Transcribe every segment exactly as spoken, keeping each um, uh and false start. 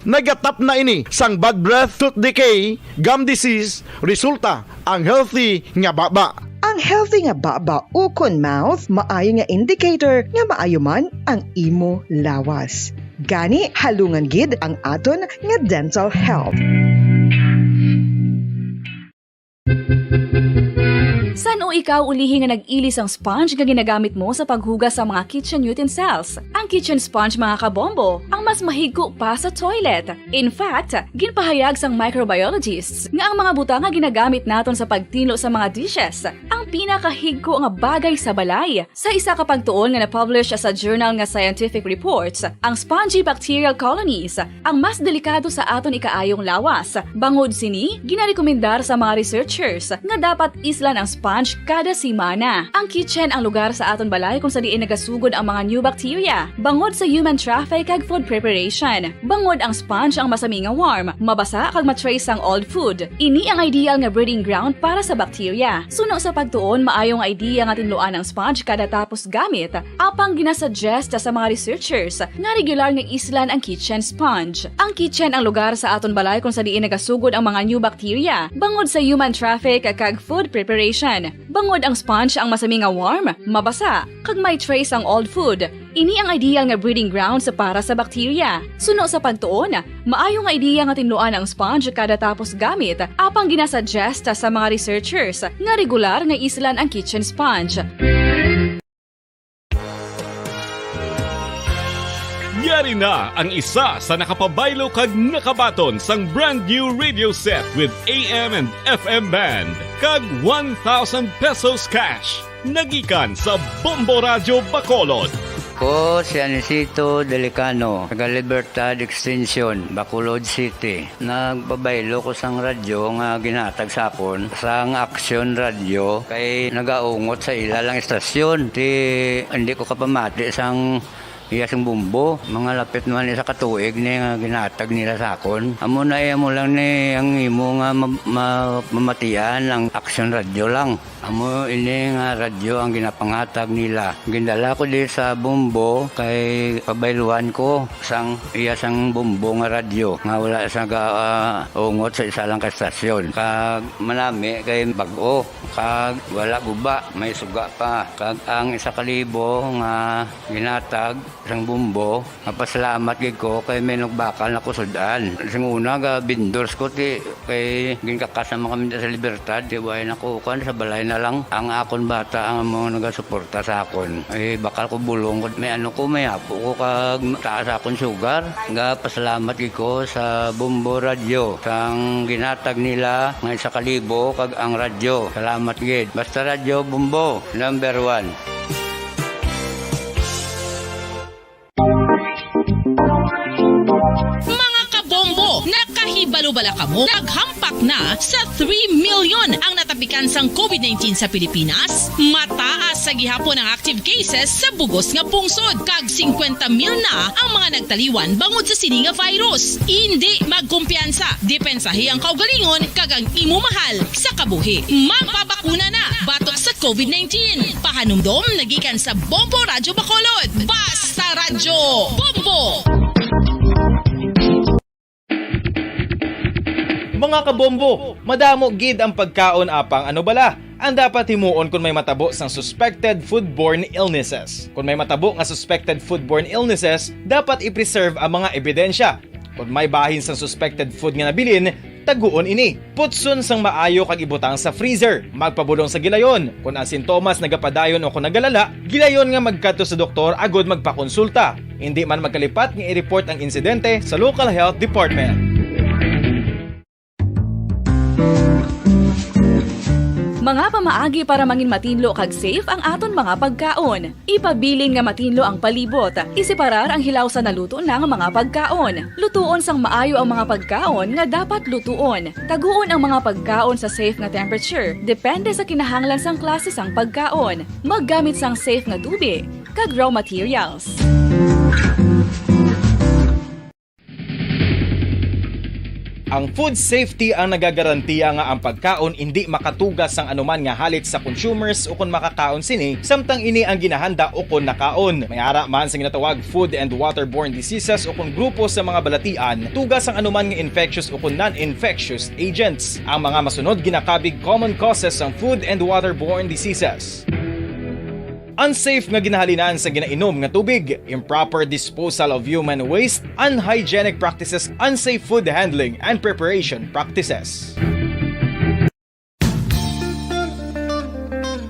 Nagatap na ini sang bad breath, tooth decay, gum disease, resulta ang healthy nga baba. Ang healthy nga baba ukon mouth maayo nga indicator nga maayo man ang imo lawas. Gani, halungan gid ang aton nga dental health. San-o ikaw ulihi nga nag-ili sang sponge nga ginagamit mo sa paghugas sa mga kitchen utensils? Ang kitchen sponge, mga kabombo, ang mas mahigko pa sa toilet. In fact, ginpahayag sang microbiologists nga ang mga butang nga ginagamit naton sa pagtinlo sa mga dishes ang pinakahigko nga bagay sa balay. Sa isa ka pagtuon nga na-publish sa journal nga Scientific Reports, ang spongy bacterial colonies ang mas delikado sa aton ikaayong lawas. Bangod sini, ginarekomendar sa mga researchers nga dapat islan ang sponge kada semana. Ang kitchen ang lugar sa aton balay kung sa diin nagasugod ang mga new bacteria, bangod sa human traffic kag food preparation. Bangod ang sponge ang masami nga warm, mabasa kag ma-trace ang old food. Ini ang ideal nga breeding ground para sa bacteria. Suno sa pagtuon, maayo nga idea nga tinluan ang sponge kada tapos gamit, apang ginasuggest sa mga researchers nga regular nga islan ang kitchen sponge. Ang kitchen ang lugar sa aton balay kung sa diin nagasugod ang mga new bacteria, bangod sa human traffic kag food preparation. Bangod ang sponge ang masami nga warm, mabasa, kag may trace ang old food, ini ang ideal nga breeding grounds para sa bacteria. Suno sa pagtuon, maayo nga idea nga tinluan ang sponge kada tapos gamit, apang ginasuggest sa mga researchers nga regular nga islan ang kitchen sponge. Yari na ang isa sa nakapabaylo kag nakabaton sang brand new radio set with A M and F M band kag one thousand pesos cash. Nagikan sa Bombo Radyo Bacolod. Ko si Anisito Delicano, taga Libertad Extension, Bacolod City. Nagpabaylo ko sang radyo nga ginhatag sa akon sang Aksyon Radyo kay nagaungot sa ila lang estasyon. Ti, hindi ko kapamati sang iya sing Bombo. Mga lapit naman isa ka tuig ni nga ginhatag nila sa akon. Amo na, eh, amo lang ni ang imo nga ma-, ma-, mamatian ang Aksyon Radyo lang. Amo ini nga radyo ang ginapanghatag nila. Gindala ko di sa Bombo kay pabayluan ko sang iya sang Bombo nga radyo nga wala sa ga-, ah, ungot sa isa lang ka estasyon. Kag manami kay bag-o, kag wala guba, may suga pa. Kag ang isa ka libo nga ginhatag sang Bombo, mapasalamat gid ko kay may nagbakal na ko sud-an. Sing una, ga vendors ko, ti, kay ginkakas naman kami sa Libertad, ti, way na ko, kuan, sa balay na lang. Ang akon bata ang amo nagasuporta sa akon. Ay, bakal ko bulong ko, may ano ko, may apo ko, kag taas akon sugar. Ga pasalamat gid ko sa Bombo Radyo, sang ginhatag nila nga isa ka libo, kag ang radyo. Salamat gid. Basta Radyo Bombo, number one. Mga kabombo, nakahibalo bala kamo? Naghampak na sa three million ang natapikan sang covid nineteen sa Pilipinas. Mataas sa gihapon ang active cases sa bugos nga pungsod, kag singkwenta mil na ang mga nagtaliwan bangod sa sini nga virus. Indi magkumpiyansa, depensahi ang kaugalingon kag ang imo mahal sa kabuhi. Magpabakuna na batok sa covid nineteen. Pahanumdom nagikan sa Bombo Radyo Bacolod. Basta Radyo Bombo! Mga kabombo, madamo gid ang pagkaon, apang ano bala ang dapat himuon kon may matabo sang suspected foodborne illnesses? Kon may matabo nga suspected foodborne illnesses, dapat i-preserve ang mga ebidensya. Kon may bahin sang suspected food nga nabilin, taguon ini. Putson sang maayo kag ibutang sa freezer. Magpabulong sa gilayon. Kon ang sintomas nagapadayon o kon nagalala, gilayon nga magkadto sa doktor agud magpakonsulta. Indi man magkalipat nga i-report ang insidente sa local health department. Mga pamaagi para mangin matinlo kag safe ang aton mga pagkaon. Ipabilin nga matinlo ang palibot. Iseparar ang hilaw sa naluto na nga mga pagkaon. Lutuon sang maayo ang mga pagkaon nga dapat lutuon. Taguon ang mga pagkaon sa safe nga temperature, depende sa kinahanglan sang klase sang pagkaon. Maggamit sang safe nga tubi kag raw materials. Ang food safety ang nagagarantiya nga ang pagkaon indi makatuga sang anuman nga halit sa consumers ukon makakaon sini, samtang ini ang ginahanda ukon nakaon. May ara man sa ginatawag food and waterborne diseases ukon grupo sa mga balatian, tuga sang anuman nga infectious ukon non-infectious agents. Ang mga masunod ginakabig common causes sang food and waterborne diseases. Unsafe nga ginahalinan sa ginainom nga tubig, improper disposal of human waste, unhygienic practices, unsafe food handling, and preparation practices.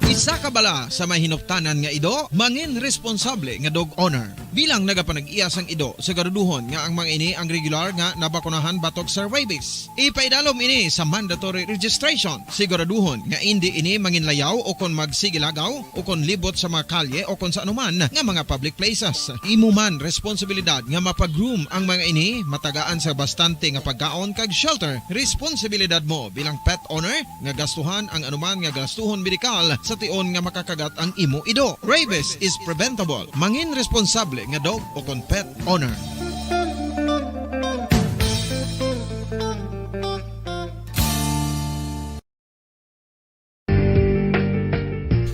Isa ka bala sa may hinuptanan nga ido, mangin responsable nga dog owner. Bilang nagapanag-iya sang ido, siguraduhon nga ang mga ini ang regular nga nabakunahan batok sa rabies. Ipaidalom ini sa mandatory registration. Siguraduhon nga indi ini manginlayaw o kon magsigilagaw o kon libot sa mga kalye o kon sa anuman nga mga public places. Imo man responsibilidad nga mapag-groom ang mga ini, matagaan sa bastante nga pagkaon kag shelter. Responsibilidad mo bilang pet owner nga gastuhan ang anuman nga gastuhon medikal sa tion nga makakagat ang imo ido. Rabies is preventable. Mangin responsable nga dog o kon pet owner.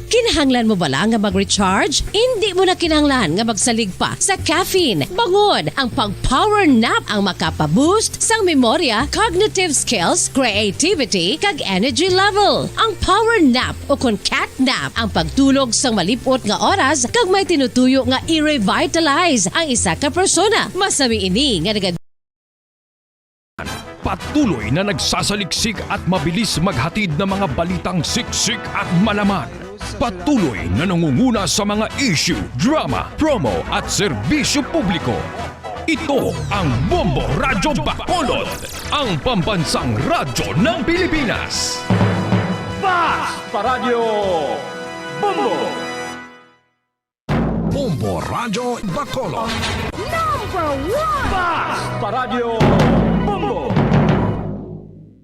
Kinahanglan mo bala nga mag-recharge? Indi mo na kinahanglan nga magsalig pa sa caffeine. Bangod ang pag-power nap ang makapa-boost sang memorya, cognitive skills, creativity, kag energy level. Ang power nap o kon cat nap ang pagtulog sang malip-ot nga oras kag may tinutuyo nga i-revitalize ang isa ka persona. Masami ini nga naga- Patuloy na nagsasaliksik at mabilis maghatid ng mga balitang siksik at malaman. Patuloy na nangunguna sa mga issue, drama, promo at serbisyo publiko. Ito ang Bombo Radyo Bacolod, ang pambansang radyo ng Pilipinas. Fast Paradyo Bombo! Bombo Radyo Bacolod. Number one! Fast Paradyo Bombo!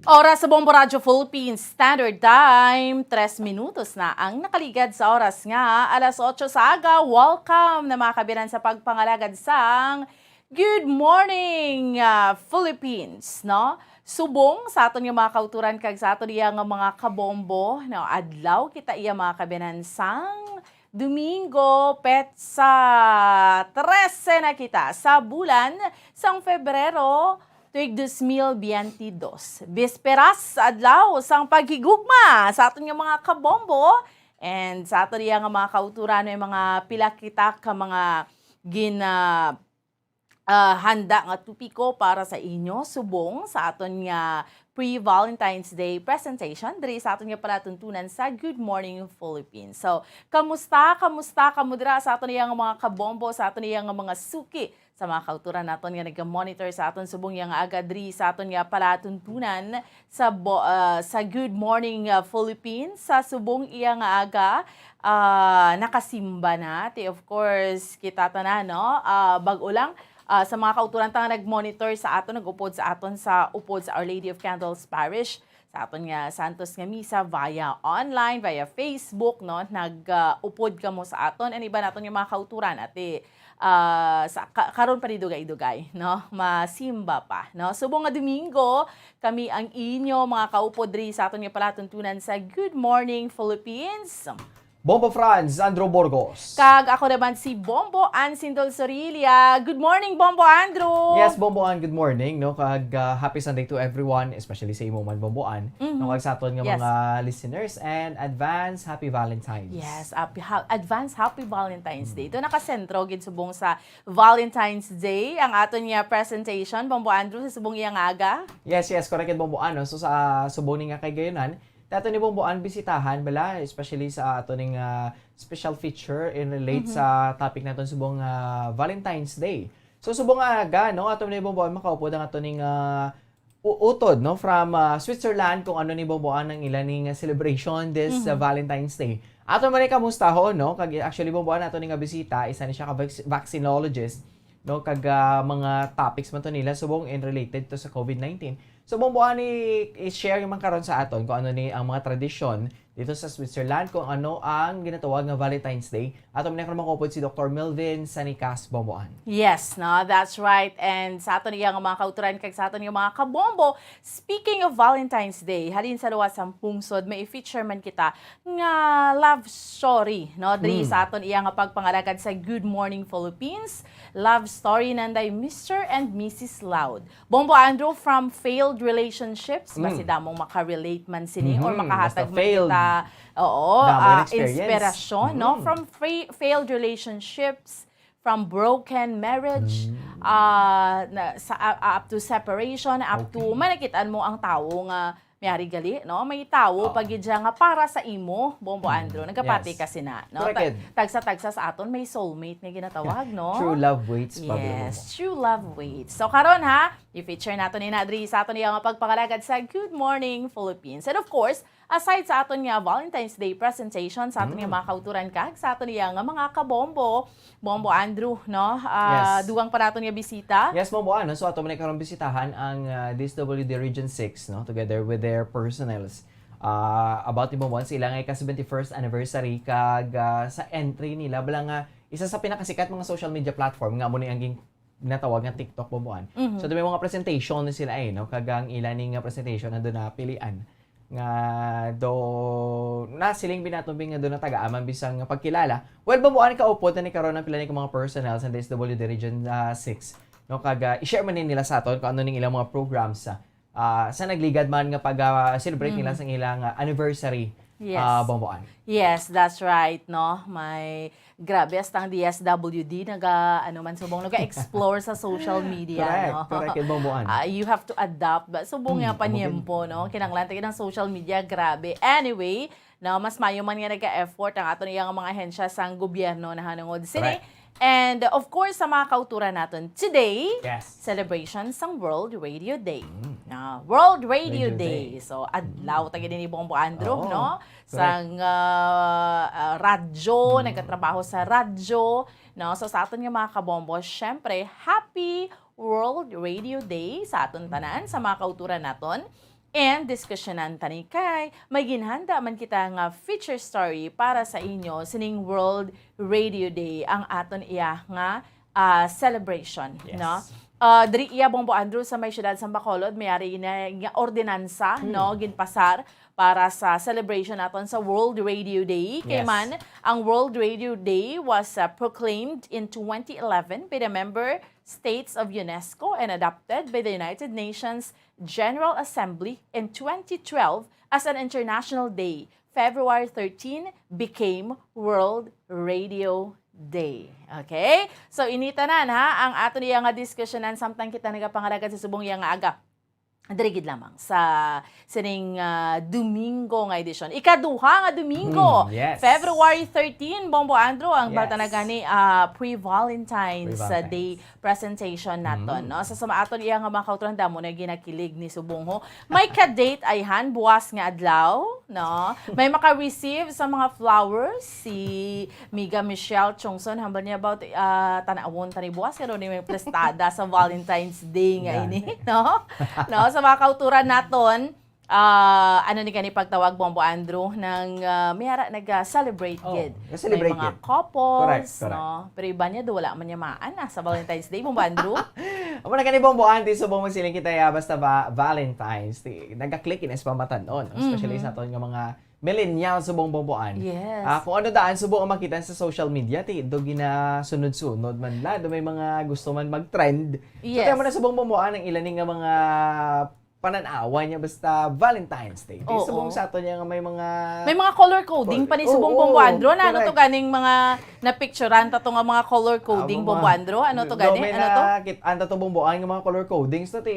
Oras sa Bombo Radyo Philippines Standard Time, tres minutos na ang nakaligad sa oras nga alas otso sa aga. Welcome na mga kabiyanan sa pagpangalagad sang Good Morning, ah, Philippines, no? Subong sa aton nga mga kauturan kag sa aton iya nga mga kabombo, no? Adlaw kita iya mga kabiyanan sang Domingo, petsa trese na kita sa bulan sang Febrero, tuig dos mil biyente dos. Bisperas sa adlaw sang paghigugma sa aton nga mga kabombo and sa aton iya nga mga kauturan, may mga pila kita ka mga gina-, ah, handa nga topiko para sa inyo subong sa aton nga pre-Valentine's Day presentation diri sa aton nga palatuntunan sa Good Morning Philippines. So, kamusta? Kamusta kamo dira sa aton iya nga mga kabombo, sa aton iya nga mga suki, sa mga kauturan naton nga naga-monitor sa aton subong iya nga aga diri sa aton nga palatuntunan sa bo-, ah, sa Good Morning, ah, Philippines? Sa subong iya nga aga, ah, nakasimba na. Ti, of course, kita tanan, no? Ah, bag-o lang, ah, sa mga kauturan ta nga nag-monitor sa aton, nag-upod sa aton sa upod sa Our Lady of Candles Parish, sa aton nga Santos nga Misa via online, via Facebook, no? Nag, ah, upod kamo sa aton. Ang iba naton nga mga kauturan, ati, ah, sa ka-, karon pa ni dugay-dugay, no? Masimba pa, no? Subong nga Domingo, kami ang inyo mga kaupod diri sa aton nga palatuntunan sa Good Morning Philippines. Bombo Franz, Andrew Burgos. Kag ako naman si Bombo Ann Sindol Sorilla. Good morning, Bombo Andrew! Yes, Bombo Ann, good morning, no? Kag, ah, happy Sunday to everyone, especially sa imo man, Bombo Ann. Mhm. No, kag sa aton nga Yes. mga listeners, and advance happy Valentine's. Yes, happy, ha-, advance happy Valentine's Day. Mm. Ito nakasentro gid subong sa Valentine's Day ang aton nga presentation, Bombo Andrew, sa subong iya nga aga. Yes, yes, correct, Bombo Ann, no? So, sa subong ni nga kaigayonan, ti aton ni Bombo Ann bisitahan bala, especially sa aton ning, ah, special feature in relate Mhm. sa topic naton subong, ah, Valentine's Day. So, subong nga aga, no, aton ni Bombo Ann makaupod ang aton ning, ah, u-, utod, no, from, ah, Switzerland, kung ano ni Bombo Ann ang ila ning celebration this, ah, Mhm. Valentine's Day. Aton man ni kamustahon, no? Kag actually, Bombo Ann, aton ni nga bisita, isa ni siya ka vac-, vaccinologist, no? Kag, ah, mga topics man to nila subong in related to sa covid nineteen. So, Bombo Ann, i-, i-share man karon sa aton kung ano ni ang mga tradisyon dito sa Switzerland kung ano ang ginatawag nga Valentine's Day. Ato man karon makaupod si Doktor Melvin Sanicas Bomboan. Yes, no, that's right. And sa aton iya nga mga kauturan kag sa aton iya mga kabombo, speaking of Valentine's Day, halin sa luwas sang pungsod, may i-feature man kita nga love story, no, diri Mm. sa aton iya nga pagpangalagad sa Good Morning Philippines, love story nanday Mister and Missus Loud. Bombo Andrew, from failed relationships, Mm. basi damong makarelate man sini or Mhm, makahatag basta man failed. kita, oo, Damo ah, experience. Inspirasyon, no? Mm. From fra- failed relationships, from broken marriage, Mm. ah, na, sa, ah, up to separation, up to, Okay. may nakitaan mo ang tawo nga, may ari gali, no? May tawo Oo. pa gid siya nga para sa imo, Bombo Mm. Andrew. Nagkapati Yes. ka sina, no? Correct, Ta- Ed. tagsa-tagsa sa aton, may soulmate nga ginatawag, no? True love waits, Pablo. Yes, true love waits. So karon ha, i-feature nato ni Nadri sa aton iya nga pagpangalagad sa Good Morning Philippines. And of course, aside sa aton nga Valentine's Day presentation sa aton nga Mm. mga kauturan kag sa aton iya nga mga kabombo, Bombo Andrew, no? Ah, Yes. dugang pa naton nga bisita. Yes, Bombo Andrew. So, ato man karon bisitahan ang ah, D S W D Region six, no, together with their personnels. Ah, about ni Bombo Andrew sa ilang ika seventy-first anniversary kag ah, sa entry nila, bala nga isa sa pinakasikat mga social media platform nga amo ni ang gin- ginatawag nga TikTok, Bombo Andrew. Mhm. So, may mga presentation na sila eh, no? Kag ang ila ni nga presentation na doon napilian nga do nasiling binato bi nga doon natagaaman bisang nga pagkilala. Well, Bombo Andrew, kaupod na ni karon ang pila ni ka mga personnel sa D S W D Region ah, six, no? Kag ah, i-share man ni nila sa aton kung ano ning ilang mga programs ah, ah, sa nagligad man nga pag-celebrate nila Mhm. sa ilang ah, anniversary, Yes. ah, Bombo Andrew. Yes, that's right, no? May grabe, hasta ang D S W D naga, ano man, subong, naga-explore sa social media, Correct, no? correct, kay Bombo Andrew. Ah, you have to adapt. Ba, subong Hmm, nga amo gid. panyempo, no? Kinahanglan ta gid ang social media, grabe. Anyway, no, mas mayo man nga naga-effort ang aton iyang mga ahensya sang gobyerno nahanungod sini. Correct. And of course, sa mga kauturan naton today, Yes. celebration sang World Radio Day. Mm. Ah, World Radio Radio Day. Day. So, adlaw ta gid ni Bombo Andrew, Oo, no? correct. Sang ah, ah, radyo, Mm. nagkatrabaho sa radyo, no? So, sa aton nga mga kabombo, syempre, happy World Radio Day sa aton tanan, sa mga kauturan naton. And diskusyonan ta ni kay may ginhanda man kita nga feature story para sa inyo sining World Radio Day, ang aton iya nga ah, celebration, Yes. no? Ah, diri iya, Bombo Andrew, sa may siyudad sa Bacolod, may ari na nga ordinansa, Hmm. no, ginpasar para sa celebration naton sa World Radio Day. Kay Yes. man, ang World Radio Day was ah, proclaimed in twenty eleven by the member states of UNESCO and adopted by the United Nations General Assembly in twenty twelve as an international day. February thirteen became World Radio Day. Okay? So, ini tanan, ha, ang aton iya nga diskusyonan samtang kita nagapangalagad sa subong iya nga aga. Diri gid lamang sa sining ah, Domingo nga edisyon. Ikaduha nga Domingo, Mm, yes. February thirteen, Bombo Andrew, ang Yes. balta na gani, ah, pre-Valentine's ah, Pre-Valentine's. Day presentation naton, Mm. no? Sa, sa aton iya nga mga kauturan, damo na ginakilig ni subong ho. May ka-date ayhan buwas nga adlaw, no? May maka-receive sa mga flowers si Miga Michelle Chongson, hambal niya about ah, tanawon tani buwas, pero ni may prestada sa Valentine's Day nga Gani. ini, no? No, sa mga kauturan naton, ah, ano ni gani pagtawag, Bombo Andrew, nang ah, may ara nag-celebrate Oh, gid. nag-celebrate May mga gid. couples, Correct, correct. no? Pero iba niya, do wala man niya maan ah, sa Valentine's Day, Bombo Andrew. Amo na gani, Bombo Andrew, subong magsiling kita ya, basta ba Valentine's, ti, nagka-click in sa pamatan-on, especially Mhm. sa aton nga mga millennials, subong, Bombo Andrew. Yes. Ah, kung ano daan subong ang makita sa social media, ti do ginasunod-sunod man la, do may mga gusto man mag-trend. So, Yes. kaya mo na subong, Bombo Andrew, ang ila ni nga mga panan-awan niya basta Valentine's Day. Ti Oo. subong sa aton niya nga may mga May mga color coding pa ni Oo, subong, Bombo Andrew. Na ano to correct. ganing mga napicturan ta to nga mga color coding, Ah, Bombo mga- Andrew? Ano to Do gani? may Ano to? nakit-, ano to, Bombo Andrew, nga mga color codings to, ti,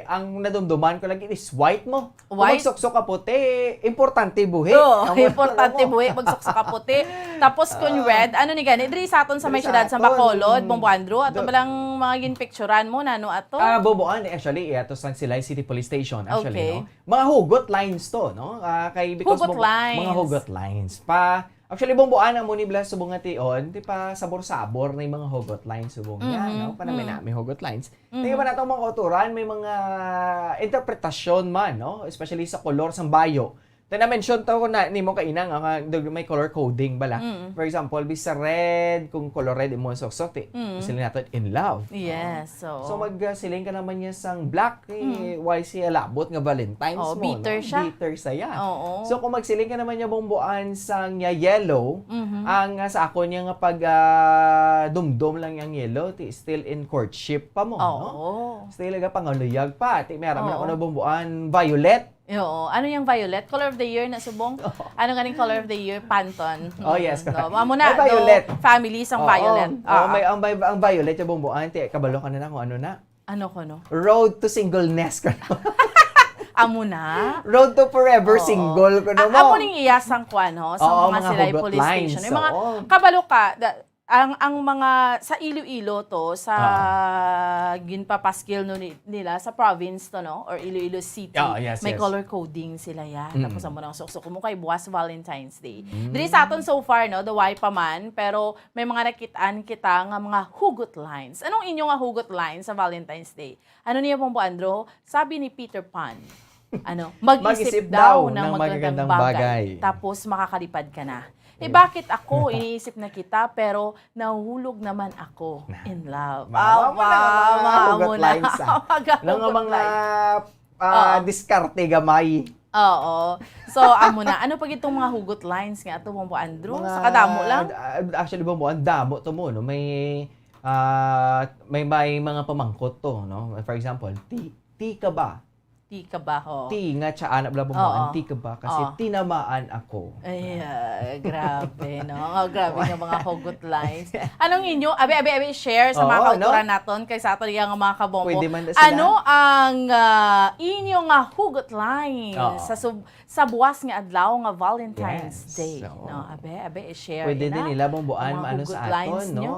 ang nadumduman ko lagi is white mo. Kung White? magsukso ka puti, importante buhi. Oo, Amo na importante mo. buhi, magsukso ka puti. Tapos kung red, ano ni gani? Diri sa aton sa may Diri sa siyudad sa aton. Bacolod, Bombo Andrew, ato Do- ba lang mga ginpicturan mo, nano ato? Ah, Bombo Andrew, actually, eh, ato sa Silay City Police Station, actually, Okay. no? Mga hugot lines to, no? Ah, kay, because Hugot Bombo, lines. Mga hugot lines. Pa, actually, Bombo Andrew, amo ni bala subong nga tion, ti pa sabor-sabor na yung mga hugot lines subong niya, Mhm, no? Para may mhm. na, may hugot lines. Mhm. Tingnan ba natin mga kauturan, may mga interpretasyon man, no? Especially sa kolor sang bayo. Te, na-mention to ko na nimo kaina nga, nga may color coding bala. Mm. For example, bisa red, kung color red imo suksok, ti, Mm. sila nato in love. Yes, oo. So, magsiling ka naman niya sang black, eh, Mm. why siya labot nga Valentine's Oh, mo, bitter no? siya. Bitter siya. Oo. So, kung magsiling ka naman niya bumbuan sang niya yellow, Mhm. ang, ah, sa akon niya nga pag, ah, dumdum lang yang yellow, ti, still in courtship pa mo, no? Oo. Still, aga, pangaluyag pa. Ti, meron man Oo. ako na bumbuan violet. Oo. Ano yung violet? Color of the year na subong? Oo. Ano ganing color of the year? Pantone. Oh, yes, Mm, correct. no? Amo na, Ay, violet. no? Family sang Oo. violet. Oo, Ah. may, ang, may, ang violet yung bumbuan. Ti, kabalo ka na na kung ano na. Ano ko, no? Road to singleness ka na. Amo na? Road to forever Oo. single ka na A-, mo. amo ning iya sang kuan, ho, sa Oo, mga mga Silay hugot Police lines. Station. Yung mga Oo. kabalo ka, da-, ang, ang mga sa Iloilo to, sa Ah. ginpapaskil no ni-, nila, sa province to, no? Or Iloilo City, Ah, yes, may yes. color coding sila, ya. Mm. Tapos amo nang suksok mo kay buwas Valentine's Day. Mm. Diri sa aton so far, no? Duway pa man, pero may mga nakit-an kita nga mga hugot lines. Anong inyo nga hugot lines sa Valentine's Day? Ano niya, Bombo Andro? Sabi ni Peter Pan, ano, "Mag-isip Mag-isip daw daw ng ng magagandang magagandang bagay, bagay. tapos makakalipad ka na." Eh, Yes. bakit ako? Iniisip na kita, pero nahuhulog naman ako Na. in love. Mama mo na, Aba, mga mama hugot mo na. lines, ah. Mga Nang hugot mga, lines. ah, Oo. diskarte gamay. Oo. So, amo na. Ano pa gitong mga hugot lines nga ato, Bombo Andrew? Mga, Sa kadamo lang? ah, actually, Bombo, ang damo to mo, no? May, ah, may, may mga pamangkot to, no? For example, ti, ti ka ba? Ti ka ba, ho? Ti nga tiyaan, bla, bla, bla, Oo. ang ti ka ba? Kasi Oo. tinamaan ako. Ay, ah, grabe, no? Oh, grabe nga mga hugot lines. Anong inyo? Abi, abi, abi, share sa mga Oo, no? kauturan naton kay sa aton iya nga mga kabombo. Pwede man na sila. Ano ang, ah, inyo nga hugot lines Oo. sa sub-, sa buwas nga adlaw nga Valentine's Yes, Day, oo. no? Abe, abe, i-share Pwede ina din nila bumbuan ang mga maano hugot sa aton, lines no? nyo.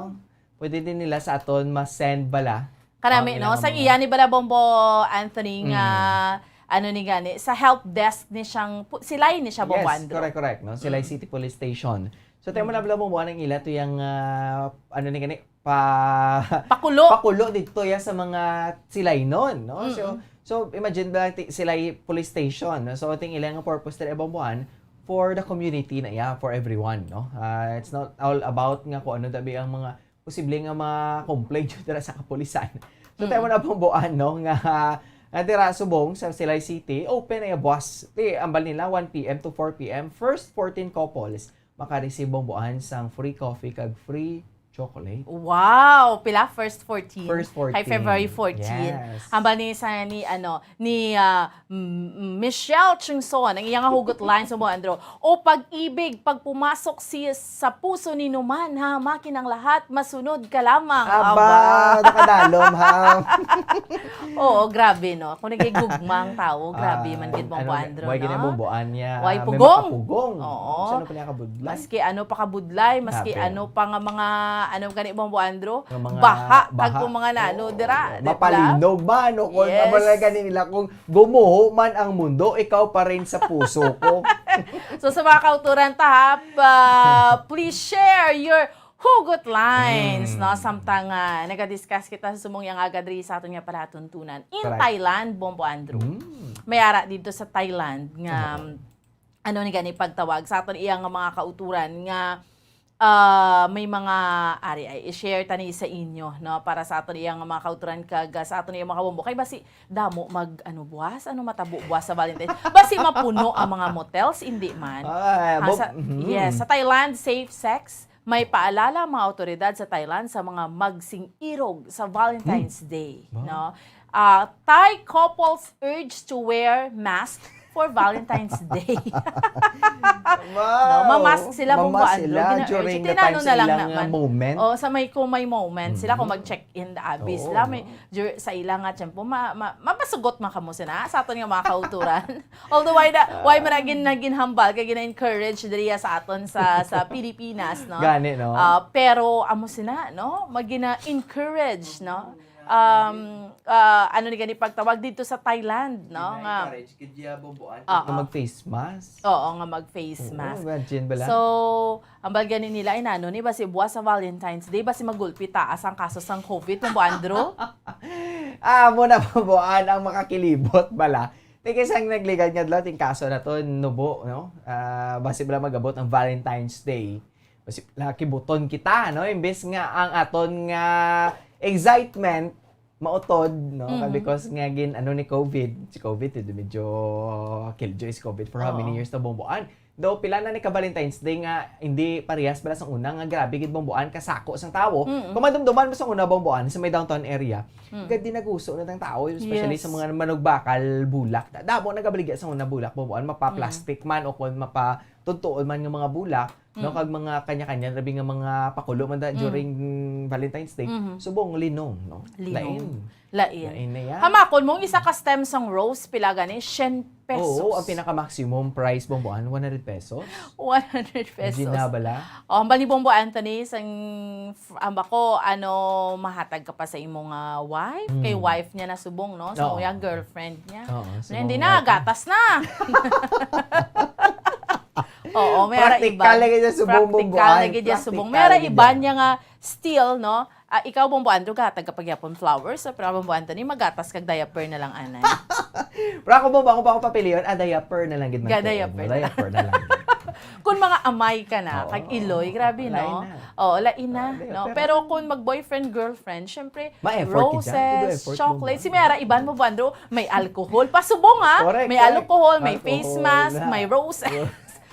Pwede din nila sa aton ma-send bala. Kanami, Ang no? ilang Sa mga iya ni bala Bombo Anthony nga, Mm. ano ni gani, sa help desk ni siyang, pu-, silay ni siya, Bombo Yes, Andrew. correct, correct, no? Silay Mm. City Police Station. So, tayo mo na Mm. bala, Bombo, ang ila to yung, ah, ano ni gani, pa-, Pakulo. pakulo dito ya sa mga silay nun, no? So, Mm. so, imagine ba, ti-, silay police station, no? So, ating ilang purpose dito, Bombo, an, for the community na, yeah, for everyone, no? Ah, it's not all about nga kung ano dabi ang mga posible nga ma-complain yun dira sa kapulisan. So, Mm. tayo mo na pong buwan, no, nga, nga dira subong sa Silay City, open na yung buwas. Ti, ambal nila, one P M to four P M, first fourteen couples, maka-receive ang buwan sang free coffee kag free chocolate. Wow! Pila? First fourteen? First fourteen. Kay February fourteen. Yes. Ambal ni sa ni, ano, ni, ah, M-, Michelle Chungson, ang iyang hugot line sa mo, Andro. "O pag-ibig, pag pumasok si-, sa puso ni numan, ha, makin ang lahat, masunod ka lamang." Aba, Aba. nakadalom, ha? Oo, grabe, no? Kung nagigugma ang tao, grabe Ah, man gid, Bombo ano, Andro, why no? ginabumbuan niya? Why May pugong? makapugong. Oo. Saan pa niya kabudlay? Maski ano pa kabudlay, maski Grabe. ano pa nga mga, ano gani, Bombo Andro? Nga mga Baha, baha. kag kung mga nano, Oo. dira, di ba? Mapalinog ba? Ano, kung Yes. abala gani nila, kung gumuho man ang mundo, ikaw pa rin sa puso ko. So, sa mga kauturan ta, ha, pa, please share your hugot lines, Mm. no? Samtang, ah, nagadiscuss kita sa sumong yang aga diri sa aton nga palatuntunan. In Correct. Thailand, Bombo Andrew. Mm. May ara dito sa Thailand nga, Oo. ano ni gani pagtawag sa aton iya nga mga kauturan nga, ah, may mga ari ay i-share tani sa inyo, no? Para sa aton iya nga mga kauturan kag, ah, sa aton iya mga kabombo. Kay basi damo mag, ano, buwas, ano matabo buwas sa Valentine's. Basi mapuno ang mga motels, hindi man. Ah, Ha, bo-, sa, mhm. yes, sa Thailand, safe sex, may paalala ang mga awtoridad sa Thailand sa mga magsing-irog sa Valentine's Hmm. Day, Ba? no? Ah, Thai couples urged to wear mask for Valentine's Day. Wow! No, mamask sila kung Mamask kuan, sila no? Gina-urge. during the Tinano time sa na lang ilang, uh, naman. moment. Oh, sa may, kung may moment sila, kung Mm. mag-check-in abi Oo, sila, may, no? dur-, sa ilang nga tiyempo, ma-, ma-, mapasugot man kamo sila sa aton nga mga kauturan. Although, why na, why man na gin-, na ginhambal, kay gina-encourage diriya sa aton sa, sa Pilipinas, no? Gani, no? Ah, pero, amo sina, no? Magina-encourage, no? Um, ah, ano ni gani pagtawag dito sa Thailand, no? Nga Gina-encourage, gid ya, Bombo, ah, Ah, nga ah. mag-face mask. Oo, nga mag-face Oo, mask. imagine bala. So, ang bagay ni nila, inano ni, basi buwas sa Valentine's Day, basi magulpi taas ang kaso sang covid, Bombo Andrew? Ah, mo na, Bombo An, ang makakilibot bala. Ti kay sang nagligad nga adlaw, ting kaso na to, nubo, no? Ah, basi bala mag-abot ang Valentine's Day. Basi laki buton kita, no? Imbes nga ang aton nga excitement mautod, no? Nga Mhm. because nga gin, ano, ni covid, si covid, eh, medyo killjoy si covid for how many Oo. years na, Bomboan. Daw, pila na ni ka Valentine's Day nga hindi parehas bala sang una, nga grabe gid, Bomboan, kasako sang tawo. Mm. Kung madumduman mo sang una, Bomboan, sa may downtown area, Mm. gad dinaguso na tang tawo, especially Yes. sa mga manugbakal bulak. Da-, damo nagabaligya sang una bulak, Bomboan, mapa Mm. plastic man o kung mapa tuntuon man nga mga bulak, no, Mm. kag mga kanya-kanya, labi nga mga pakulo man da Mm. during Valentine's Day, Mhm. subong linong, no? Linong. Lain. Lain. Lain na yan. Hamakon mo, ang isa ka stem sang rose, pila gani? Shen pesos. Oo, ang pinaka-maximum price, Bomboan, one hundred pesos. One hundred pesos. Imagine na bala. Oh, ang bali, Bombo Anthony, sang f-, ang bako, ano, mahatag ka pa sa imo nga wife? Kay Mm. wife niya na subong, no? So, Oo. yung girlfriend niya. Oo, Na, hindi subong na, wife niya. gatas na. Oo, may ara Practical iban. lagi niya subong, Practical Bomboan. lagi niya subong. Practical May ara lagi iban niya. niya nga still, no? Ah, ikaw, Bombo Andrew, gahatag ka pa gyapon flowers, so, pero Bombo Anthony, magatas kag diaper na lang, anay. Pero ako, Bombo, ako pa ako papilion, ah, diaper na lang gid man Ga to. diaper na lang. Diaper na lang gid. Kung mga amay ka na, Oo, kag iloy, grabe, lain no? na. Oo, lain na, Ah, no? diaper. Pero kung mag-boyfriend, girlfriend, syempre, Ma-effort gid siya. roses, Mag-effort, chocolate. Bombo. Si Mera, iban mo, Bombo Andrew, may alcohol. Pasubong, ha? Correct, May correct. alcohol, may face Alcohol mask, na. may roses.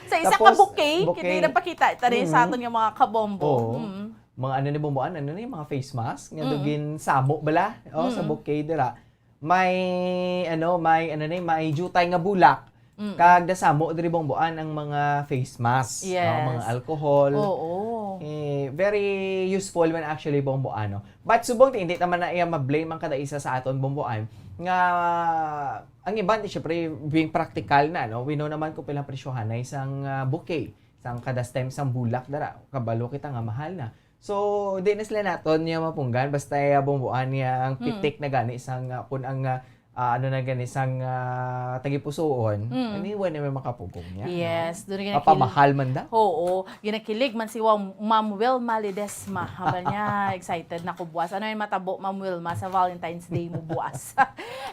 Sa isa ka Tapos, bouquet, bouquet. kita yung napakita, tari sa Mm. aton nga mga kabombo. Oo. Mm. Mga ano ni Bomboan, ano ni, mga face mask, nga Mm. dugin samo bala, oh, sa Mm. bouquet dira. May, ano, may, ano ni, may jutay nga bulak. Mm. Kag dasamo diri Bomboan ang mga face mask, no? Yes. Mga alcohol. Oo. Eh, very useful man actually, Bomboan, no? But subong ti, hindi naman na iya ma-blame ang kada isa sa aton, Bomboan, nga ang iban, ti, syempre, being practical na, no? We know naman kung pilang presyohanay sang, ah, bouquet, sang kada stem, sang bulak, dara, kabalo kita nga mahal na. So, di na sila naton niya mapunggan, basta iya Bomboan niya ang Mm. pitik na gani sang, ah, kun ang, ah, ah, ano na gani sang, ah, tagipusoon, Mm. anyway na may makapugong niya, no? Yes, doon rin Mapamahal man da. Oo, ginakilig man si Wa-, Ma'am Wilma Ledesma. Habal niya, excited na ko buwas. Ano yung matabo, Ma'am Wilma, sa Valentine's Day mo buwas?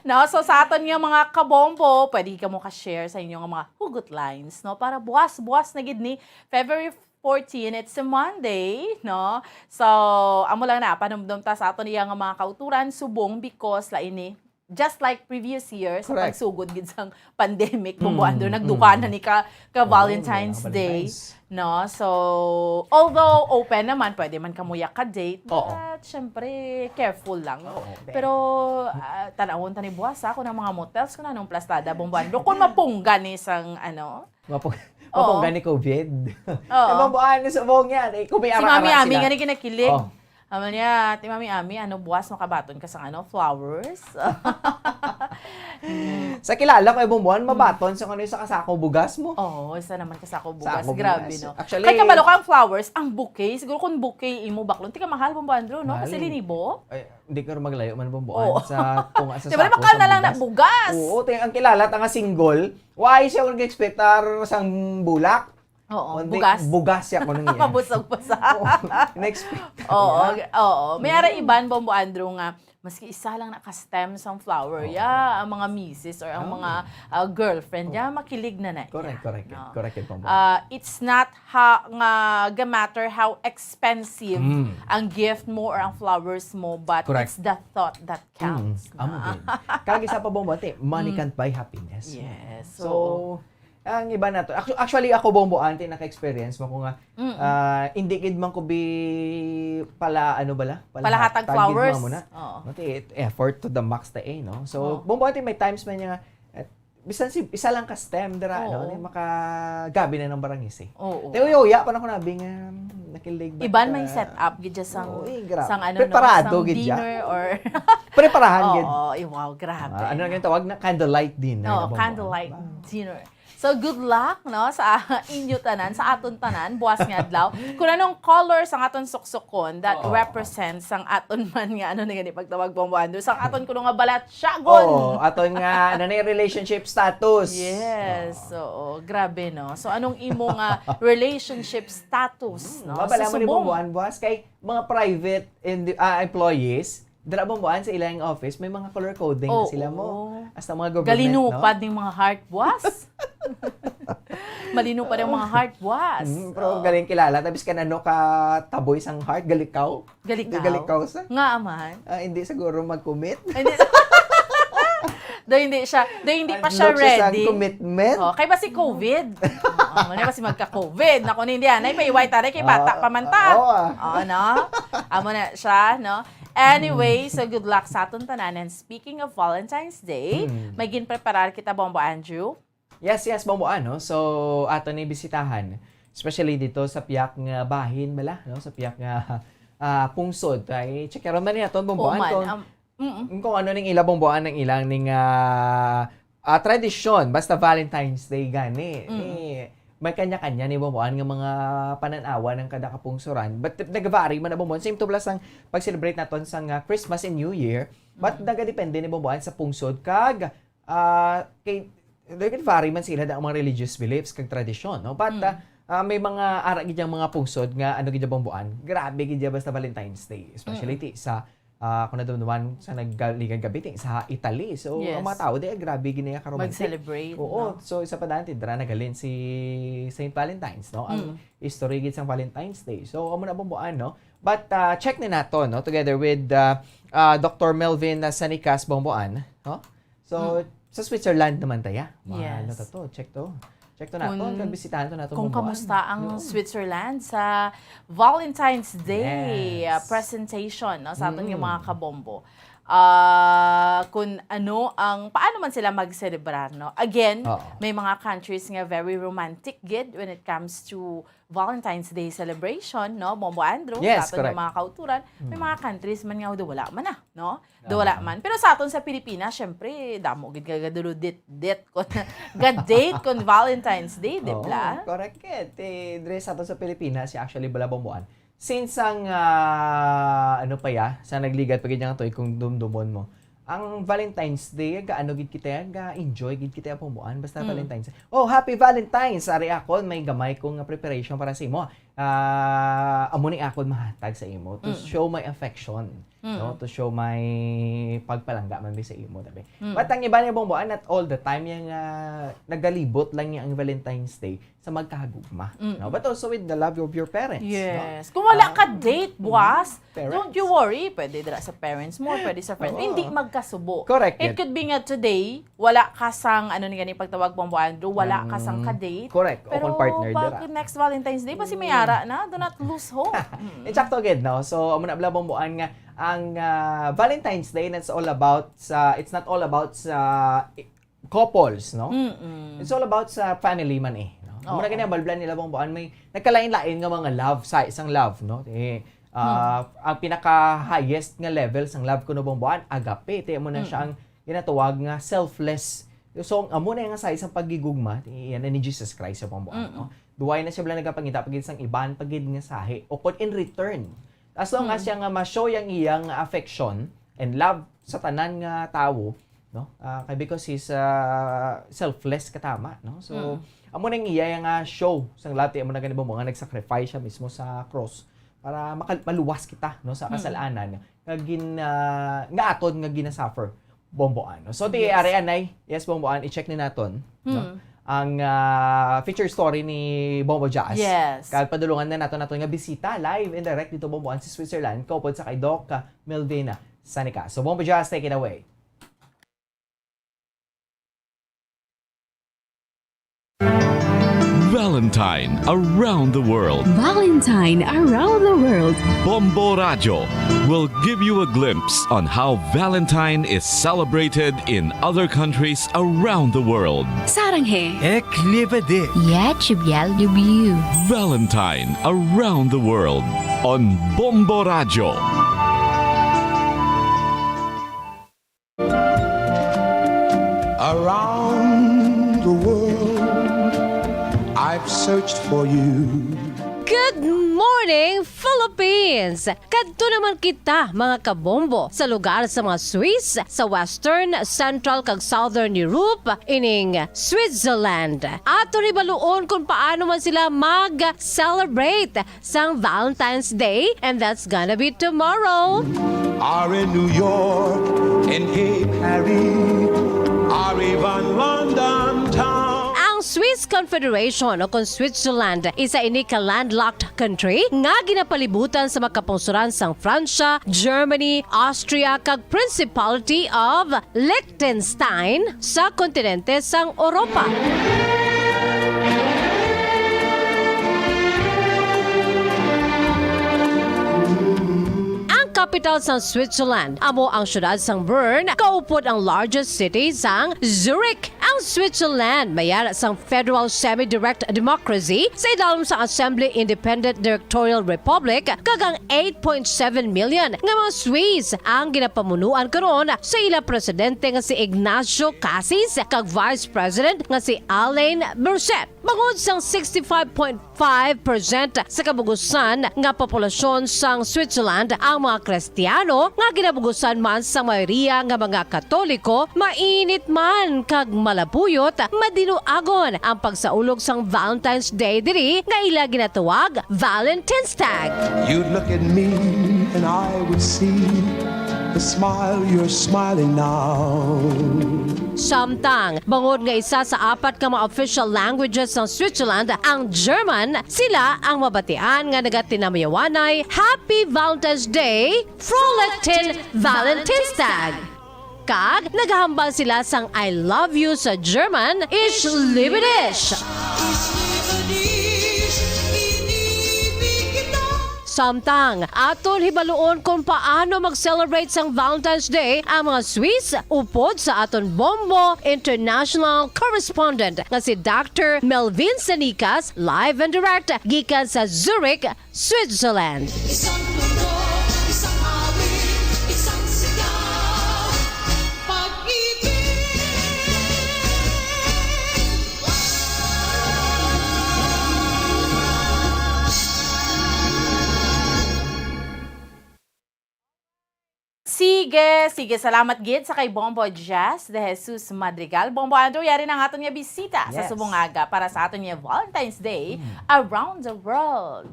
No, so sa aton nga mga kabombo, pwede ka mo ka-share sa inyo nga mga hugot lines, no? Para buwas-buwas na gid ni February fourteen, it's a Monday, no? So, amo lang na, panumdum ta sa aton iya nga mga kauturan, subong because la ini, just like previous year, sa Correct. pagsugod gid sang pandemic, Mm, Bombo Andrew, mm. nagduha na ni ka, ka Oo, Valentine's mga Day, Valentine's. no? So, although open naman, pwede man kamuya ka date, Oo. but syempre, careful lang. Oo, be. Pero, ah, tanawon ta ni buwas, ha, kung ang mga motels, kung anong plastada, Bombo Andrew, kung mapunggan ni sang, ano, Mapung-, Oo. mapunggan ni covid. Oo. Ay, Bombo, ano, subong yan? Eh, kung may Si Mami ara-ara Ami sila. nga ni kinakilig. Oh. Amo niya, ti Mami Ami, ano, buwas makabaton ka sang, ano, flowers? Sa kilala ko, eh, Bomboan, Hmm. mabaton sa kung ano yung sa kasako bugas mo. Oo, isa naman kasako bugas. Kasako Grabe, bugas. no? Actually, Kay kabalo ka ang flowers, ang bouquet, siguro kung bouquet imo baklon, tika mahal, Bombo Andrew, no? Mahal Kasi eh. linibo. Ay, hindi ka rin maglayo man, Bomboan, Oo. sa tunga sa Di ba, sako makal sa na lang na bugas. bugas? Oo, ti-, ang kilala ta nga single, why siya nag-expectar sang bulak? Oo, Kundi bugas. bugas siya ko nang iya. Mabusog pa sa Oo, in-expect Oo, niya. g-, oo. May ara Mm. iban, Bombo Andrew, nga maski isa lang na ka-stem sang flower, Oo. ya, ang mga misis or ang Oo. mga, ah, girlfriend, ya, Oo. makilig na na Correct, iya, correct, no? correct, Bombo. Ah, it's not ha-, nga, ga-matter how expensive Mm. ang gift mo or ang flowers mo, but Correct. it's the thought that Mm, counts, amo no? gid. Kag isa pa, Bombo, ate, money Mm. can't buy happiness. Yes, So, oo. Ang iba na to. Actu-, actually, ako, Bombo, ante, naka-experience mo ko nga, Mm-mm. ah, hindi gid man ko bi pala, ano bala? Palahatag Palahatag gid flowers. man mo na. Oo. Ante, effort to the max ta eh, no? So, Oo. Bombo, ante, may times man niya nga, eh, bisan si, isa lang ka stem dira, no? Oo. Ni makagabi na ng barangay, eh. Oo. Te, uya, uya pa na ko nabi nga, nakilig ba Iban ka? may set up gid dyan sang, Oo, eh, grabe. sang ano, no? Preparado Sang gid dyan. dinner or Preparahan Oo, gid. eh, wow, grabe, Ah, ano no? nga tawag na? Candlelight dinner Oo, na, Bombo, candlelight di ba? dinner. So, good luck, no, sa inyo tanan, sa aton tanan, buwas nga adlaw. Kung anong color sang aton suksukon, that Oo. represents ang aton man nga, ano na gani pagtawag, Bombo Andrew, sang aton kuno nga balatyagon. Oo, aton nga, ano na yung relationship status. Yes, Oo. oo, grabe, no? So, anong imo nga relationship status, Hmm, no? mabala Sa mo ni subong. Bombo, ang buwas kay mga private and, ah, employees, Dira, Bomboan, sa ilang office, may mga color coding na Oo. sila mo. Hasta mga government, Galinupad no? ning mga heart, buwas. Malinupad ang mga heart, buwas. Mm, pero Oo. galing kilala. Tapos ka na, no, ka taboy sang heart, galikaw. Galikaw? Hindi galikaw sa? Nga, aman. Ah, hindi siguro mag-commit. Hindi. Do hindi siya, do hindi pa siya Look siya sa ready. commitment. Oh, kay ba si covid? Oh, wala ba si magka-covid? Naku, hindi, anay, pa iway, taray, kay bata Ah, pa man ta. oo, ah. Oo, no? Amo na siya, no? Anyway, so good luck sa aton tanan. And speaking of Valentine's Day, Hmm. may ginpreparar kita, Bombo Andrew. Yes, yes, Bombo, ano? So, ato ni bisitahan. Especially dito sa piyak nga bahin, bala, no? Sa piyak nga, ah, pungsod. Ay, check man ni aton, Bombo, Oo man, kung, um, mm. kung ano ning ila, Bombo, ang ilang ning, ah, ah, tradisyon. Basta Valentine's Day gani. Mm. Eh, may kanya-kanya ni, Bombo, nga mga panan-awan ang kada kapungsuran. But nag-vary man na, Bombo. Same to plus ang pag-celebrate naton sang, ah, Christmas and New Year. But Mm. nagadepende ni, Bombo, sa pungsod kag Ah, kay, they can vary man sila ang mga religious beliefs kag tradisyon, no? But, Mm. ah, ah, may mga ara gid yang mga pungsod nga ano gid, Bomboan, grabe gid ya basta Valentine's Day, especially Mm. ti sa, ah, kung nadumduman sa nagligad gabi ti sa Italy. So, ang mga Yes. tao di, grabe gid niya ka-romantic. Mag-celebrate, Oo. no? So, isa pa dati, dira naghalin si Saint Valentine's, no? Ang Mm. history gid sang Valentine's Day. So, amo na, Bomboan, no? But, ah, check ni nato, no? Together with, ah, ah, Doctor Melvin, ah, Sanicas, Bomboan, no? So, Mm. sa Switzerland naman taya. Mga Yes. ano to, to? Check to. Check to nato. Kung, Kung bisitahan to nato, kung Bomboan. kamusta ang Yun. Switzerland sa Valentine's Day, Yes. ah, presentation, no, sa aton Mm. yung mga kabombo. Ah, kung ano ang, paano man sila mag-celebrar, no? Again, Oo. may mga countries nga very romantic gid when it comes to Valentine's Day celebration, no? Bombo Andrew, Yes, sa aton correct. yung mga kauturan, may Mm. mga countries man nga wala man na, no? Do wala Tama. man. Pero sa aton sa Pilipinas, syempre, damo gid nga gaduludit-dit kon, ga-date kon Valentine's Day, di Oo, ba? correct gid. Eh, dire sa aton sa Pilipinas, si actually bala, Bomboan. Since ang, ah, ano pa ya, sa nagligad pa gid nga to, kung dumdumon mo, ang Valentine's Day, gaano gid kita, ga-enjoy gid kita, Bomboan, basta Mm. Valentine's. Oh, happy Valentine's! Ari akon, may gamay kong preparation para sa imo. Ah, amo ni akon mahatag sa imo to Mm. show my affection, Mm. no? To show my pagpalangga man bi sa imo, tabi. Mm. But ang iba niya, Bomboan, not all the time yang, ah, nagalibot lang niya ang Valentine's Day sa magkahagugma, Mm. no? But also with the love of your parents, no? Yes. Kung wala Ah, ka date, mm, buwas, parents. don't you worry. Pwede dira sa parents mo, pwede sa friends. Oo. Hindi magkasubo. Correct It yun. could be nga today, wala ka sang, ano ni gani pagtawag, Bombo Andrew, wala ka sang Mm, ka-date. correct. O Pero kung partner pag dira. next Valentine's Day, basi may Mm. ara na, do not lose hope. Mm. Insakto gid, no? So, amo na bala, Bomboan, nga ang, ah, Valentine's Day, that's all about sa, it's not all about sa i-, couples, no? Mm-mm. It's all about sa family man eh, no? Amo na Oo. gani, balblan nila, Bomboan, may nagkalain-lain nga mga love, sa isang love, no? Eh, ah, Hmm. ang pinaka-highest nga level sang love kuno, Bomboan, agape. Ti amo na siya Mm. ang ginatawag nga selfless. So, amo na nga sa isang paghigugma, ti-, yan na ni Jesus Christ sa, Bomboan, Mm. no? Duway na siya bala nagapangita pa gid sang iban pa gid nga sahi. O kung in return, as long as Mm. siya nga ma-show yang iyang affection and love sa tanan nga tawo, no? Ah, kay because he's, ah, selfless katama, no? So, Mm. amo nang iya nga show sang love, ti amo na gani ba mo nga nag-sacrifice siya mismo sa cross para makal-, maluwas kita, no, sa Mm. kasalanan nga gin-, ah, nga aton nga ginasuffer, Bomboan, no? So, ti Yes. ari anay, yes, Bomboan, i-check ni naton, no? Mm. Ang, ah, feature story ni Bombo Jazz. Yes. Kag padulungan na nato naton nga bisita live and direct dito, Bomboan, sa Switzerland, kaupod sa kay Doc, ah, Melvina Sanica. So, Bombo Jazz, take it away. Valentine around the world. Valentine around the world. Bombo Radyo will give you a glimpse on how Valentine is celebrated in other countries around the world. Sarang he. Ek liebe dich. Yet you be L W. Valentine around the world on Bombo Radyo. Around the world, I've searched for you. Good morning, Philippines! Kadto naman kita, mga kabombo, sa lugar sa mga Swiss, sa Western, Central, kag Southern Europe, ining Switzerland. Aton hibaluon kung paano man sila mag-celebrate sang Valentine's Day, and that's gonna be tomorrow. Are in New York and Cape Harry, are even London town. Ang Swiss Confederation o kon Switzerland, isa ini ka landlocked country nga ginapalibutan sa mga kapungsoran sang Fransya, Germany, Austria, kag Principality of Liechtenstein sa kontinente sang Europa. Ang kapital sang Switzerland amo ang siyudad sang Bern, kaupod ang largest city sang Zurich. Ang Switzerland may ara sang federal semi-direct democracy sa idalom sang Assembly Independent Directorial Republic, kag ang eight point seven million nga mga Swiss ang ginapamunuan karon sa ila presidente nga si Ignacio Cassis kag Vice President nga si Alain Berset. Bangod sang sixty-five point five percent sa kabugusan nga populasyon sang Switzerland ang mga Kristiyano nga ginabugusan man sang mayoriya nga mga Katoliko, mainit man kag malabuyot, madinuagon ang pagsaulog sang Valentine's Day diri nga ila ginatawag Valentinstag. You'd look at me and I would see the smile you're smiling now. Samtang, bangod nga isa sa apat ka mga official languages sang Switzerland ang German, sila ang mabatian nga nagatinamyawanay Happy Valentine's Day, Frohlechten Valentinstag. Kag nagahambal sila sang I love you sa German, Ich liebe dich. Samtang, aton hibaluon kung paano mag-celebrate sang Valentine's Day ang mga Swiss upod sa aton Bombo International correspondent nga si Doctor Melvin Sanicas, live and direct gikan sa Zurich, Switzerland. Isang mundo, isang awit, isang sigaw. Pag-ibig. Sige, sige. Salamat gid sa kay Bombo Jess de Jesus Madrigal. Bombo Andrew, yari na ang aton nga bisita sa Yes. subong aga para sa aton nga Valentine's Day Mm. around the world.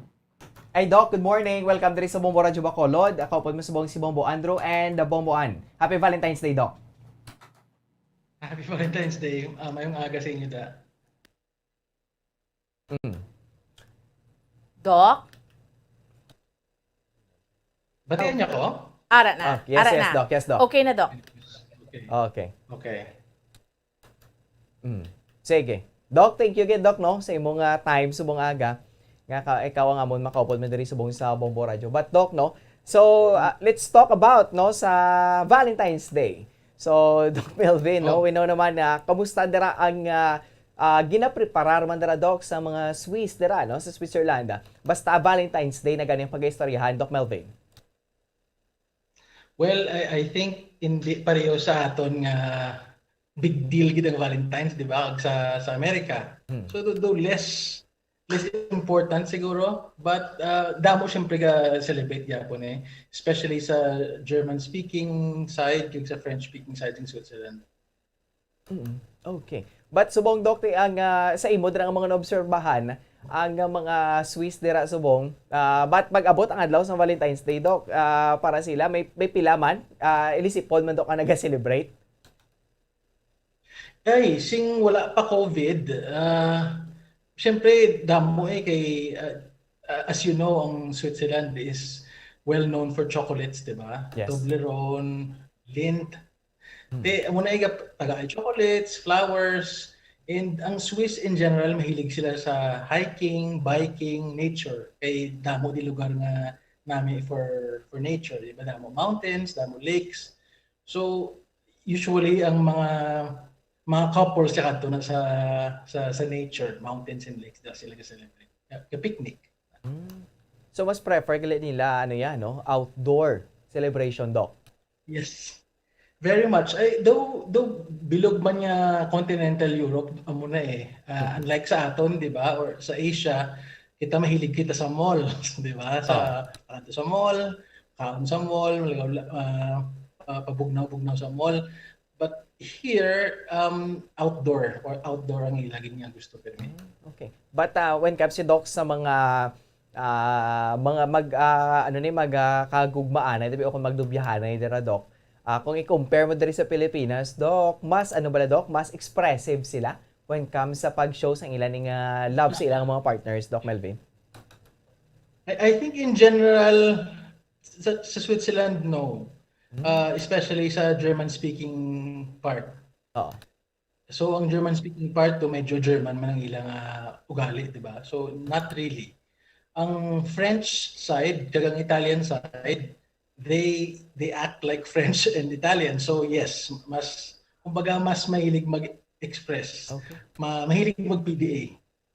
Ay, Doc, good morning. Welcome diri sa Bombo Radyo Bacolod. Ako po mo subong si Bombo Andrew and uh, Bombo Ann. Happy Valentine's Day, Doc. Happy Valentine's Day. Ah, mayong aga sa inyo, da. Mm. Doc? Batian niya ko? Ara na. Ah, yes, Ara yes, na. Doc. Yes, Doc. Okay na, Doc. Okay. Okay. Okay. Mm. Sige. Doc, thank you again, Doc, no, sa imong, ah, time subong aga nga ka, ikaw ang amon makaupod man diri subong sa Bombo Radio. But, Doc, no, so, ah, let's talk about, no, sa Valentine's Day. So, Doc Melvin, no, Oh. we know naman na kamusta dira ang, ah, ah, ginapreparar man dira, Doc, sa mga Swiss dira, no, sa Switzerland. Basta Valentine's Day na gani ang pag-istoryahan, Doc Melvin. Well, I, I think hindi pareho sa aton nga big deal gid ang Valentine's, di ba? Kag sa, sa Amerika. Hmm. So, though, though less, less important siguro, but, ah, damo siyempre ga-celebrate gyapon eh. Especially sa German-speaking side, kag sa French-speaking side in Switzerland. Mm, okay. But subong, Doc, ti ang, ah, sa imo dira nga mga naobserbahan, ang, ah, mga Swiss dira subong, ah, but pag-abot ang adlaw sa Valentine's Day, Doc, ah, para sila, may, may pila man, ah, ilisipon man, Doc, ang naga-celebrate? Ay, sing wala pa COVID, ah, siyempre, damo eh kay, ah, ah, as you know, ang Switzerland is well known for chocolates, di ba? Yes. Toblerone, Lindt. Hmm. Te, amo na iga, taga chocolates, flowers, and ang Swiss in general, mahilig sila sa hiking, biking, nature. Kay damo di lugar nga nami for, for nature, di ba? Damo mountains, damo lakes. So, usually, ang mga, mga couples siya kadto na sa, sa, sa nature, mountains and lakes, da sila ka-celebrate. Ka-, ka-picnic. Hmm. So, mas prefer gali nila, ano yan, no? Outdoor celebration, Doc? Yes. Very much. Ay, though, though bilog man nga continental Europe, amo na eh. Ah, Hmm. unlike sa aton, di ba? Or sa Asia, kita mahilig kita sa mall, di ba? Sa, Oh. Ato sa mall, kaon sa mall, ah, ah, pabugnaw-bugnaw sa mall. But here, um, outdoor or outdoor ang ila gid nga gusto permi. Mm, okay. But, ah, when comes to, Doc, sa mga, ah, mga mag, ah, ano ni, mag, ah, kagugmaan, ay, tabi, o kung magdubyahan, ay, dira, Doc, ah, kung i-compare mo diri sa Pilipinas, Doc, mas, ano bala, Doc, mas expressive sila when comes sa pag-show sang ila ning, ah, love sa ilang mga partners, Doc Melvin? I, I think in general, sa, sa Switzerland, no. Hmm. Uh, especially sa German-speaking part. Oo. So, ang German-speaking part, do medyo German man ang ilang, ah, ugali, di ba? So, not really. Ang French side, kag ang Italian side, they, they act like French and Italian. So, yes, mas, kumbaga, mas mahilig mag-express. Okay. Ma-, mahilig mag-P D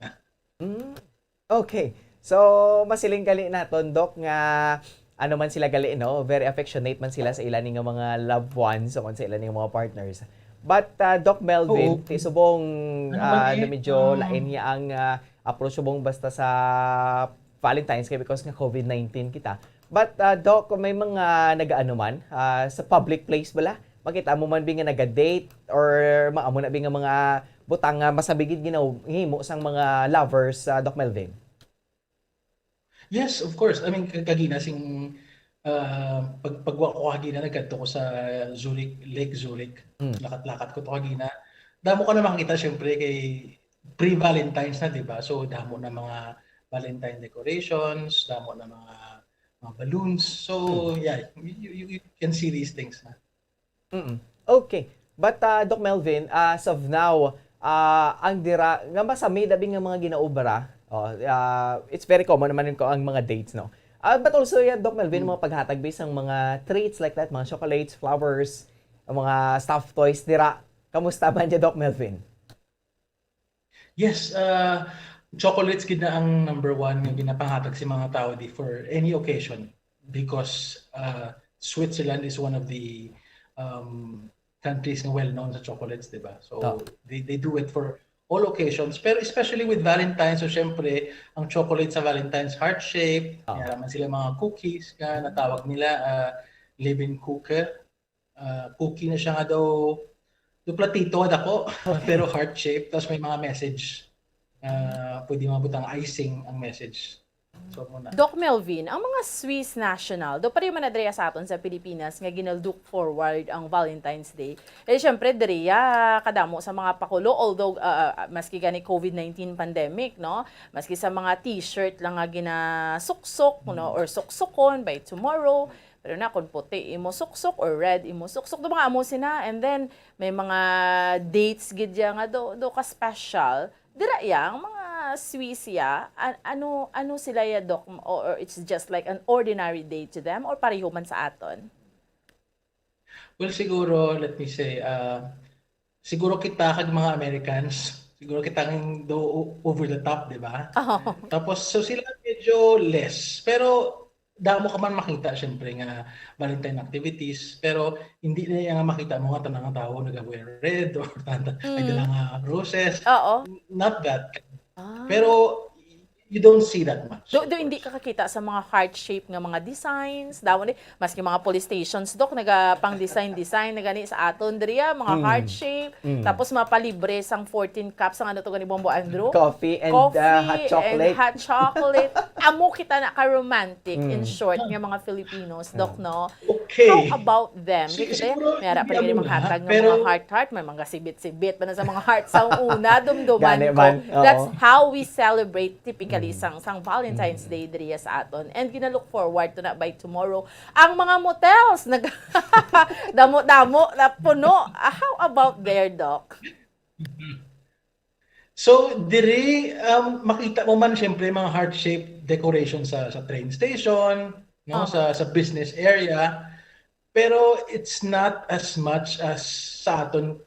A. Mm. Okay. So, masiling gali naton, Doc, nga ano man sila gali, no? Very affectionate man sila sa ila ni nga mga loved ones o sa ila ni nga mga partners. But, uh, Doc Melvin, Oo. ti subong, Ano ba uh, ni? na medyo Um, lain niya ang, uh, approach subong basta sa Valentine's Day because nga COVID nineteen kita. But, uh, Doc, may mga nagaano man, uh, sa public place bala? Makita mo man bi nga naga-date or maamo na bi nga mga butang nga masabigid ginahimo sang mga lovers, uh, Doc Melvin? Yes, of course. I mean, ka-, kagina sing, ah, pag-, pagwa ko kagina, nagkadto ko sa Zurich, Lake Zurich. Mm. Lakat-lakat ko to kagina. Damo ka na makita, syempre, kay pre-Valentine's na, di ba? So, damo na mga Valentine decorations, damo na mga, mga balloons. So, Mm. yeah, you, you, you can see these things na. Mm. Okay. But, uh, Doc Melvin, uh, as of now, uh, ang dira, nga masami dabi nga mga ginaobra, oh, uh, it's very common naman yun ko ang mga dates, no? Uh, but also, yeah, Doc Melvin, Mm. mga paghatag bisang mga treats like that, mga chocolates, flowers, ang mga stuffed toys, dira. Kamusta man dyan, Doc Melvin? Yes, uh, chocolates gid na ang number one nga ginapangatag sa mga tao di for any occasion because, uh, Switzerland is one of the, um, countries nga well known sa chocolates, di ba? So, Oh. they, they do it for all occasions, pero especially with Valentine's, so syempre, ang chocolate sa Valentine's heart shape, Oh. may ara man sila mga cookies nga natawag nila, uh, Lebkuchen. Ah, cookie na siya nga daw, daw platito nga dako, pero heart shape, tapos may mga message. Ah, pwede mabutang icing ang message. So, muna. Doc Melvin, ang mga Swiss national, do pareho man na diri sa aton sa Pilipinas nga gina-look forward ang Valentine's Day. Eh, syempre, diri, ah, kadamo sa mga pakulo, although, ah, ah, maski gani COVID nineteen pandemic, no? Maski sa mga t-shirt lang nga ginasuksok, no? Mm. Or suksukon by tomorrow, pero na, kung puti imo suksok or red imo suksok, do mga amo sina. And then, may mga dates gid ya nga do, do ka special. Dira ya, ang mga Swiss ya, an-, ano, ano sila ya, Doc? Or, or it's just like an ordinary day to them? Or pareho man sa aton? Well, siguro, let me say, ah, siguro kita kag mga Americans, siguro kita ang do o-, over the top, di ba? Oh. Tapos, so sila medyo less. Pero damo ka man makita, syempre, nga Valentine activities. Pero hindi na yan nga makita mo nga tanang tao nag-wear red or tanta-, may Mm. dala nga roses. Oo. Not that. Ah. Pero you don't see that much, Do, of do hindi course. ka kakita sa mga heart shape nga mga designs? Daw ni, maski mga police stations, Doc, naga pang design-design na gani sa aton diri, ah, mga Mm. heart shape. Mm. Tapos mapalibre sang fourteen cups ang ano to gani, Bombo Andrew? Coffee and, Coffee uh, hot and chocolate. Hot chocolate. Amo kita na ka-romantic, in Mm. short, nga mga Filipinos, Doc, Ah. no? Okay. How about them? Si-, Di kita, siguro, may ara pa hindi rin amo na, maghatag ng pero mga heart-heart, may mga sibit-sibit pa na sa mga heart sa una, dumduman Gani ko. man, oo. That's how we celebrate typically Mm. sang, sang Valentine's Mm. Day diriya sa aton. And gina-look forward to na by tomorrow. Ang mga motels, nag-, damo-damo na puno. Ah, how about there, Doc? So, diri, um, makita mo man, syempre, mga heart-shaped decoration sa, sa train station, no? Oh. Sa, sa business area. Pero it's not as much as sa aton,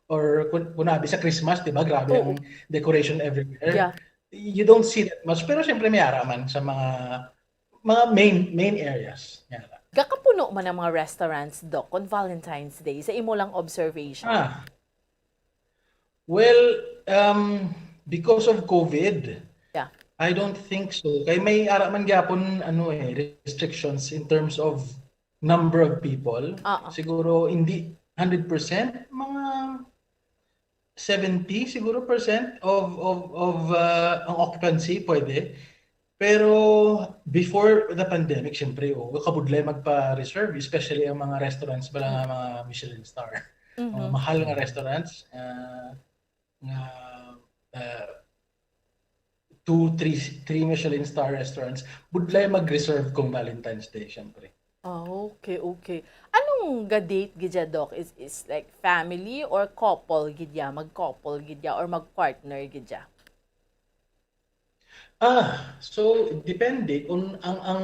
or kun, kun abi sa Christmas, di ba? Grabe Oo. ang decoration everywhere. Yeah. You don't see that much. Pero syempre, may ara man sa mga, mga main, main areas. May ara. Gakapuno man ang mga restaurants, Doc, on Valentine's Day, sa imo lang observation? Ah. Well, um, because of COVID, Yeah. I don't think so. Kay may ara man gyapon, ano eh, restrictions in terms of number of people. Oo. Siguro hindi hundred percent, mga seventy siguro percent of of of uh, ang occupancy pwede. Pero before the pandemic, syempre, oh, kabudlay magpa-reserve, especially ang mga restaurants ba nga mga Michelin star. Ang Mhm. mahal nga restaurants, ah, nga ah, two, three, three Michelin star restaurants, budlay mag-reserve kung Valentine's Day, syempre. Ah, okay, okay. Anong ga-date gid dya, Doc? Is is like family or couple gid ya? Mag-couple gid ya or mag-partner gid ya? Ah, so depende kung ang ang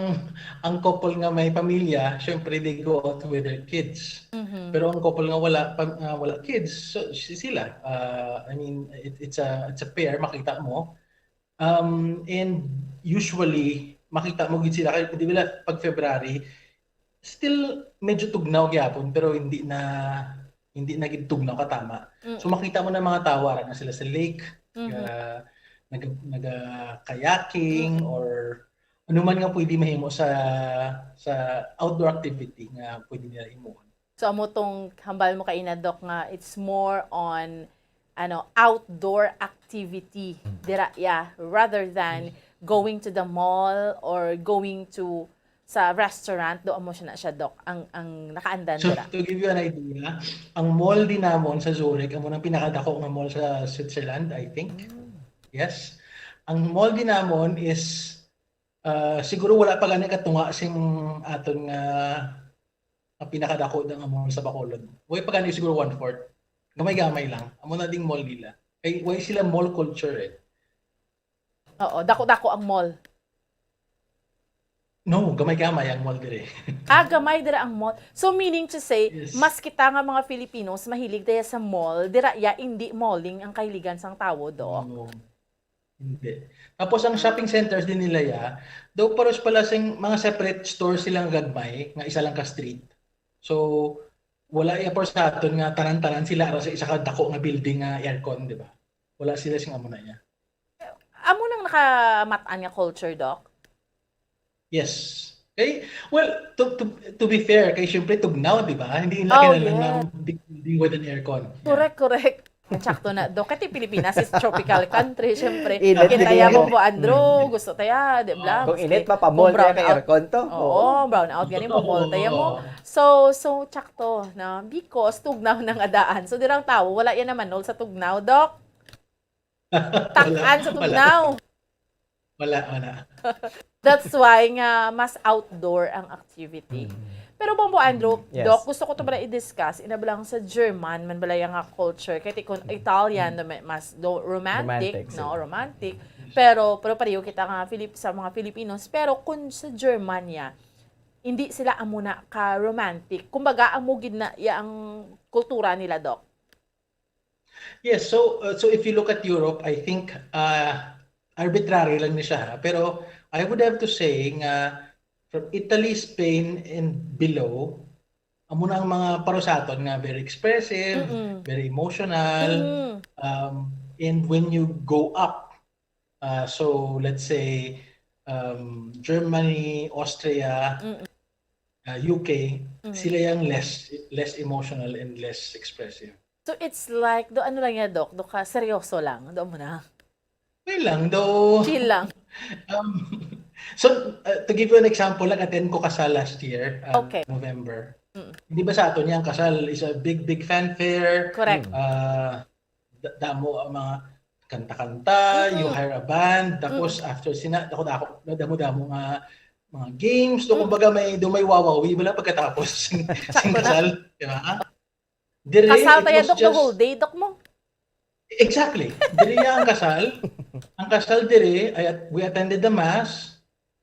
ang couple nga may pamilya, syempre they go out with their kids. Mhm. Pero ang couple nga wala pa, nga wala kids, so si- sila, ah, I mean, it, it's a it's a pair, makita mo. Um, and usually makita mo gid sila kay di ba pag February, still medyo tugnaw gyapon pero hindi na hindi na gid tugnaw katama. So Mm. makita mo na mga tawo ara na sila sa lake, Mhm. uh, nag nag kayaking or ano man nga pwede mahimo sa sa outdoor activity nga pwede nila himuon. So amo tong hambal mo kaina, Doc, nga it's more on ano, outdoor activity dira, yeah, rather than going to the mall or going to sa restaurant, do amo siya na siya, Doc, ang ang nakaandan So dira. to give you an idea, ang mall din namon sa Zurich, amo nang pinakadako nga mall sa Switzerland, I think. Yes. Ang mall din namon is ah, siguro wala pa gani katunga sing aton nga nga pinakadako na nga mall sa Bacolod. Way pa gani siguro one fourth. Gamay-gamay lang. Amo na ding mall nila. Kay way sila mall culture eh. Oo, dako-dako ang mall. No, gamay-gamay ang mall dire. Ah, gamay dira ang mall. So meaning to say, Yes. Mas kita nga mga Filipinos mahilig tayo sa mall, dira ya hindi malling ang kahiligan sang tawo, Doc. No. Hindi. Tapos ang shopping centers din nila ya, daw paros pala sing mga separate store silang gagmay nga isa lang ka street. So wala ya paros sa aton nga tanan-tanan sila ara sa isa ka dako nga building nga aircon, di ba? Wala sila sing amo na niya. Amo nang nakamat-an nga culture, Doc? Yes. Kay, well, to, to, to be fair, kay syempre tugnaw, di ba? Hindi nila Oh, kinahanglan ng yeah. big building with an aircon. Yeah. Correct, correct. Sakto na, Doc. Kasi Pilipinas is tropical country, syempre. Init, Kita hindi ya mo. mo, Andrew, Mm. gusto taya, di ba? Kung init, mapamol Brown kaya kay out. aircon to. Oo, brown out gani, mamol taya mo. Oo. So, so, sakto na. Because tugnaw na nga daan. So, dirang tawo, wala yan naman, no, sa tugnaw, Doc? Tak-an sa Wala. tugnaw. Wala, wala. That's why nga mas outdoor ang activity. Mm. Pero Bombo Andrew, Yes. Doc, gusto ko to bala i-discuss. Ina bala sa German, man bala yang nga culture. Kaya kung Italian, na may- mas do, romantic, Romantic no? sila. Romantic. Pero, pero pareho kita nga Filip, sa mga Filipinos. Pero kung sa German ya, hindi sila amo na ka-romantic. Kumbaga, amo gid na ya ang kultura nila, Doc. Yes, so uh, so if you look at Europe, I think uh, arbitrary lang ni siya ha, pero I would have to say nga from Italy, Spain, and below, amo na ang mga parusaton nga very expressive, Mm-mm. very emotional, Mm. um, and when you go up, uh, so let's say um, Germany, Austria, Mm-mm. uh, U K, Mm. sila yung less less emotional and less expressive. So it's like, do ano lang yan, Doc? Do ka seryoso lang? Do mo na? Okay lang, though. Chill lang. Um, so, uh, to give you an example, nag-attend ko kasal last year, uh, Okay. November. Mm. Hindi ba sa aton yung kasal is a big, big fanfare? Correct. Uh, da- damo ang mga kanta-kanta, you Mm-mm. hire a band, tapos after sina, dako-dako, damo-damo nga mga games, so kumbaga may do may wawawi bala pagkatapos sing, sing Sakto na. Kasal, di ba? Dire, Kasal it tayo, was Doc, the just whole day, Doc mo. Exactly. Dire ya ang kasal. Ang kasal dire, I, we attended the mass.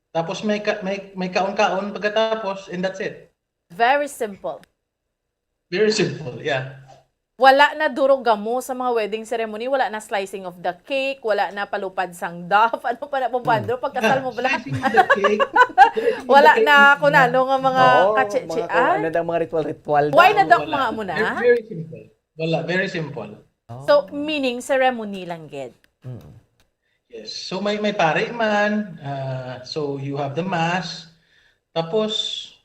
Tapos may ka, may may kaon-kaon pagkatapos and that's it. Very simple. Very simple, yeah. Wala na duro gamo sa mga wedding ceremony, wala na slicing of the cake, wala na palupad sang dove, ano pa na, Bombo Andrew, pagkasal mo bala? Slicing of the cake. Wala na kung ano nga mga Oo, kachi-chi-, mga, ah? ano daw, mga ritual-ritual Why daw. na daw Wala. mga amo na? Very, very simple. Wala, very simple. So, meaning ceremony lang gid. Mm. Yes. So may may pare man, ah, so you have the mass. Tapos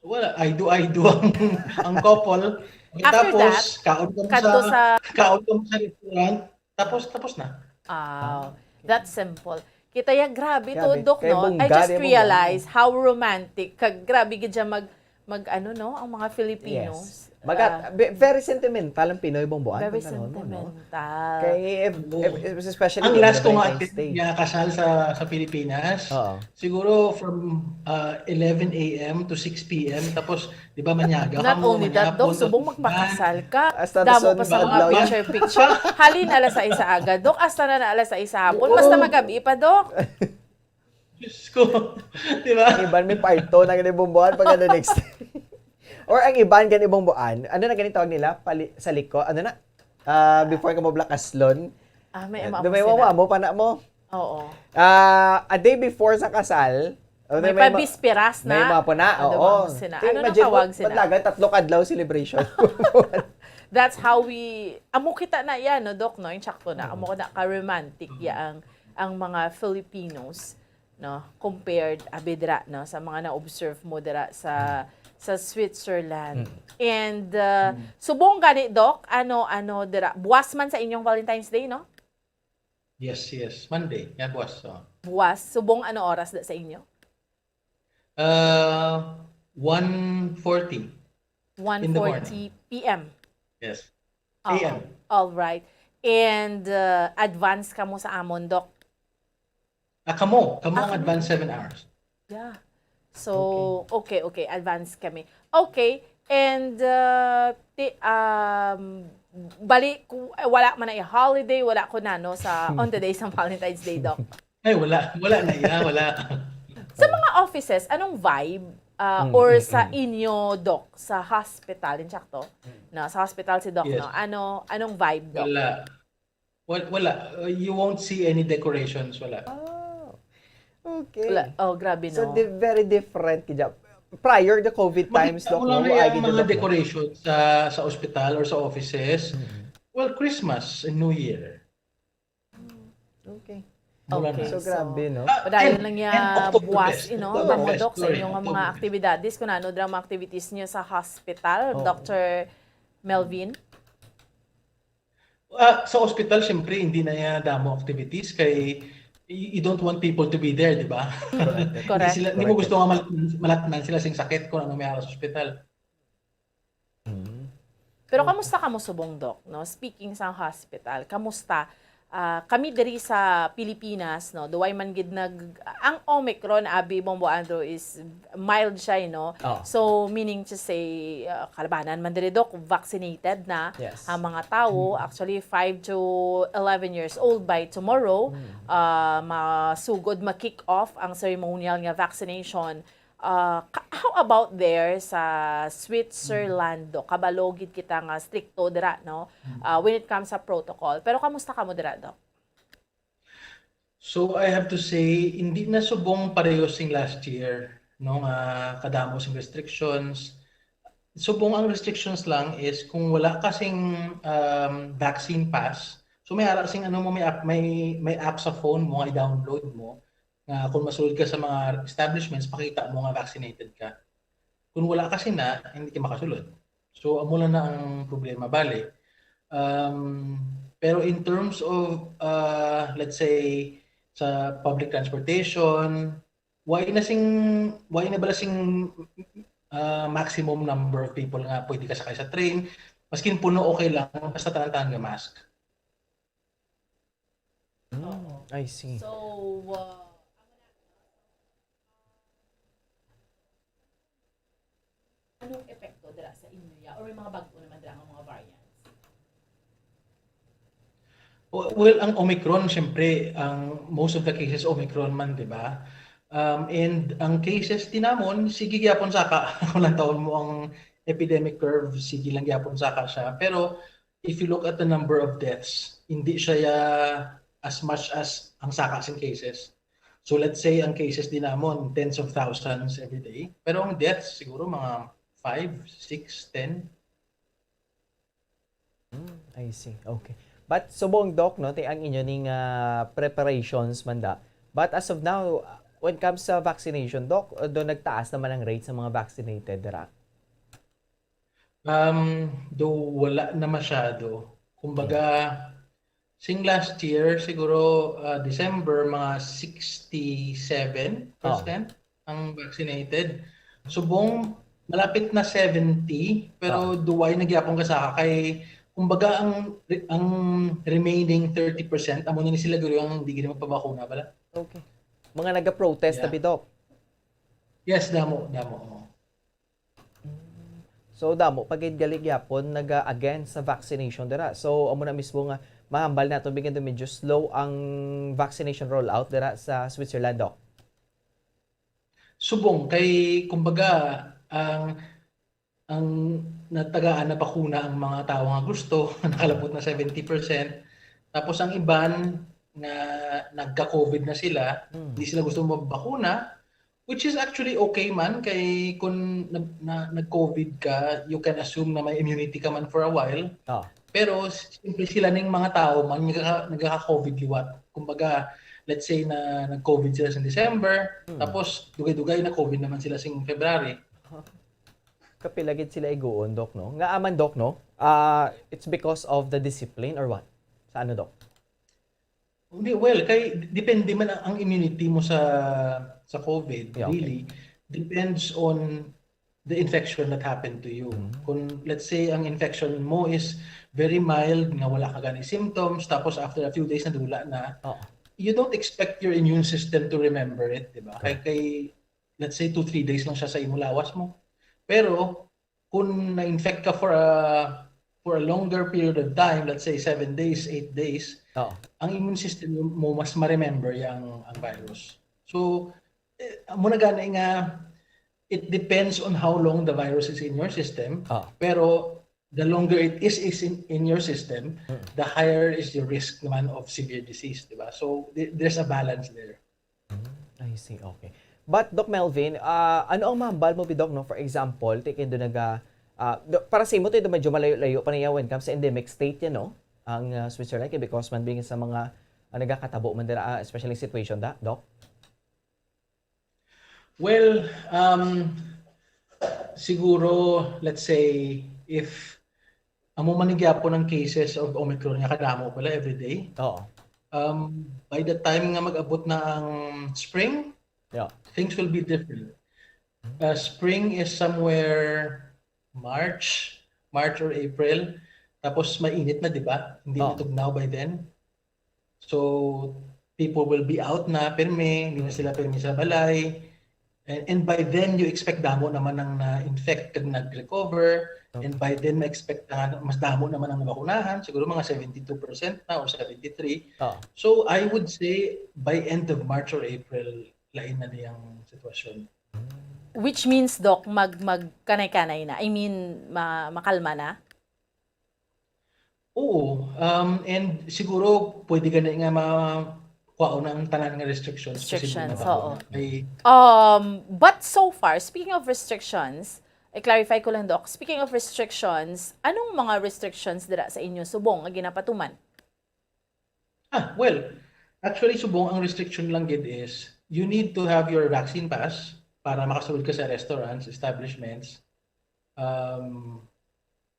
wala, I do, I do ang, ang couple. After Tapos that, kaon kamo kadto sa sa kaon kamo sa restaurant. Tapos tapos na. Ah, that's simple. Kita ya, grabe to, Grabe. Dok, Kay no? bongga I just ni bongga. Realized how romantic. Kag grabe gid siya mag, mag ano, no? Ang mga Filipinos. Yes. Maga, Ah, be- very sentimental ang Pinoy, Bongboan. Very Kung tanong mo, no? sentimental. Kay ev- Oo. ev- especially Ang kay last ko nga Valentine's attend Day. nga kasal sa sa Pilipinas, Oo. siguro from uh, eleven a m to six p m. Tapos, di ba, manyaga Not kamo, only that, Dok, manyapon, subong tapos magpakasal ka, Hasta damo sunod pa sa nga mga adlaw. Picture-picture. Halin na alas sais sa aga, Dok, hasta na na alas sais sa hapon. Basta magabi pa, Dok. Diyos ko. Di ba? Ang iban may parto na gani, Bongboan, pag the next day. Or ang iban gani, Bongboan, ano na gani tawag nila? Pali, sa liko? Ano na? Ah, before ka mo blakaslon. Ah, may Eh, amo may sila. wawa mo, pana mo. Oo. Ah, a day before sa kasal, o, May may ma- pabisperas may na. mga puna, Ano oo. ba ang sina-, Kay ano nang imagine mo, tawag sina? madlagan, tatlong adlaw celebration. That's how we, amo kita na yan, no, Doc, no? Yung sakto na, amo na ka-romantic ya ang, ang mga Filipinos, no? Compared, abi dira, no? Sa mga na-observe mo dira sa, sa Switzerland. Mm. And, uh, subong gani, Doc, ano, ano, dira, buwas man sa inyong Valentine's Day, no? Yes, yes. Monday. Nga buwas. Oh. Buwas, subong ano oras da sa inyo? Uh, one forty. In the morning. One forty p m. Yes. Oo. A M. All right. And uh, advance kamo sa amon, Doc. Ah, kamo. Kamo Ah, ang kamo. Advance seven hours. Yeah. So, okay, okay. Advance kami. Okay. And uh, ti, um, bali, ku- eh, wala man na holiday, wala ko na, no, sa on the day sa Valentine's Day, Doc. Ay, wala. Wala na iya. Wala. Sa mga offices, anong vibe uh, Mm, or mm, sa mm. inyo, Doc, sa hospital, insakto? No, sa hospital si Doc, Yes. No? Ano, anong vibe, Doc? Wala. Wal- Wala. Uh, you won't see any decorations. Wala. Oh, okay. Wala. Oh, grabe, So, no? di- very different kaya. Prior the COVID times, Makita Doc, mo no? lang Wa na ay yung gid mga na, Doc, no? Decorations sa sa ospital or sa offices. Mhm. Well, Christmas and New Year. Okay. Mura Okay, na. So, grabe, no? Ah, Padayon and- lang niya and Oktoberfest. buwas, you know, Oktoberfest, Mamo Doc, sa sorry, inyong mga Oktoberfest. Actividades, kung ano dira mga activities niyo sa hospital, Oo. Doctor Melvin? Ah, sa ospital, siyempre, hindi na niya damo activities kay you, you don't want people to be there, di ba? Correct. Hindi sila, hindi mo gusto nga mal- malatnan sila sing sakit kung ano may sa ospital. Mm. Pero kamusta kamo subong, Doc, no? Speaking sa hospital, kamusta? Ah, kami diri sa Pilipinas, no, duway man gid nag ang Omicron, abi, Bombo Andrew, is mild siya, eh, no? Oh. So, meaning to say, ah, kalabanan man diri, Doc, vaccinated na Yes. ang mga tawo. Actually, five to eleven years old by tomorrow, ah, masugod, ma-kick off ang ceremonial nga vaccination. Ah, ka- how about there sa Switzerland, Doc? Kabalo gid kita nga strikto dira, no? Ah, when it comes sa protocol. Pero kamusta kamo dira, Doc? So I have to say, hindi na subong pareho sing last year, no, nga kadamo sing restrictions. Subong ang restrictions lang is kung wala ka sing um, vaccine pass, so may ara sing ano mo, may app, may may app sa phone mo nga i-download mo nga kung masulod ka sa mga establishments, pakita mo nga vaccinated ka. Kung wala ka sina, hindi ka makasulod. So amo lang na ang problema bali. Um, pero in terms of uh, let's say sa public transportation, why na sing why na bala sing uh, maximum number of people nga pwede ka sakay sa train? Maskin puno, okay lang, basta tanan-tanan nga mask. Mm, I see. So, uh, anong epekto dira sa inyo ya? Or may mga bag-o naman dira nga mga variants? Well, ang Omicron, syempre, ang most of the cases Omicron man, di ba? Um, and ang cases din namon, sige gyapon saka, kung lang taon mo ang epidemic curve, sige lang gyapon saka siya. Pero if you look at the number of deaths, hindi siya ya as much as ang saka sing cases. So let's say ang cases din namon, tens of thousands every day. Pero ang deaths, siguro mga five, six, ten. Mm, I see. Okay. But subong, Doc, no, ti ang inyo ning, ah, preparations man da. But as of now, when comes sa vaccination, Doc, do nagtaas naman ang rate sa mga vaccinated dira? Um, do wala na masyado. Kumbaga, sing last year, siguro, ah, December, mga sixty-seven percent ang vaccinated. Subong, malapit na seventy, pero duway na gyapon kasaha kay, kumbaga, ang, ang remaining thirty percent, amo na ni sila guro ang di gid magpabakuna bala. Okay. Mga naga-protest Yeah. na bidok. Yes, damo, damo. Oo. So, damo pa gid gali gyapon naga-against sa vaccination dira. So, amo na mismo nga mahambal naton, bigyan medyo slow ang vaccination rollout dira sa Switzerland, Doc. Subong kay, kumbaga, ang, ang natagaan na bakuna ang mga tawo nga gusto, nakalabot na seventy percent. Tapos ang iban nga nagka-COVID na sila, Mm. hindi sila gusto mabakuna, which is actually okay man kay kung na, na, nag-COVID ka, you can assume na may immunity ka man for a while. Ah. Pero s-, simply sila ning mga tao man nga nagka-COVID liwat. Kumbaga, let's say na nag-COVID sila sa December, Mm. tapos dugay-dugay na COVID naman sila sing February. Kapila gid sila iguon, Doc, no? Nga aman, Doc, no? Ah, it's because of the discipline or what? Sa ano, Doc? Hindi, well, kay depende man ang, ang immunity mo sa, sa COVID, Yeah, okay. really depends on the infection that happened to you. Mm. Kung, let's say, ang infection mo is very mild, nga wala ka gani symptoms, tapos after a few days, nadula na, Oo. you don't expect your immune system to remember it, di ba? Kay, Correct. kay, let's say, two, three days lang siya sa imo lawas mo. Pero, kung na-infect ka for a, for a longer period of time, let's say, seven days, eight days, Oo. ang immune system mo mas ma-remember yang, ang virus. So, eh, amo na gani nga, it depends on how long the virus is in your system. Ah. Pero the longer it is, is in, in your system, Mm. the higher is your risk naman of severe disease, di ba? So, th-, there's a balance there. Mm, I see, okay. But, Doc Melvin, ah, ano ang mahambal mo, Doc, no? For example, ti kay do naga, ah, do, para sa imo, ti do medyo malayo-layo pa niya when comes sa endemic state yan, no? Ang, ah, Switzerland, kay because man being sa mga, ah, nagakatabo man dira, ah, especially situation da, Doc? Well, um, siguro, let's say, if amo man ni gyapon ang cases of Omicron nga kadamo pala every day. Oo. Um, by the time nga mag-abot na ang spring, Yeah. things will be different. Uh, spring is somewhere March, March or April. Tapos mainit na, di ba? Hindi Oh. na tugnaw by then. So, people will be out na pirmi, hindi na sila pirmi sa balay. And, and by then, you expect damo naman ang na-infect kag nag-recover. Okay. And by then, ma-expect na nga mas damo naman ang nabakunahan. Siguro mga seventy-two percent na or seventy-three. Ah. So, I would say, by end of March or April, lain na niyang sitwasyon. Which means, Doc, mag-, magkanay-kanay na. I mean, ma-, makalma na? Oo, um, and siguro pwede gani nga ma-, kuhaon ang tanan nga restrictions, posible Restrictions, na ba? oo. Ay, Um, but so far, speaking of restrictions, i-clarify ko lang, Doc, speaking of restrictions, anong mga restrictions dira sa inyo subong nga ginapatuman? Ah, well, actually, subong ang restriction lang gid is you need to have your vaccine pass para makasulod ka sa restaurants, establishments. Um,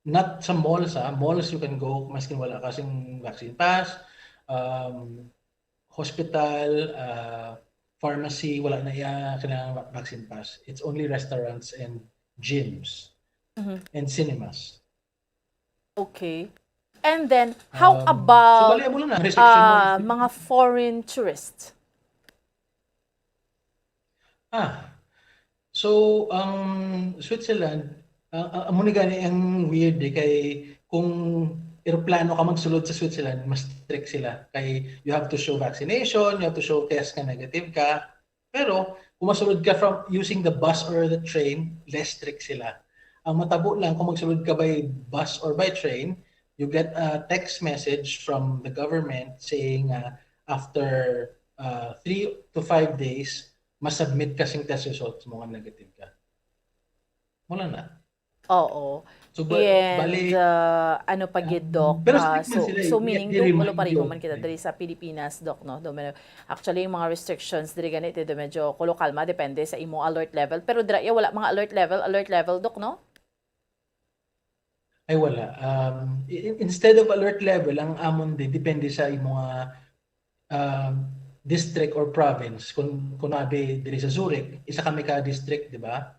not sa malls, ah. Malls, you can go, maskin wala ka sing vaccine pass. Um, hospital, ah, pharmacy, wala na iya kailangan va-, vaccine pass. It's only restaurants and gyms Mhm. and cinemas. Okay. And then, how Um, so, about, bali, amo lang na, restriction mo. ah, mga foreign tourists? Ah. So, ang Switzerland, ah, ah, amo ni gani ang weird eh, kay kung eroplano ka magsulod sa Switzerland, mas strict sila. Kay you have to show vaccination, you have to show test nga negative ka. Pero kung masulod ka from using the bus or the train, less strict sila. Ang matabo lang kung magsulod ka by bus or by train, you get a text message from the government saying, ah, after, ah, three to five days, ma-submit ka sing test results mo nga negative ka. Wala na. Oo. So, ba-, And, bali, uh, ano pa gid, Doc? Pero ah, strict man so, sila, so eh. Meaning, they do, remind walo pareho you. Man kita diri sa Pilipinas, Doc, no? Do, meron, actually, yung mga restrictions diri ganito, do, medyo kulo kalma, depende sa imong alert level. Pero dira, ya, wala mga alert level, alert level, Doc, no? Ay, wala. Um, i-, instead of alert level, ang amon di, depende sa imong, ah, um, district or province. Kung, kung abi diri sa Zurich, isa kami ka district, di ba?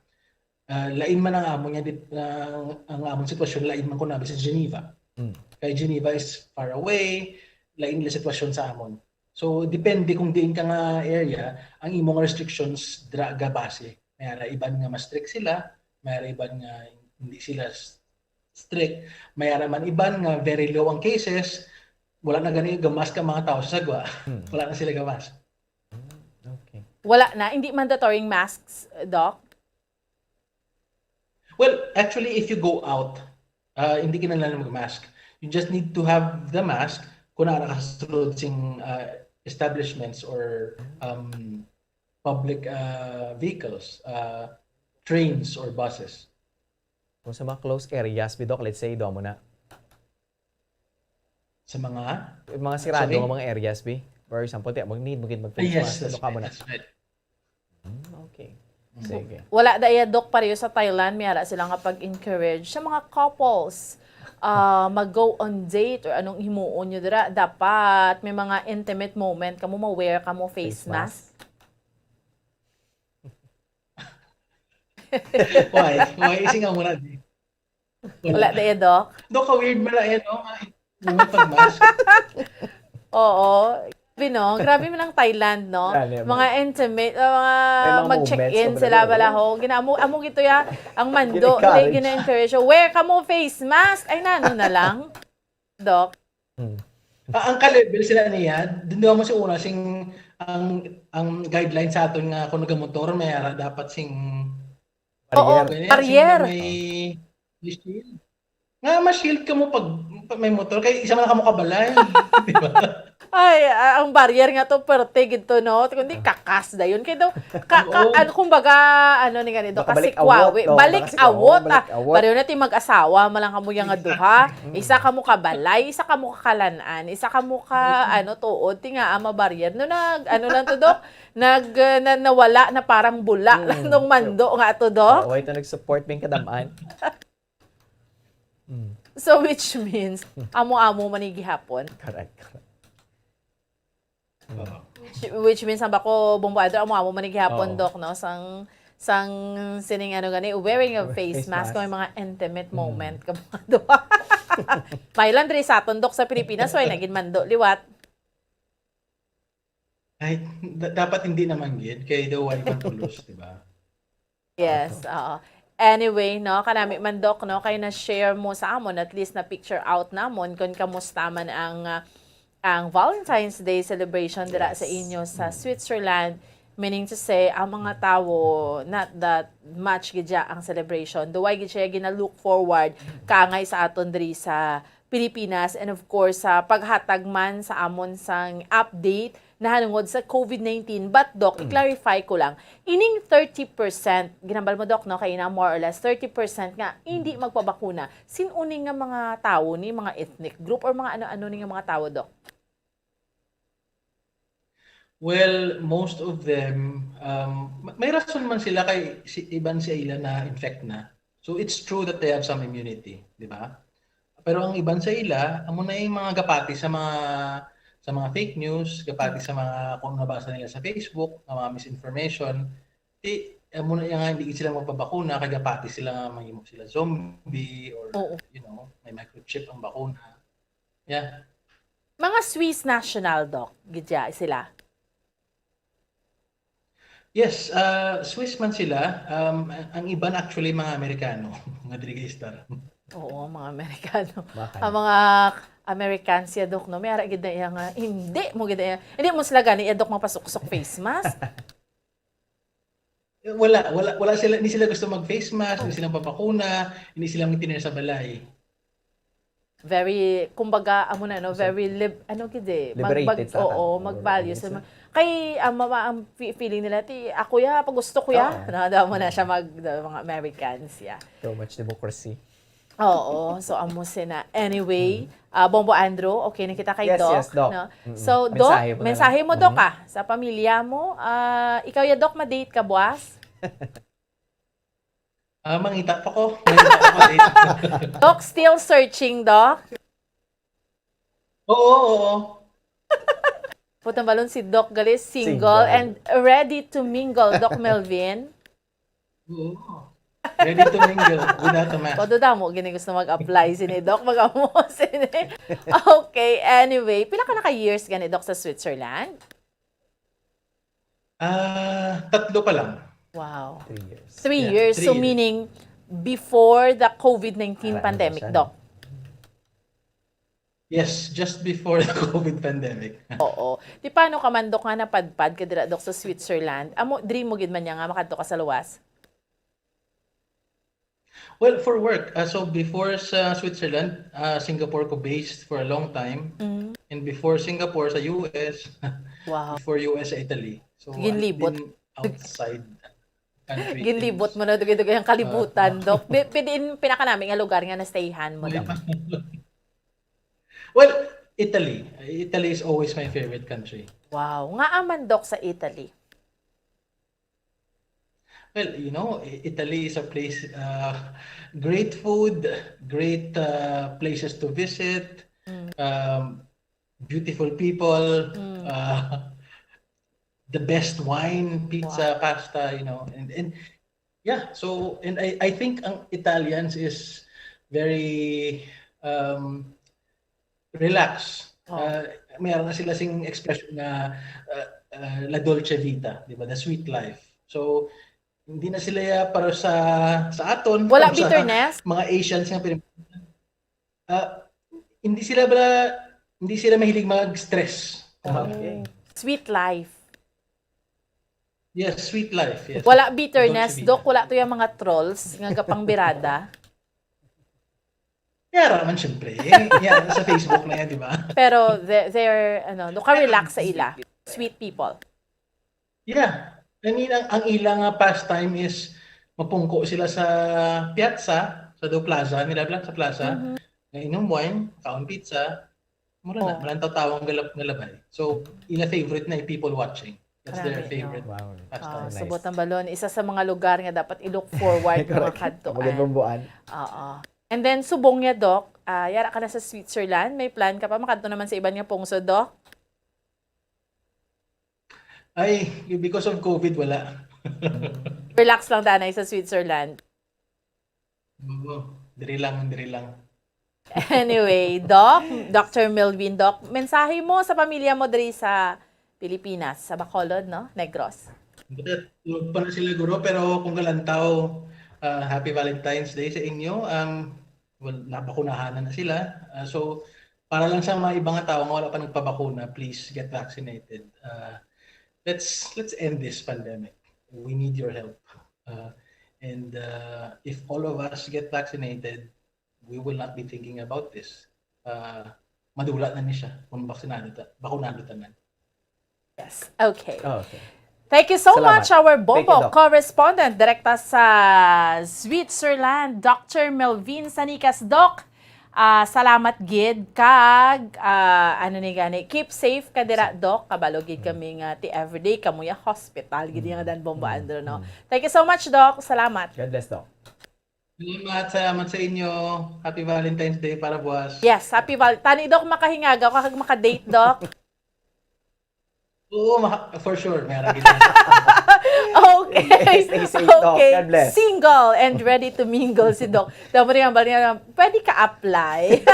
Ah, lain man ang amon nga dip-, ang, ang amon sitwasyon, lain man kung abi sa Geneva. Mm. Kay Geneva is far away, lain nila sitwasyon sa amon. So, depende kung diin ka nga area, ang imong restrictions dira gabase. May ara iban nga mas strict sila, may ara iban nga hindi sila s-, strict, may ara man iban nga very low ang cases, wala na gani gamask ang mga tao sa sagwa. Hmm. Wala na sila gamask. Hmm, okay. Wala na, hindi mandatory ang masks, Doc? Well, actually, if you go out, ah, hindi kinahanglan mag-mask. You just need to have the mask kung naa ka sa sulod sing, ah, establishments or, um, public, ah, vehicles, ah, trains or buses. Kung sa mga closed areas, bi, Doc, let's say, do mo na. Sa mga? Yung mga sirado Sorry? Nga mga areas, bi. For example, ti, mag-need mo gid mag-face Ah, yes, mask, that's ano ka mo right, na? That's right. Hmm, okay. Mm. Sige. Wala da iya, Doc, pareho sa Thailand, may ara sila nga pag-encourage sa mga couples, ah, mag-go on date or anong himuon nyo dira, dapat may mga intimate moment kamo, ma-wear kamo face Face mask. Mask? Why? Why? Isi nga muna, di. Wala da iya, Doc? Doc, ka-weird man na yan, no? Ay, yung pag-mask. Oo. Grabe, no? Grabe man ang Thailand, no? Grabe, Mga no? Intimate, uh, mga May mga mag-check-in moments, sila, grabe, balaho. Gina-, amo, amo gito ya, ang mando, Gina-encourage. Gina-encourage. Wear ka mo face mask. Ay, nano na lang, Doc? Hmm. Ah, ang ka-level sila niya, dun daw mo si una, sing, ang, ang guideline sa aton nga kung nagamotor, may ara dapat sing Oo, Barrier. Ganyan, barrier. Sino may, may shield? Nga, ma-shield ka mo pag, pag may motor, kay isa man ka mo kabalay. Di ba? Ay, ah, ang barrier nga to, perte gid to, no? Kundi Ah. kakas dayon. Kay daw, ka, ka, Oo. ano, kumbaga, ano ni ganito, Baka balik kasikwawi. Awot, no? Balik Baka si-, awot, oo, ah. Balik awot. Pareho na ti mag-asawa, malang kamo yang nga duha. Mm. Isa ka mo kabalay, isa ka mo kakalan-an, isa ka mo ka, Mm. ano, tuod, ti nga, ama barrier. No, nag, ano lang to, Doc? Nag, uh, na, nawala na parang bula Mm. lang nung mando nga ato, Doc. Oo, ito nag-support, may kadam-an. Mm. So, which means, amo-amo man ni gihapon. Correct, correct. Mm. Oo. Which, which means, ang bako, Bombo Adro, amo-amo man ni gihapon, Oo. Doc, no? Sang, sang sining ano gani, wearing of Face face mask, mask. Kung may mga intimate Mm. moment ka, mga duha. May lang diri sa aton, Doc, sa Pilipinas, way nagin mando, liwat. Ay, da-, dapat hindi naman gid, kay daw why man pulos, di ba? Yes, Opo. oo. Anyway, no, kanami man, Doc, no, kay na-share mo sa amon, at least na-picture out namon kung kamusta man ang, ah, ang Valentine's Day celebration dira sa Yes. inyo sa Mm. Switzerland. Meaning to say, ang mga tawo, not that much gid siya ang celebration. Duway gid siya gina-look forward kaangay sa aton diri sa Pilipinas, and of course, sa paghatag man sa amon sang update nahanungod sa covid nineteen. But, Doc, Mm. i-clarify ko lang, ining thirty percent, ginhambal mo, Doc, no, kay na more or less thirty percent nga hindi magpabakuna, sin-o ni nga mga tawo ni, mga ethnic group or mga ano-ano ni nga mga tawo, Doc? Well, most of them, um, ma-, may rason man sila kay si, iban sa ila na-infect na. So, it's true that they have some immunity, di ba? Pero ang iban sa ila, amo na yung mga gapati sa mga, sa mga fake news, gapati sa mga kung nabasa nila sa Facebook, nga mga misinformation. Di, amo na yung nga, hindi sila magpabakuna, kay gapati sila nga mahimo sila zombie or, Oo. you know, may microchip ang bakuna. Yeah. Mga Swiss national, Doc, gid siya sila? Yes, ah, Swiss man sila. Um, ang, ang iban actually mga Amerikano, mga diri kay Star. Oo, mga Amerikano. Bakit? Ang mga American siya, Doc, no? May ara gid na iya nga, hindi mo gid na iya. Hindi mo sila gani iya, Doc, mapasuksok face mask. Eh, wala, wala, wala sila, hindi sila gusto mag-face mask, hindi Oh. sila papakuna, hindi sila magtinir sa balay. Very, kumbaga, amo na, no, very lib-, ano gid eh, mag-, mag-, liberated sa oo, ata, mag-value sa mga, kay, ah, mama, ang fe-, feeling nila, ti, ako ya, pag gusto ko ya, na, damo na siya mag, the mga Americans, yeah. Too much democracy. Oo, so amo sina. Anyway, ah, Bombo Andrew, okay na kita kay Doc, yes, Doc, no? So, Doc, mensahe mo, Doc, ah, sa pamilya mo. Ah, ikaw ya, Doc, ma-date ka buwas? Ah, mangita pa ko. Mangita pa ko, eh. Doc, still searching, Doc? Oo, oo. Putang balon si Doc gali, single and ready to mingle, Doc Melvin. Oo. Ready to mingle without a mask. Todo damo gini gusto mag-apply sini, Doc, mag-amo sini. Okay, anyway, pila ka na ka years gani, Doc, sa Switzerland? Ah, tatlo pa lang. Wow. Three years. Three years. So, meaning, before the COVID nineteen pandemic, Doc? Yes, just before the COVID pandemic. Oo. Di paano ka man, Doc, nga napadpad ka dira, Doc, sa Switzerland? Amo, dream mo gid man niya nga makadto ka sa luwas? Well, for work. Ah, so before sa Switzerland, ah, Singapore ko based for a long time. Mm. And before Singapore, sa U S, wow, before U S, sa Italy. So, I've been outside country. Ginlibot mo na dugay-dugay ang kalibutan, Doc. Pi-, pwede in pinakanami nga lugar nga na-stayhan mo, Doc? Well, Italy. Italy is always my favorite country. Wow. Ngaa man, Doc, sa Italy? Well, you know, I-, Italy is a place, uh, great food, great, uh, places to visit, um, beautiful people, uh, the best wine, pizza, pasta, you know, and, and yeah, so, and I, I think ang Italians is very, um, relax. Oh. Ah, mayroon na sila sing expression na, ah, ah, la dolce vita, di ba? The sweet life. So, hindi na sila ya para sa, sa aton, wala para sa bitterness? Mga Asians nga pinag-, ah, hindi sila bala, hindi sila mahilig mag-stress. Okay. Sweet life. Yes, sweet life, yes. Wala bitterness, Doc, wala to yung mga trolls nga gapangbirada. Yara man, syempre. Eh, yara sa Facebook na yan, di ba? Pero they, they're, ano, no, ka-relax sa ila. Sweet people. Yeah. I mean, ang, ang ila nga pastime is mapungko sila sa piazza, sa do plaza, nila lang sa plaza, nga inom wine, kaon pizza, mura na, malantaw-tawa ang galab-, galabay. So, ila favorite na yung people watching. That's their favorite pastime. Wow. Ah, subot ang balon. Isa sa mga lugar nga dapat i-look forward nga makadto. Correct. Amo gid, Bomboan. Oo. And then, subong niya, Doc, ah, yara ka na sa Switzerland. May plan ka pa? Makadto naman sa iban nga pungsod, Doc? Ay, because of COVID, wala. Relax lang tanay sa Switzerland. Oo, diri lang, diri lang. Anyway, Doc, Doctor Melvin, Doc, mensahe mo sa pamilya mo diri sa Pilipinas, sa Bacolod, no? Negros. Tulog pa na sila, guro, pero kung kalantaw, ah, Happy Valentine's Day sa inyo. Um, well, nabakunahan na sila. Ah, so, para lang sa mga iba nga tawo nga wala pa nagpabakuna, please get vaccinated. Ah, let's, let's end this pandemic. We need your help. Uh, and, uh, if all of us get vaccinated, we will not be thinking about this. Uh, madula na ni siya kung baksinado ta, bakunado tanan. Yes. Okay. Oh, okay. Thank you so much, our Bombo correspondent, direkta sa Switzerland, Doctor Melvin Sanicas. Doc, ah, salamat gid kag, ah, ano ni gani, keep safe ka dira, Doc. Kabalo gid kami nga ti everyday kamo ya hospital gid nga dan Bombo Andrew, no? Thank you so much, Doc. Salamat. God bless, Doc. Salamat, salamat sa inyo. Happy Valentine's Day para buwas. Yes, happy Val-, tani, Doc, makahingaga ka kag makadate, Doc? Oo, ma-, for sure, meron kita. Okay. Stay safe, Doc. Okay. God bless. Single and ready to mingle si Doc. Damo rin ang bali nga, pwede ka apply.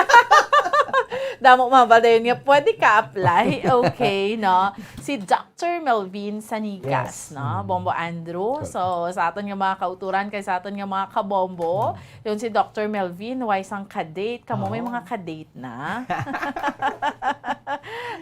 Damo mga bali nga, pwede ka apply. Okay, no? Si Doctor Melvin Sanigas, no? Bombo Andrew. So, sa aton nga mga kauturan, kay sa aton nga mga kabombo, yun si Doctor Melvin, way sang kadate. Kamo may mga kadate na.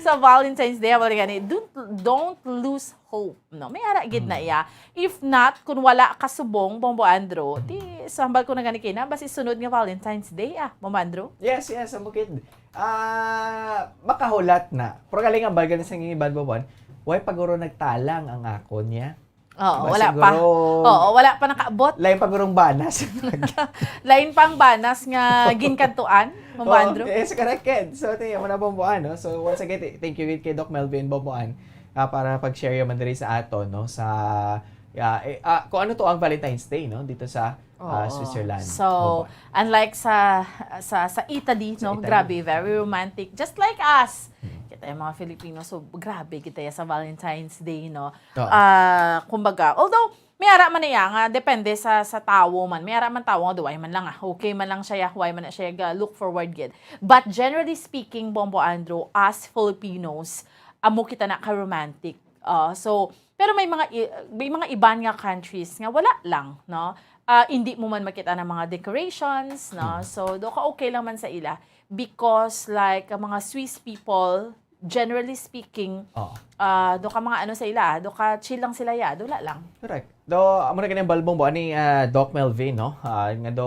Sa Valentine's Day, wala gani, don't, don't lose hope, no? May ara gid na iya. If not, kung wala ka subong, Bombo Andrew, di, So, hambal ko na gani kina, basi sunod nga Valentine's Day, ah, Bombo Andrew. Yes, yes, ang bukid. Ah, makahulat na. Pero galing ang bagal sa iban, Bombo An. Why paguro nagtalang ang akon niya? Oo, Ba, wala pa. siguro- Oo, wala pa nakaabot. Lain pagurong banas. Lain pang banas nga ginkantuan, Bombo Oo, Andrew. Yes, correct, Ken. So, ito yung mga Bombo An, no? So, once again, th- thank you kay Doc Melvin Bombo An, ah, para pag-share man diri sa ato, no? Sa, ah, eh, ah, kung ano to ang Valentine's Day, no? Dito sa ah, Oo. Switzerland. So, Opo. unlike sa sa sa Italy, Sa no, Italy. Grabe, very romantic. Just like us. Hmm. Kita yung mga Filipino, so grabe kita ya sa Valentine's Day, no. Oo. Ah, kumbaga, although may ara man niya nga depende sa sa tawo man. May ara man tawo nga duway man lang, ah. Okay man lang siya, ya, huway man na siya ga look forward gid. But generally speaking, Bombo Andrew, as Filipinos, amo kita na ka romantic. Ah, so, pero may mga i- may mga iban nga countries nga wala lang, no. Ah, hindi mo man makita ng mga decorations, no. Hmm. So, do ka okay lang man sa ila because, like, ang mga Swiss people, generally speaking, Oh. ah, do ka mga ano sa ila, do ka chill lang sila ya, do wala lang. Correct. Do, amo na kanyang balbong buwan ni ah, Doc Melvin, no? Ah, nga do,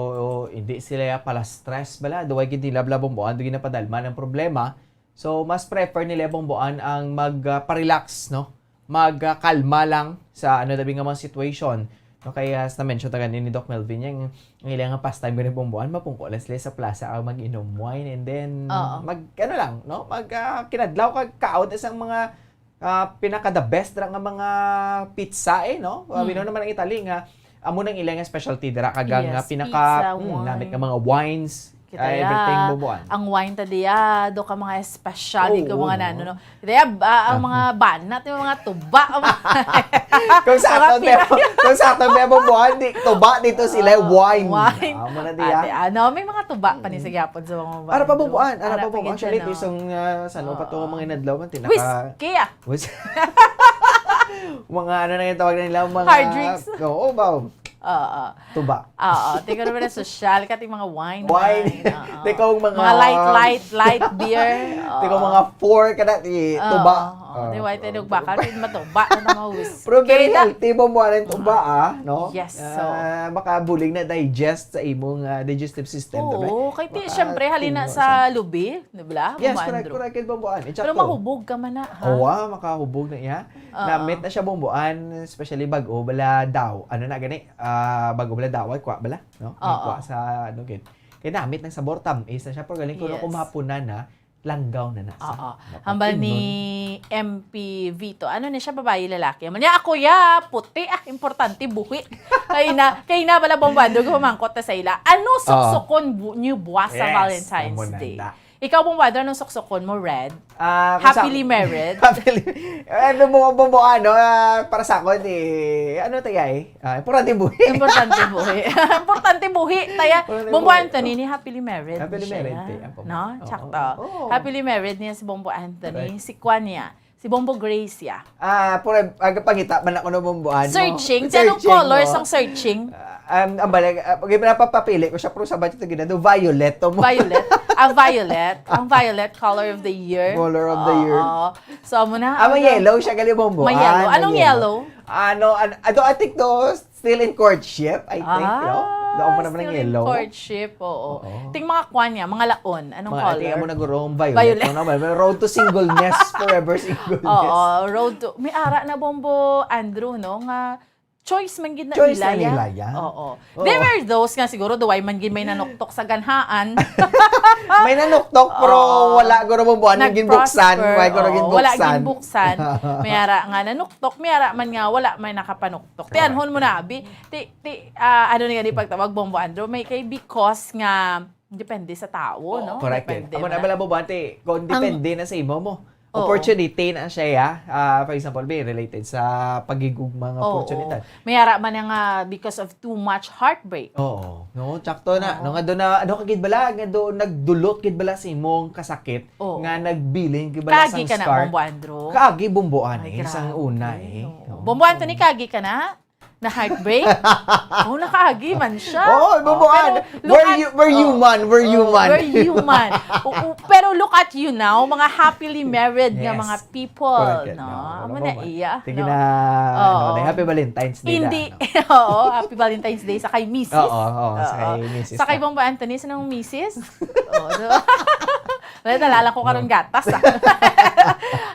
hindi sila pala stress bala. Do, ay gid nila bala bombo. Ando ginapadalman ang problema. So, mas prefer nila bomboan ang mag ah, pa-relax, no? Mag ah, kalma lang sa ano dabi nga mga situation. No, kaya sa na-mention ta ganin ni Doc Melvin, yung ang ilang nga pastime gani bomboan, mapungko lang sila sa plaza ang mag-inom wine and then Oo. mag ano lang, no? Mag ah, kinadlaw kag kaon sa mga ah, pinaka the best ra nga mga pizza eh, no? Uh, Mm. We know naman ang Italy nga amo nang ilang specialty dira kag ang Yes, ah, pinaka pizza, mm, wine. namit nga mga wines, Kita ah, ya, everything bomboan. Ang wine ta diya, do ka mga specialty Oo, ko mga no? nano, no? Kita ya, ah, ang Ah. mga banat, yung mga tuba. Ang mga Kung sa mga aton may, kung sa aton may bomboan, di, tuba dito sila Ah, wine. wine. Amo na diya. Ate, ano, may mga tuba pa ni sa gyapon sa mga Ara pa bomboan, ara Ara pa bomboan. pa Actually, gid, no? isang uh, sa ano pa to Oo. mga inadlaw man tinaka Whiskey, ah. Whis- mga ano na yung tawag nila, mga Hard drinks. Oo, ba? Oo. Tuba. Oo, tingnan mo na sosyal, kati mga wine. Wine. Oo. Tingnan mga Mga light, light, light beer. Oo. Tingnan mga four ka na, di, Oo, tuba. oo. Di, why tayo baka? Di matuba na mga whiskey. Pero very Kaya- healthy bomboan ang tuba, ah, no? Yes, so- Ah, makabuling na digest sa imong ah, digestive system, tabi? Oo, kay ti, Maka- syempre, halina tingnan sa lubi, di ba? Yes, Bombo correct, Andrew. correct, yun, bomboan. Pero mahubog ka man na, ha? Oo, ah, makahubog na iya. Oo. Namit na siya bomboan, especially bago bala daw. Ano na gani? Ah, bago bala daw, ay kwa bala, no? Ay Oo. kwa sa ano gid. Kaya namit ng sabor, tamis na siya. Pero galing ko Yes. Kumahaponan na, langgaw na na sa. Oo. Dapat Hambal yun, ni no? M P Vito. Ano ni siya, babae, lalaki? Amo niya, ako ya, puti, ah, importante buhi. Kay na, kay na bala bombo andog humangkot na sa ila. Ano suksukon bu- niyo buwas sa Yes, Valentine's amo na Day? na. Ikaw, bombo andog, anong suksukon mo, red? Ah, kung sa- Happily married? Happily. Ano mo, bombo, ano, ah, para sa akin, eh, ano tayo eh? Ah, importante buhi. Importante buhi. Importante buhi. Taya, Importante Bombo buhi. Anthony, ni happily married Happily siya. married, eh, ang pamilya. No? Oo. Tsakto. Oo. Happily married niya si Bombo Anthony. Correct. Si Kwan niya. Si Bombo Grace ya. Ah, pura, aga pangita man ako ng bomboan mo. Searching. Sa anong Searching color mo. sang searching? Ah, um, ang balag, uh, okay, napapapili ko siya, pero sa budget na ginado, violet to mo. Violet. Ang violet. Ang violet color of the year. Color of the year. Oo. So, amo na. Ah, may Ano? yellow siya, gali bombo. May yellow. Ah, may Anong yellow? Ano, an, ano, I think to, still in courtship, I think, Ah, no? Doon pa naman ang still in yellow. courtship, oo. Oo. Ting mga kwan niya, mga laon. Anong Mga, color? I think, amo na guro ang violet. Violet. No? May road to singleness, forever singleness. Oo, road to. May ara na bombo, Andrew, no? Nga choice man gid na Choice nila, na nila, ya. ya. Oo. Oo. There were those nga siguro, duway man gid may nanuktok sa ganhaan. May nanuktok, pero Oo. wala ko na bomboan yung ginbuksan. Nag-prosper. Wala ko na Oo, ginbuksan. Wala ginbuksan. May ara nga nanuktok, may ara man nga wala may nakapanuktok. Ti Correct. Anhon mo na, abi. Ti, ti, ah, ano ni gani pagtawag, Bombo Andrew? May kay because nga depende sa tao, no? Correct. Depende Amo man na bala bomboan, ti, kung Ang depende na sa imo mo. Oo. Opportunity na siya, ya. Ah, for example, be related sa pagigugma nga Oo. oportunidad. May ara man nga because of too much heartbreak. Oo. No, tsakto na. Oo. No, nga doon na, ano ka gid bala, nga doon nagdulot gid bala sa imong kasakit, Oo. nga nagbilin gid bala Kaagi sang ka na, scar. Bombo Andrew? Kaagi bomboan Ay, eh, sang grabe, una eh. no? Oo. Bombo Anthony, kaagi ka na? Na heartbreak? Oh, nakaagi man siya. Oo, Oh, Bomboan. pero look We're, at- hu- we're oh, human. We're oh, human. We're human. Oo, pero look at you now, mga happily married nga Yes. mga people, Correct, no? no? Amo Ano na ba? iya, Sige no? na, Oo. ano, happy Valentine's Day Hindi. na, no? Oo, happy Valentine's Day sa kay misis. Oo, oo, sa kay misis Sa kay na. Bombo Anthony, sinong misis? Oo, di ba? Wala, nalala ko karon gatas, ah.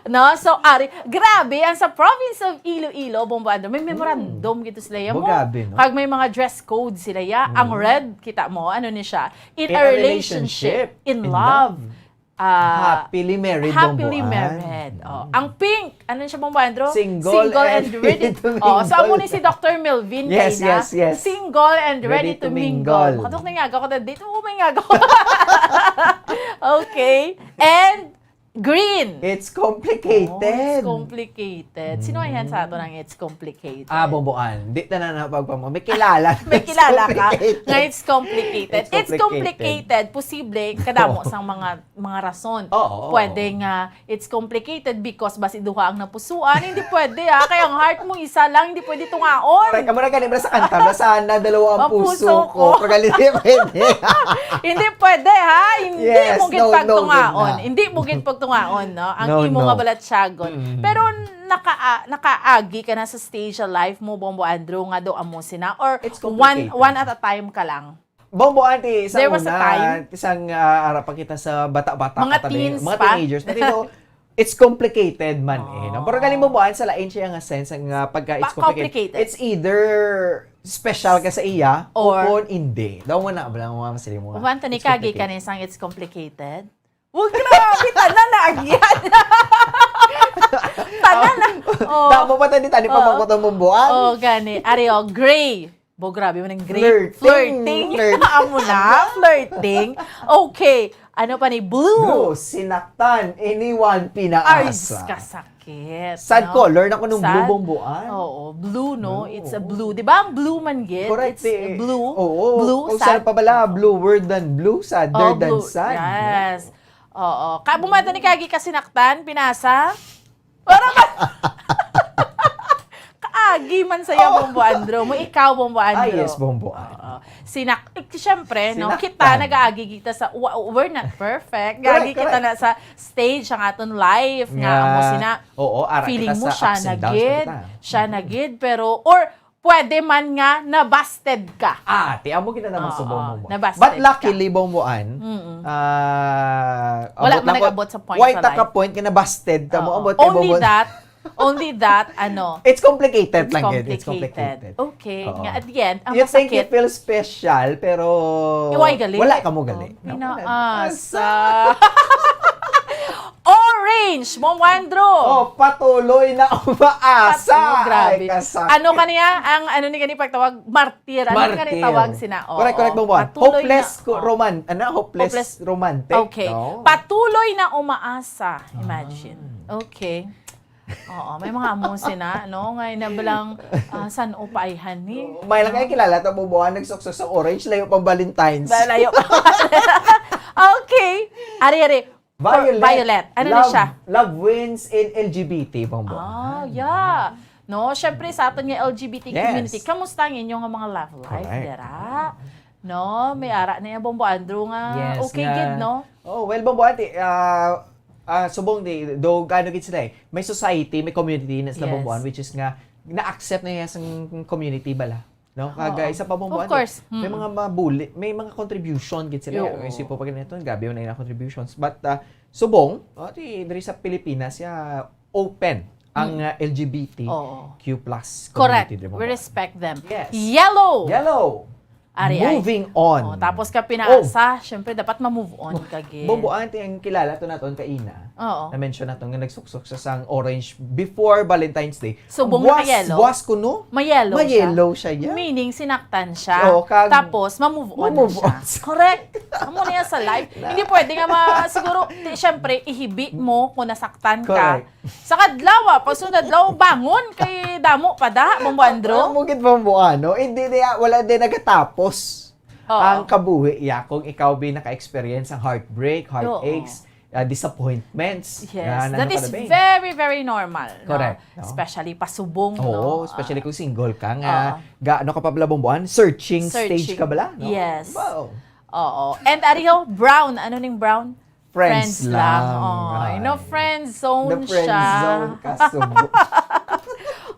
No? So, ari, grabe, ang sa province of Iloilo, Bombo Andrew, may memorandum gito sila ya Bo, mo. grabe, no? Kag may mga dress code sila ya. Ang red, kita mo, ano ni siya? In, In a a relationship, relationship, in in love. love. Ah, Happily married, happily Bomboan. married. Oh. Ang pink, ano siya, Bombo Andrew? Single and ready to Oh, so, amo mingle. ni si Doctor Melvin Yes, kaina, yes, yes. Single and ready, Ready to to mingle. mingle. Kadok na nga ako, dito mo may nga ako. Okay. And green. It's complicated. Oh, it's complicated. Sino ay sa ato ng it's complicated? Ah, Bomboan. Di na na pagpamo. May kilala. May kilala ka Complicated. nga it's complicated. It's It's complicated. complicated. Posible, kadamo sang mga mga rason. Oo, oo, Pwede oo. nga, it's complicated because basi duha ang napusuan. Hindi pwede, ah. Kaya ang heart mo, isa lang, hindi pwede tungaon. Correct. Amo na gani, bala sa kanta, bala sa nadalawa ang Ang puso, puso ko. ko. Pero gali, di pwede. Hindi pwede, ha? Hindi Yes, mo gid no, no, pagtungaon. gid na. Hindi mo gid pagtungaon, no? Ang No, imo no. nga balatyagon. Mm. Pero naka nakaagi ka na sa stage sa life mo, Bombo Andrew, nga do amo sina, or It's one complicated. one at a time ka lang? Bomboan, ti, sa There was a una, time. Isang ah, ara pa kita sa bata-bata Mga pa tabi, teens mga pa. Teenagers. Pero it's complicated man eh. No? Pero galing, Bomboan, sa lain siya nga sense nga pagka it's Pa-, complicated. complicated. It's either special ka sa iya Or o kung hindi. Daw mo na, wala mo masali mo. Uban, tani It's kagi complicated. Kani sang it's complicated? Huwag, grabe, tanan na agyan. Tanan na. Oh. Damo pa tani tani pa Oh. mangkot ang Bomboan. Oh, gani. Ari, oh, gray. Bo, grabe man ang gray. Flirting. Flirting. Flirt- Amo na, flirting. Okay. Ano pa ni blue? Blue, sinaktan, iniwan, Ay, pinaasa. Kasakit. Sad No? color na ko nung blue, Sad. Bomboan. Oo, blue, no? Blue. It's a blue. Di ba ang blue man gid? Correct. It's a Eh, blue. Oo. Blue, Kung sad. Saan pa bala, bluer than blue, sadder Oh, than blue. sad. Yes. Oo. Ka bumata ni kagi ka sinaktan, pinasa? Para ba? Kaagi man saya, Oh. Bombo Andrew. Mo ikaw, Bombo Andrew. Ah, yes, Bomboan. Oo. Sinak eh, siyempre, no, Sinaktan. kita nagaagi kita sa, wa- we're not perfect. Correct, Gaagi kita correct. na sa stage ang aton life nga Nga, amo sina oo, ara feeling kita mo sa siya ups and na downs gid, kita. siya na gid, pero or pwede man nga nabasted ka. Ah, ti amo gid na naman Oo, subong mo. nabasted But luckily, Bomboan, Mm-mm. ah, Wala abot man lang ko- nag-abot sa point Why sa taka life. point ka nabasted ta mo? Oo. Abot kay Only Bomboan. that, only that, ano, It's complicated it's lang gid. It's complicated. complicated. Okay. Oo. Nga, at the end, ang You think you masakit, feel special, pero Iway gali. wala ka mo gali. Oh, pinaasa. Orange, Mom Wandro. Oh, patuloy na umaasa. Oh, grabe. Ay, kasakit. Ano kaniya? Ang ano ni kani pagtawag? Martir. Ano ni kani Martir. tawag sina? Oo. Correct, correct, Mom Wan. Patuloy Hopeless na, ko, oh. Roman-, ano? Hopeless, Hopeless. romantic. Okay. No? Patuloy na umaasa. Imagine. Okay. Oo, may mga amo sina, no? Ngay na balang, ah, san o pa ay, honey? May lang kayo kilala, ito, Bomboan, nagsuksos sa orange, layo pang Valentine's. Layo. Okay. Ari, ari. Violet. Violet. Ano na Love, siya? Love wins in L G B T, Bomboan. Ah, yeah. No, syempre sa aton nga L G B T Yes. community, kamusta ang inyo nga mga love life, Correct. dira? No, may ara na yung Bombo Andrew nga Yes, okay nga- gid, no? Oh, well, Bomboan, ti, ah, ah, subong di, do, ano gid sila eh. May society, may community na sila, Yes. Bomboan, which is nga, na-accept na yung isang community bala. No? Kaga, Oo. isa pa, Bomboan, Of course. ti, may Mm. mga mabuli, may mga contribution gid sila. Oo. Isip po pag ito, grabe yung na contributions. But, ah, subong, oh, ti, diri sa Pilipinas, ya, open ang ah, L G B T Q plus Correct. community. Di ba? We respect them. Yes. Yellow. Yellow. Ari, ay. Moving on. Oh, tapos ka pinasa, syempre dapat ma-move on ka gid. Bomboan, ti, ang kilala to naton kaina. Oo. Na-mention naton nga nagsuksok sa sang orange before Valentine's Day. Subong Buwas, naka-yellow? Buwas kuno? Mayellow siya. Mayellow siya, yeah. Meaning, sinaktan siya. Oo, kag- Tapos, ma-move on Ma-move na siya. on siya. Correct. Amo na yan sa life. Hindi pwede nga ma-, siguro, ti-, syempre, ihibi mo kung nasaktan ka. Correct. Sa kadlaw, ah, pag sunod adlaw, bangon kay damo pa da, Bombo Andrew. Ano mo gid, Bomboan, no? Hindi niya, wala din nagatapos Oo. ang kabuhi iya kung ikaw bi naka-experience ang heartbreak, heartaches, ah, disappointments. Yes, na, na that is nakadabain. Very, very normal, no? Correct, no? Especially pasubong, Oo, no? Especially Ah, kung single ka nga, oo. Ga, ano ka pa pala, Bomboan? Searching stage Searching. Ka bala, no? Yes. Wow. Oo. And ariho, brown. Ano ning brown? Friends Friends lang. lang. Oh, you know, Ay. Friend zone The friend siya. Zone, kasubo.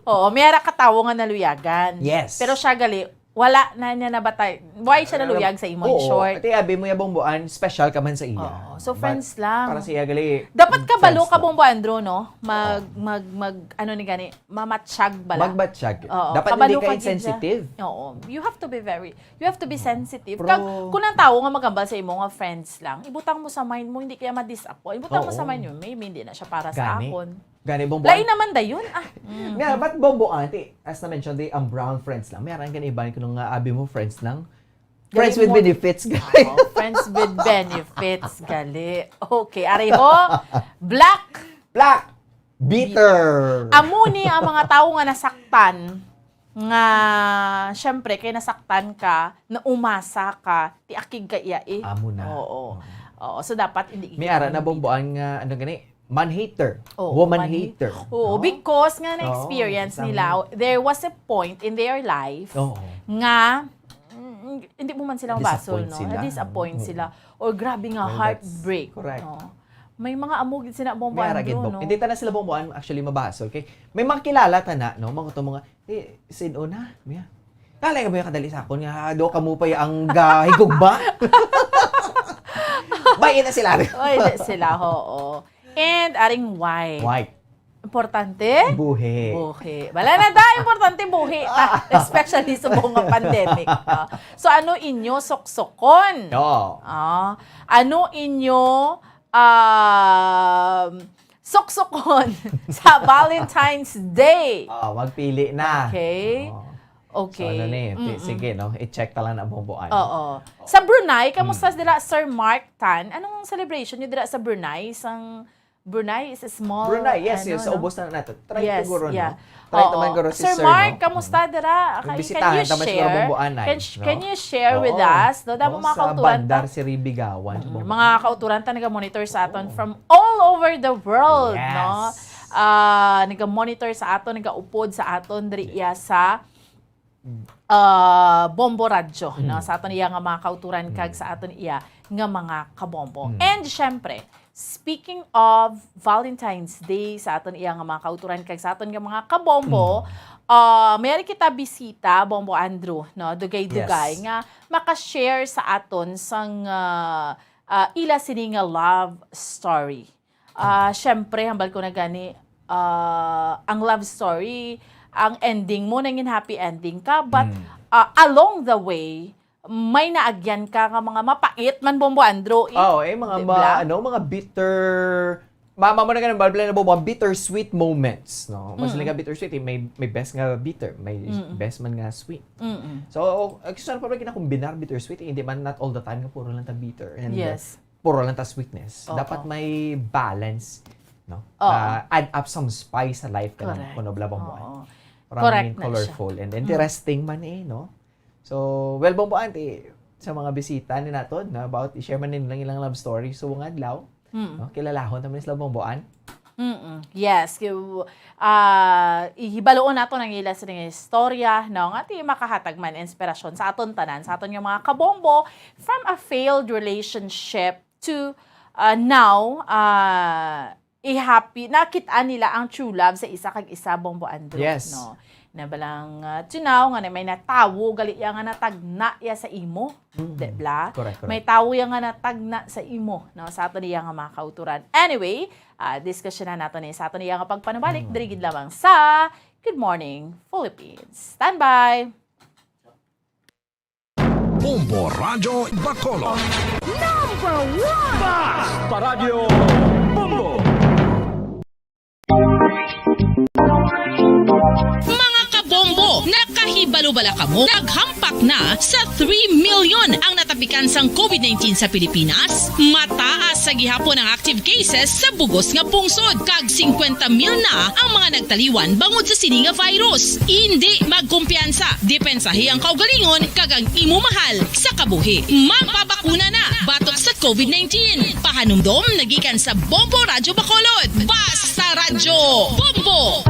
Oo, may ara ka tawo nga naluyagan. Yes. Pero siya gali, wala na niya nabatay. Why siya naluyag sa imo, in Oo. short? Ate, abi mo, ya, Bomboan, special ka man sa iya. Oo. So, But friends lang. Para sa iya, gali, Dapat kabalo friends ka, lang. Bomboan, Drew, no? Mag, Oo. mag, mag, ano ni gani, mamatsyag bala. Magbatsyag. Oo. Dapat Kabalo hindi ka ka gid siya. Insensitive. Oo. You have to be very, you have to be sensitive. Pero Kag, kung ang tao nga magambal sa imo nga friends lang, ibutang mo sa mind mo, hindi kaya ma-disappoint. Ibutang mo sa Oo. mind mo, maybe hindi na siya para sa Gani. akon. Gani, Bomboan. Lain naman dayon, ah. Mm. Nga, but Bomboan, ti, as na mentioned, di, ang brown friends lang. May arang gani iban ko nung, ah, abi mo friends lang. Friends Gali with mo. Benefits, gali. Oh, friends with benefits, gali. Okay, ariho. Black. Black. Bitter. Amo ni ang mga tawo nga nasaktan, nga, syempre, kay nasaktan ka, naumasa ka, ti akig ka iya eh. Amo na. Oo. Oo. Oo, so dapat hindi May ara na, Bomboan, nga, ano gani, man hater, Oo, woman man hater. Oo, No? Because nga Oo, na-experience tama. nila, there was a point in their life Oo. nga, mm, hindi mo man sila mabasol, Na-disappoint no? sila. Na-disappoint Mm. sila. Or grabe nga Well, that's heartbreak. correct. No? May mga amo gid sila, Bombo May ara gid, Andrew, Bom. no? Hindi ta na sila, Bomboan, actually mabasol. Kay may mga kilala ta na, no? Mga to mga, eh, sin-o na, Mia. Talay ka ba yung kadali sa akon nga, do ka mo pa yung gahigugma? May ina sila. Oy, di sila, oo. And aring white. White. Importante? Buhi. Buhi. Wala na da, importante buhi. Ah, especially sa buong nga pandemic. Ah. So, ano inyo soksokon? Oo. Ah, ano inyo, um, soksokon sa Valentine's Day? Ah, magpili na. Okay. Oo. Okay. So, ano ni? Pi-, Mm-mm. sige, no? I-check ta lang na, Bomboan. Oo. Sa Brunei, kamusta Mm. dira, Sir Mark Tan? Anong celebration niyo dira sa Brunei? Sang Brunei is a small, Brunei, yes, ano, yes. no? Ubos na nato. Try Yes, to guro, yeah. no? Try Oo. naman guro si Sir Sir, Mark, no? kamusta Mm. dira? Can, can Bisitahan you ta man siguro, share? Bomboan, ay, Can sh-, no? can you share with Oo. us? No? Damo Oo, mga sa kauturan ta. Bandar, Siribigawan, Mm, Bomboan. mga kauturan ta naga-monitor sa aton Mm. from all over the world, Yes. no? Ah, naga-monitor sa aton, nagaupod sa aton diri Yeah. iya sa Mm. ah, Bombo Radyo, no? Mm. Sa aton iya nga mga kauturan kag Mm. sa aton iya nga mga kabombo. Mm. And syempre, speaking of Valentine's Day, sa aton iya nga mga kauturan kag sa aton nga mga kabombo, Mm. ah, may ari kita bisita, Bombo Andrew, no? Dugay-dugay Yes. nga maka-share sa aton sang, ah, ah, ila sini nga love story. Ah, syempre, hambal ko na gani, ah, ang love story, ang ending mo, nangin happy ending ka, but, Mm. ah, along the way, may naagyan ka nga mga mapait man, Bombo Andrew, eh. Oo, eh, mga Di ma-, ba? ano, mga bitter, mama mo na ganun, balbala na, Bombo, bittersweet moments, no? Mas Mm. nga bittersweet, eh, may, may best nga bitter, may Mm. best man nga sweet. Mm-mm. So, ang gusto na pa rin kinakombinar, bittersweet, eh, hindi man, not all the time nga puro lang ta bitter. And, uh, Yes. puro lang ta sweetness. Oo. Dapat may balance, no? Oo. Ah, add up some spice sa life ka ng Correct. kuno bala, Bomboan. Oo. Para Correct maging na siya. colorful and Mm. interesting man eh, no? So, well, Bomboan, ti, sa mga bisita ni naton, no, about i-share man nila ilang love story. So, nga adlaw, Mm. no, kilalahon naman sila, Bomboan. Mm-mm. Yes. Ki-, ah, ihibaloon nato ang ila sini nga istorya, no? Nga ti makahatag man inspirasyon sa aton tanan, sa aton nga mga kabombo, from a failed relationship to, ah, now, ah, i-happy, nakit-an nila ang true love sa isa kag isa, Bombo Andrew, Yes. no? Na balang, ah, to now, nga na may natawo, gali iya nga natagna iya sa imo, Mm. di bala? Correct, correct. May tawo iya nga natagna sa imo, no? Sa aton iya nga mga kauturan. Anyway, ah, diskusyonan nato ni sa aton iya nga pagpanubalik, Mm. diri gid lamang sa Good Morning, Philippines. Standby! Bombo Radyo Bacolod. Number one! Basta Radyo Bombo! Mga kabombo, nakahi- Ibalo bala kamo, naghampak na sa three million ang natapikan sang covid nineteen sa Pilipinas. Mataas sa gihapon ang active cases sa bugos nga pungsod, kag singkwenta mil na ang mga nagtaliwan bangod sa sini nga virus. Indi magkumpiyansa, depensahi ang kaugalingon kag ang imo mahal sa kabuhi. Magpabakuna na batok sa covid nineteen. Pahanumdom nagikan sa Bombo Radyo Bacolod. Basta Radyo Bombo!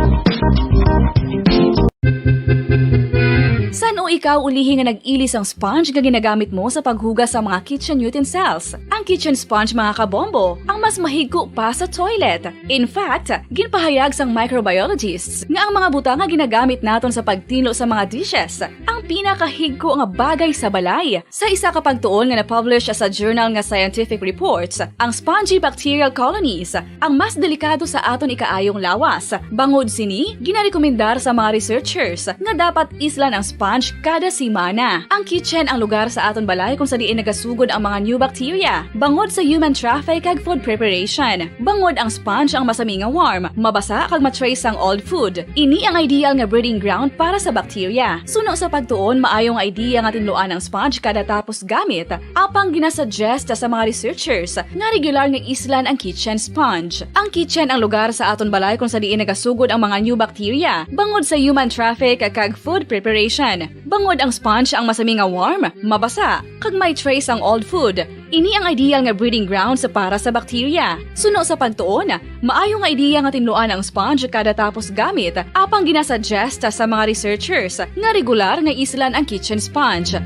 San-o ikaw ulihi nga nag-ili sang sponge nga ginagamit mo sa paghugas sa mga kitchen utensils? Ang kitchen sponge, mga kabombo, ang mas mahigko pa sa toilet. In fact, ginpahayag sang microbiologists nga ang mga butang nga ginagamit naton sa pagtinlo sa mga dishes ang pinakahigko nga bagay sa balay. Sa isa ka pagtuon nga na-publish sa journal nga Scientific Reports, ang spongy bacterial colonies ang mas delikado sa aton ikaayong lawas. Bangod sini, ginarekomendar sa mga researchers nga dapat islan ang sponge kada semana. Ang kitchen ang lugar sa aton balay kung sa diin nagasugod ang mga new bacteria, bangod sa human traffic kag food preparation. Bangod ang sponge ang masami nga warm, mabasa kag ma-trace ang old food. Ini ang ideal nga breeding ground para sa bacteria. Suno sa pagtuon, maayo nga idea nga tinluan ang sponge kada tapos gamit, apang ginasuggest sa mga researchers nga regular nga islan ang kitchen sponge. Ang kitchen ang lugar sa aton balay kung sa diin nagasugod ang mga new bacteria, bangod sa human traffic kag food preparation. Bangod ang sponge ang masami nga warm, mabasa, kag may trace ang old food. Ini ang ideal nga breeding grounds para sa bacteria. Suno sa pagtuon, maayo nga idea nga tinluan ang sponge kada tapos gamit, apang ginasuggest sa mga researchers nga regular nga islan ang kitchen sponge.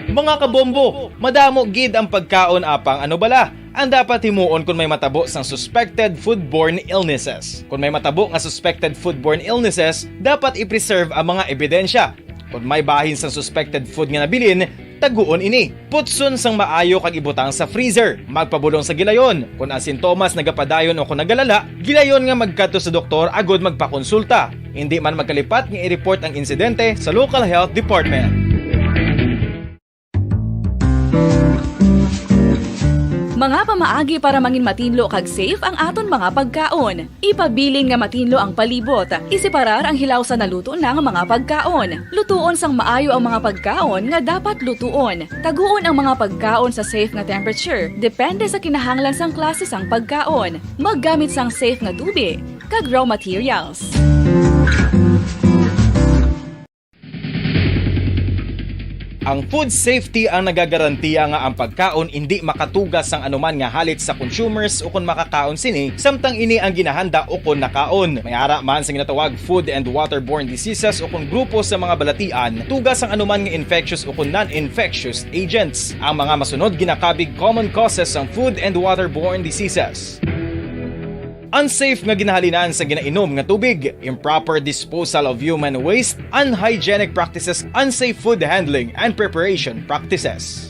Mga kabombo, madamo gid ang pagkaon, apang ano bala ang dapat himuon kon may matabo sang suspected foodborne illnesses? Kon may matabo nga suspected foodborne illnesses, dapat i-preserve ang mga ebidensya. Kon may bahin sang suspected food nga nabilin, taguon ini. Putson sang maayo kag ibutang sa freezer. Magpabulong sa gilayon. Kon ang sintomas nagapadayon o kon nagalala, gilayon nga magkadto sa doktor agud magpakonsulta. Indi man magkalipat nga i-report ang insidente sa local health department. Mga pamaagi para mangin matinlo kag safe ang aton mga pagkaon. Ipabilin nga matinlo ang palibot. Iseparar ang hilaw sa naluto na nga mga pagkaon. Lutuon sang maayo ang mga pagkaon nga dapat lutuon. Taguon ang mga pagkaon sa safe nga temperature, depende sa kinahanglan sang klase sang pagkaon. Maggamit sang safe nga tubi kag raw materials. Ang food safety ang nagagarantiya nga ang pagkaon indi makatuga sang anuman nga halit sa consumers ukon makakaon sini, samtang ini ang ginahanda ukon nakaon. May ara man sa ginatawag food and waterborne diseases ukon grupo sa mga balatian, tuga sang anuman nga infectious ukon non-infectious agents. Ang mga masunod ginakabig common causes sang food and waterborne diseases. Unsafe nga ginahalinan sa ginainom nga tubig, improper disposal of human waste, unhygienic practices, unsafe food handling and preparation practices.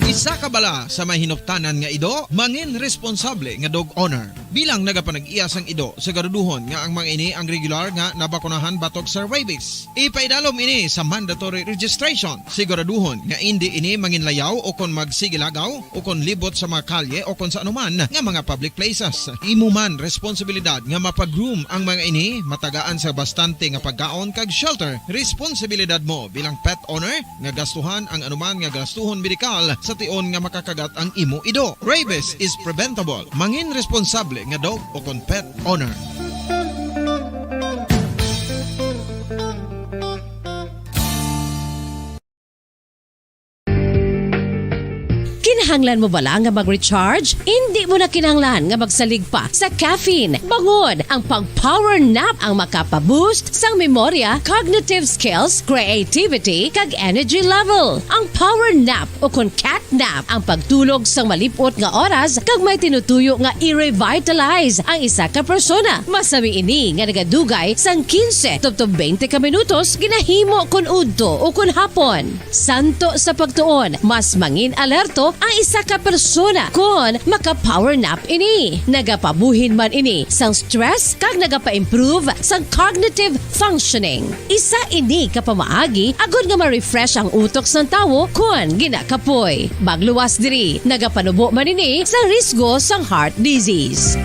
Isa ka bala sa may hinuptanan nga ido, mangin responsable nga dog owner. Bilang nagapanag-iya sang ido, siguraduhon nga ang mga ini ang regular nga nabakunahan batok sa rabies. Ipaidalom ini sa mandatory registration. Siguraduhon nga indi ini manginlayaw o kon magsigilagaw o kon libot sa mga kalye o kon sa anuman nga mga public places. Imo man responsibilidad nga mapa-groom ang mga ini, matagaan sa bastante nga pagkaon kag shelter. Responsibilidad mo bilang pet owner nga gastuhan ang anuman nga gastuhon medikal sa tion nga makakagat ang imo ido. Rabies is preventable. Mangin responsable nga dog o kon pet owner. Kinahanglan mo bala nga mag-recharge? Indi mo na kinahanglan nga magsalig pa sa caffeine. Bangod ang pag-power nap ang makapa-boost sang memorya, cognitive skills, creativity, kag energy level. Ang power nap o kon cat nap ang pagtulog sang malip-ot nga oras kag may tinutuyo nga i-revitalize ang isa ka persona. Masami ini nga nagadugay sang quince tubtob twenty ka minutos ginahimo kon udto o kon hapon. Santo sa pagtuon, mas mangin alerto ang isa ka persona kon maka-power nap ini. Nagapabuhin man ini sang stress kag nagapa-improve sang cognitive functioning. Isa ini ka pamaagi agud nga ma-refresh ang utok sang tawo kon ginakapoy. Magluwas diri, nagapanubo man ini sa risgo sang heart disease.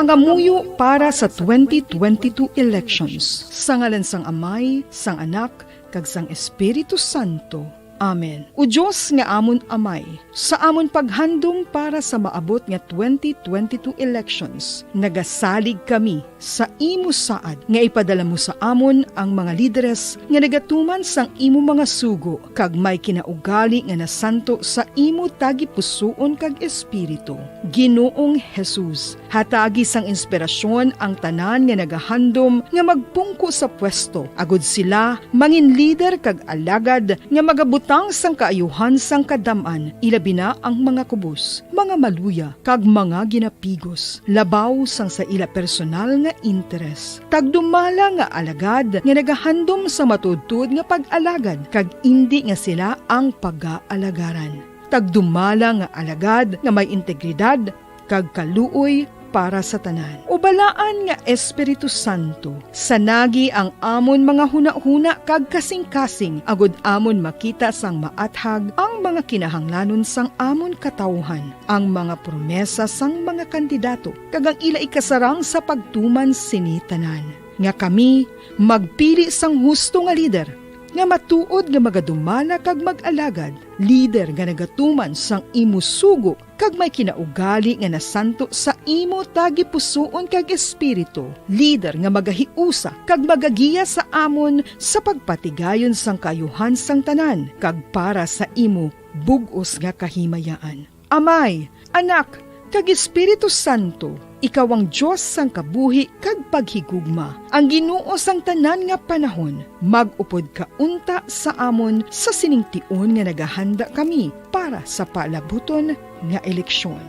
Pangamuyo para sa twenty twenty-two elections. Sa ngalan sang Amay, sang Anak, kag sang Espiritu Santo. Amen. O Dios nga amon Amay, sa amon paghandom para sa maabot nga twenty twenty-two elections, nagasalig kami sa imo saad nga ipadala mo sa amon ang mga lideres nga nagatuman sang imo mga sugo kag may kinaugali nga nasanto sa imo tagipusoon kag espiritu. Ginoong Jesus, hatagi sang inspirasyon ang tanan nga nagahandom nga magpungko sa pwesto, agud sila mangin lider kag alagad nga magabutang sang kaayuhan sang kadam-an, ilabi na ang mga kubos, mga maluya, kag mga ginapigos, labaw sang sa ila personal nga interes. Tagdumala nga alagad nga nagahandom sa matuodtuod nga pag-alagad, kag indi nga sila ang pagaalagaran. Tagdumala nga alagad nga may integridad kag kaluoy para sa tanan. O Balaan nga Espiritu Santo, sanagi ang amon mga hunahuna kag kasingkasing, agud amon makita sang maathag ang mga kinahanglanon sang amon katawuhan, ang mga promesa sang mga kandidato, kag ang ila ikasarang sa pagtuman sini tanan, nga kami magpili sang husto nga lider, nga matuod nga magadumala kag mag-alagad, lider nga nagatuman sang imo sugo, kag may kinaugali nga nasanto sa imo tagipusoon kag espiritu, lider nga magahiusa kag magagiya sa amon sa pagpatigayon sang kaayuhan sang tanan, kag para sa imo bug-os nga kahimayaan. Amay, Anak, kag Espiritu Santo, ikaw ang Dios sang kabuhi kag paghigugma, ang Ginoo sang tanan nga panahon. Mag-upod ka unta sa amon sa sining tion nga nagahanda kami para sa palabuton nga eleksyon.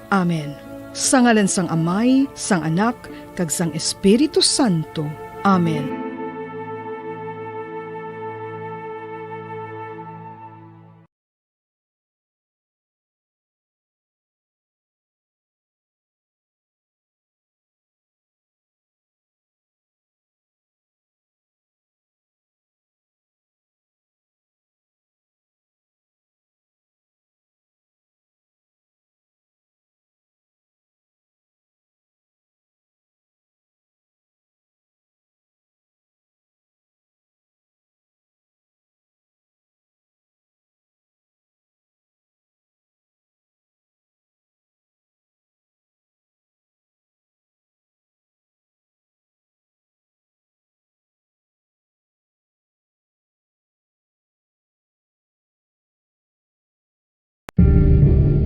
Amen. Sa ngalan sang Amay, sang Anak, kag sang Espiritu Santo. Amen.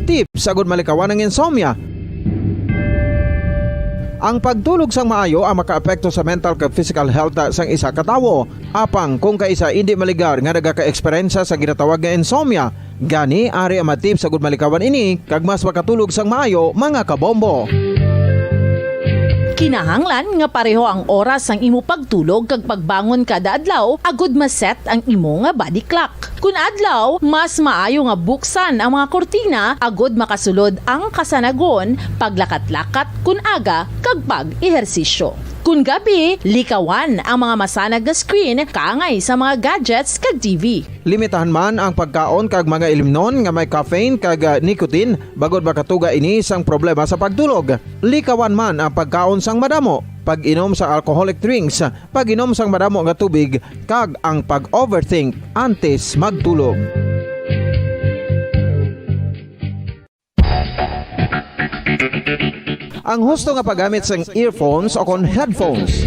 Tips agud malikawan ang insomnia. Ang pagtulog sang maayo ang makaapekto sa mental kag physical health sang isa ka tawo. Apang kung kaisa indi maligar nga nagaka-eksperyensya sa ginatawag nga insomnia, gani ari ang mga tips agud malikawan ini kag mas makatulog sang maayo, mga kabombo. Kinahanglan nga pareho ang oras sang imo pagtulog kag pagbangon kada adlaw agud ma-set ang imo nga body clock. Kun adlaw, mas maayo nga buksan ang mga kurtina agud makasulod ang kasanagon, paglakat-lakat kun aga, kag pag-ehersisyo. Kun gabi, likawan ang mga masanag nga screen kaangay sa mga gadgets kag T V. Limitahan man ang pagkaon kag mga ilimnon nga may caffeine kag, ah, nicotine, bangod makatuga ini sang problema sa pagtulog. Likawan man ang pagkaon sang madamo, pag-inom sang alcoholic drinks, pag-inom sang madamo nga tubig, kag ang pag-overthink antes magtulog. Ang husto nga paggamit sang earphones o kon headphones.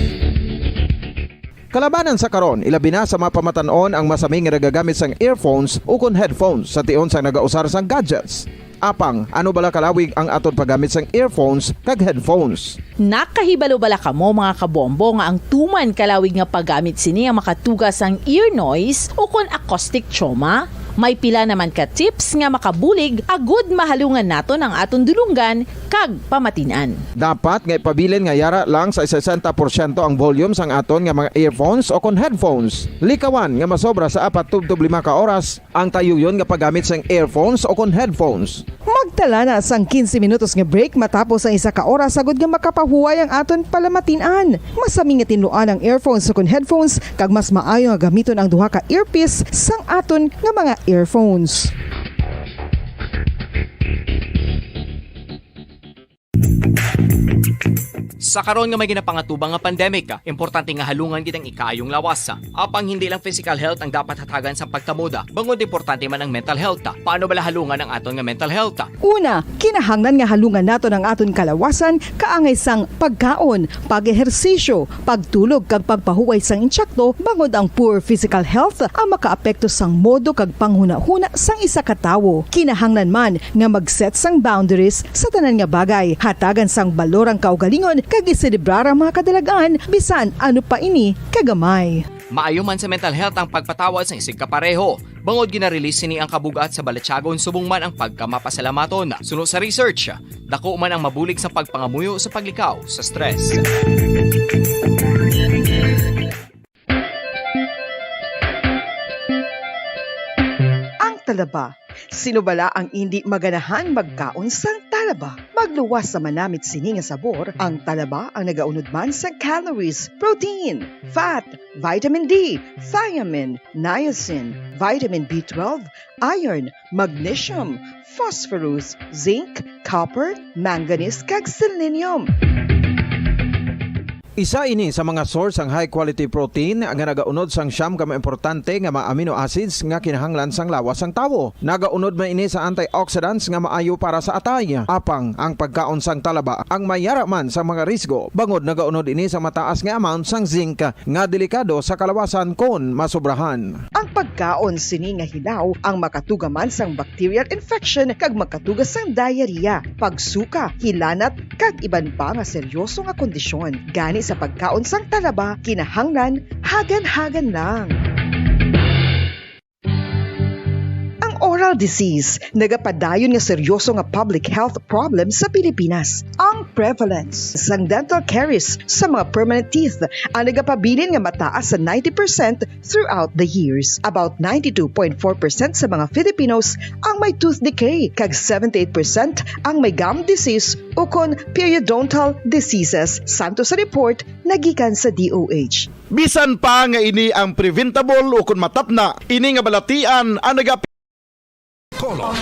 Kalabanan sa karon, ilabi na sa mga pamatan-on ang masami nga nagagamit sang earphones o kon headphones sa tion sang nagausar sang gadgets. Apang, ano bala kalawig ang aton paggamit sang earphones kag headphones? Nakahibalo bala kamo, mga kabombo, nga ang tuman kalawig nga paggamit sini ang makatuga sang ear noise o kon acoustic trauma? May pila naman ka tips nga makabulig agud mahalungan naton ang aton dulonggan kag pamatin-an. Dapat nga ipabilin nga yara lang sa sesenta porsyento ang volume sang aton nga mga earphones o kon headphones. Likawan nga masobra sa apat tubtob lima ka oras ang tayuyon nga paggamit sang earphones o kon headphones. Magtala na sang quince minutos nga break matapos ang isa ka oras, agud nga makapahuway ang aton palamatin-an. Masami nga tinluan ang earphones o kon headphones, kag mas maayo nga gamiton ang duha ka earpiece sang aton nga mga earphones. Sa karon nga may ginapangatubang nga pandemic, importante nga halungan gid ang ikaayong lawas. Apang hindi lang physical health ang dapat hatagan sang pagtamod, bangod importante man ang mental health. Paano bala halungan ang aton nga mental health? Una, kinahanglan nga halungan naton ang aton kalawasan kaangay sang pagkaon, pag-ehersisyo, pagtulog kag pagpahuway sang insakto, bangod ang poor physical health ang makaapekto sang modo kag panghunahuna sang isa ka tawo. Kinahanglan man nga mag-set sang boundaries sa tanan nga bagay, hatagan sang balor ang kaugalingon, kag iselebrar ang mga kadalag-an, bisan ano pa ini kagamay. Maayo man sa mental health ang pagpatawad sang isigkapareho, bangod gina-release sini ang kabug-at sa balatyagon subong man ang pagkamapasalamaton. Suno sa research, dako man ang mabulig sa pagpangamuyo sa paglikaw sa stress. Ang talaba. Sino bala ang indi maganahan magkaon sang talaba? Magluwas sa manamit sini nga sabor, ang talaba ang nagaunod man sa calories, protein, fat, vitamin D, thiamine, niacin, vitamin B twelve, iron, magnesium, phosphorus, zinc, copper, manganese, kag selenium. Isa ini sa mga source sang high quality protein nga nagaunod sang siyam ka mga importante nga mga amino acids nga kinahanglan sang lawas sang tawo. Nagaunod man ini sa antioxidants nga maayo para sa atay. Apang ang pagkaon sang talaba ang may yara man sang mga risgo, bangod nagaunod ini sa mataas nga amount sang zinc nga delikado sa kalawasan kon masobrahan. Ang pagkaon sini nga hilaw ang makatuga man sang bacterial infection kag makatuga sang diarrhea, pagsuka, hilanat, kag iban pa nga seryoso nga kondisyon. Gani sa pagkaon sang talaba, kinahanglan hagan-hagan lang. Ang oral disease nagapadayon nga seryoso nga public health problem sa Pilipinas. Ang prevalence sang dental caries sa mga permanent teeth ang nagapabilin nga mataas sa ninety percent throughout the years. About ninety-two point four percent sa mga Filipinos ang may tooth decay, kag seventy-eight percent ang may gum disease ukon periodontal diseases, santo sa report nga gikan sa D O H. Bisan pa nga ini ang preventable ukon matapna, ini nga balatian ang naga- Color.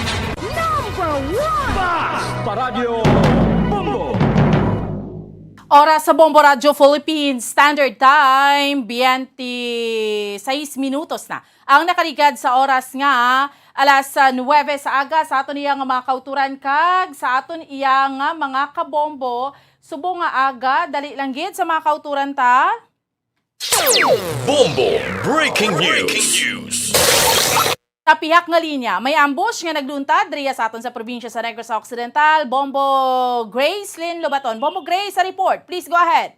Number one! Mas Paradyo Bombo! Oras sa Bombo Radyo Philippines Standard Time, twenty-six minutos na ang nakaligad sa oras nga alas, ah, nuwebe sa aga sa aton iya nga mga kauturan kag sa aton iya nga mga kabombo. Subong nga aga, dali lang gid sa mga kauturan ta. Bombo Breaking News. Sa pihak nga linya, may ambush nga nagluntad diriya sa aton sa probinsya sa Negros Occidental. Bombo Grace Lynn Lobaton. Bombo Grace, sa report. Please go ahead.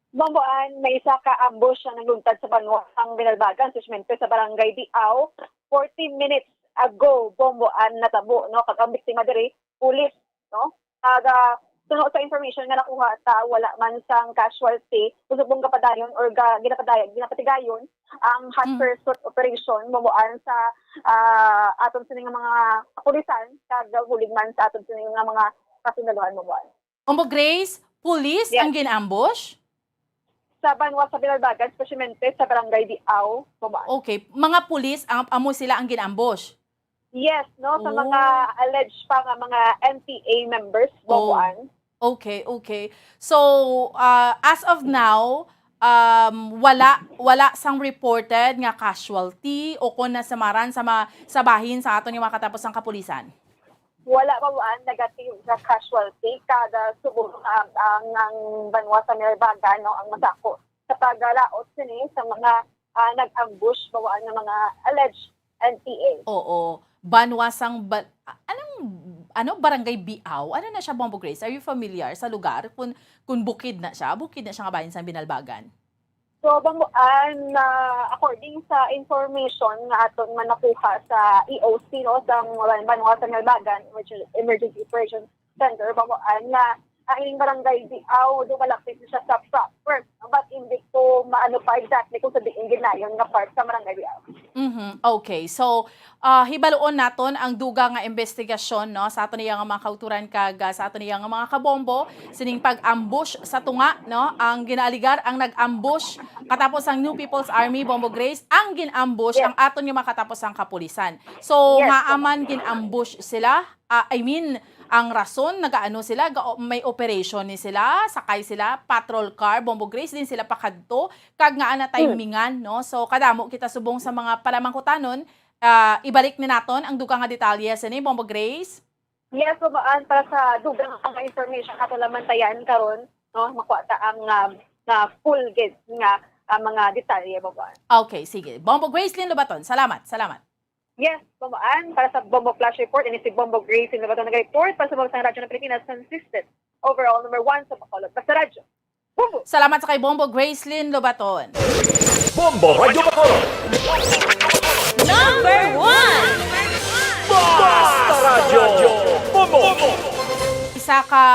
Bombo Ann, may isa ka ambush nga nagluntad sa banwa sang Binalbagan, espesiyalmente sa barangay Diao, forty minutes ago. Bombo Ann, natabo, no, kag ang biktima diri, pulis, no? Kag, ah, suno sa information nga nakuha ta, wala man sang casualty, subong gapadayon or ga-, ginapadayon, ginapatigayon ang hot Mm. pursuit operation, Bombo Ann, sa, ah, aton sini nga mga kapulisan, kag bulig man sa aton sini nga mga kasundaluhan, Bombo Ann. Bombo Grace, pulis Yes. ang gin-ambush? Sa banwa sa Binalbagan, espesiyalmente sa barangay Diao, Bombo Ann. Okay, mga pulis ang, amo sila ang gin-ambush? Yes, no, sa Oh. mga alleged pa nga mga N P A members, Oh. Bombo Ann. Okay, okay. So, ah, as of now, um, wala, wala sang reported nga casualty o kon nasamaran sa ma-, sa bahin sa aton nga mga katapusang kapulisan? Wala, Bombo Ann, negative nga casualty, kag, ah, subong, ah, ang, ang banwa sa Binalbagan, no, ang masako sa paglaot sini sa mga, ah, nag-ambush, Bombo Ann, nga mga alleged N P A. Oo. Banwa sang ba-, a-, anong, ano, Barangay Biao? Ano na siya, Bombo Grace? Are you familiar sa lugar? Kung, kung bukid na siya, bukid na siya nga bahin sang Binalbagan? So, Bombo Ann, ah, according sa information nga aton man nakuha sa E O C, no, sa mga banwa sa Binalbagan, Emergen-, Emergency Operations Center, Bombo Ann, nga ang ining barangay Diao, dumalapit siya sa proper, but hindi ko maano pa exactly kung sa diin ginayon nga part sa barangay Diao. Mhm. Okay. So, ah, hibaluon naton ang dugang nga investigasyon, no, sa aton iya nga mga kauturan kag, ah, sa aton iya nga mga kabombo sining pag-ambush sa tunga, no, ang ginaaligar ang nag-ambush katapos ang New People's Army, Bombo Grace, ang gin-ambush Yes. ang aton nga mga katapos ang kapulisan. So, Yes, ngaa man gin-ambush sila ah, I mean, ang rason, nagaano sila, ga-, may operation ni sila, sakay sila, patrol car, Bombo Grace, din sila pakadto, kag nga ana Hmm. timingan, no? So, kadamo kita subong sa mga palamangkutanon, ah, ibalik ni naton ang dugang nga detalye sini, Bombo Grace. Yes, Bombo Ann, para sa dugang nga mga information ato lang mantayan karon, no? Makuha ta ang, um, nga full gid nga, ah, mga detalye, Bombo Ann. Okay, sige. Bombo Gracelyn Lobaton, salamat, salamat. Yes, Bombo Ann, para sa Bombo Flash Report, ini si Bombo Gracelyn Lobaton nag-report para sa Bombo sa Radyo ng Pilipinas, consistent, overall number one sa Bacolod. Basta Radyo. Bombo! Salamat sa kay Bombo Gracelyn Lobaton. Bombo Radyo Bacolod. Number one! Basta Radyo. Bombo! Isa ka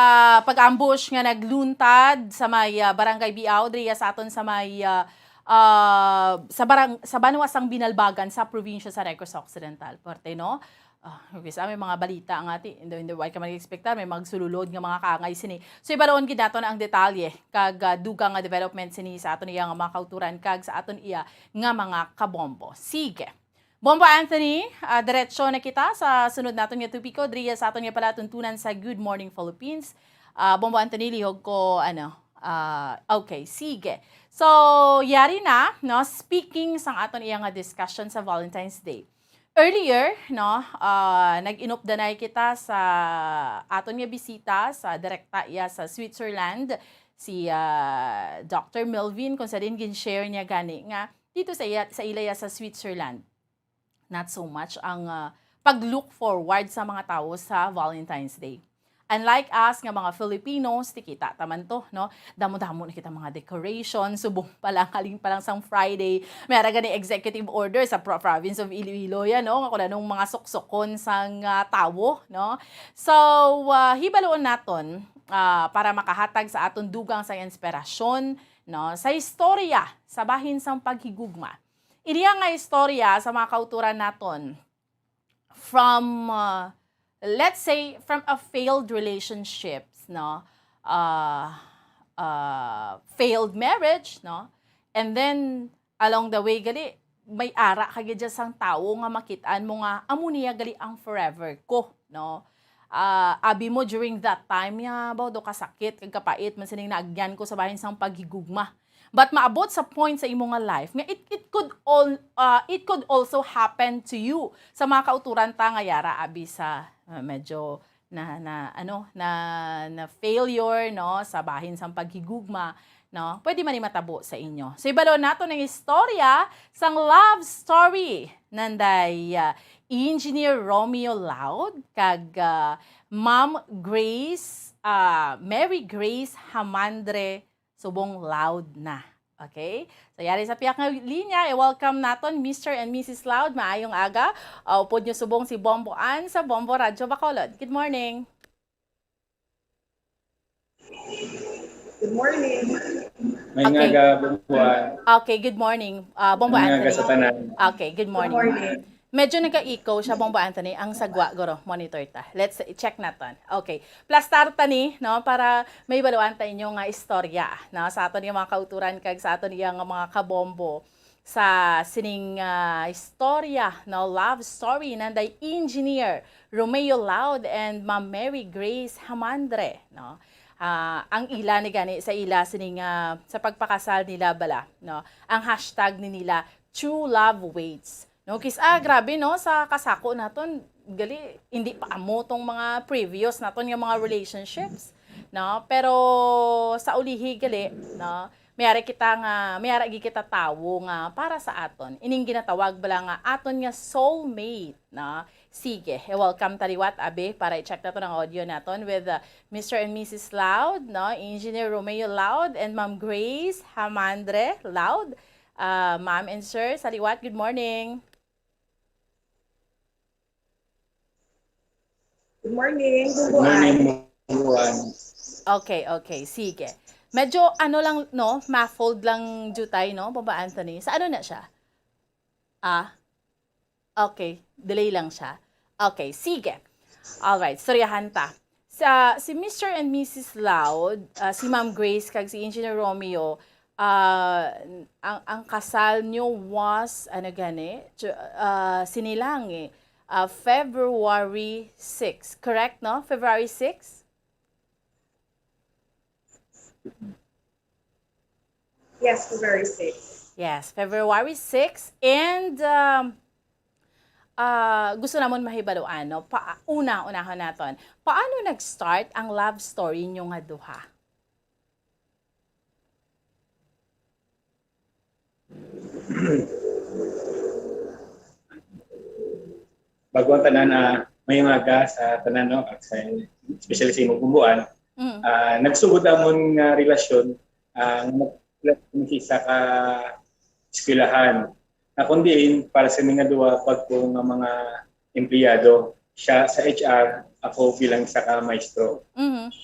pag-ambush nga nagluntad sa may, ah, Barangay Biao, diriya sa aton sa may, ah, ah, sa barang-, sa banwa sang Binalbagan sa probinsya sa Negros Occidental. Parte, no? Ah, okay, sa may mga balita nga ti, hindi, hindi, why ka mag-expectar, may magsululod nga mga kaangay sini. So, ibaroon gid naton ang detalye kag, ah, dugang nga development sini sa aton iya nga mga kauturan kag sa aton iya nga mga kabombo. Sige. Bombo Anthony, ah, diretso na kita sa sunod naton nga topiko, diriya sa aton nga palatuntunan sa Good Morning Philippines. Ah, Bombo Anthony, lihog ko, ano, ah, okay, sige. So, yari na, no, speaking sang aton iya nga discussion sa Valentine's Day. Earlier, no, ah, nag-inupdanay kita sa aton nga bisita sa direkta iya sa Switzerland, si, ah, Doctor Melvin, kung sa din gin-share niya gani nga dito sa iya, sa ila iya sa Switzerland, not so much ang, ah, pag-look forward sa mga tawo sa Valentine's Day. Unlike us nga mga Filipinos, ti kita ta man to, no? Damo-damo na kita mga decoration, subong pa lang, halin pa lang sang Friday, may ara gani executive order sa pro-, province of Iloilo yan, no? Nga kung anong mga suksukon sang, ah, tawo, no? So, ah, hibaloon naton, ah, para makahatag sa aton dugang sa inspirasyon, no? Sa istorya, sa bahin sang paghigugma. Iniya nga istorya sa mga kauturan naton, from, uh, let's say, from a failed relationships, no? Uh, uh, failed marriage, no? And then, along the way, gali, may ara ka gid dyan sang tawo nga makit-an mo nga, amo niya gali ang forever ko, no? Ah, abi mo during that time, ya, baw, do kasakit, kag kapait, man sining naagyan ko sa bahin sang paghigugma. But maabot sa point sa imo nga life nga it, it could all, ah, it could also happen to you. Sa mga kauturan ta nga yara abi sa, ah, medyo na, na, ano, na, na failure, no, sa bahin sang paghigugma, no, pwede man ni matabo sa inyo. So, ibalo nato ang istorya sang love story nanday, ah, Engineer Romeo Laud kag, ah, Ma'am Grace, ah, Mary Grace Hamandre subong Laud na. Okay? So, yari sa piyak nga linya, i-welcome naton, Mister and Missus Laud. Maayong aga. Ah, upod nyo subong si Bombo Ann sa Bombo Radyo Bacolod. Good morning. Good morning. May Okay. Ngaga, Bombo Ann. Okay, good morning. Ah, Bombo May ngaga Anthony. Sa tanan. Okay, good Good morning. Morning. Medyo nagka-echo siya, Bombo Anthony, ang sagwa, guro, monitor ta. Let's check naton. Okay. Plastar ta ni, no, para may baluan ta inyo nga istorya, no, sa aton nga mga kauturan kag sa aton iya nga mga kabombo sa sining, ah, istorya, no, love story nanday Engineer Romeo Loud and Ma'am Mary Grace Hamandre, no. Ah, ang ila ni gani sa ila sining, ah, sa pagpakasal nila bala, no. Ang hashtag ni nila, True Love Waits. No, kis-, ah, grabe, no, sa kasako naton, gali, hindi pa amo tong mga previous naton nga mga relationships, no? Pero sa ulihi, gali, no, may ara kita nga, may ara gid kita tawo nga para sa aton. Ining ginatawag bala nga aton nga soulmate, no? Sige, i-welcome ta liwat, abi, para i-check naton ang audio naton with, uh, Mister and Missus Loud, no? Engineer Romeo Loud and Ma'am Grace Hamandre Loud. Ah, ma'am and sir, sa liwat, good morning. Good morning, Good Bubuan. Morning, Bubuan. Okay, okay. Sige. Medyo ano lang, no? Muffled lang, Jutay, no? Bombo Anthony. Sa ano na siya? Ah? Okay. Delay lang siya. Okay, sige. Alright, storyahan ta. Sa, si Mister and Missus Loud, ah, si Ma'am Grace kag si Engineer Romeo, ah, ang, ang kasal nyo was, ano gani, Ju-, ah, sinilang eh. uh, February six. Correct, no? February six? Yes, February six. Yes, February six. And um, uh, gusto namon mahibaluan, no? Pa, una, unahon naton. Paano nag-start ang love story nyo nga duha? Bago ang tanan, ah, may mga aga sa tanan, no? At sa, especially sa imong bumbuan, Mm. Ah, nagsugod amon nga relasyon, ah, nga nag-, sa isa ka eskwelahan. Na kung diin, para sa mga duwa, pag ko nga mga empleyado, siya sa H R, ako bilang isa ka maestro. Mhm.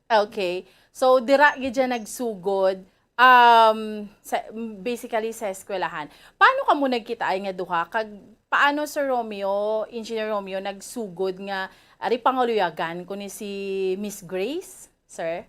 Okay. So, dira gid siya nagsugod, um, sa, basically sa eskwelahan. Paano kamo nagkita ay nga duha? Kag paano, Sir Romeo, Engineer Romeo, nagsugod nga ari pangaluyagan ko ni si Miss Grace, sir?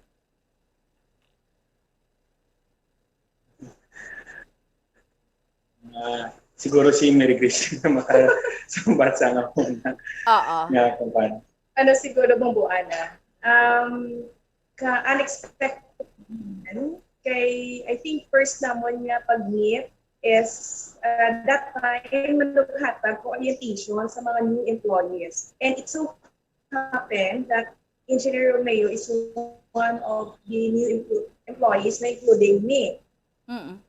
Ah, siguro si Mary Grace na makasumbat sa nga una Oo. nga kumpan. Ano siguro, Bumbuana? Um, ka unexpected. Kay, I think, first namon nga pag-meet is, uh, that time, naghatag ko orientation sa mga new employees. And it so happened that Engineer Romeo is one of the new empl- employees na including me. Mm.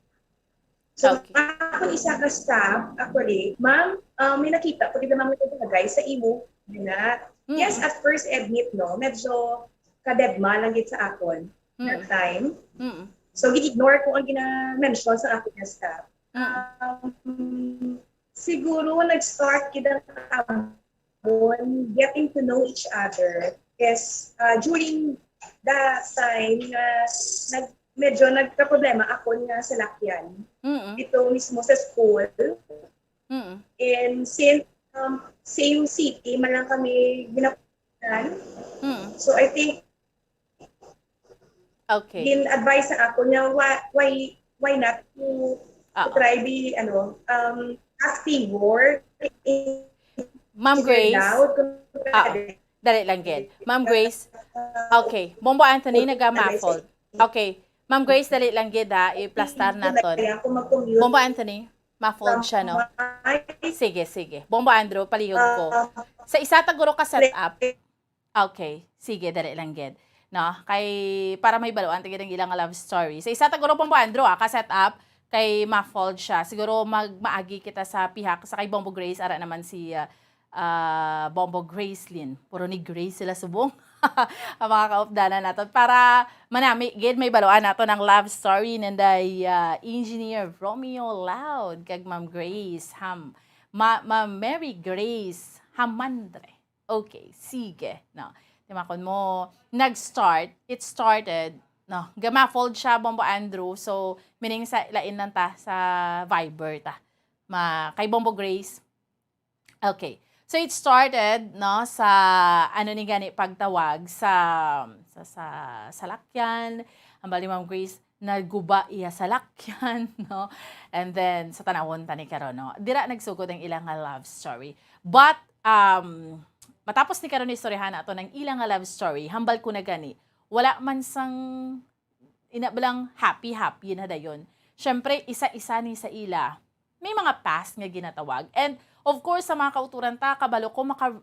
So, Okay. Ako isa ka staff, actually, ma'am, uh, may nakita ko, di ba, ma'am, nagkagay sa imo, na, Mm. Yes, at first, admit, no, medyo kadedma lang gid sa akon that Mm. time. Mm. So, gin-ignore ko ang gina-mention sa akon nga staff. Mm. Um, siguro, nag-start gid ang amon getting to know each other is, uh, during the time nga nag, medyo nagka-problema ako nga salakyan. Mm. Ito mismo sa school. Mm. And since, um, same city man lang kami ginapunan, Mm. So I think Okay. Gin-advise sa ako niya, why, why, why not to, to Ah, try the, ano, um, asking work in Ma'am in Grace, Davao, kung ah, pwede. Dali lang gid. Ma'am Grace, okay. Bombo Anthony, naga-muffled. Okay. Ma'am Grace, dali lang gid ha. I-plastar naton. Kaya ako mag-commute Bombo Anthony, muffled from siya, no? my, Sige, sige. Bombo Andrew, palihog ko. uh, Sa isa ta guro ka setup. Okay. Sige, dali lang gid. No? Kay, para may baluan ta gid ang ilang love story. Sa isa ta guro, Bombo Andrew, ah, ka setup, kay muffled siya. Siguro mag maagi kita sa pihak sa kay Bombo Grace, ara naman si, ah, ah, Bombo Gracelyn. Puro ni Grace sila subong. Ang mga kaupdanan naton. Para manami gid may baluan naton ang love story nanday, ah, Engineer Romeo Loud kag Ma'am Grace Ham, Ma, Ma'am Mary Grace Hamandre. Okay, sige, no. Timakon mo, nag-start, it started, no. Gamafold siya, Bombo Andrew. So, meaning sa lain lang ta, sa Viber ta. Ma, kay Bombo Grace. Okay. So, it started, no, sa, ano ni gani pagtawag, sa, sa, sa salakyan. Ang bali, Ma'am Grace, naguba iya salakyan, no? And then, sa tanawon ta ni karon, no? Dira nagsugod ang ilang nga love story. But, um, matapos ni karon istoryahan nato ng ilang nga love story, hambal ko na gani, wala man sang ina ba lang happy-happy na dayon. Siyempre, isa-isa ni sa ila, may mga past nga ginatawag. And, of course, sa mga kauturan ta, kabalo ko, maka,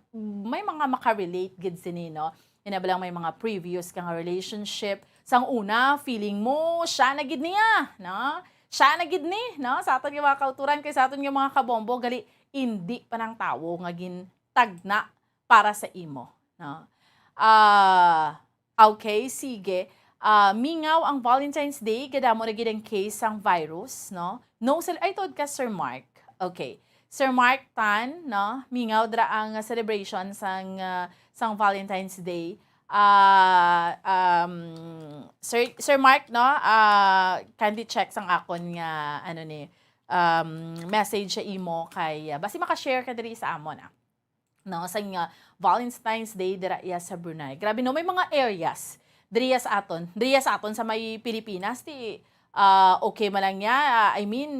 may mga makarelate gid sini, no? Ina ba lang may mga previous ka nga relationship. Sang una, feeling mo, siya na gid niya, no? Siya na gid ni, no? Sa aton nga mga kauturan, kay sa aton nga mga kabombo, gali, hindi pa nang tawo nga gintagna para sa imo, no? Ah, okay, sige. Ah, mingaw ang Valentine's Day, kadamo na gid ang case sang virus, no? No, sila, ay, tuod ka, Sir Mark. Okay. Sir Mark Tan, no? Mingaw dra ang celebration sang, ah, sang Valentine's Day. Ah, um, Sir, Sir Mark, no? Ah, kindly check sang akon nga, ano ni, um, message sa imo kay, ah, basi maka-share ka diri sa amon, ah. No, sa nga Valentine's Day dira iya sa Brunei. Grabe, no, may mga areas diri iya sa aton, diri iya sa aton sa may Pilipinas, ti ah, okay man lang niya, ah, I mean,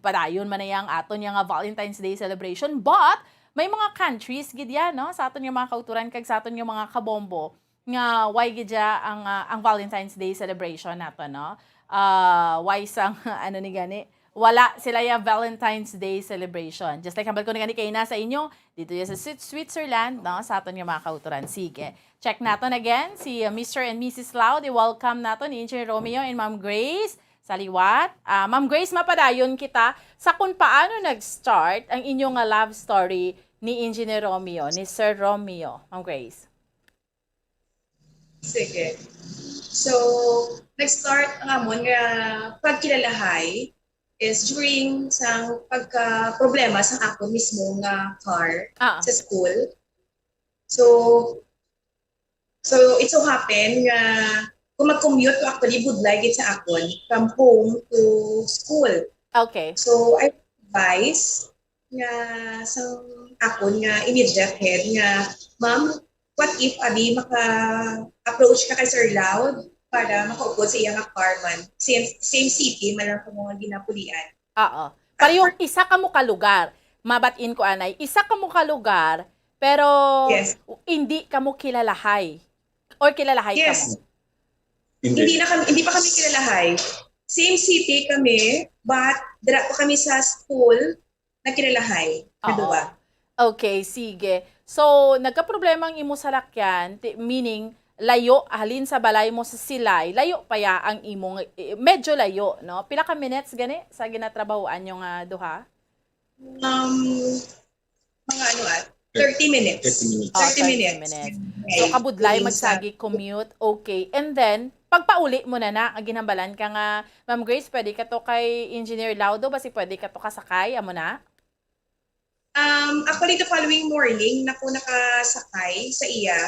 padayon man na yang aton nga Valentine's Day celebration, but may mga countries gid yan, no, sa aton nga mga kauturan kag sa aton nga mga kabombo nga why gid ya ang, ah, ang Valentine's Day celebration nato, no? Ah, why sang, ano ni gani, wala sila ya Valentine's Day celebration. Just like hambal ko na gani kaina sa inyo, dito ya sa Swi-, Switzerland, no, sa aton nga mga kauturan. Sige. Check naton again si, uh, Mister and Missus Loud. I-welcome naton ni Engineer Romeo and Ma'am Grace. Sa liwat, ah, Ma'am Grace, mapadayon kita sa kung paano nag-start ang inyo nga love story ni Engineer Romeo, ni Sir Romeo. Ma'am Grace. Sige. So, nag-start ang amon nga pagkilalahay is during sang pagka-problema sa akon mismo nga car Ah. sa school. So, so it so happen nga kung mag-commute ko, actually, budlay gid sa akon from home to school. Okay. So, I advise nga sa akon nga immediate head nga, "Ma'am, what if abi maka-approach ka kay Sir Loud para makaupod sa iya nga car man? Same, same city man lang kamo nga ginapulian." Oo. Parehong isa kamo ka lugar. Mabatin ko anay, isa kamo ka lugar, pero Yes. hindi kamo kilalahay. Or kilalahay Yes. kamo? Hindi. Hindi na kami, hindi pa kami kilalahay. Same city kami, but dira pa kami sa school nagkilalahay, nga Oo. duwa. Okay, sige. So, nagkaproblema ang imo salakyan, ti-, meaning, layo, halin sa balay mo sa Silay, layo pa ya ang imong, eh, medyo layo, no? Pila ka minutes gani sa ginatrabahoan nyo nga duha? Um, mga ano, ah, thirty minutes. Thirty minutes. Ah, Thirty thirty minutes. minutes. Okay. So, kabudlay During sa magsagi commute. Okay. And then, pagpauli mo na na, ang ginhambalan ka nga, Ma'am Grace, pwede ka to kay Engineer Laudo, basi pwede ka to kasakay, amo na? Um, actually, the following morning na ko nakasakay sa iya.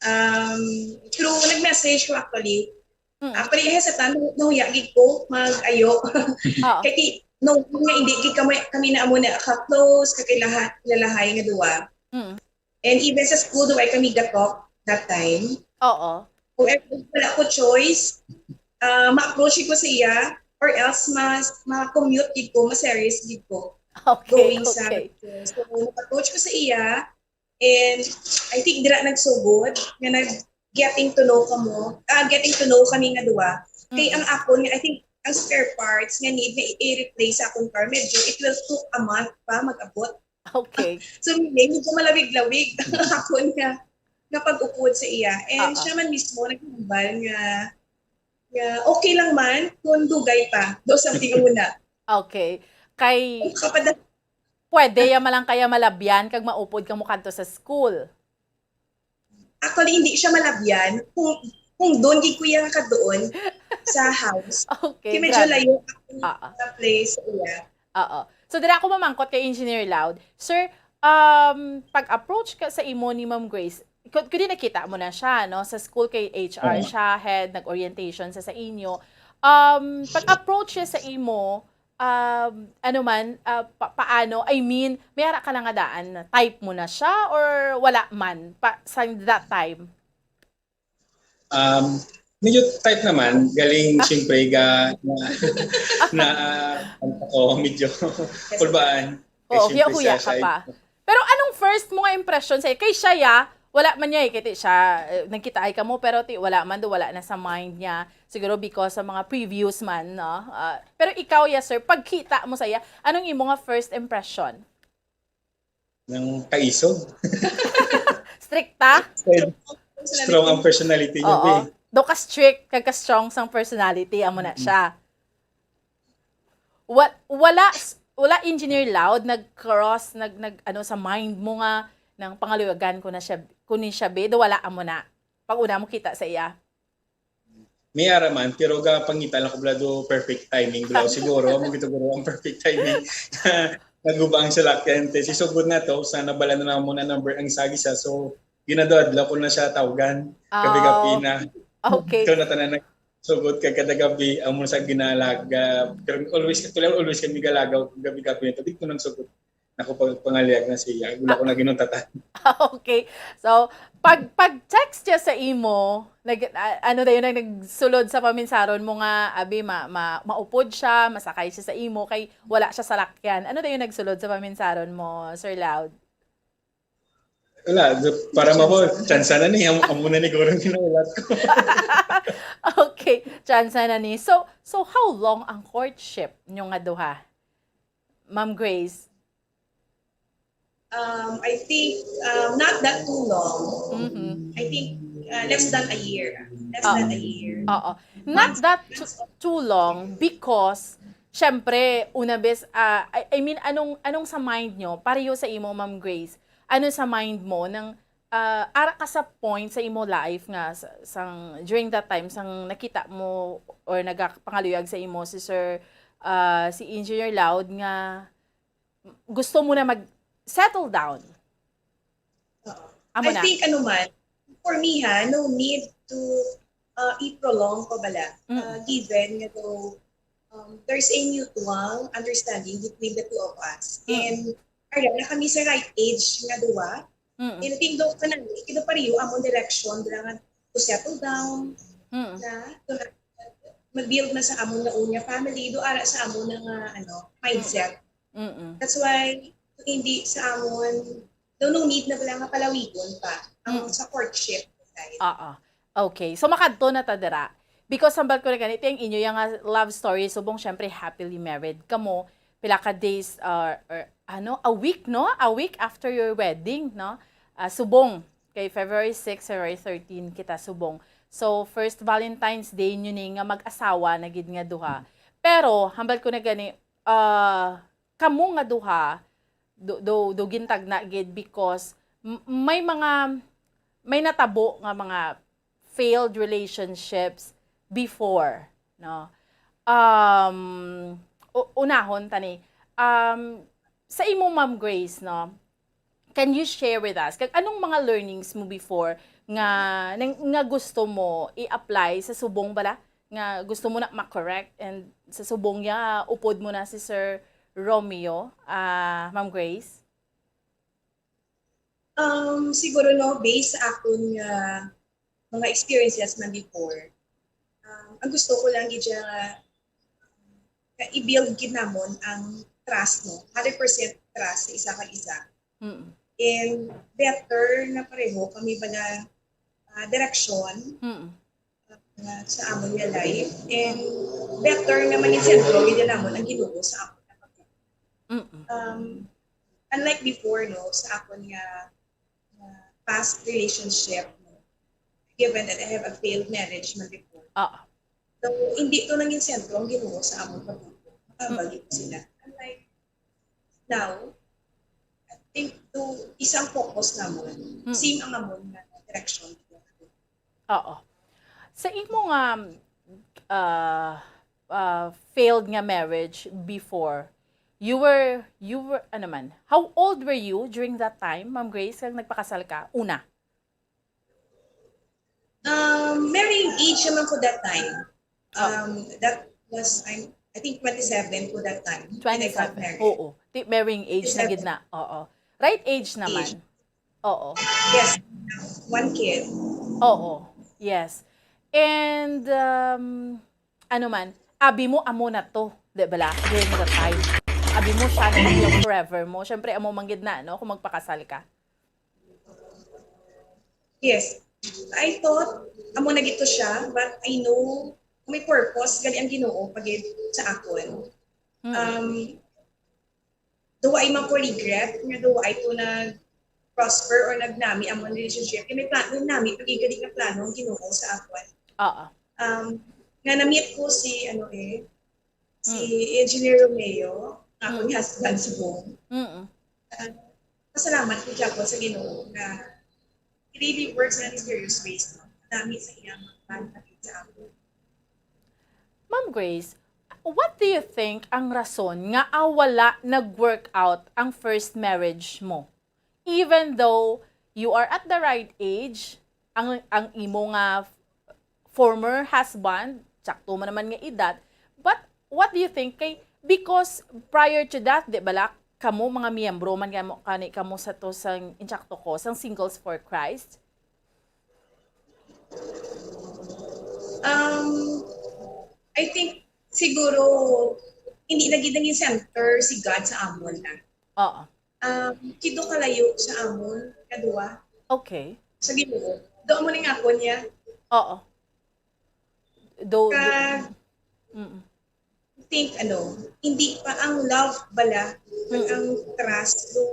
Um, through, nag-message ko actually. Mm. Actually, hesitant, nahuya gid ko mag-ayo. Oo. Kay ti-, no, nga hindi gid kami, kami na amo na ka-close, kakilala-, kilalahay nga duwa. Mm. And even sa school, duwa kami gatok that time. Oo. Kung ever wala ko choice, ah, ma-approach ko sa iya, or else mas, ma-commute gid ko, ma-serious gid ko Okay, going sa okay. So, nag-approach ko sa iya, and I think dira nagsugod nga nag-, getting to know kamo, ah, getting to know kami nga duwa. Kay Mm. ang akon, I think, ang spare parts nga need nga i-, i-replace sa akong car, medyo it will took a month pa mag-abot. Okay. So, meaning, medyo malawig-lawig ang akon nga, nga pag-upod sa iya. And Oo. siya man mismo naghambal nga, nga okay lang man kung dugay pa. Do something muna. Okay. Kay Kapag pwede ya malang kaya malabyan kag maupod kamo kadto sa school. Actually, hindi siya malabyan kung, kung doon gid ko iya nga kadtuon sa house. Okay, Kay medyo grabe. layo ang Ah, ah. sa place sa iya. Oo. So, dira ako mamangkot kay Engineer Loud. Sir, um, pag-approach ka sa imo ni Ma'am Grace, ku-, kundi nakita mo na siya, no? Sa school kay H R Oo. siya, head, nag-orientation sa, sa inyo. Um, pag-approach siya sa imo, um, ano man, ah, pa-, paano? I mean, may ara ka na nga daan na type mo na siya or wala man pa, sa that time? Um, medyo type naman, galing Ah. siyempre ga-, na, na, ah, oh, medyo kulbaan. Kay Oo, siyempre huya-huya siya, ka siya pa. Pero anong first mo nga impression sa iya? Kay siya, ya, wala man niya eh, kay ti siya, eh, nagkitaay kamo, pero ti wala man do, wala na sa mind niya. Siguro because sa mga previews man, no? Ah, pero ikaw, yes, sir, pagkita mo sa iya, anong imo nga first impression? Ng kaisog. Strikta? Strong ang personality niya, Oo. be. Do ka strict, kag ka strong sang personality, amo na Mm. siya. Wa-, wala s-, wala Engineer Loud nag-cross, nag, nag, ano, sa mind mo nga, nang pangaluyagan ko na siya, ko ni siya, be, do wala, amo na. Pag una mo kita sa iya. May ara man, pero gapangita lang ko bala do perfect timing. Bala siguro, amo gito guro ang perfect timing. Naguba ang salakyan, te. Si sugod na to, sa nabala na lang mo na number ang sagi siya. So, ginadadla ko na siya tawgan. Gabi-gabi Ah, na. okay. Ito na tanan na sugod kag kada gabi, amo sa ginalaga. Pero always, actually, always kami galagaw, gabi-gabi na to. Di ko nang sugod. Ako pag pangalyag na siya, wala ko na ginutatan. Okay. So, pag pag text siya sa imo, nag, a- ano dayon ang nagsulod sa paminsaron mo nga, abi, ma, ma, maupod siya, masakay siya sa imo, kay wala siya sa lakyan? Ano dayon nagsulod sa paminsaron mo, Sir Loud? Wala, para mo ko, tsansa na ni, amo, amo na ni guro ang ginahulat ko. Okay, tsansa na ni. So, so how long ang courtship nyo nga duha? Ma'am Grace? Um, I think um, not that too long. Mhm. I think uh, less than a year. Less Oh. than a year. Oo. Not that too, too long because, syempre, una bes, ah, I, I mean, anong, anong sa mind nyo, pareho sa imo, Ma'am Grace, ano sa mind mo nang ah, ara ka sa point sa imo life nga sa, sang, during that time, sang nakita mo or nagapangaluyag sa imo si Sir, ah, si Engineer Loud nga gusto mo na mag settle down? Oo. Amo I na. think ano man, for me ha, no need to uh, i-prolong pa bala. Mm. Uh, given nga daw um, there's a mutual understanding between the two of us. Mm. And ara na kami sa right age nga duwa. Mm-mm. And I think daw kanang kita pareho among direction dira nga to settle down Mm-mm. na to na, mag-build na sa amon nga unya family do ara sa amon na nga ano mindset. Mm-mm. That's why hindi sa amon daw no need na bala nga palawigon pa ang Mm. sa courtship side. Oo. Okay. So, makadto na ta dira. Because hambal ko na ganito, ang inyo yung nga love story, subong syempre happily married kamo, pila ka days, uh, or ano, a week, no? A week after your wedding, no? Ah, subong, kay February six, February thirteen kita subong. So, first Valentine's Day nyo ni nga mag-asawa na gid nga duha. Pero, hambal ko na gani, ah, kamo nga duha, do, do, do gintagna gid because m- may mga, may natabo nga mga failed relationships before, no? Um, u- unahon tani, um, sa imo, Ma'am Grace, no? Can you share with us kag anong mga learnings mo before nga nang, nga gusto mo i-apply sa subong bala nga gusto mo na ma-correct and sa subong niya upod mo na si Sir Romeo, ah, Ma'am Grace? Um, siguro no, based sa akon nga mga experiences man before, um, ang gusto ko lang gid siya nga, nga i-build gid namon ang trust, no? Hundred percent trust sa isa ka isa. Mm. And better na pareho kami bala ah, direksyon Mm. ah, sa amon nga life. And better nga maging sentro gid namon ang Ginoo sa amon nga pag- Mm. Um, unlike before, no, sa akon nga nga past relationship, no, given that I have a failed marriage man before. Ah. So, hindi to nangin sentro ang Ginoo sa amon pagbuo. Makabalik sila. Unlike now, I think to isang focus namon, Mm. same ang amon nga direction. Oo. Sa imo nga ah, ah, failed nga marriage before, you were, you were, ano man, how old were you during that time, Ma'am Grace, kag nagpakasal ka? Una. Um, marrying age naman ko that time. Oh. Um, that was, I'm, I think twenty-seven ko that time. When I got Twenty-seven. married. Oo. Ti marrying age na gid Twenty-seven. Na. Oo. Right age naman. Age. Oo. Yes. One kid. Oo. Yes. And, um, ano man, abi mo, amo na to. Di ba la? During the time. Abi mo, siya na yung forever mo. Siyempre, amo man gid na, no? Kung magpakasal ka. Yes. I thought, amo na gito siya, but I know may purpose gali ang Ginoo pagid sa akon. Mm. Um, do I man ko regret nga do I to nag prosper or nagnami ang mga relationship? Kaya may plano nami pagid gali nga plano ang Ginoo sa akon. Oo. Um, nga na-meet ko si ano eh, si Mm. Engineer Romeo, nga akong Mm. husband subong. Mm. Pasalamat ko gyapon sa Ginoo nga he really works in mysterious ways, no? Dami sa iyang plan sa ako. Ma'am Grace, what do you think ang rason nga ah, wala nag-work out ang first marriage mo? Even though you are at the right age, ang ang imo nga former husband, sakto man naman nga edad, but what do you think kay because prior to that, di ba la, kamo, mga miyembro man kamo, kani kamo sa to, sang, insakto ko, sang Singles for Christ? Um, I think siguro hindi na gid nangin center si God sa amon na. Oo. Um, kido kalayo sa amon kaduha Okay. sa Ginoo. Do mo ning ako niya. Oo. Do, do, Ka mm. Think ano, hindi pa ang love bala, Mm. Ang trust do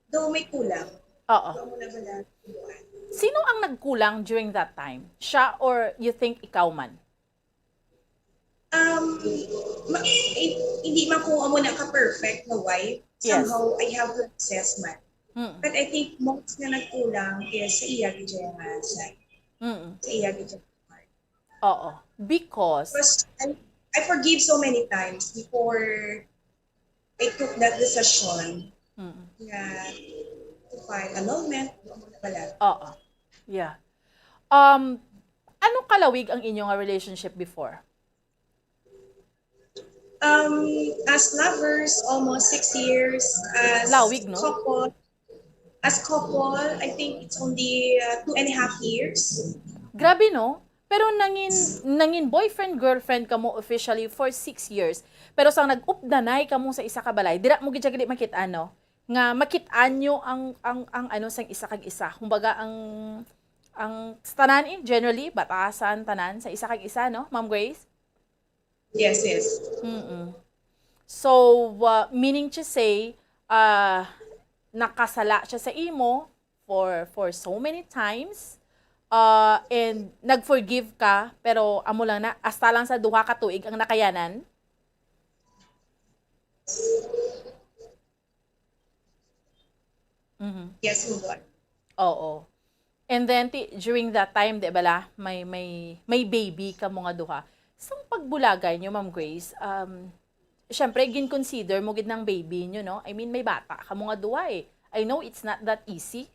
do may kulang. Oo. Do mo na bala. Sino ang nagkulang during that time? Siya or you think ikaw man? Um, ma- eh, hindi man ko amo na ka-perfect na wife. Yes. Somehow, I have lapses man. Mm. But I think most na nagkulang is sa iya gid siya nga side. Mm. Sa iya gid siya. Oo. Because Because I, I forgive so many times before I took that decision mm. Nga to file annulment, do mo na bala. Oo. Yeah. Um, ano kalawig ang inyo nga relationship before? Um, as lovers, almost six years. As Lawig, no? Couple, as couple, I think it's only uh, two and a half years. Grabe, no? Pero nangin nangin boyfriend girlfriend kamo officially for six years. Pero sang nag-updanay kamo sa isa ka balay, dira mo gid siya gali makit-an, no? Nga makit-an nyo ang ang ang ano sang isa kag isa. Kumbaga ang ang tanan eh, generally batasan tanan sa isa kag isa, no, Ma'am Grace? Yes, yes. Mm. So, uh, meaning to say, uh, nakasala siya sa imo for for so many times, uh, and nag-forgive ka, pero amo lang na, hasta lang sa duha ka tuig ang nakayanan? Mhm. Yes, move on. Oo. And then ti, during that time, di bala, may may may baby kamo nga duha. Sang pagbulagay nyo, Ma'am Grace, um, syempre gin-consider mo gid nang baby nyo, no? I mean, may bata kamo nga duha eh. I know it's not that easy.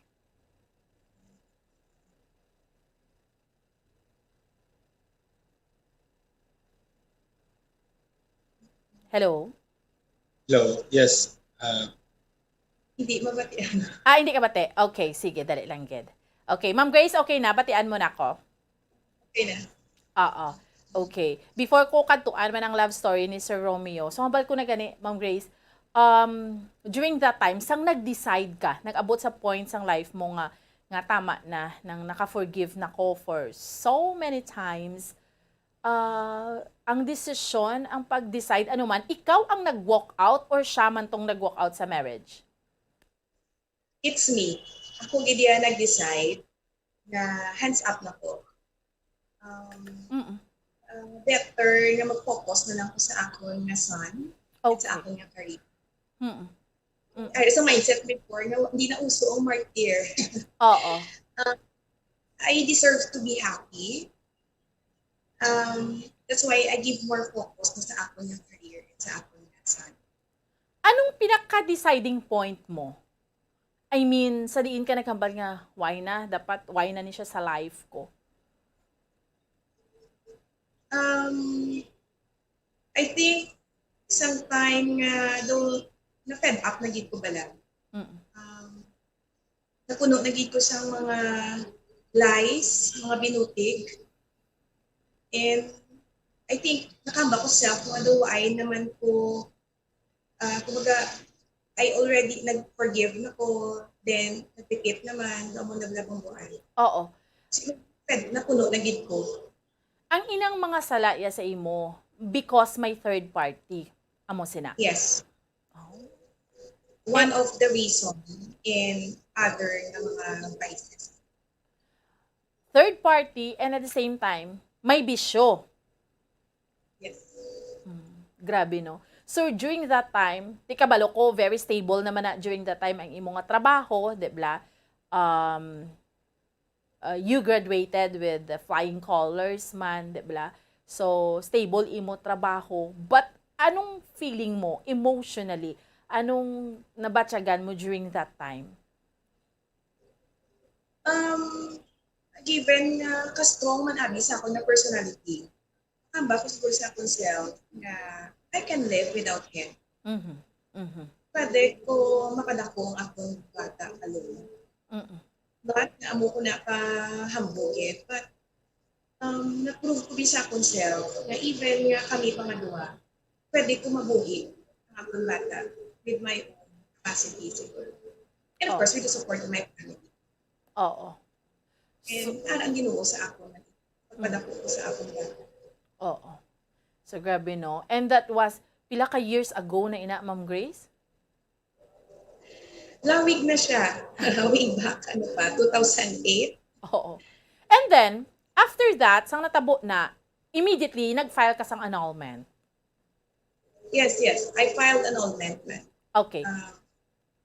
Hello? Hello, yes. Uh, Hindi mabatian. Ah, hindi ka bati? Okay, sige, dali lang gid. Okay, Ma'am Grace, okay na? Batian mo na ako? Okay na. Oo. Okay. Before ko kadtuan man ang love story ni Sir Romeo, so hambal ko na gani, Ma'am Grace, um, during that time, sang nag-decide ka, nag-abot sa point sang life mo nga, nga tama na, nang naka-forgive na ko for so many times, ah, ang desisyon, ang pag-decide, ano man, ikaw ang nag-walk out or siya man tong nag-walk out sa marriage? It's me. Ako gid iya nag-decide na hands up na ko. Um, Mm. uh, better nga mag-focus na lang ko sa akon nga son at sa Okay. akon nga career. Mm. Ay, sa mindset before, na hindi na uso ang martyr. Oo. I deserve to be happy. Um, that's why I give more focus na sa akon nga career at sa akon nga son. Anong pinaka-deciding point mo? I mean, sa diin ka naghambal nga, "Why na? Dapat, why na ni siya sa life ko?" Um, I think, sang time nga, do, na-fed up na gid ko bala. Mm. Um, napuno na gid ko sang mga lies, mga binutig. And I think, nakamba ko self nga do, why naman ko, ah, kumbaga, I already nag-forgive na ko, then nagpipit naman, do mo naglabang buhay. Oo. Siguro, napuno na gid ko. Ang inang mga sala iya sa imo because may third party. Amo sina. Yes. Oh. One of the reason in other nga mga vices. Third party and at the same time, may bisyo. Yes. Mm, grabe, no? So, during that time, ti kabalo ko, very stable naman na during that time ang imo nga trabaho, di ba? Um, uh, you graduated with the flying colors man, di ba? So, stable imo trabaho. But anong feeling mo emotionally? Anong nabatyagan mo during that time? Um, given nga ka-strong man abi sa akon nga personality, hamba ko siguro sa akon self nga I can live without him. Mhm. Mhm. Pwede ko mapadako ang akong bata alone. Mm-mm. But nga amo ko na kahambugit. But um, na-prove ko bi sa akong self nga even nga kami pangaduha, pwede ko mabuhi ang akong bata with my own capacity siguro. And of Oh. course, with the support of my family. Oo. And ara ang Ginoo sa akon. Pagpadako ko sa akong bata. Oo. So, grabe, no? And that was, pila ka years ago na ina, Ma'am Grace? Lawig na siya. Way back, ano pa, two thousand eight. Oo. And then, after that, sang natabo na, immediately, nag-file ka sang annulment. Yes, yes. I filed annulment, ma'am. Okay. Ah,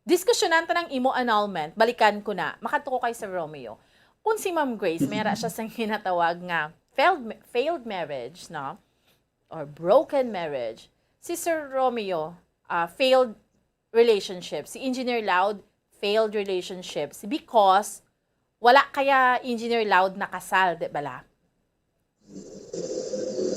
Diskusyonan ta nang imo annulment, balikan ko na. Makadto ko kay Sir Romeo. Kung si Ma'am Grace, may ara siya sang ginatawag nga failed, failed marriage, no? Or broken marriage. Si Sir Romeo, ah, failed relationship. Si Engineer Loud, failed relationships. Because, wala kaya Engineer Loud nakasal, di bala?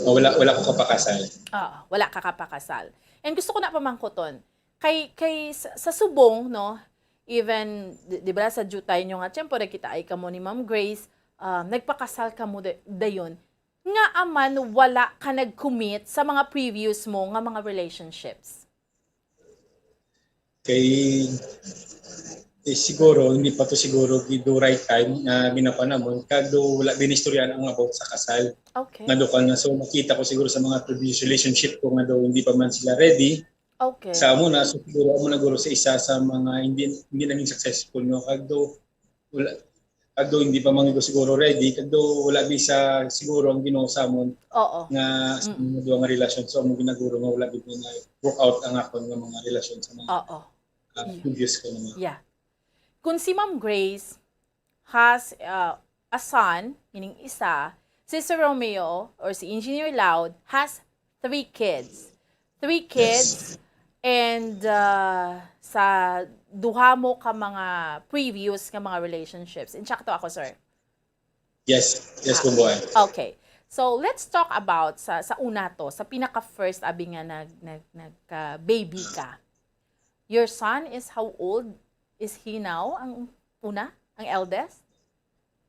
O, wala, wala ko kapakasal. Oo, wala ka kapakasal. And gusto ko na pamangkuton, kay, kay sa, sa subong, no, even, di, di ba, sa diutay nyo nga tiyempo, nagkita ay kamo ni Ma'am Grace, ah, nagpakasal kamo da-, dayon, nga aman wala ka nag-commit sa mga previous mo nga mga relationships? Kay, eh, siguro, hindi pa to siguro gi-, do right time nga ginakuha namon, kag do wala binistoryahan ang about sa kasal. Okay. Nga do ka na, so, nakita ko siguro sa mga previous relationship ko nga do hindi pa man sila ready. Okay. Sa amo na, so, siguro amo na guro sa isa sa mga hindi, hindi naging successful, no? Kag do, wala, kag do hindi pa man siguro ready, kag do wala bisa siguro ang Ginoo sa amon Oo. nga sa Mm. mga duha nga relasyon. So, amo ginaguro nga wala gid na work out ang akon nga mga relasyon sa mga Oo. uh, previous ko naman. Yeah. Kung si Ma'am Grace has uh, a son, meaning isa, si Sir Romeo or si Engineer Loud has three kids. Three kids and uh, sa duha mo ka mga previous nga mga relationships. Insakto ako, sir? Yes, yes, Bumbuan. Okay. So, let's talk about sa sa una to, sa pinaka first abi nga nag nag nagka baby ka. Your son is how old is he now? Ang una, ang eldest?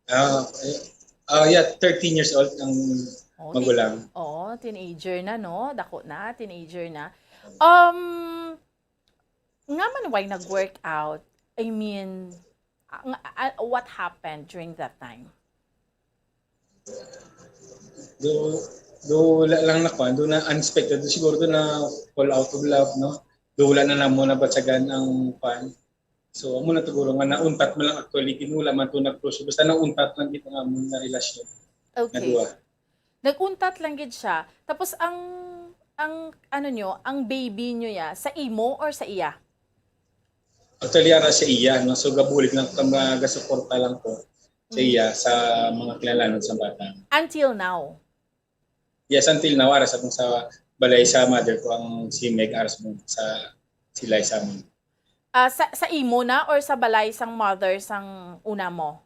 Ah, eh, ah, yeah, thirteen years old ang Oh, ti- magulang. Oo, teenager na, no? Dako na, teenager na. Um, nga man why nag-work out? I mean, ah, nga- ah, what happened during that time? Do, do wala lang na kwan, do na unexpected, do siguro do na fall out of love, no? Do wala na namo nabatsagan ang kwan. So, amo na siguro nga nauntat mo lang actually, kinula man to nag-close. Basta nauntat lang kita nga mo na relasyon na Okay. duwa. Nag-untat lang gid siya. Tapos ang ang ano nyo, ang baby nyo ya, sa imo or sa iya? Actually, ara sa iya, no? So, gabulig lang kami, gasuporta lang ko sa Mm. iya, sa mga kinahanglanon sa bata. Until now? Yes, until now, ara sa kung sa balay sa mother ko ang si Meg, ara sa, sa sila sa amin. Ah, sa, sa imo na or sa balay sang mother sang una mo?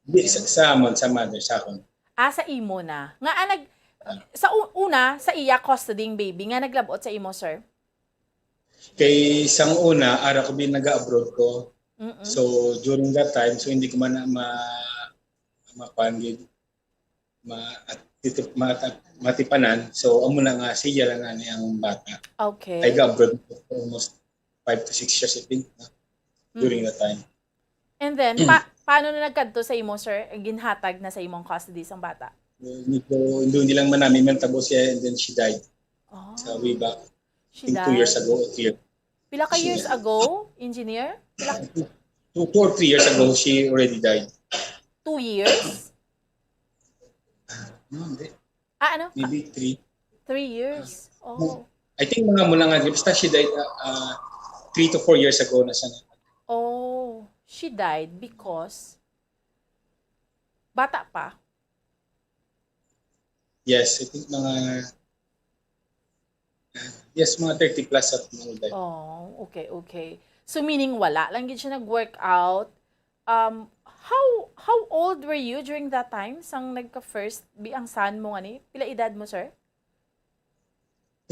Di, sa, sa amon, sa mother, sa akon. Ah, sa imo na. Nga, ah, nag, sa u- una, sa iya custody ang baby, nga naglabot sa imo, sir? Kay sang una, ara ko bin nag-abroad ko. Mm-mm. So, during that time, so hindi ko man na ma, makuan gid, ma, at, dito, ma, matipanan. So, amo na nga, siya lang nga ni ang bata. Okay. I got abroad for almost five to six years, I think, no? Mm. During that time. And then, pa, paano na nagkadto sa imo, sir? Ginhatag na sa imong custody sang bata? Hindi ko, hindi, hindi lang man namin man tabo siya, and then she died Oh, sa way back. she I think two years died. Ago or three years. Pila ka She years died. Ago, engineer? Pila ka Two, two or three years ago, she already died. Two years? No, hindi. Ah, ano? Maybe three. Three years. Oh. I think mga mula nga, basta she died uh, uh, three to four years ago na siya. Oh, she died because bata pa. Yes, I think mga, uh, yes, mga thirty plus at mga died. Oh, okay, okay. So meaning wala lang gid siya nag-work out. Um, how how old were you during that time sang nagka-first bi ang son mo ngani? Pila edad mo, sir?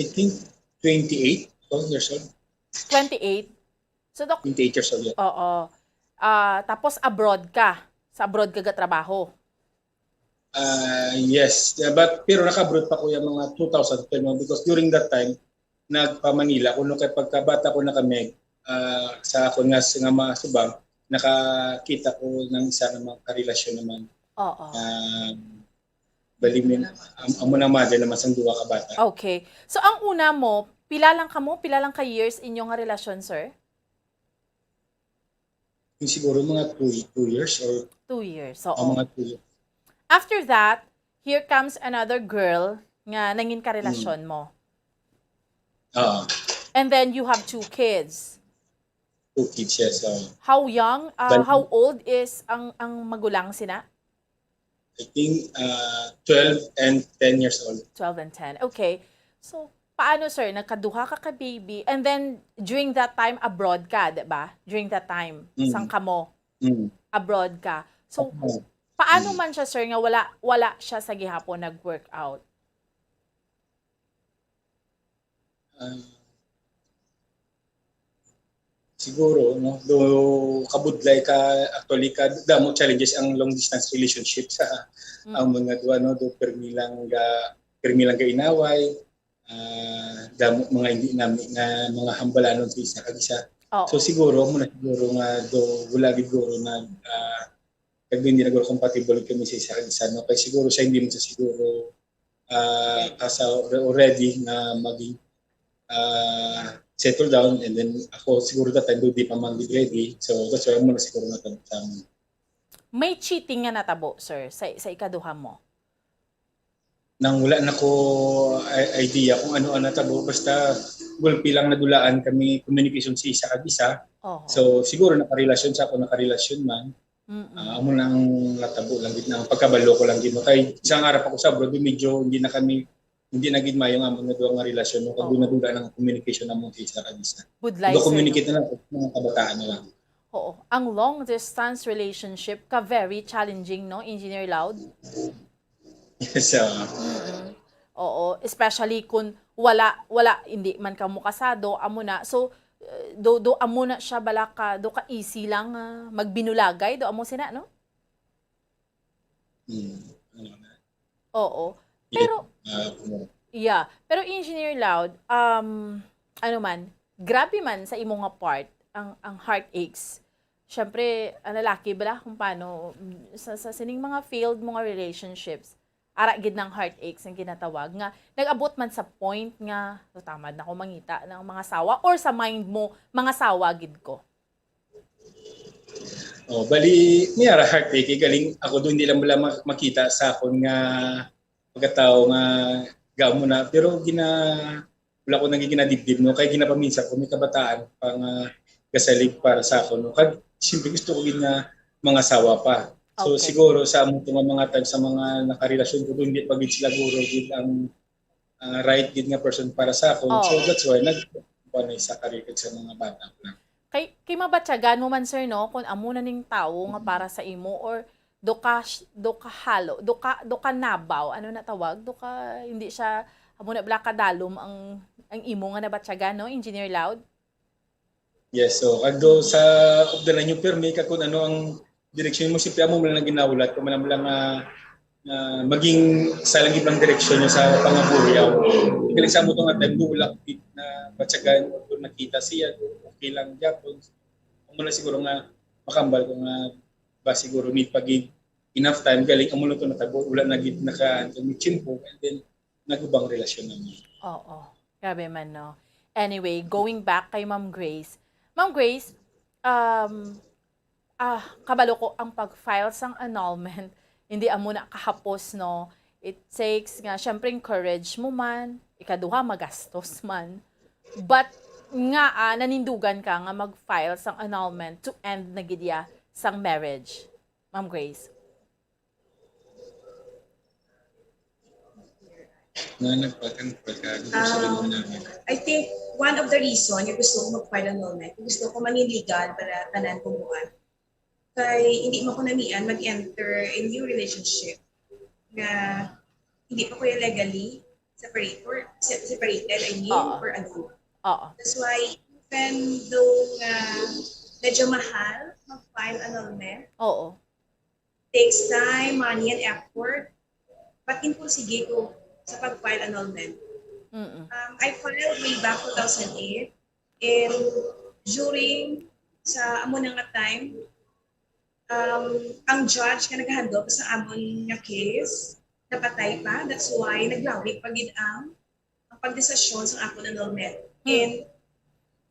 I think twenty-eight years old. Twenty-eight. So, Doc, Twenty-eight years old. Yeah. Oo. Ah, tapos abroad ka. Sa abroad ka gatrabaho. Ah, yes. Yeah, but pero naka-abroad pa ko yung mga two thousand twelve, no? Because during that time, nagpa-Manila ko, no, kay pagkabata ko na kami, ah, sa ako nga, nga mga subang, nakakita ko ng isa nga mga karelasyon naman. Oo. Ah, bali, min-, am-, amo na mother naman sang duha ka bata. Okay. So, ang una mo, pila lang kamo? Pila lang ka years inyo nga relasyon, sir? Yung siguro mga two, two years or Two years. o Oo. mga two years. After that, here comes another girl nga nangin karelasyon mo. Ah, And then you have two kids. Two kids, yes. ah. How young, uh, Bali- how old is ang ang magulang sina? I think uh, twelve and ten years old. Twelve and ten. Okay. So, paano, sir? Nagkaduha ka ka baby, and then during that time abroad ka, di ba? During that time, Mm. sang kamo, Mm. abroad ka. So, Oo. paano Mm. man siya, sir, nga wala wala siya sa gihapon nag-work out? Ah, siguro, no, do kabudlay ka, actually, ka damo challenges ang long distance relationship sa Mm. ang mga duha, no, do permi lang ga permi lang ga inaway, ah, damo mga hindi nami nga mga hambalanon sa isa kag isa. Oo. So siguro mo na siguro nga do wala gid guro na ah, kag hindi na guro compatible kami sa isa kag isa, no, kay siguro sa hindi mo sa siguro ah, asa already nga maging ah, settle down, and then ako siguro that time do di pa man gid ready, so that's why mo na siguro natagtang. May cheating nga natabo, sir, sa sa ikaduha mo? Nang wala na ko i- idea kung ano ang natabo, basta gulpi lang nadulaan kami communication sa isa kag isa. Oo. So siguro nakarelasyon sa ako, nakarelasyon man. Mm-mm. Ah, amo na ang natabo lang gid na ang pagkabalo ko lang gid, no, kay sa nga harap ako sa abroad medyo hindi na kami hindi na gid mayo nga amo nga duha nga relasyon, no, kag Oo. Nadula ang communication namon sa isa kag isa. Budlay, Go sir, communicate no? na lang, mga kabataan na lang. Oo. Ang long distance relationship ka very challenging, no, Engineer Loud? Yes, ah. Mm-mm. Oo, especially kung wala wala hindi man kamo kasado, amo na. So, eh, do do amo na siya bala ka, do ka easy lang ah, magbinulagay, do amo sina, no? Hmm. Ano na? Oo. Yeah. Pero Ah, ano? Yeah, pero Engineer Loud, um, ano man, grabe man sa imo nga part ang ang heartaches. Syempre, ang lalaki bala kung paano sa, sa sining mga failed mga relationships, ara gid ng heartaches ang ginatawag nga nag-abot man sa point nga "Oh, tamad na ko mangita ng mga sawa," or sa mind mo, "Mga sawa gid ko." Oh, bali, niya ra heartache, galing ako doon, hindi lang wala ma- makita sa akon nga pagkatao nga gamo na, pero gina wala ko nang ginadibdib, no, kay ginapaminsan ko may kabataan pa nga gasalig para sa akon, no, kag siyempre gusto ko gid nga mangasawa pa. So Okay. Siguro sa amo to nga mga time sa mga nakarelasyon ko, hindi pa gid sila guro gid ang ah, right gid nga person para sa akon. So Oo. That's why nag kuan na sa career kag sa mga bata ko lang. Kay kay mabatyagan mo man, sir, no, kung amo na ning tawo nga para sa imo, or do ka do ka halo, do ka do ka nabaw, ano na tawag? Do ka hindi siya amo na bala kadalom ang ang imo nga nabatyagan, no, Engineer Loud? Yes, so kag do sa ugdalan yung pirmi ka kung ano ang direksyon mo, siyempre amo mo lang ginahulat kung man lang nga nga maging sa lang ibang direksyon niya sa pangabuhi. Galing sa mo to nga time, wala ko gid na batyagan o kung nakita siya, okay lang gyapon. Amo na siguro nga makambal ko nga ba siguro need pa gid enough time, galing amo na to natabo, wala na gid naka may tiyempo, and then nagubang relasyon namin. Oo. Grabe man, no? Anyway, going back kay Ma'am Grace. Ma'am Grace, um, ah, kabalo ko ang pag-file sang annulment, hindi amo na kahapos, no? It takes nga, syempre, encourage mo man, ikaduha, magastos man. But nga, ah, nanindugan ka nga mag-file sang annulment to end na gid ya sang marriage, Ma'am Grace. Nga nagpagkan pagka gusto Ah, rin mo namin. I think one of the reason nga gusto ko mag-file annulment, gusto ko mangin legal para tanan kumuha. Kay hindi mo ko namian mag-enter in new relationship nga hindi pa ko yung legally separate or se- separated, I mean, Oo. for a group. Oo. That's why Even though nga medyo mahal mag-file annulment, Oo. takes time, money, and effort, but impursige ko sa pag-file annulment. Mm-mm. Um, I filed way back two thousand eight, and during sa amo na nga time, um, ang judge nga naghandle sa amon nga case, napatay pa. That's why naglawig pa gid ang, ang pagdesisyon sa akon annulment. Hmm. And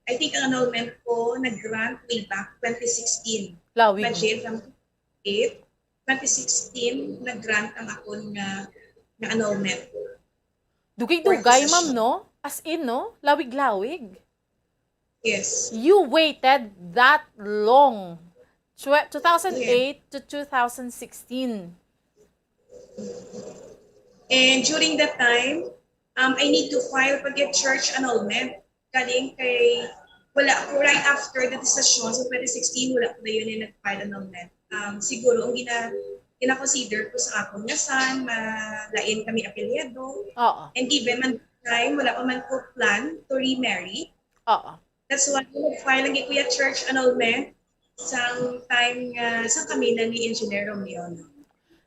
I think ang annulment ko nag-grant way back twenty sixteen. Lawig. Imagine, from eight, twenty sixteen, nag-grant ang akon nga, nga annulment. Dugay-dugay, ma'am, no? As in, no? Lawig-lawig. Yes. You waited that long. Twe-, two thousand eight to two thousand sixteen. And during that time, um, I need to file pag church annulment. Galing kay, wala ko, right after the decision sa twenty sixteen, wala ko dayon yung nag-file annulment. Um, siguro, ang gina-, gina-consider ko sa akon nga son, malain kami apelyido. Oo. And given man time, wala pa man ko plan to remarry. Oo. That's why nag-file lagi ko ya church annulment sang time nga, sa kami na ni Engineer Romeo, no?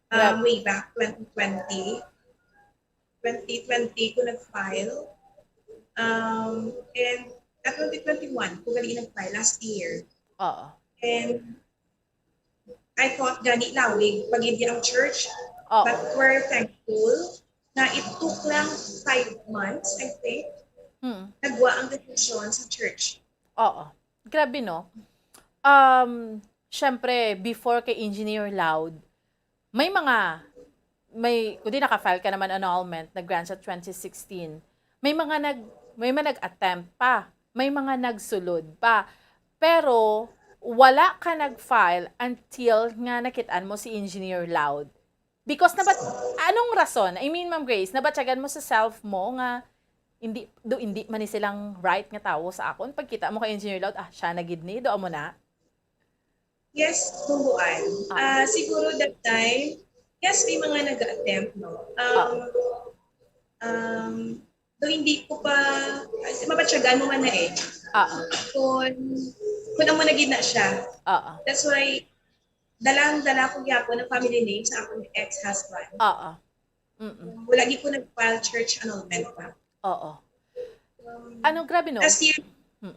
Um, Grabe. Way back twenty twenty, twenty twenty ko nag-file. Um, and at twenty twenty-one ko gali nag-file last year. Oo. And I thought gani lawig pa gid ang church, Oo. but we're thankful na it took lang five months, I think, Hmm. nagwa ang desisyon sa church. Oo. Grabe, no? Um, syempre, before kay Engineer Loud, may mga, may, kundi naka-file ka naman annulment, nag-grant sa twenty sixteen. May mga nag-, may mga nag-attempt pa, may mga nagsulod pa. Pero, wala ka nag-file until nga nakitaan mo si Engineer Loud. Because nabat-, anong rason? I mean, Ma'am Grace, nabatyagan mo sa self mo nga hindi, do hindi man ni silang right nga tawo sa akon? Pagkita mo kay Engineer Loud, ah, siya na gid ni, do amo na? Yes, Bumbuan. Ah. Ah, siguro that time, yes, may mga nag-attempt, no? Um, Ah. um, though hindi ko pa, kasi mabatyagan mo man na eh. Ah. Kung, kung amo na gid na siya. Ah. That's why, dalang-dala ko gyapon ang family name sa akong ex-husband. Oo. Mm-mm. Wala gid ko nag-file church annulment pa. Oo. Um, Ano, grabe, no? Last year, Hmm.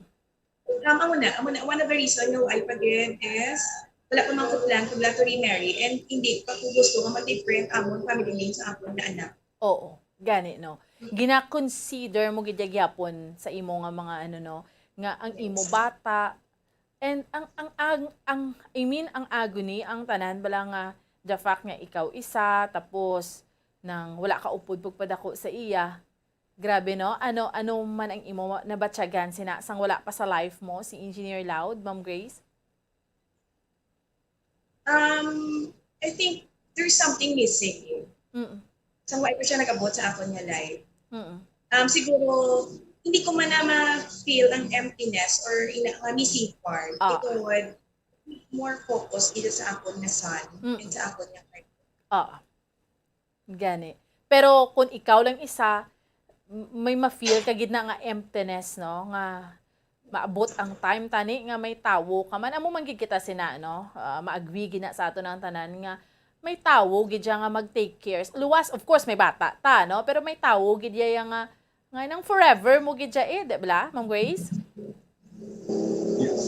um, amo na, amo na, one of the reason nga why pa gid is, wala pa man ko plan kung wala to remarry, and hindi pa ko gusto nga mag-different among family name sa akong nga anak. Oo, gani, no. Gina-consider mo gid ya gyapon sa imo nga mga ano, no, nga ang imo Yes. bata, and ang, ang, ang, ang, I mean, ang agony, ang tanan bala nga the fact nga ikaw isa, tapos nang wala ka upod pagpadako sa iya. Grabe, no? Ano, ano man ang imo nabatyagan sina sang wala pa sa life mo si Engineer Loud, Ma'am Grace? Um, I think there's something missing. Mm. Sa why ko siya nag-abot sa akon nga life. Mm. Um, siguro, hindi ko man na ma-feel ang emptiness or ina-, nga missing part. Ah. Ito would more focus dito sa akon nga son Mm. and sa akon nga partner. Ah. Gani. Pero kung ikaw lang isa, m-, may ma-feel ka gid na nga emptiness, no? Nga maabot ang time tani nga may tawo ka man. Amo man gid kita sina, no? Ah, ma-agree gid na sa ato ang tanan nga may tawo gid siya nga mag-take care. Luwas, of course, may bata ta, no? Pero may tawo gid siya nga, nga nang forever mo gid siya eh, di ba, Ma'am Grace?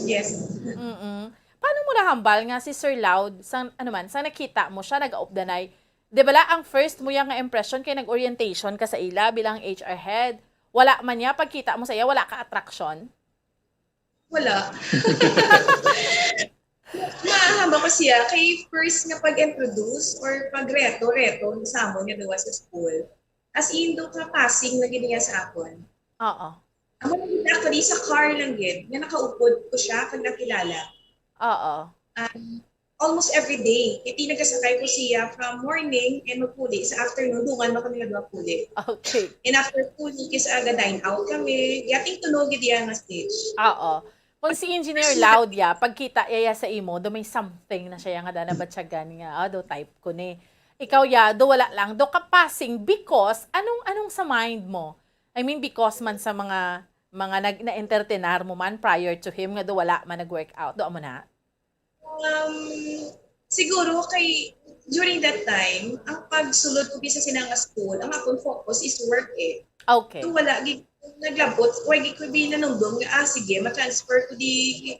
Yes. Mm-mm. Paano mo nahambal nga si Sir Loud, sang, ano man, sang nakita mo siya, nag-aupdanay, di ba la, ang first mo yang nga impression kay nag-orientation ka sa ila bilang H R head? Wala man niya, pagkita mo sa iya, wala ka attraction? Wala. Mahamba ko siya kay first nga pag-introduce or pagreto-reto sa amon nga duwa sa school. As in, do ka passing na gid niya sa akon. Oo. Amo lang gid, actually, sa car lang gid, nga nakaupod ko siya kag nakilala. Oo. Um, almost every day, iti nagasakay ko siya from morning and magpuli sa afternoon, dungan man kami nga duha puli. Okay. And after puli, kis aga dine out kami, yating tunog gid iya nga stage. Oo. Kung si Engineer Loud ya, pagkita iya sa imo, do may something na siya nga dana batyagan nga, ah, do type ko ni. Ikaw ya, do wala lang, do ka passing because, anong, anong sa mind mo? I mean, because man sa mga mga nag-, na-entertainar mo man prior to him nga do wala man nag-work out? Do amo na? Um, siguro kay during that time, ang pagsulod ko sa sinanga school, ang akong focus is work eh. Okay. So wala gid naglabot, wala gid ko bi nanumdom nga ah sige, ma-transfer ko di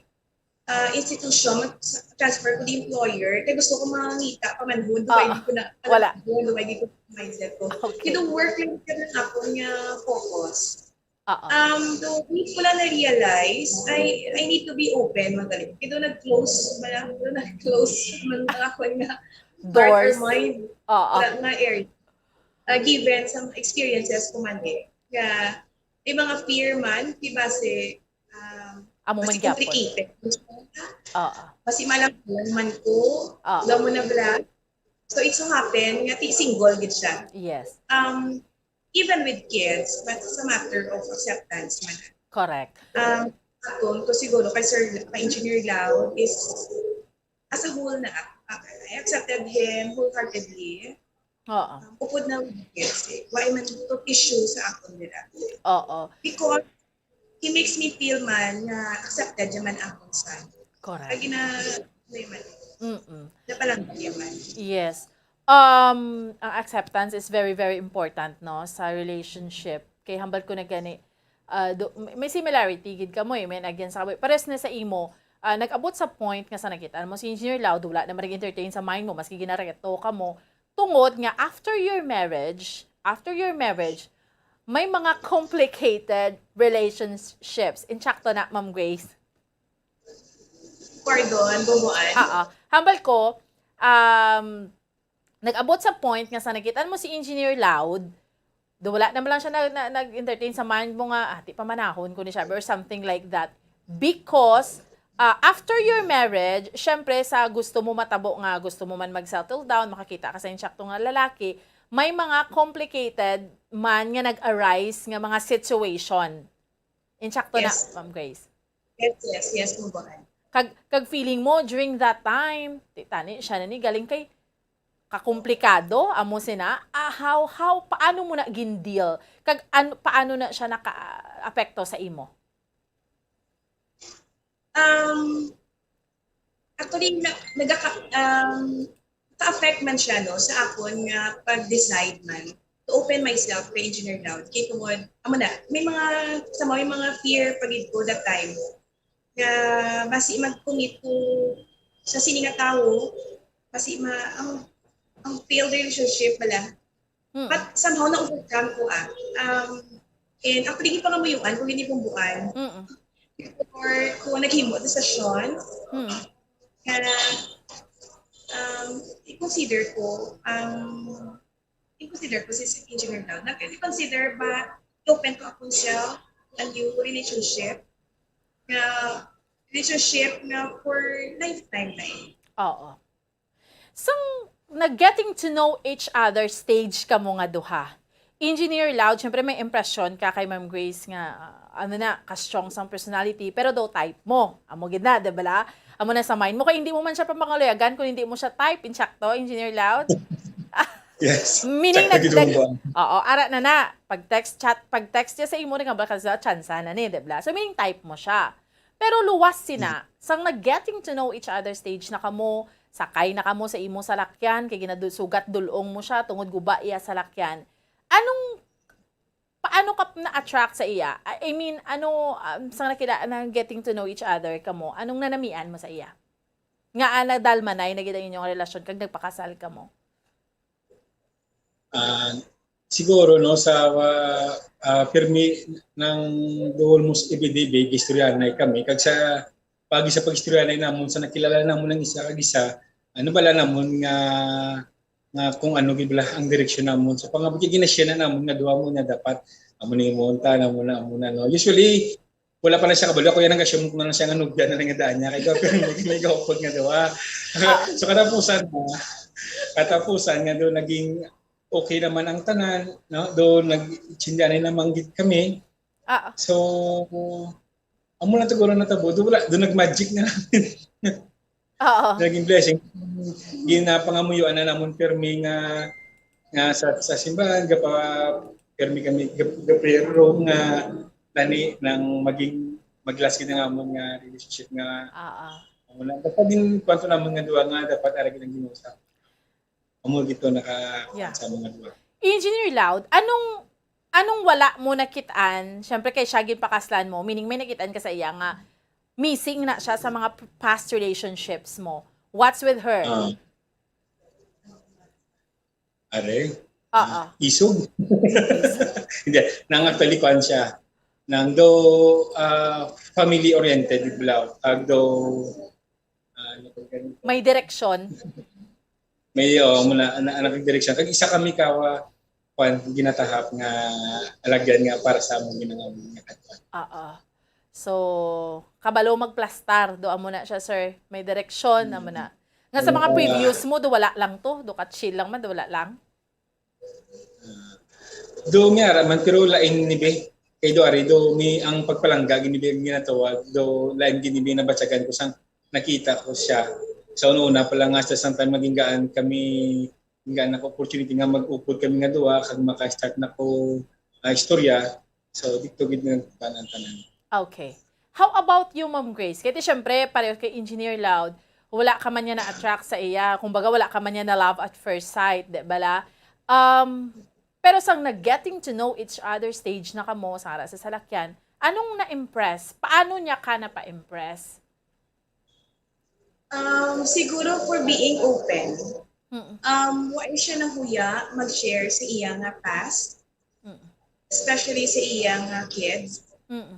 ah, institution, ma-transfer ko di employer, kay gusto ko mangita pa man hud, Ah, wala ko na wala. Wala gid ko mindset ko. Okay. Kaya work lang gid ang akong nga focus. Oo. Um, so, hindi ko lang na-realize, I, I need to be open, magaling. Kaya nag-close, wala ko nag-close, man ang ako nga heart Doors. Or mind, Oo. Wala nga area. Uh, given some experiences ko man eh. Kaya, may mga fear man, di ba si, um, Amo man basi gyapon. Complicated. Oo. Basi malang man ko, Oo. Daw mo na bla. So, it so happen, nga ti single gid siya. Yes. Um, even with kids, but it's a matter of acceptance man. Correct. Um, akon ko siguro kay Sir, kay Engineer Lau is as a whole na, I accepted him wholeheartedly. Oo. Um, upod na with kids eh. Why man to issue sa akon nila? Oo. Because he makes me feel man nga accepted naman akong son. Correct. Lagi na, ano man, Mm-mm. Napalangga naman. Yes. Um, ang acceptance is very, very important, no, sa relationship. Kay hambal ko na gani, ah, do, may may similarity gid kamo eh, may again sa pares na sa imo, ah, nag-abot sa point nga sa nakita mo si Engineer Loud, wala na mag-entertain sa mind mo, maski ginareto ka mo, tungod nga after your marriage, after your marriage, may mga complicated relationships. Insakto na, Ma'am Grace? Pardon, bumuan. Oo. Hambal ko, um, nag-abot sa point nga sa nakita mo si Engineer Loud, do wala naman lang siya na, na, nag-entertain sa mind mo nga, ah, di pa manahon ko ni siya or something like that. Because, ah, after your marriage, syempre sa gusto mo matabo nga, gusto mo man mag-settle down, makakita ka sa insakto nga lalaki, may mga complicated man nga nag-arise nga mga situation. Insakto na, Yes. Ma'am Grace. Yes, yes, yes, bumuan. Kag, kag feeling mo during that time, ti-, tani, siya na ni galing kay kakomplikado, amo sina, ah, how, how, paano mo na gin-deal? Kag an-, paano na siya naka-apekto sa imo? Um, actually, na, nagaka, um, ka-affect man siya, no, sa akon nga pag-decide man to open myself kay Engineer Loud. Kay tungod, amo na, may mga, sa may mga fear pa gid ko that time nga basi mag-commit ko sa sini nga tawo, basi ma, ang, ang failed relationship bala. Hmm. But somehow na-overcome ko ah. Um, and actually, pangamuyoan ko gini bumbuan Mm. before ko naghimo desisyon Hmm. nga um, i-consider ko ang i-consider ko si, si Engineer Loud. Nag-consider ba open ko akong self a new relationship nga relationship nga for lifetime na eh. Oo. Sang nag-getting to know each other stage kamo nga duha, Engineer Loud, syempre may impresyon ka kay Ma'am Grace nga, ah, ano na, ka-strong sang personality, pero daw type mo. Amo gid na, di ba la? Amo na sa mind mo, kay hindi mo man siya papangaluyagan kung hindi mo siya type. Insakto, Engineer Loud? Yes. Meaning, Type na gid nag-, mo ba? Oo, ara na na. Pag text chat, pag text niya sa imo, nga baka sa chance na ni, di ba? So, meaning type mo siya. Pero luwas sina, sang nag-getting to know each other stage na kamo, sakay na kamo sa imo salakyan, kay ginadu-, sugat dulong mo siya, tungod guba iya salakyan. Anong, paano ka na-attract sa iya? I I mean, ano, um, sang nakita, na getting to know each other kamo, anong nanamian mo sa iya? Nga, ah, nadalmanay na gid ang inyong relasyon kag nagpakasal kamo? Ah, siguro, no, sa, ah, ah, pirmi nang almost everyday, big istoryanay kami. Kag sa pagi sa pag-istoryanay namon, sa nakilala namon ang isa kag isa, ano bala namon nga, nga kung ano gid bala ang direksyon namon. Sa pangabot, ginasya na namon nga duha mo na dapat amo ni mo unta, amo na, amo na, no. Usually, wala pa na siya kabalo. Ako yan ang kasya mo kung ano siya nga nubya na lang nga daan niya. Kaya pero may, may gawapod nga duha. So, katapusan na, katapusan nga doon naging okay naman ang tanan, no? Doon nag-chindanay naman gid kami. Ah, So, amo lang siguro natabo. Doon wala, doon nag-magic na lang. oo. Naging blessing. Ginapangamuyuan na namon pirmi nga, nga sa, sa simbahan, gapa, pirmi kami, gap-, gapero nga, Tani nang maging maglasgi na nga amon nga relationship nga Ah, ah. amo na dapat din kwanto naman nga duwa nga dapat aragin ang Ginoo sa amo gito naka Yeah. sa mga duwa. Engineer Loud, anong anong wala mo nakitaan? Siyempre kay siya ginpakaslan mo, meaning may nakitaan ka sa iya nga missing na siya sa mga p- past relationships mo. What's with her? Ah. Are, Oo. Isog. Hindi, nang actually kwan siya. Nang do ah, family oriented bulaw. Kag do ah, ano ko gani? May direksyon. May oh, muna na, na, direksyon. Kag isa kami kawa kwan ginatahap nga alagyan nga para sa among ginangamuyan nga katwa. Oo. So, kabalo magplastar, do amo na siya, sir. May direksyon, amo na. Nga sa mga Oo. Previous mo, do wala lang to, do ka-chill lang man, do wala lang. Do mi ara man pero lain ni be. Kay do ari do mi ang pagpalangga gini be ang ginatawag do lain gini be nabatyagan ko sang nakita ko siya. Sa una-una pa lang nga sa sang time maging gaan kami gaan ako opportunity nga mag-upod kami nga duha kag maka-start na ko ah, istorya. So dito gid nagtanan-tanan. Okay. How about you, Ma'am Grace? Kaya syempre, pareho kay Engineer Loud, wala ka man niya na-attract sa iya. Kumbaga, wala ka man niya na-love at first sight, di ba la? Um, pero sang nag-getting to know each other stage na kamo, Sarah, sa salakyan, anong na-impress? Paano niya ka napa-impress? Um, siguro for being open. Mm-mm. Um, wa siya nahuya mag-share sa iya nga past, Mm-mm. especially sa iya nga kids. Mm-mm.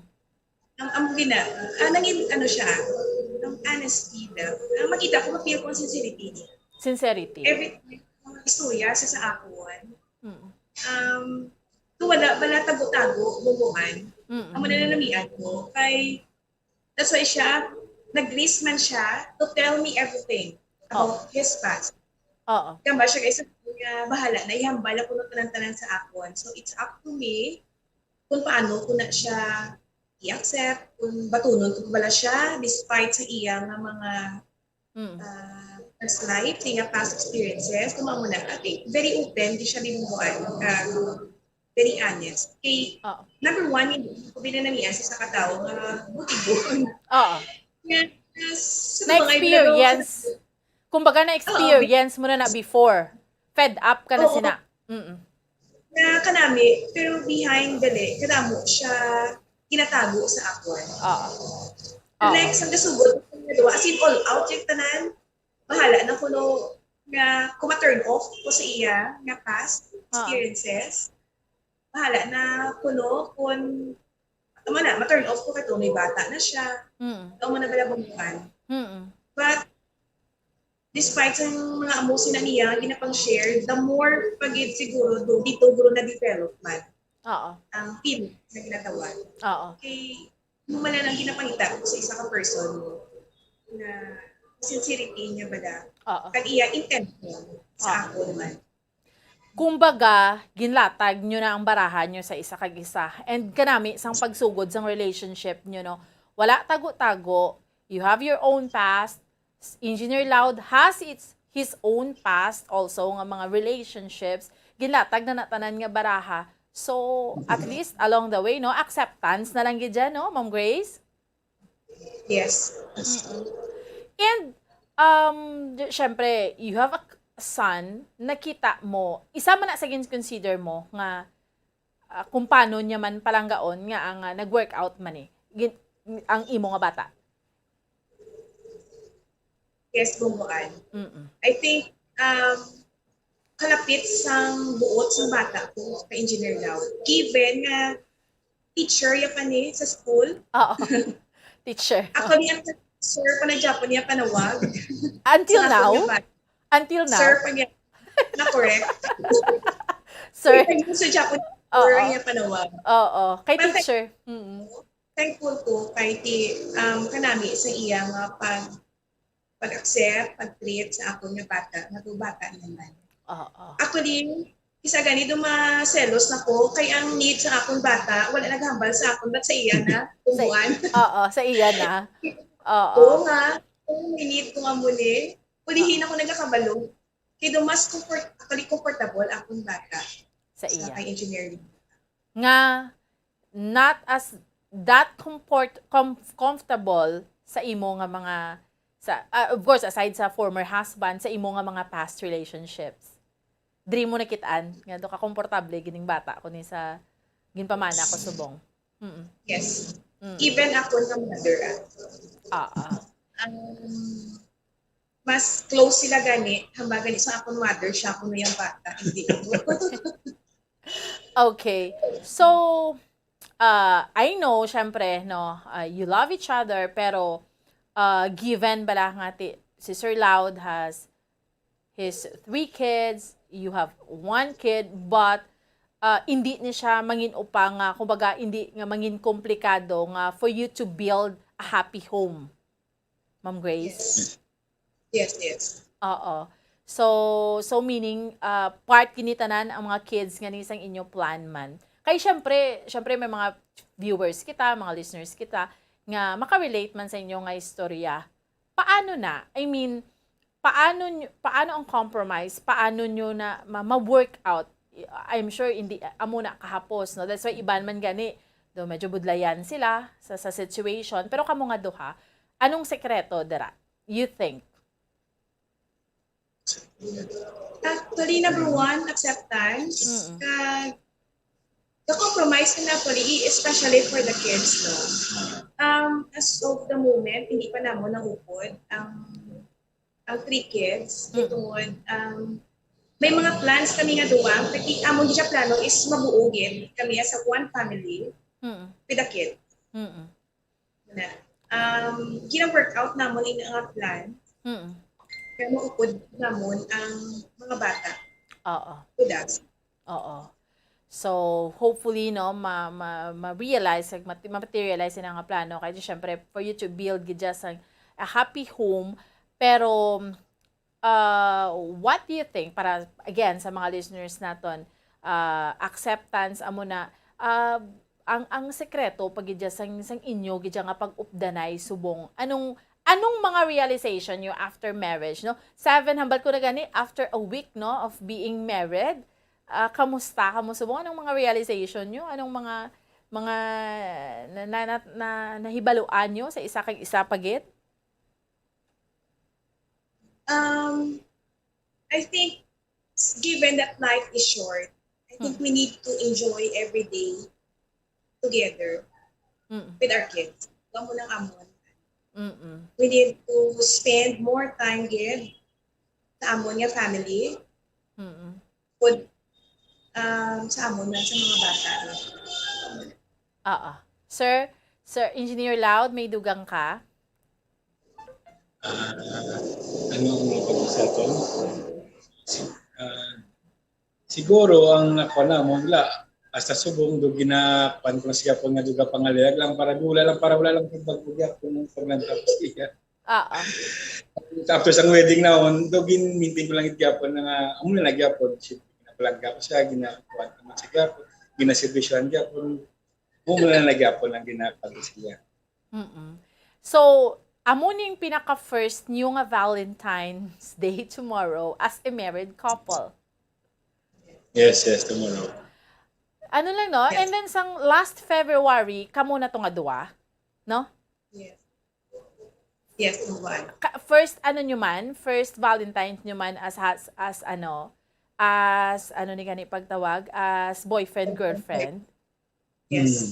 Ang ang gina, ah, nangin ano siya, ang honesty daw. Ang makita ko, ma-feel ko ang sincerity niya. Sincerity. Every time, ang istorya siya sa akon, Mm-mm. um, to wala, wala tago-tago, bubuhan. Mm-mm. Amo na nanamian ko. Kay, that's why siya, nag-risk man siya to tell me everything about his past. Oo. Kaya ba siya, guys, nga bahala na, ihambal ako ng tanan-tanan sa akon. So, it's up to me kung paano ko na siya i-accept, kung batunon ko bala siya, despite sa iya nga mga Mm. ah, past life, sa iya past experiences, kung mao na, okay, very open, di siya binubuan, ah, very honest. Kay, Oo. number one, hindi ko binanamian sa isa ka tawo nga butigon. Oo. Nga, ah, sa Na mga experience. Kumbaga na experience mo na na before. Fed up ka na Oo. Sina. Mm. Na kanami, pero behind dali, kadamo siya ginatago sa akon. Oo. Oo. Like, sang gasugod, as in, all out yung tanan. Bahala na kuno nga kung ma-turn off ko sa iya nga past Ah. experiences. Bahala na kuno kung tama na, ma-turn off ko kay may bata na siya. Mm. Tama na bala bunuan. Mm. But despite sa mga amo sina niya ginapang-share, the more pagid siguro do dito guro na development Oo. ang feeling na ginatawag. Oo. Kay mo man lang ginapangita ko sa isa ka person na sincerity niya bala Oo. kag iya intention sa Ah. ako naman. Kumbaga, ginlatag nyo na ang baraha nyo sa isa kag isa. And kanami, sang pagsugod sang relationship nyo, no? Wala tago-tago. You have your own past. Engineer Loud has its his own past also nga mga relationships. Ginlatag na natanan nga baraha. So, at least along the way, no? Acceptance na lang gid dyan, no, Ma'am Grace? Yes. Mm-mm. And, um, y- syempre, you have a k- son, nakita mo, isa man na sa gin-consider mo nga ah, kung paano niya man palanggaon nga ang ah, nag-work out man eh. Gin- ang imo nga bata. Yes, Bumbuan. Mm-mm. I think um, kalapit sang buot sang bata ko kay Engineer Loud. Given nga teacher ya pa ni sa school, Oo. Teacher. ako niya sir pa na Japon niya panawag. Until Sa now? ako niya pa- Until now? Sir pa niya. Na correct. Sir. Sa Japon Oo. sir niya panawag. Oo. Kay Perfect. Teacher. Mm. Thankful ko kay ti um, kanami sa iya nga pag pag-accept, pag-treat sa akon nga bata, nga to bata naman. Oo. Actually, isa gani do maselos na ko kay ang need sa akon bata wala naghambal sa akon but sa iya na Sa- Bumbuan. Oo, sa iya na. Oo. Oo nga, kung need ko nga muli, pulihin ako nagakabalo. Kay do mas comfort, actually comfortable akong bata Sa sa iya. Kay engineering. Nga not as that comport com comfortable sa imo nga mga, sa, ah, of course, aside sa former husband, sa imo nga mga past relationships? Diri mo nakit-an nga daw ka komportable gining bata ko ni sa ginpamana ko subong? Mm. Yes. Mm. Even ako nga mother, ah. Ah, ah. Um, mas close sila gani, hamba gani sa akon mother, siya kuno yang bata, hindi ako. Okay. So, uh, I know, syempre, no, uh, you love each other, pero, uh, given bala nga ti-, si Sir Loud has his three kids, you have one kid, but, uh, hindi ni siya mangin-upa nga, kumbaga, hindi nga mangin komplikado nga for you to build a happy home. Ma'am Grace? Yes. Yes, yes. Oo. So, so meaning, ah, part gini tanan ang mga kids nga ni sang inyo plan man. Kay syempre, syempre may mga viewers kita, mga listeners kita nga makarelate man sa inyo nga istorya. Paano na? I mean, paano nyo, paano ang compromise? Paano nyo na ma-, ma-work out? I'm sure hindi amo na kahapos, no? That's why iban man gani, do medyo budlayan sila sa, sa situation. Pero kamo nga duha, anong sekreto dira? You think? Actually, number one, acceptance. Mm-mm. Kag, the compromise na actually, especially for the kids, no? Um, as of the moment, hindi pa namo naupod ang, ang three kids. Mm. Tungod, um, may mga plans kami nga duwa. Kay amon siya plano is mabuo gid kami as a one family Mm. with a kid. Mm. Na, um, gina-workout namon ini nga plan. Mm. Kaya maupod namon ang mga bata Oo. with us. Oo. So, hopefully, no, ma-, ma-, ma-realize, kag mat-, ma-materialize ina nga plano. Kaya, syempre, for you to build gid just a, a happy home. Pero, uh, what do you think para, again, sa mga listeners naton, uh, acceptance amo na, uh, ang, ang sekreto pa gid dya sang, sang inyo gid dya nga pag-updanay subong? Anong, anong mga realization nyo after marriage, no? Seven, hambal ko na gani, after a week, no, of being married, ah, kamusta kamo subong? Anong mga realization nyo? Anong mga, mga na, na, na, na, nahibaluan nyo sa isa kag isa pa gid? Um, I think, s-, given that life is short, I think Mm. we need to enjoy every day together Mm. with our kids. Amo nang amon. Mm-mm. We need to spend more time gid sa amon nga family. Mm-mm. Pud, um, sa amon nga, sa mga bata. Oo. Sir, Sir Engineer Loud, may dugang ka? Ah, ano ang mga pag-usapan? Si-, ah, siguro ang ako na mo nila, hasta subong do ginapan ko na siya po nga duga pangalayag lang para wala lang, para wala lang pag-, pag-, pag-, pag-, pag-, pag-, Oo. Tapos ang wedding na on, do gin-maintain ko lang it gyapon na nga, amo na lang gyapon, siyempre, ginapalag gyapon siya, ginakuha naman siya gyapon, ginaservisyohan gyapon, amo na lang gyapon ang ginapag siya. Mm-mm. So, amo ning pinaka-first niyo nga Valentine's Day tomorrow as a married couple. Yes, yes, tomorrow. Ano lang, no? Yes. And then, sang last February, kamo na to nga duwa, no? Yes. Yes, tomorrow. Ka-, first, ano nyo man, first Valentine's nyo man as, as, as, ano, as, ano ni gani pagtawag, as boyfriend, girlfriend? Yes. Mm.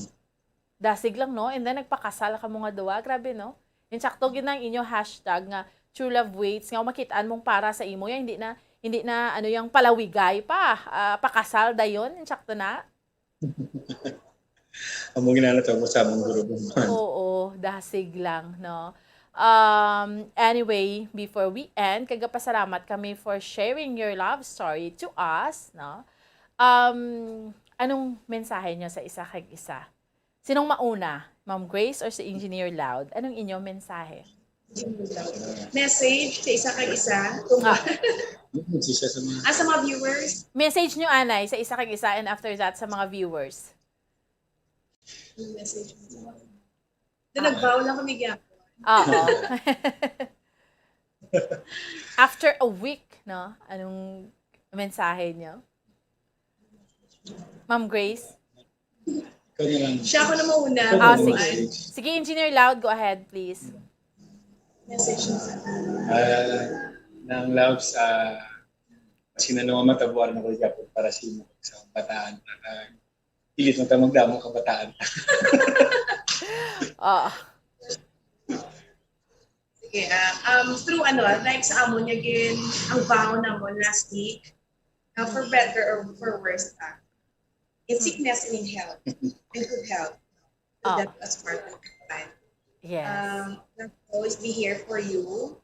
Dasig lang, no? And then, nagpakasal kamo nga duwa. Grabe, no? Insakto gid ang inyo hashtag nga true love waits, nga makit-an mong para sa imo, ya, hindi na, hindi na, ano, yung palawigay pa. Ah, pakasal dayon, insakto na. Amo ginana to mo sa among guro mo. Oo, dasig lang, no? Um, anyway, before we end, kagapasalamat kami for sharing your love story to us, no? Um, anong mensahe nyo sa isa kag isa? Sinong mauna? Ma'am Grace or si Engineer Loud? Anong inyong mensahe? Message sa isa kag isa. Ah. Ano si siya sa mga Ah, sa mga viewers. Message nyo, anay, sa isa kag isa, and after that, sa mga viewers. Yung message mo. Na nagbaw lang kami gyapon. Oo. After a week, no? Anong mensahe nyo? Ma'am Grace? Ano lang? Siya ako na mauna. Ah, Ano sige. message? Sige, Engineer Loud, go ahead, please. Message na sa Ah, ng love sa kasi na naman matabuan ako gyapon para sa imo sa bataan para pilit mo ta magdamo ka bataan. Ah, Sige, ah, um, through ano, like sa amon nga gin, ang vow namon last week, uh, for better or for worse, ah, in sickness and in health, in good health, Ah. that was part of the plan. yes. Um, I'll always be here for you,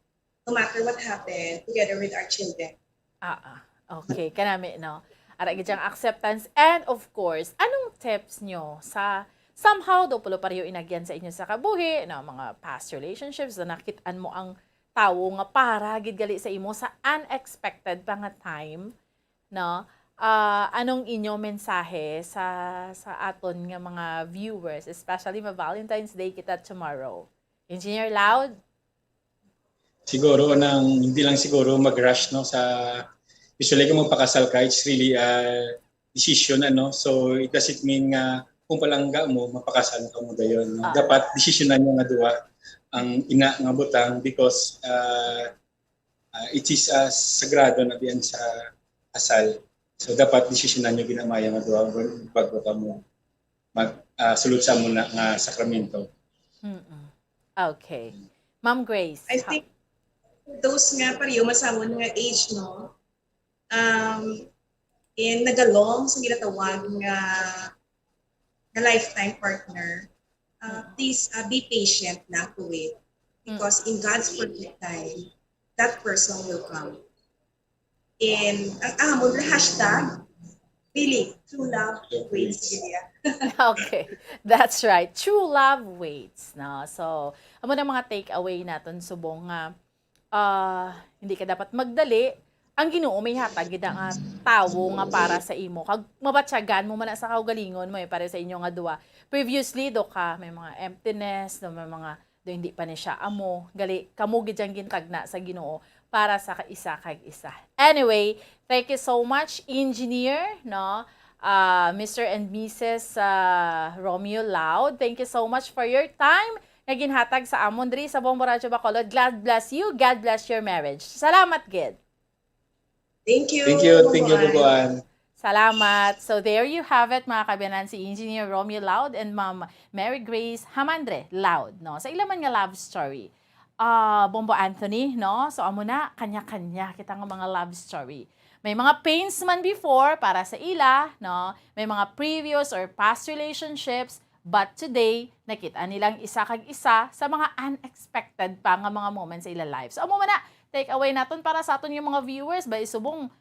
no matter what happened, together with our children. Ah, okay. Kanami, no? Ara gid ang acceptance. And of course, anong tips nyo sa somehow do pulo pareho inagyan sa inyo sa kabuhi, no? Mga past relationships na nakit-an mo ang tawo nga para gid gali sa imo sa unexpected pa nga time, no? Ah, anong inyo mensahe sa sa aton nga mga viewers, especially ma Valentine's Day kita tomorrow? Engineer Loud? Siguro nang hindi lang siguro mag-rush no sa usually kung magpakasal ka, it's really a decision ano. So it doesn't mean nga kung palangga mo mapakasal ka mo dayon no. Ah. Dapat desisyonan niyo nga duha ang ina nga butang because uh, uh, it is uh, sagrado na diyan sa kasal. So dapat desisyonan niyo ginamaya nga duha bago ka mo mag uh, sulod sa muna nga sakramento. Mm-mm. Okay. Ma'am Grace. I think those nga pareho masamon nga age, no? Um, and nagalong sa ginatawag nga, nga lifetime partner, uh, please uh, be patient na to wait. Because in God's perfect time, that person will come. And ang amon na hashtag, really, true love waits. Sige, yeah. Okay. That's right. True love waits, no? So, amo na mga takeaway naton subong nga ah, hindi ka dapat magdali. Ang Ginoo may hatag gid nga tawo nga para sa imo. Kag mabatyagan mo man na sa kaugalingon mo eh, para sa inyo nga duwa. Previously, do ka, may mga emptiness, do may mga do hindi pa ni siya amo. Gali, kamo gid ang gintagna sa Ginoo para sa ka- isa kag isa. Anyway, thank you so much, engineer, no? Ah, Mister and Missus ah, Romeo Loud, thank you so much for your time nga ginhatag sa amon diri sa Bombo Radyo Bacolod. God bless you. God bless your marriage. Salamat gid. Thank you. Thank you, thank you, Bubuan. Bubuan. Salamat. So there you have it, mga kabiyanan, si Engineer Romeo Loud and Ma'am Mary Grace Hamandre Loud, no? Sa ila man nga love story. Ah, Bombo Anthony, no? So amo na, kanya-kanya kita nga mga love story. May mga pains man before para sa ila, no? May mga previous or past relationships, but today nakita nilang isa kag isa sa mga unexpected pa nga mga moments sa ila life. So amo man na, take away naton para sa aton yung mga viewers ba isubong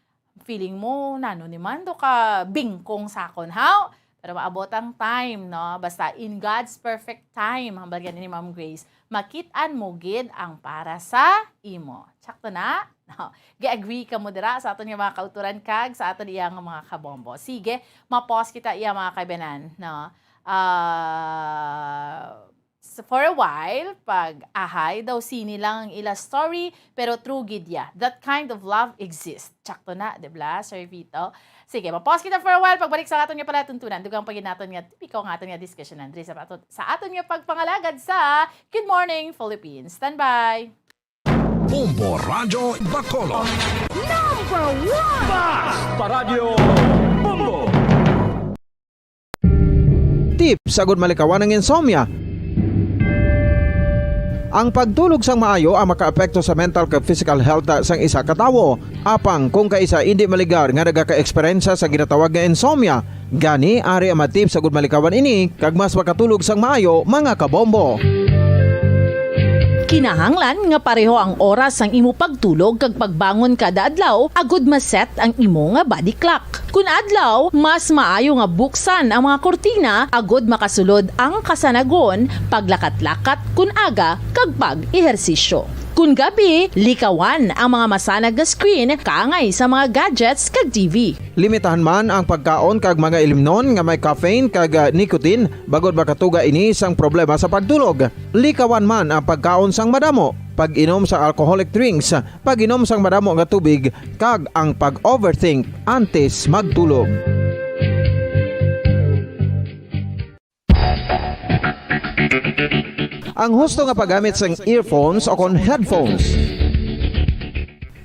feeling mo nano ni man do ka bingkong sakon haw. Pero maabot ang time, no? Basta in God's perfect time, hambal gani ni Ma'am Grace, makit-an mo gid ang para sa imo. Sakto na? No? Gi-agree ka mo dira sa aton nga mga kauturan kag sa aton iya nga mga kabombo. Sige, ma-pause kita iya mga kaibanan, no? Ah, s- for a while, pag ahay daw sini lang ang ila story, pero true gid ya. That kind of love exists. Sakto na, di ba, Sir Vito? Sige, ma-pause kita for a while. Pagbalik sa aton nga palatuntunan, dugang pa gid naton nga tipiko nga aton nga diskusyonan diri sa aton, sa aton nga pagpangalagad sa Good Morning Philippines. Standby! Bombo Radyo Bacolod. Number one! Paradyo Bombo! Tip sa gud malikawan ang insomnia. Ang pagtulog sang maayo ang makaapekto sa mental kag physical health sang isa ka tawo. Apang kung kaisa indi maligar nga nagaka-eksperyensya sa ginatawag nga insomnia, gani ari ang mga tip sa gud malikawan ini kag mas makatulog sang maayo, mga kabombo. Kinahanglan nga pareho ang oras sang imo pagtulog kag pagbangon kada adlaw agud ma-set ang imo nga body clock. Kun adlaw, mas maayo nga buksan ang mga kurtina agud makasulod ang kasanagon, paglakat-lakat kun aga, kag pag-ehersisyo. Kun gabi, likawan ang mga masanag nga screen kaangay sa mga gadgets kag T V. Limitahan man ang pagkaon kag mga ilimnon nga may caffeine kag, ah, nicotine, bangod makatuga ini sang problema sa pagtulog. Likawan man ang pagkaon sang madamo, pag-inom sa alcoholic drinks, pag-inom sang madamo nga tubig, kag ang pag-overthink antes magtulog. Ang husto nga paggamit sang earphones o kon headphones.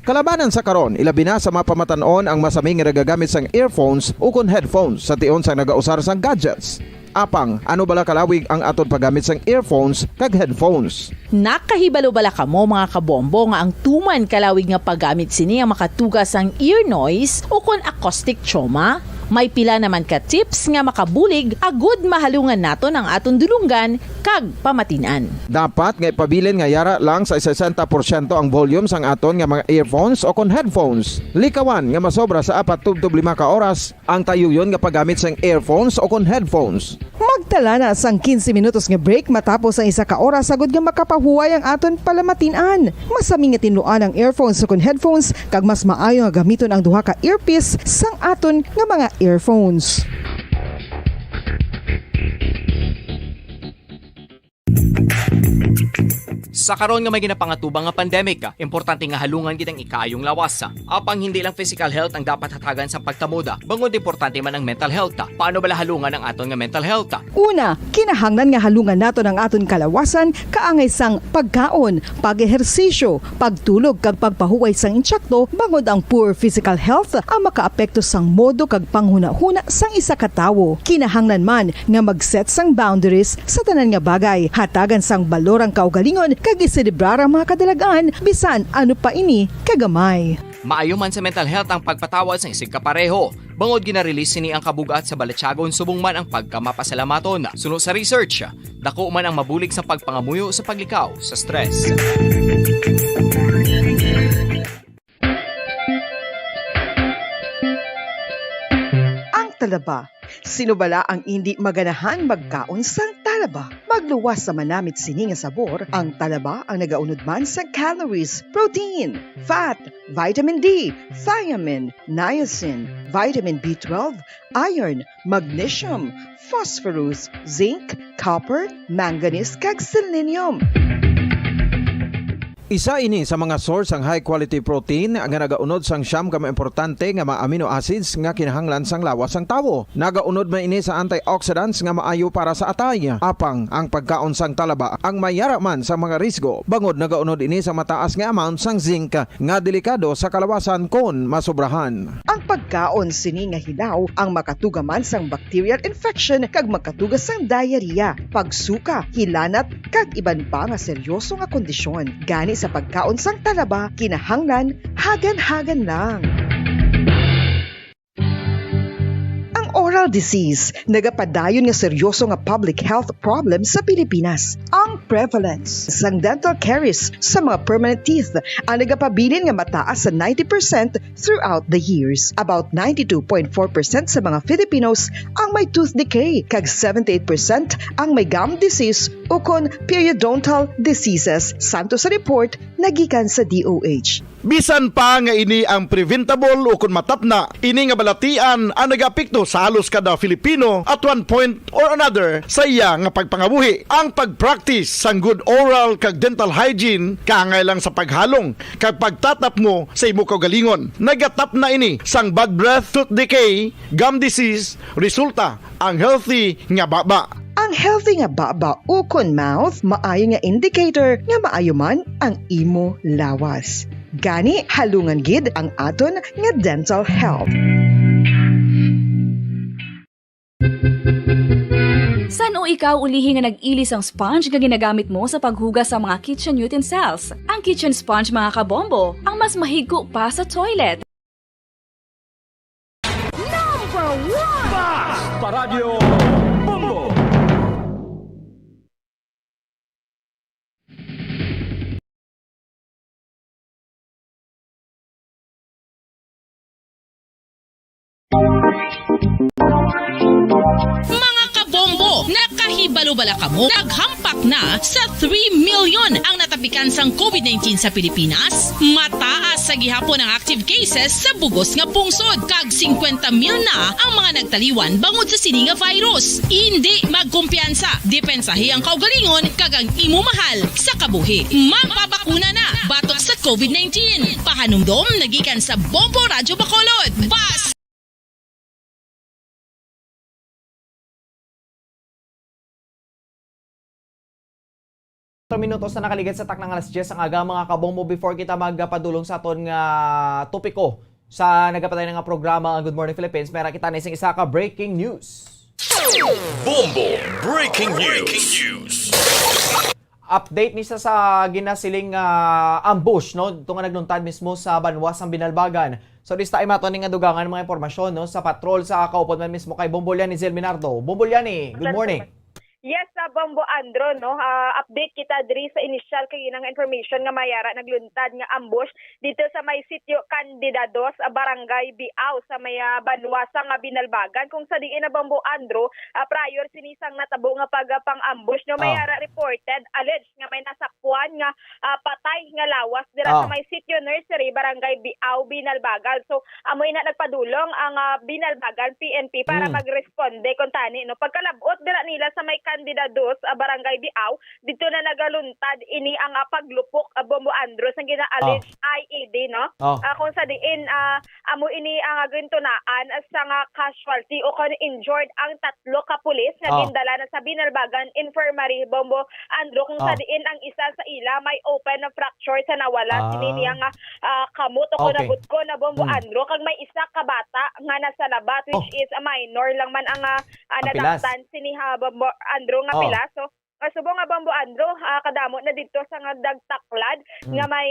Kalabanan sa karon, ilabi na sa mga pamatan-on ang masami nga nagagamit sang earphones o kon headphones sa tion sang nagausar sang gadgets. Apang, ano bala kalawig ang aton paggamit sang earphones kag headphones? Nakahibalo bala kamo, mga kabombo, nga ang tuman kalawig nga paggamit sini ang makatuga sang ear noise o kon acoustic trauma? May pila naman ka tips nga makabulig agud mahalungan naton ang aton dulonggan kag pamatin-an. Dapat nga ipabilin nga yara lang sa sesenta porsyento ang volume sang aton nga mga earphones o kon headphones. Likawan nga masobra sa apat tubtob lima ka oras ang tayuyon nga paggamit sang earphones o kon headphones. Magtala na sang quince minutos nga break matapos ang isa ka oras agud nga makapahuway ang aton palamatin-an. Masami nga tinluan ang earphones o kon headphones, kag mas maayo nga gamiton ang duha ka earpiece sang aton nga mga earphones. Sa karon nga may ginapangatubang nga pandemic, importante nga halungan gid ang ikaayong lawas. Apang hindi lang physical health ang dapat hatagan sa pagtamod, bangod importante man ang mental health. Paano bala halungan ang aton nga mental health? Una, kinahanglan nga halungan naton ang aton kalawasan kaangay sang pagkaon, pag-ehersisyo, pagtulog, kag pagpahuway sang intsakto, bangod ang poor physical health ang makaapekto sang modo kag panghunahuna sang isa ka tawo. Kinahanglan man nga mag-set sang boundaries sa tanan nga bagay, hatagan sang balor ang kaugalingon, kag iselebrar ang mga kadalag-an, bisan ano pa ini kagamay. Maayo man sa mental health ang pagpatawad sang isigkapareho, bangod gina-release sini ang kabug-at sa balatyagon subong man ang pagkamapasalamaton. Suno sa research, dako man ang mabulig sa pagpangamuyo sa paglikaw sa stress. Ang talaba. Sino bala ang indi maganahan magkaon sang talaba? Magluwas sa manamit sini nga sabor, ang talaba ang nagaunod man sa calories, protein, fat, vitamin D, thiamine, niacin, vitamin B twelve, iron, magnesium, phosphorus, zinc, copper, manganese, kag selenium. Isa ini sa mga source sang high quality protein nga nagaunod sang siyam ka mga importante nga mga amino acids nga kinahanglan sang lawas sang tawo. Nagaunod man ini sa antioxidants nga maayo para sa atay. Apang ang pagkaon sang talaba ang may yara man sa mga risgo, bangod nagaunod ini sa mataas nga amount sang zinc nga delikado sa kalawasan kon masobrahan. Ang pagkaon sini nga hilaw ang makatuga man sang bacterial infection kag makatuga sang diarrhea, pagsuka, hilanat, kag iban pa nga seryoso nga kondisyon. Gani sa pagkaon sang talaba, kinahanglan hagan-hagan lang. Ang oral disease nagapadayon nga seryoso nga public health problem sa Pilipinas. Ang prevalence sang dental caries sa mga permanent teeth ang nagapabilin nga mataas sa ninety percent throughout the years. About ninety-two point four percent sa mga Filipinos ang may tooth decay, kag seventy-eight percent ang may gum disease ukon periodontal diseases, santo sa report nga gikan sa D O H. Bisan pa nga ini ang preventable ukon matapna, ini nga balatian ang nagaapekto sa halos kada Filipino at one point or another sa iya nga pagpangabuhi. Ang pag-practice sang good oral kag dental hygiene kaangay lang sa paghalong kag pagtatapmo sa imo kaugalingon. Nagatapna ini sang bad breath, tooth decay, gum disease, resulta ang healthy nga baba. Ang healthy nga baba ukon mouth maayo nga indicator nga maayo man ang imo lawas. Gani, halungan gid ang aton nga dental health. San-o ikaw ulihi nga nag-ili sang sponge nga ginagamit mo sa paghugas sa mga kitchen utensils? Ang kitchen sponge, mga kabombo, ang mas mahigko pa sa toilet. Number one! Bas! Paradyo Bombo! Mga kabombo, nakahibalo bala kamo? Naghampak na sa three million ang natapikan sang COVID nineteen sa Pilipinas. Mataas sa gihapon ang active cases sa bugos nga pungsod, kag singkwenta mil na ang mga nagtaliwan bangod sa sini nga virus. Indi magkumpiyansa, depensahi ang kaugalingon kag ang imo mahal sa kabuhi. Magpabakuna na batok sa COVID nineteen. Pahanumdom na gikan sa Bombo Radyo Bacolod. Bas! Minutos na nakaligad sa taknang alas diyes ang aga, mga kabombo. Before kita magpadulong sa aton nga topiko sa nagapatay na nga programa, ang Good Morning Philippines, may ra kita na sing isa ka breaking news. Bombo Breaking News. Update ni sa, sa ginasiling nga ambush, no? Ito nga nagluntad mismo sa banwa sang Binalbagan. So, dista ay mato ni nga dugangan mga impormasyon, no? Sa patrol sa kaupod man mismo kay Bombo Liani Zil Minardo. Bombo Liani, good morning. Yes, sa Bombo Andro, no? Ah, update kita diri sa initial kay inang information nga may ara nagluntad nga ambush dito sa may sitio Candidados, ah, Barangay Biao, sa may, ah, banwa sa nga Binalbagan, kung sa diin na Bombo Andro, ah, prior sini sang natabo nga pagpang-ambush, no? May Ah. ara reported, alleged nga may nasapuan nga, ah, patay nga lawas dira sa Ah. may sitio nursery, Barangay Biao, Binalbagan. So, amo ina nagpadulong ang, ah, Binalbagan P N P para Mm. magresponde kon tani, no? Pagkalabot dira nila sa may Candidados, ah, Barangay Biao, dito na nagaluntad ini ang, ah, paglupok, ah, Bombo Andro, sang gina-allege Ah. I E D, no? Ah. Ah, kung sa diin, ah, amo ini ang, ah, gintunaan, ah, sa nga casualty o kon injured ang tatlo ka pulis nga Ah. gindala na sa Binalbagan Infirmary, Bombo Andro, kung sa Ah. diin ang isa sa ila may open na fracture sa nawala Ah. sini niya nga, ah, kamot o kon Okay. nabutko na, Bombo Hmm. Andro, kag may isa ka bata nga nasa labat, which Oh. is a minor lang man ang, ah, ah, Ang pilas. nadaktan sini ha, Bombo Andro, nga Oh. pilas. So, ah, subong nga, Bombo Andro, ah, kadamo na dito sa nga dagtaklad Hmm. nga may,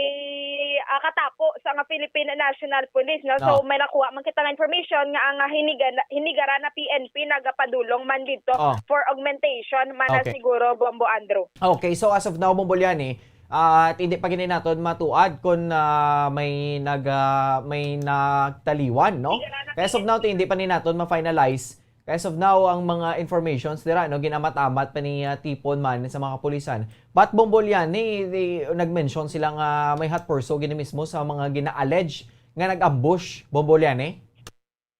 ah, katapo sa nga Philippine National Police, no? So, Oh. may nakuha man kita nga information nga ang, ah, hiniga-, hinigara na P N P nagapadulong man dito Oh. for augmentation man na Okay. siguro, Bombo Andro. Okay, so as of now, Bombo Liani, ah, hindi pa gini naton matuad kung, ah, may nag, ah, may nagtaliwan, no? Kaya as of now, hindi pa ni naton ma-finalize. Kaya as of now, ang mga informations dira, no, ginamat-amat pa ni, ah, tipon man sa mga kapulisan. But Bombo Liani, di, nag-mention sila nga may hot pursuit gini mismo sa mga gina-allege nga nag-ambush, Bombo Liani?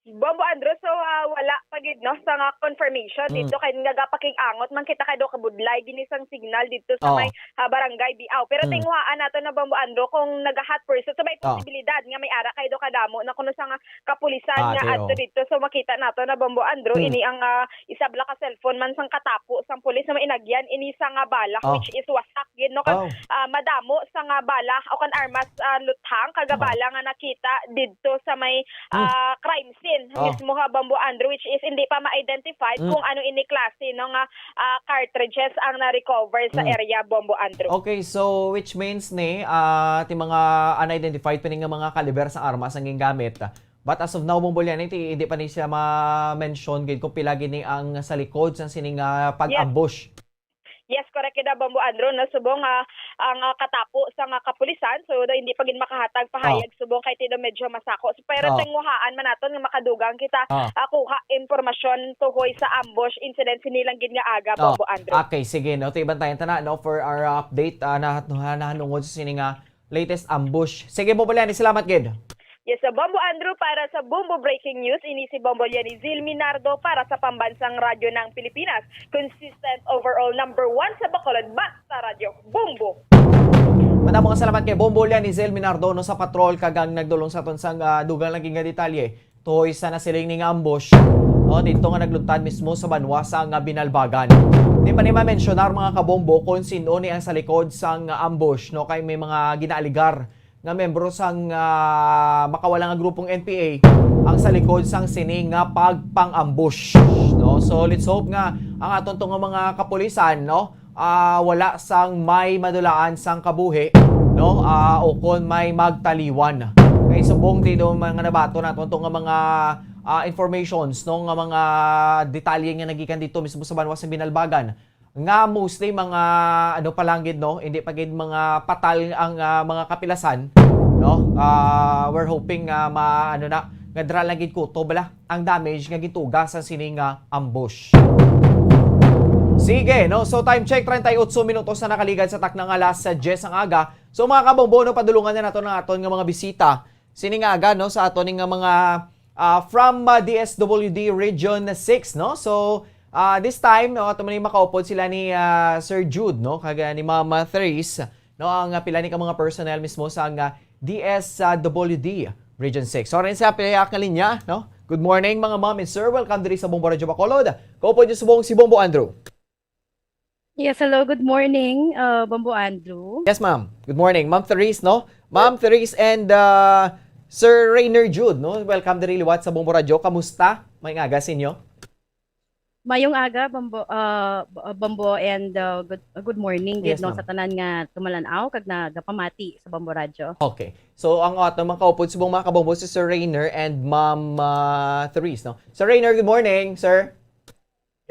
Bombo Andro, so, ah, wala pa gid, no, sa nga confirmation Mm. dito kay nagapakig-angot man kita kay daw kabudlay gini sang signal dito sa Oo. may, ah, barangay Biao. Pero Mm. tinguhaan nato na, Bombo Andro, kung naga-hot pursuit, so may Oo. posibilidad nga may ara kay daw kadamo na kuno sa nga kapulisan Ah, nga okay, adto oo. dito. So makita nato na, Bombo Andro, Mm. ini ang, ah, isabla ka cellphone man sang katapo sang pulis na mainagyan ini sa nga bala, Oh. which is wasak gid, no? Kag, Oh. ah, madamo sa nga bala o kan armas, ah, luthang kag Oh. bala nga nakita didto sa may, Hmm. ah, crime scene Oh. mismo ha, Bombo Andro, which is hindi pa ma-identify Hmm. kung ano ini klase, no, nga, ah, cartridges ang na-recover sa Hmm. area, Bombo Andro. Okay, so which means ni, ah, ti mga unidentified pa ni nga mga kaliber sa armas ang gingamit. But as of now, Bombo Liani, ti, hindi pa ni siya ma-mention gid kung pila gini ang sa likod sang sini nga Yes. pag-ambush. Yes, correct gid, Bombo Andro, no? Subong nga ang, ah, katapo sa nga kapulisan, so, da, hindi pa gid makahatag pahayag Oh. subong kay ti daw medyo masako. So, pero Oh. tinguhaan man naton nga makadugang kita, Oh. ah, kuha impormasyon tuhoy sa ambush incident sini lang gid nga aga, Oh. Bombo Andro. Okay, sige, no? Ti, bantayan ta na, no? For our, uh, update, ah, na, na, nahanungod sa sini nga latest ambush. Sige, Bombo Liani, salamat gid. Yes, sa Bombo Andrew para sa Bombo Breaking News, ini si Bombo Liani Zil Minardo para sa Pambansang Radyo ng Pilipinas. Consistent overall number one sa Bacolod, basta radyo, Bombo. Madamo nga salamat kay Bombo Liani Zil Minardo, no, sa patrol kag ang nagdulong sa aton sang, ah, dugang lagi nga detalye. Tuhoy sa nasiling ni nga ambush, no, dito nga nagluntad mismo sa banwa sa nga Binalbagan. Di pa ni ma-mensionar, mga kabombo, kung sino ni ang sa likod sang ambush, no, kay may mga ginaaligar nga membro sang, ah, makawala nga grupong N P A ang sa likod sang sini nga pagpang-ambush, no? So, let's hope nga ang aton to nga mga kapulisan, no, ah, wala sang may madulaan sang kabuhi, no? Ah, o kon may magtaliwan. Kay subong ti do mga nabaton naton to nga mga, ah, informations, no, nga mga detalye nga nagikan dito mismo sa banwa sa Binalbagan, nga mostly mga, ano pa lang gid, no? Hindi pa gid mga patal ang, ah, mga kapilasan, no? Ah, we're hoping nga ma-, ano na, nga dira lang gid kutob bala ang damage nga gituga sa sini nga ambush. Sige, no? So, time check, treinta y ocho minutos na nakaligad sa taknang alas diyes ang aga. So, mga kabombo, no, padulungan na nato ang aton nga mga bisita sini nga aga, no, sa aton nga mga, ah, from, ah, D S W D Region six, no? So, ah, this time, no, ato man ni makaupod sila ni, ah, Sir Jude, no, kag, ah, ni Mama Therese, no, ang, ah, pila ni ka mga personnel mismo sa, ah, D S W D Region six. So, rin sa pila ka linya, no? Good morning, mga ma'am and sir. Welcome diri sa Bombo Radyo Bacolod. Kaupod niyo subong si Bombo Andrew. Yes, hello, good morning, uh, Bombo Andrew. Yes, ma'am. Good morning. Ma'am Therese, no? Ma'am Therese and, uh, Sir Rainer Jude, no? Welcome diri liwat sa Bombo Radyo. Kamusta? May aga sa inyo? Mayong aga, Bombo, uh, B-, uh, Bombo, and, uh, good, uh, good morning gid, Yes, no, ma'am. sa tanan nga tumalan-aw kag nagapamati sa Bombo Radyo. Okay. So, ang aton mga kaupod subong mga kabombo si Sir Rainer and Ma'am, uh, Therese, no? Sir Rainer, good morning, sir.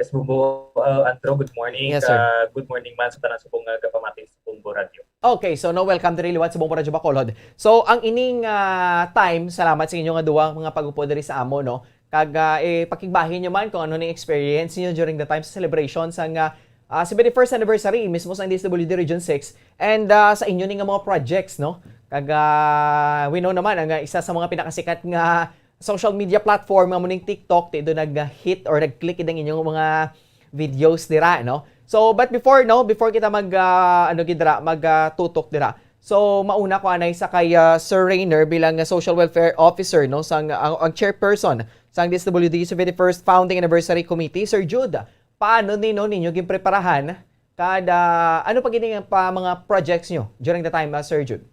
Yes, Bombo, uh, Andrew, good morning. Yes, sir. Uh, good morning man sa tanan subong nga gapamati sa Bombo Radyo. Okay, so no, welcome diri liwat sa Bombo Radyo Bacolod. So, ang ining, ah, time, salamat sa inyo nga duwa mga pag-upod diri sa amo, no? Kag, ah, eh, pakigbahin nyo man kung ano ni experience nyo during the time sa celebration sang, ah, ah, seventy-first anniversary mismo sa D S W D Region six and, ah, sa inyo ni nga mga projects, no? Kag, ah, we know naman, ang, ah, isa sa mga pinakasikat nga social media platform nga mo ning TikTok, ti do nag-hit or nag-click ang inyong mga videos dira, no? So, but before, no, before kita mag, ah, ano gid dira, mag, ah, tutok dira. So, mauna ko anay sa kay, ah, Sir Rainer bilang nga social welfare officer, no, sang, ang, ang chairperson sang D S W D seventy-first Founding Anniversary Committee. Sir Jude, paano ni, no, ninyo ginpreparahan? Kada, ano pa gini pa mga projects nyo during the time, ah, Sir Jude?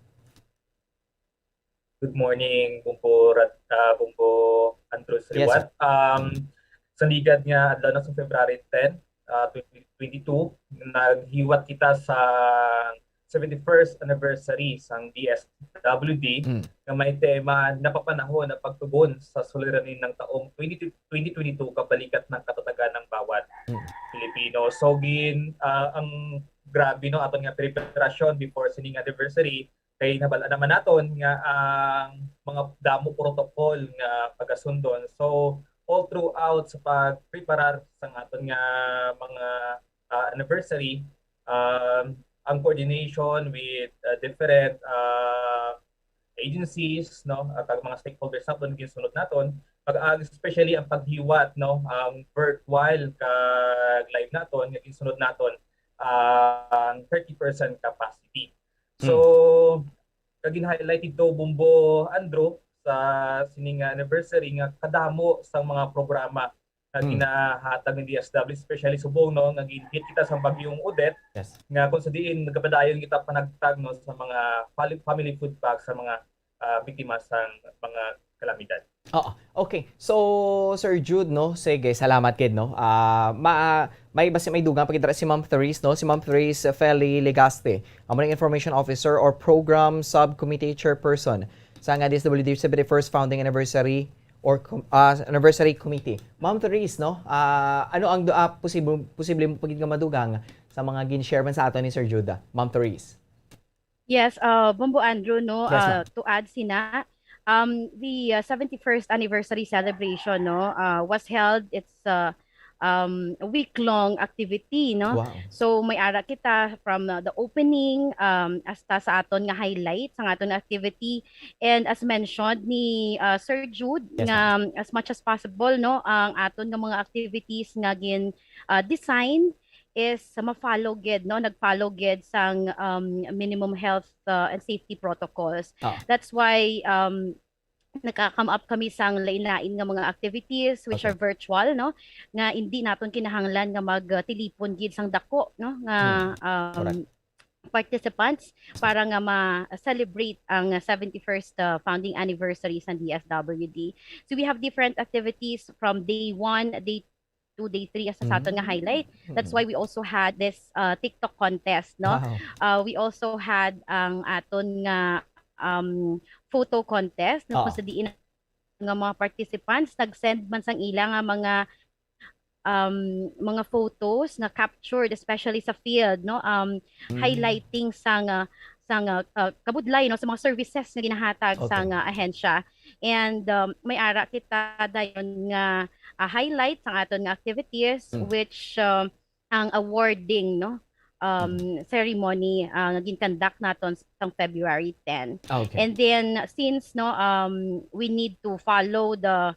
Good morning, Bombo Rat-, ah, Bombo Andrew Yes, sir. Siliwat. Um, sa ligad nga adlaw na sa February ten, ah, twenty twenty-two, naghiwat kita sa seventy-first anniversary sang D S W D Mm. nga may tema, "Napapanahon ang pagtugon sa suliranin ng taong twenty, twenty twenty-two, kabalikat ng katatagan ng bawat Mm. Pilipino." So, gin-, ah, ang grabe, no, aton nga preparasyon before sining anniversary, kay nabal-an naman naton nga ang mga damo protocol nga pagasundon. So, all throughout sa pagpreparar sa aton nga mga, ah, anniversary, um, ang coordination with, ah, different, ah, agencies, no, at ang mga stakeholders naton, ginsunod naton, pag, ah, especially ang paghiwat, no, ang virtual kag live naton, nga ginsunod naton, ah, ang thirty percent capacity. So, Hmm. kag gin-highlight dito, Bombo Andrew, sa sining anniversary nga kadamo sang mga programa nga Hmm. ginahatag ng D S W, especially subong, no, nga gin-hit kita sa Bagyong Odette, Yes. nga kung sa diin nagapadayon kita panagtag, no, sa mga fali-, family food pack sa mga, ah, biktima sang mga kalamidad. Oo. Okay. So, Sir Jude, no? Sige, salamat gid, no? Ah, ma-, may basi may dugang pa gid dira si Ma'am Therese, no? Si Ma'am Therese Feli Legaste, amo ning Information Officer or Program Subcommittee Chairperson sa nga D S W D seventy-first Founding Anniversary or com-, ah, Anniversary Committee. Ma'am Therese, no? Ah, ano ang du-, ah, posible, posible mo pa gid nga madugang sa mga gin-share man sa aton ni Sir Jude? Ma'am Therese. Yes, uh, Bombo Andrew, no, Yes, ma'am. uh, to add sina, um, the, uh, seventy-first anniversary celebration, no, uh, was held, it's, uh, um, a week-long activity, no? Wow. So, may ara kita from, uh, the opening, um, hasta sa aton nga highlight sa aton activity. And as mentioned ni, uh, Sir Jude, Yes, nga, ma'am. um, as much as possible, no, ang aton nga mga activities nga gin, uh, design is ma-follow gid, no? Nag-follow gid sang, um, minimum health, uh, and safety protocols. Ah. That's why, um, nagka-come up kami sang lain-lain nga mga activities which Okay. are virtual, no? Nga hindi naton kinahanglan nga mag, uh, tilipon gid sang dako, no? Nga, Hmm. um, Correct. participants para nga ma-celebrate ang seventy-first, uh, founding anniversary sa D S W D. So we have different activities from day one, day two, day three, as sa aton nga Mm. highlight. That's Mm. why we also had this, uh, TikTok contest, no? Wow. Uh, we also had ang aton nga, um, photo contest, no? Kung Ah. sa diin nga mga participants nag-send man sang ila nga mga, um, mga photos nga captured, especially sa field, no? Um, Mm. highlighting sang, uh, sang, uh, uh, kabudlay, no, sa mga services nga ginahatag Okay. sang, uh, ahensya. And, um, may ara kita dayon nga, uh, highlight sang aton nga activities, Mm. which, um, ang awarding, no, um, Mm. ceremony, uh, nga gin-conduct naton sang February ten. Ah, okay. And then, since, no, um, we need to follow the,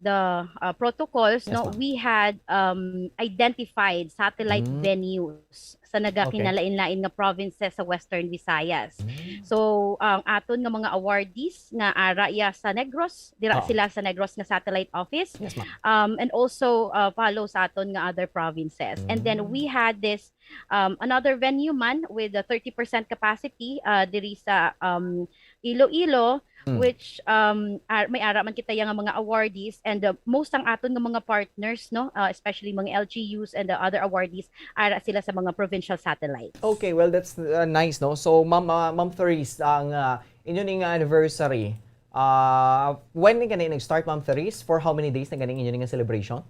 the uh, protocols, Yes, no, ma'am. we had um, identified satellite Mm. venues sa Okay. nagakinalain-lain nga provinces sa Western Visayas. Mm. So, ang aton nga mga awardees nga ara ya sa Negros, dira Oo. sila sa Negros nga satellite office, Yes, ma'am. um, and also uh, follow sa aton nga other provinces. And then we Mm. had this um, another venue man with a thirty percent capacity uh, diri sa um, Iloilo, Mm. which um, ar- may ara man kita yang mga awardees and uh, most ang aton nga mga partners, no, uh, especially mga L G Us and the other awardees, ara sila sa mga provincial satellites. Okay, well, that's uh, nice, no? So, Ma'am, uh, Ma'am Therese, ang uh, inyo ning anniversary, uh, when ni gani nag-start, Ma'am Therese? For how many days na gani inyo ning celebration?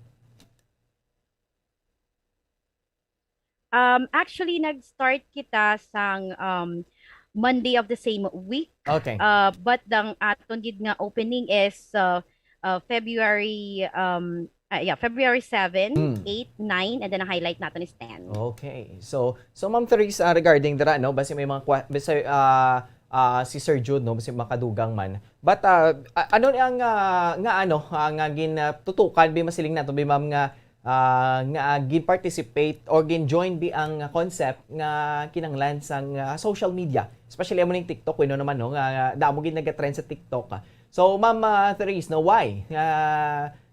Um, actually, nag-start kita sang um, Monday of the same week. Okay. Uh, but ang aton gid nga opening is uh, uh, February um, uh, yeah, February seven, Mm. eight, nine, and then ang highlight naton is ten. Okay. So, so Ma'am Therese, uh, regarding dira, no, basi may mga kwa- basi, uh, uh, si Sir Jude, no, basi makadugang man. But uh, a- ano ni ang uh, nga ano uh, nga gin uh, tutukan bi masiling nato bi, ma'am, nga uh, nga gin participate or gin join bi ang concept nga kinahanglan sang uh, social media, especially amo ning TikTok, kuno naman, no, nga, nga damo gid nagatrend sa TikTok, ah. So, Ma'am uh, Therese, no, why nga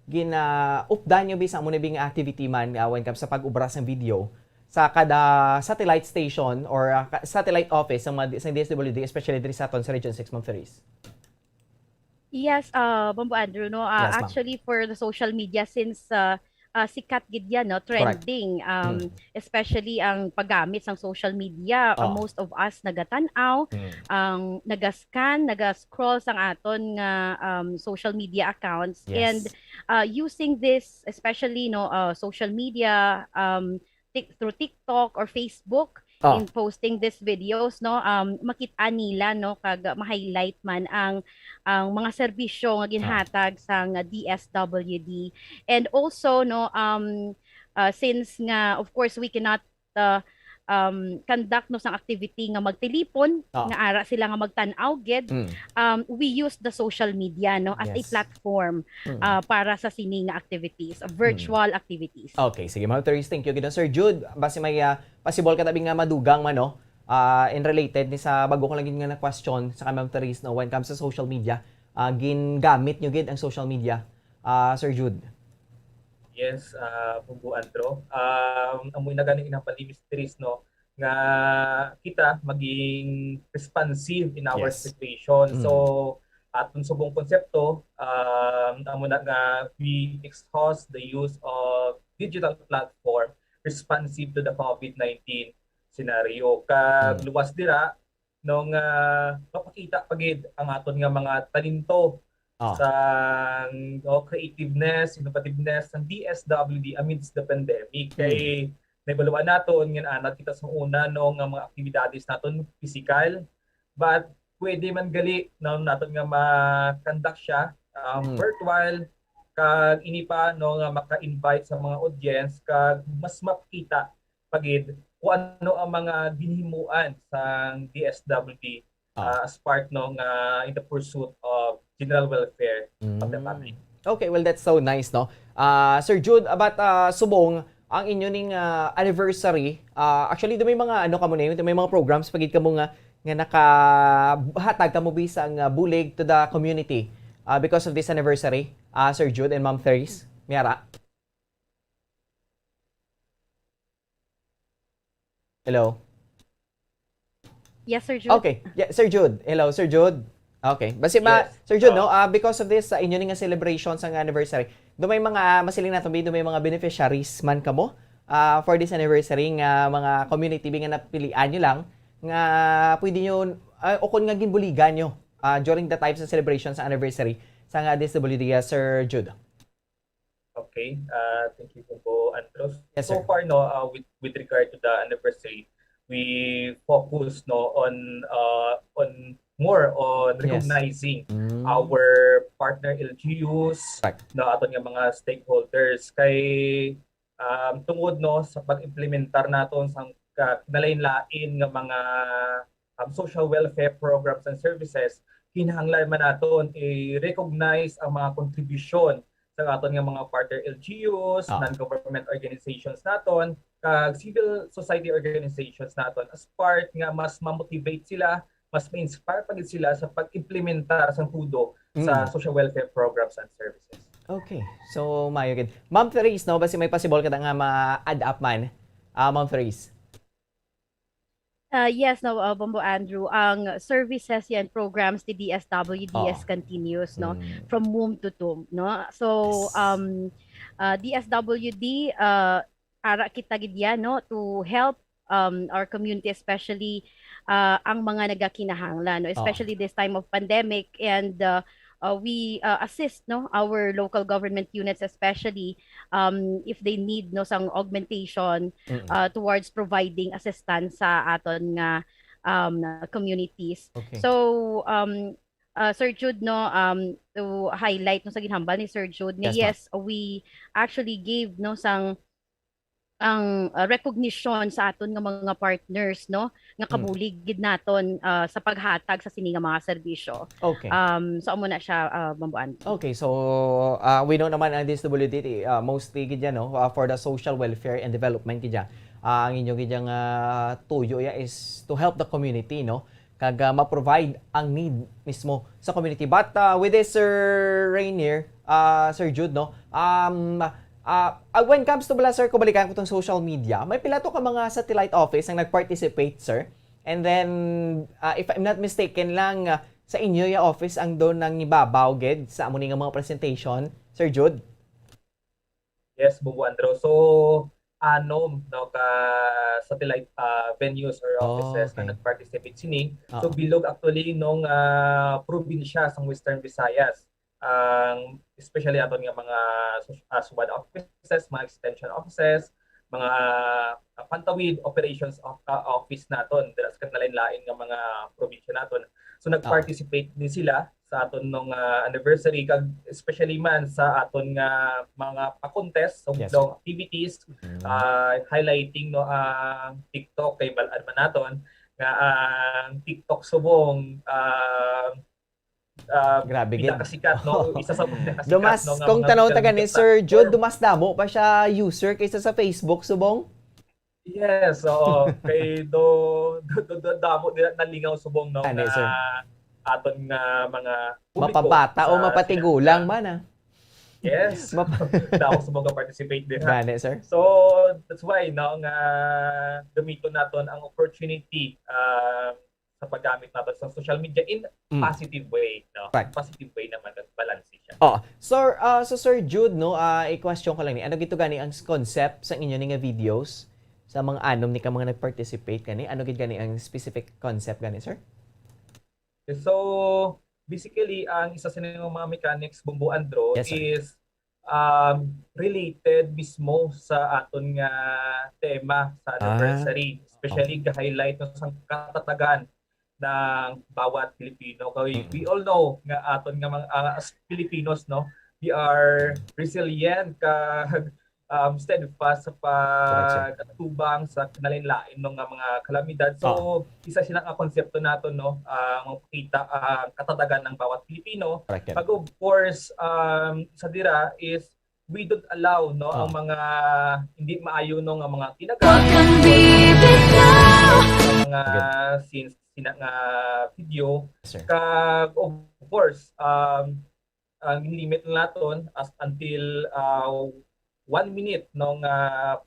gin uh, updan nyo bi sa amo ni bi nga activity man uh, when comes sa pag-ubra sang video sa kada satellite station or uh, ka- satellite office sa mga sa D S W D, especially diri sa aton sa Region six, Ma'am Therese? Yes, uh, Bombo Andrew, no? Uh, Yes, ma'am. Actually, for the social media, since uh, uh, sikat gid yan, no? Correct. Trending, um, Mm. especially ang paggamit sang social media, uh, Oo. most of us nagatan-aw, Mm. ang nagascan, nagascroll sang aton nga um, social media accounts, Yes. and uh, using this, especially, no, uh, social media, um, tik- through TikTok or Facebook, Oh. in posting these videos, no, um, makita nila, no, kag ma-highlight man ang ang mga serbisyo nga Ah. ginhatag sang D S W D. And also, no, um, uh, since nga, of course, we cannot uh, um, conduct, no, sang activity nga magtilipon, Ah. nga ara sila nga magtan-aw gid, Mm. um, we use the social media, no, as a Yes. platform Mm. uh, para sa sini nga activities, uh, virtual activities. Okay, sige, Ma'am Therese, thank you gid. Sir Jude, basi may ah, possible ka tabi nga madugang man, no? Ah, in related ni sa bago ko lang gid nga na-question sa kay Ma'am Therese, no, when comes sa social media, ah, gingamit nyo gid ang social media, ah, Sir Jude? Yes, uh, Bombo Andrew. Um, amoy na gani inang palimis, Therese, no, nga kita maging responsive in our Yes. situation. Mm. So, aton subong konsepto, um, amo na nga we exhaust the use of digital platform responsive to the COVID nineteen scenario. Kag Mm. luwas dira, no, nga mapakita pa gid ang aton nga mga talento Ah. sang, no, creativeness, innovativeness sang D S W D amidst the pandemic. Mm. Kay nahibaluan naton nga anad kita sa una, no, nga mga aktibidades naton pisikal, but pwede man gali, no, naton nga ma-conduct siya um, Mm. virtual, kag ini pa, no, nga maka-invite sa mga audience kag mas makita pa gid kung ano ang mga ginhimuan sang D S W D, Ah. uh, as part, no, nga in the pursuit of general welfare of the Mm. public. Okay, well, that's so nice, no? Ah, Sir Jude, about ah, subong ang inyo ning ah, anniversary, ah, actually, do may mga ano kamo na yun, do may mga programs pa gid kamo nga nga nakahatag kamo bisang ah, bulig to the community ah, because of this anniversary, ah, Sir Jude and Ma'am Therese? Miara? Hello? Yes, Sir Jude. Okay. Yeah, Sir Jude. Hello, Sir Jude. Okay. Basi ma, Yes. Sir Jude, no, Ah. ah, because of this, ah, inyo ni nga celebration sa nga anniversary, do may mga, ah, masiling nato, do may mga beneficiaries man kamo ah, for this anniversary nga mga community bi nga napilian nyo lang nga pwede nyo, ah, o kung nga ginbuligan nyo ah, during the time sa celebration sa anniversary sa nga D S W D, ah, Sir Jude? Okay, uh, thank you, Bombo Andrew. Yes, So sir. far, no, uh, with, with regard to the anniversary, we focus, no, on uh, on more on Yes. recognizing Mm. our partner L G Us, Correct. no, aton nga mga stakeholders kay um, tungod, no, sa pag-implementar naton sang ka- kinalain-lain nga mga um, social welfare programs and services, kinahanglan man naton i-recognize ang mga kontribusyon sa aton nga mga partner L G Us, Ah. non-government organizations naton, kag civil society organizations naton as part nga mas ma-motivate sila, mas ma-inspire pa gid sila sa pag-implementar sang todo sa Mm. social welfare programs and services. Okay. So, maayo gid. Ma'am Therese, no, basi may possible kita nga ma-add up man. Ah, Ma'am Therese. Ah, yes, no, ah, Bombo Andrew, ang services yan, programs ni D S W D is Oo. continuous, no, Mm. from womb to tomb, no? So, Yes. um, ah, D S W D, ah, ara kita gid yan, no, to help, um, our community, especially, ah, ang mga nagakinahanglan, no, Oo. especially this time of pandemic, and, ah, uh, we, uh, assist, no, our local government units, especially, um, if they need, no, sang augmentation, Mm. uh, towards providing assistance sa aton nga, um, communities. Okay. So, um, uh, Sir Jude, no, um, to highlight, no, sa ginhambal ni Sir Jude, nga Yes, ma'am. yes, we actually gave, no, sang ang, ah, recognition sa aton nga mga partners, no, nga Mm. kabulig gid naton, ah, sa paghatag sa sini nga mga serbisyo. Okay. Um, so, amo na siya, ah, Bombo Andrew. Okay, so, ah, we know naman ang D S W D, ah, mostly gid yan, no, ah, for the social welfare and development gid yan. Ah, ang inyo gid yang, ah, tuyo ya is to help the community, no, kag, ah, ma-provide ang need mismo sa community. But, ah, with this, Sir Rainier, ah, Sir Jude, no, um, ah, ah, when comes to bala, sir, kung balikan ko tong social media, may pila to ka mga satellite office ang nag-participate, sir. And then, ah, if I'm not mistaken lang, ah, sa inyo ya office ang doon nang ibabaw gid sa amo ni nga mga presentation, Sir Jude? Yes, Bombo Andrew. So, anom, no, ka satellite, ah, venues or Oh, offices na okay. nag-participate sini. So, Oo. bilog actually nung, ah, probinsya sa Western Visayas. Ang, especially aton nga mga sus-, ah, SWOD offices, mga extension offices, mga, ah, Pantawid operations of, ah, office naton, dira sa kinalain-lain nga mga probinsya naton. So, Oo. nag-participate din sila sa aton nung, ah, anniversary, kag especially man sa aton nga mga pa-contest, so, Yes, sir. activities, Mm. ah, highlighting, no, ang TikTok, kay bal-an man naton nga ang TikTok subong, ah, ah, Grabe gid. pinakasikat, no? Isa sa pinakasikat, Dumas, no, nga kung mga tanawon ta social gani, media Sir Jude, platform. dumas damo pa siya user kaysa sa Facebook, subong? Yes, oo. Kay do, do, do, do, damo nila nalingaw subong, no, Ani, nga sir. aton nga mga publiko Mapabata o sa mapatigulang silang man, ah. Yes. Map- Damo subong nga participate din, ha? Gani, sir. So, that's why, no, nga gamiton naton ang opportunity, ah, sa paggamit naton sa social media in Mm. positive way, no? Right. Positive way naman, kag balanse siya. Oh, sir, ah, so, Sir Jude, no, ah, i-question ko lang ni, ano gid to gani ang s-, concept sa inyo ni nga videos sa mga anom ni ka mga nag-participate gani? Ano gid gani ang specific concept gani, sir? So, basically, ang isa sa mga mechanics, Bombo Andrew, Yes, sir. is, um, related mismo sa aton nga tema sa Ah, anniversary, especially okay. ga-highlight, no, sa katatagan ng bawat Pilipino. Kay Mm. we all know nga aton nga mga, ah, as Filipinos, no, we are resilient kag, um, steadfast sa Correct, sir. pag-atubang sa kinalain-lain, no, nga mga kalamidad. So, Ah. isa sila nga konsepto naton, no, ah, magpakita ang katatagan ng bawat Pilipino. Correct, sir. Kag of course, um, sa dira is we don't allow, no, ang Ah. mga hindi maayo, no, nga mga tinaga. What can be before? Mga Good. scenes sina nga video. Yes, sir. Kag, of course, um, ang limit lang naton as until, uh, one minute, no, nga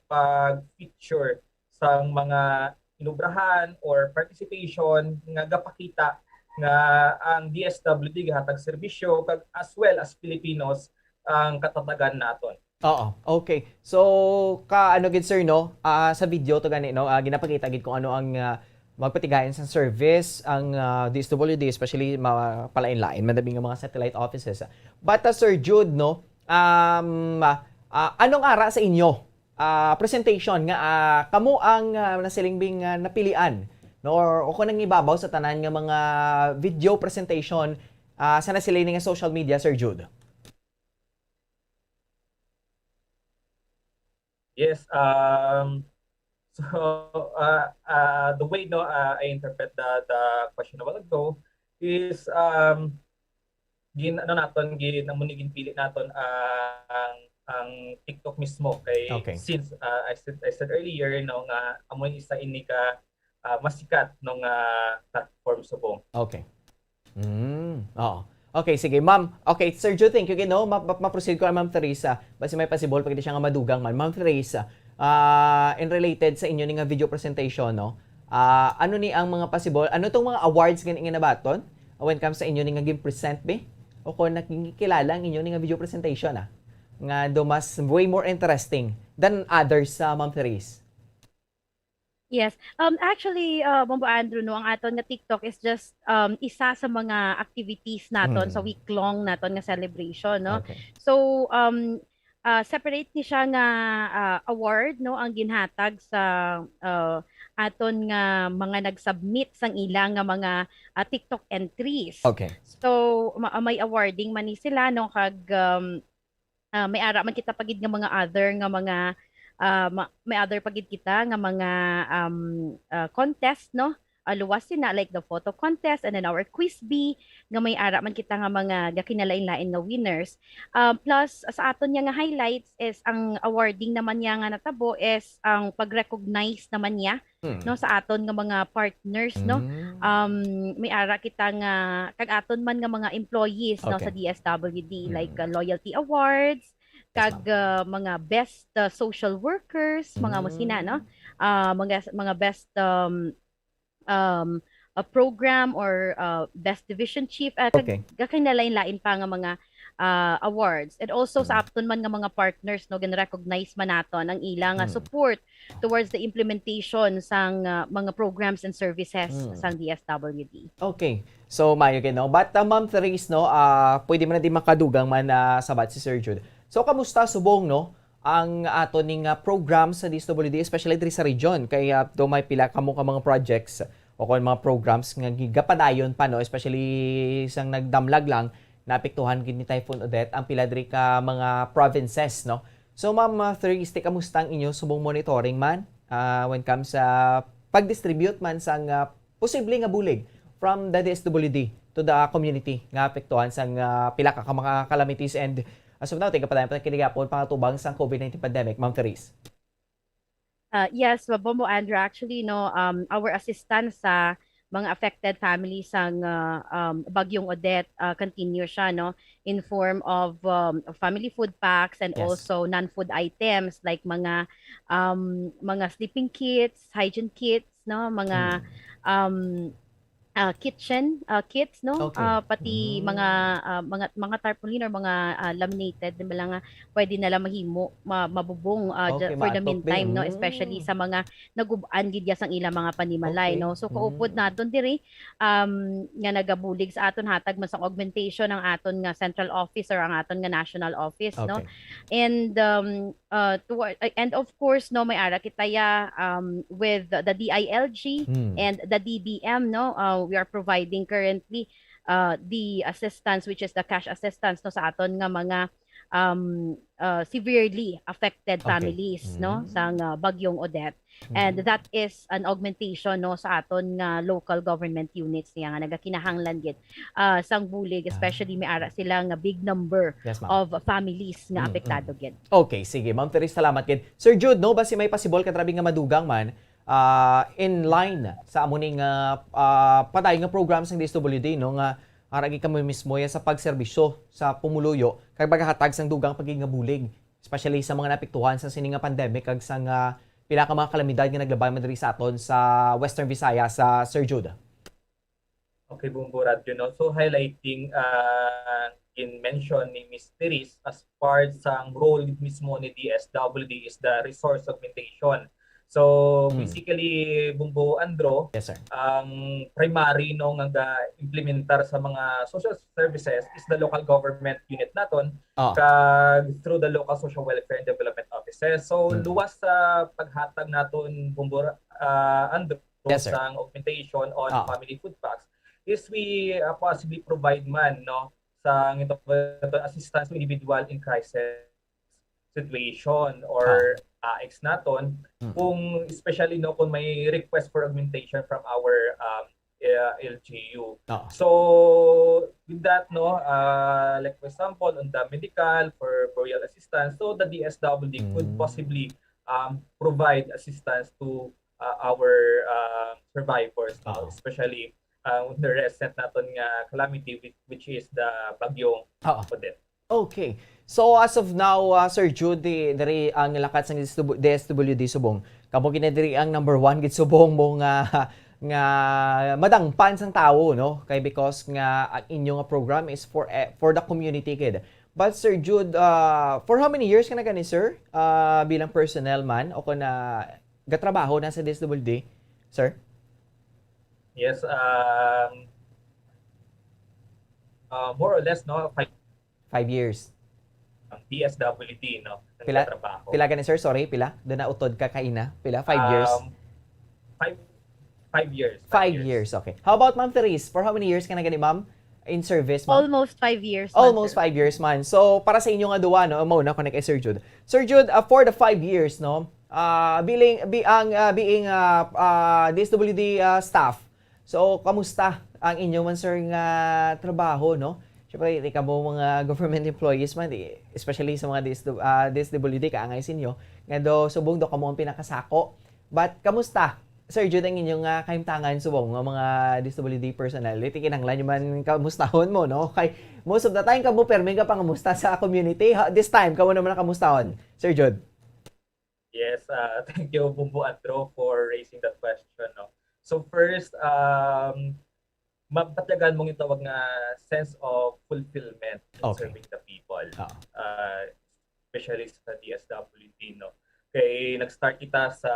pag-feature sang mga inubrahan or participation nga gapakita nga ang D S W D gahatag serbisyo kag as well as Filipinos ang katatagan naton. Oo, okay. So, ka-, ano gid, sir, no? Ah, sa video to gani, no? Ah, ginapakita gid kung ano ang, ah, magpatigayon sa service ang, ah, D S W D, especially mga palain-lain man dabi nga mga satellite offices. But, ah, Sir Jude, no? Um, ah, ah, anong ara sa inyo? Ah, presentation nga, ah, kamo ang, ah, nasilingbing, ah, napilian, no? Or, o kung nangibabaw sa tanan nga mga video presentation, ah, sa nasiling nga social media, Sir Jude? Yes, um, so, uh, uh, the way, no, uh, I interpret the, the question a while ago is, um, gin ano naton gin amo ni ginpili naton ang ang TikTok mismo kay Okay. since uh, I said I said earlier no nga amo ni isa ini ka uh, masikat no nga platform subong. Okay. Mm, oo. Okay, sige. Ma'am, okay, Sir Joe, thank you. Gino, ma- ma- ma-proceed ko kay Ma'am Teresa. Basi may possible pa gid siya nga madugang man. Ma'am Teresa, ah, in related sa inyo ni nga video presentation, no? Ah, ano ni ang mga possible, ano tong mga awards nga nga nabaton? When comes sa inyo ni nga gin-present, be? O kung nakikilala ang inyo ni nga video presentation, ah? Nga do mas way more interesting than others sa Ma'am Therese. Yes. Um, actually, uh, Bombo Andrew, no, ang aton nga TikTok is just um, isa sa mga activities naton sa Mm. week-long naton nga celebration, no? Okay. So, um, uh, separate ni siya nga uh, award, no, ang ginhatag sa uh, aton nga mga nag-submit sang ila nga mga uh, TikTok entries. Okay. So, ma- may awarding man ni sila, no, kag um, ah, may ara man kita pagid nga mga other nga mga ah, ma- may other pagid kita nga mga um, ah, contest, no? Ah, luwas sina, like the photo contest and then our quiz bee nga may ara man kita nga mga gakinalain-lain nga winners. Ah, plus sa aton niya nga highlights is ang awarding naman niya nga natabo is ang pag-recognize naman niya, Mm. no, sa aton nga mga partners, no. Mm. Um, may ara kita nga kag aton man nga mga employees, no, sa Okay. D S W D, Mm. like uh, loyalty awards, Yes, kag uh, mga best uh, social workers, mga mo sina, no. Mm. Ah, mga mga best um, um, a program or uh, best division chief, uh, kag Okay. gakinalain-lain pa nga mga uh, awards. And also sa Mm. aton man nga mga partners, no, gin-recognize man naton ang ilang uh, Mm. support towards the implementation sang uh, mga programs and services Mm. sang D S W D. Okay. So, mayo gid, no? But, uh, Ma'am Therese, no, ah, pwede man na di makadugang man na sabat si Sir Jude. So, kamusta subong, no, ang ato ning ah, program sa D S W D, especially diri sa region? Kay ah, do may pila kamo ka mga projects o kon mga programs nga gigapadayon pa, no, especially sang nagdamlag lang, naapektuhan gid ni Typhoon Odette ang pila diri ka mga provinces, no? So, Ma'am ah, Therese, kamusta ang inyo subong monitoring man ah, when comes sa pag-distribute man sang ah, posible nga bulig from the D S W D to the community nga apektuhan sang ah, pila ka, ka mga calamities and as of now, tigapadayon pa kini gihapon pangatubang sang COVID nineteen pandemic, Ma'am Therese? Uh, yes, Bombo Andrew, actually, no, um, our assistance sa mga affected families sang uh, um, Bagyong Odette uh, continue siya, no, in form of um, family food packs and Yes. also non-food items like mga um, mga sleeping kits, hygiene kits, no, mga Mm. um, uh, kitchen uh, kits, no, Okay. uh, pati Mm. mga uh, mga mga tarpaulin or mga uh, laminated, di ba lang nga pwede na lang mahimo ma- mabubong uh, Okay, ju- for the maatop din. meantime, no, especially Mm. sa mga nagub-an gid ya sang ilang mga panimalay, Okay. no. So kaupod Mm. naton diri um nga nagabulig sa aton, hatag man sang augmentation ang aton nga central office or ang aton nga national office, no. Okay. And um uh toward uh, and of course, no, may ara kita ya um with the D I L G Mm. and the D B M, no. Uh, we are providing currently uh the assistance, which is the cash assistance, no, sa aton nga mga um uh, severely affected Okay. families, no, Mm. sang uh, Bagyong Odette. And Mm. that is an augmentation, no, sa aton nga local government units niya nga nagakinahanglan gid ah, sang bulig, especially may ara sila nga big number Yes, ma'am. of families nga Mm, apektado gid. Okay, sige. Ma'am Therese, salamat gid. Sir Jude, no, basi may possible ka trabi nga madugang man ah, in line sa amo ning ah, ah, padayon nga program sang D S W D, no, nga ara gid kamo mismo ya sa pagserbisyo sa pumuluyo kag paghatag sang dugang pa gid nga bulig, especially sa mga naapektuhan sa sini nga pandemic kag sa nga pila ka mga kalamidad nga naglabay man diri sa aton sa Western Visayas, sa Sir Jude. Okay, Bombo Radyo, no? So, highlighting uh, in mention ni Miss Therese as part sang role mismo ni D S W D is the resource augmentation. So, Mm. basically, Bombo Andro, Yes, sir. ang primary, no, nga ga-implementar sa mga social services is the local government unit naton, Oh. kag through the local social welfare and development offices. So, Mm. luwas sa paghatag naton, Bombo uh, Andro, Yes, sir. Sang augmentation on Ah. family food packs is we uh, possibly provide man, no, sa ito assistance to individual in crisis situation or A I Cs naton, Mm. kung especially, no, kung may request for augmentation from our um, uh, L G U. Oo. So, with that, no, uh, like for example, on the medical for burial assistance, so the D S W D could Mm. possibly um, provide assistance to uh, our uh, survivors, no? Oo. Especially uh, the recent naton nga calamity, which, which is the Bagyong Oo. Odette. Okay. So as of now, uh, Sir Jude, diri ang lakat sang D S W D Subong. Kamo gina diri ang number one gid subong mo nga nga madangpan sang tawo, no? Kay because nga ang inyo nga program is for eh, for the community gid. But Sir Jude, uh, for how many years ka na gani, sir? Uh, bilang personnel man o kung na gatrabaho na sa D S W D, sir? Yes, um, uh, more or less, no, five Five years. Ang D S W D, no, ang Pila- trabaho. Pila gani, sir? Sorry, pila? Doon na utod ka kaina? Pila? Five years? Um, five, five years. Five years, okay. How about Ma'am Therese? For how many years ka na gani, ma'am? In service, ma'am? Almost five years. Almost sir. Five years man. So, para sa inyo nga duwa, no, mao na ko kay Sir Jude. Sir Jude, uh, for the five years, no, uh, being, be, ang, uh, being uh, uh, D S W D uh, staff, so, kamusta ang inyo man, sir, nga trabaho, no? Siyempre, di kamo mga government employees man, di, especially sa mga D S W, uh, D S W D, kaangay sa inyo, nga do, subong do kamo ang pinakasako. But, kamusta? Sir Jude, ang inyong uh, kahimtangan subong nga mga D S W D personnel, di kinahanglan nyo man kamustahon mo, no? Kay most of the time, kamo permi nga pangamusta sa community. Ha, this time, kamo naman ang kamustahon, Sir Jude. Yes, uh, thank you, Bumbo Andro, for raising that question. No? So first, um, mapatyagan mong itawag nga sense of fulfillment in Okay. serving the people. Ah. Uh, especially sa D S W D, no? Kay nag-start kita sa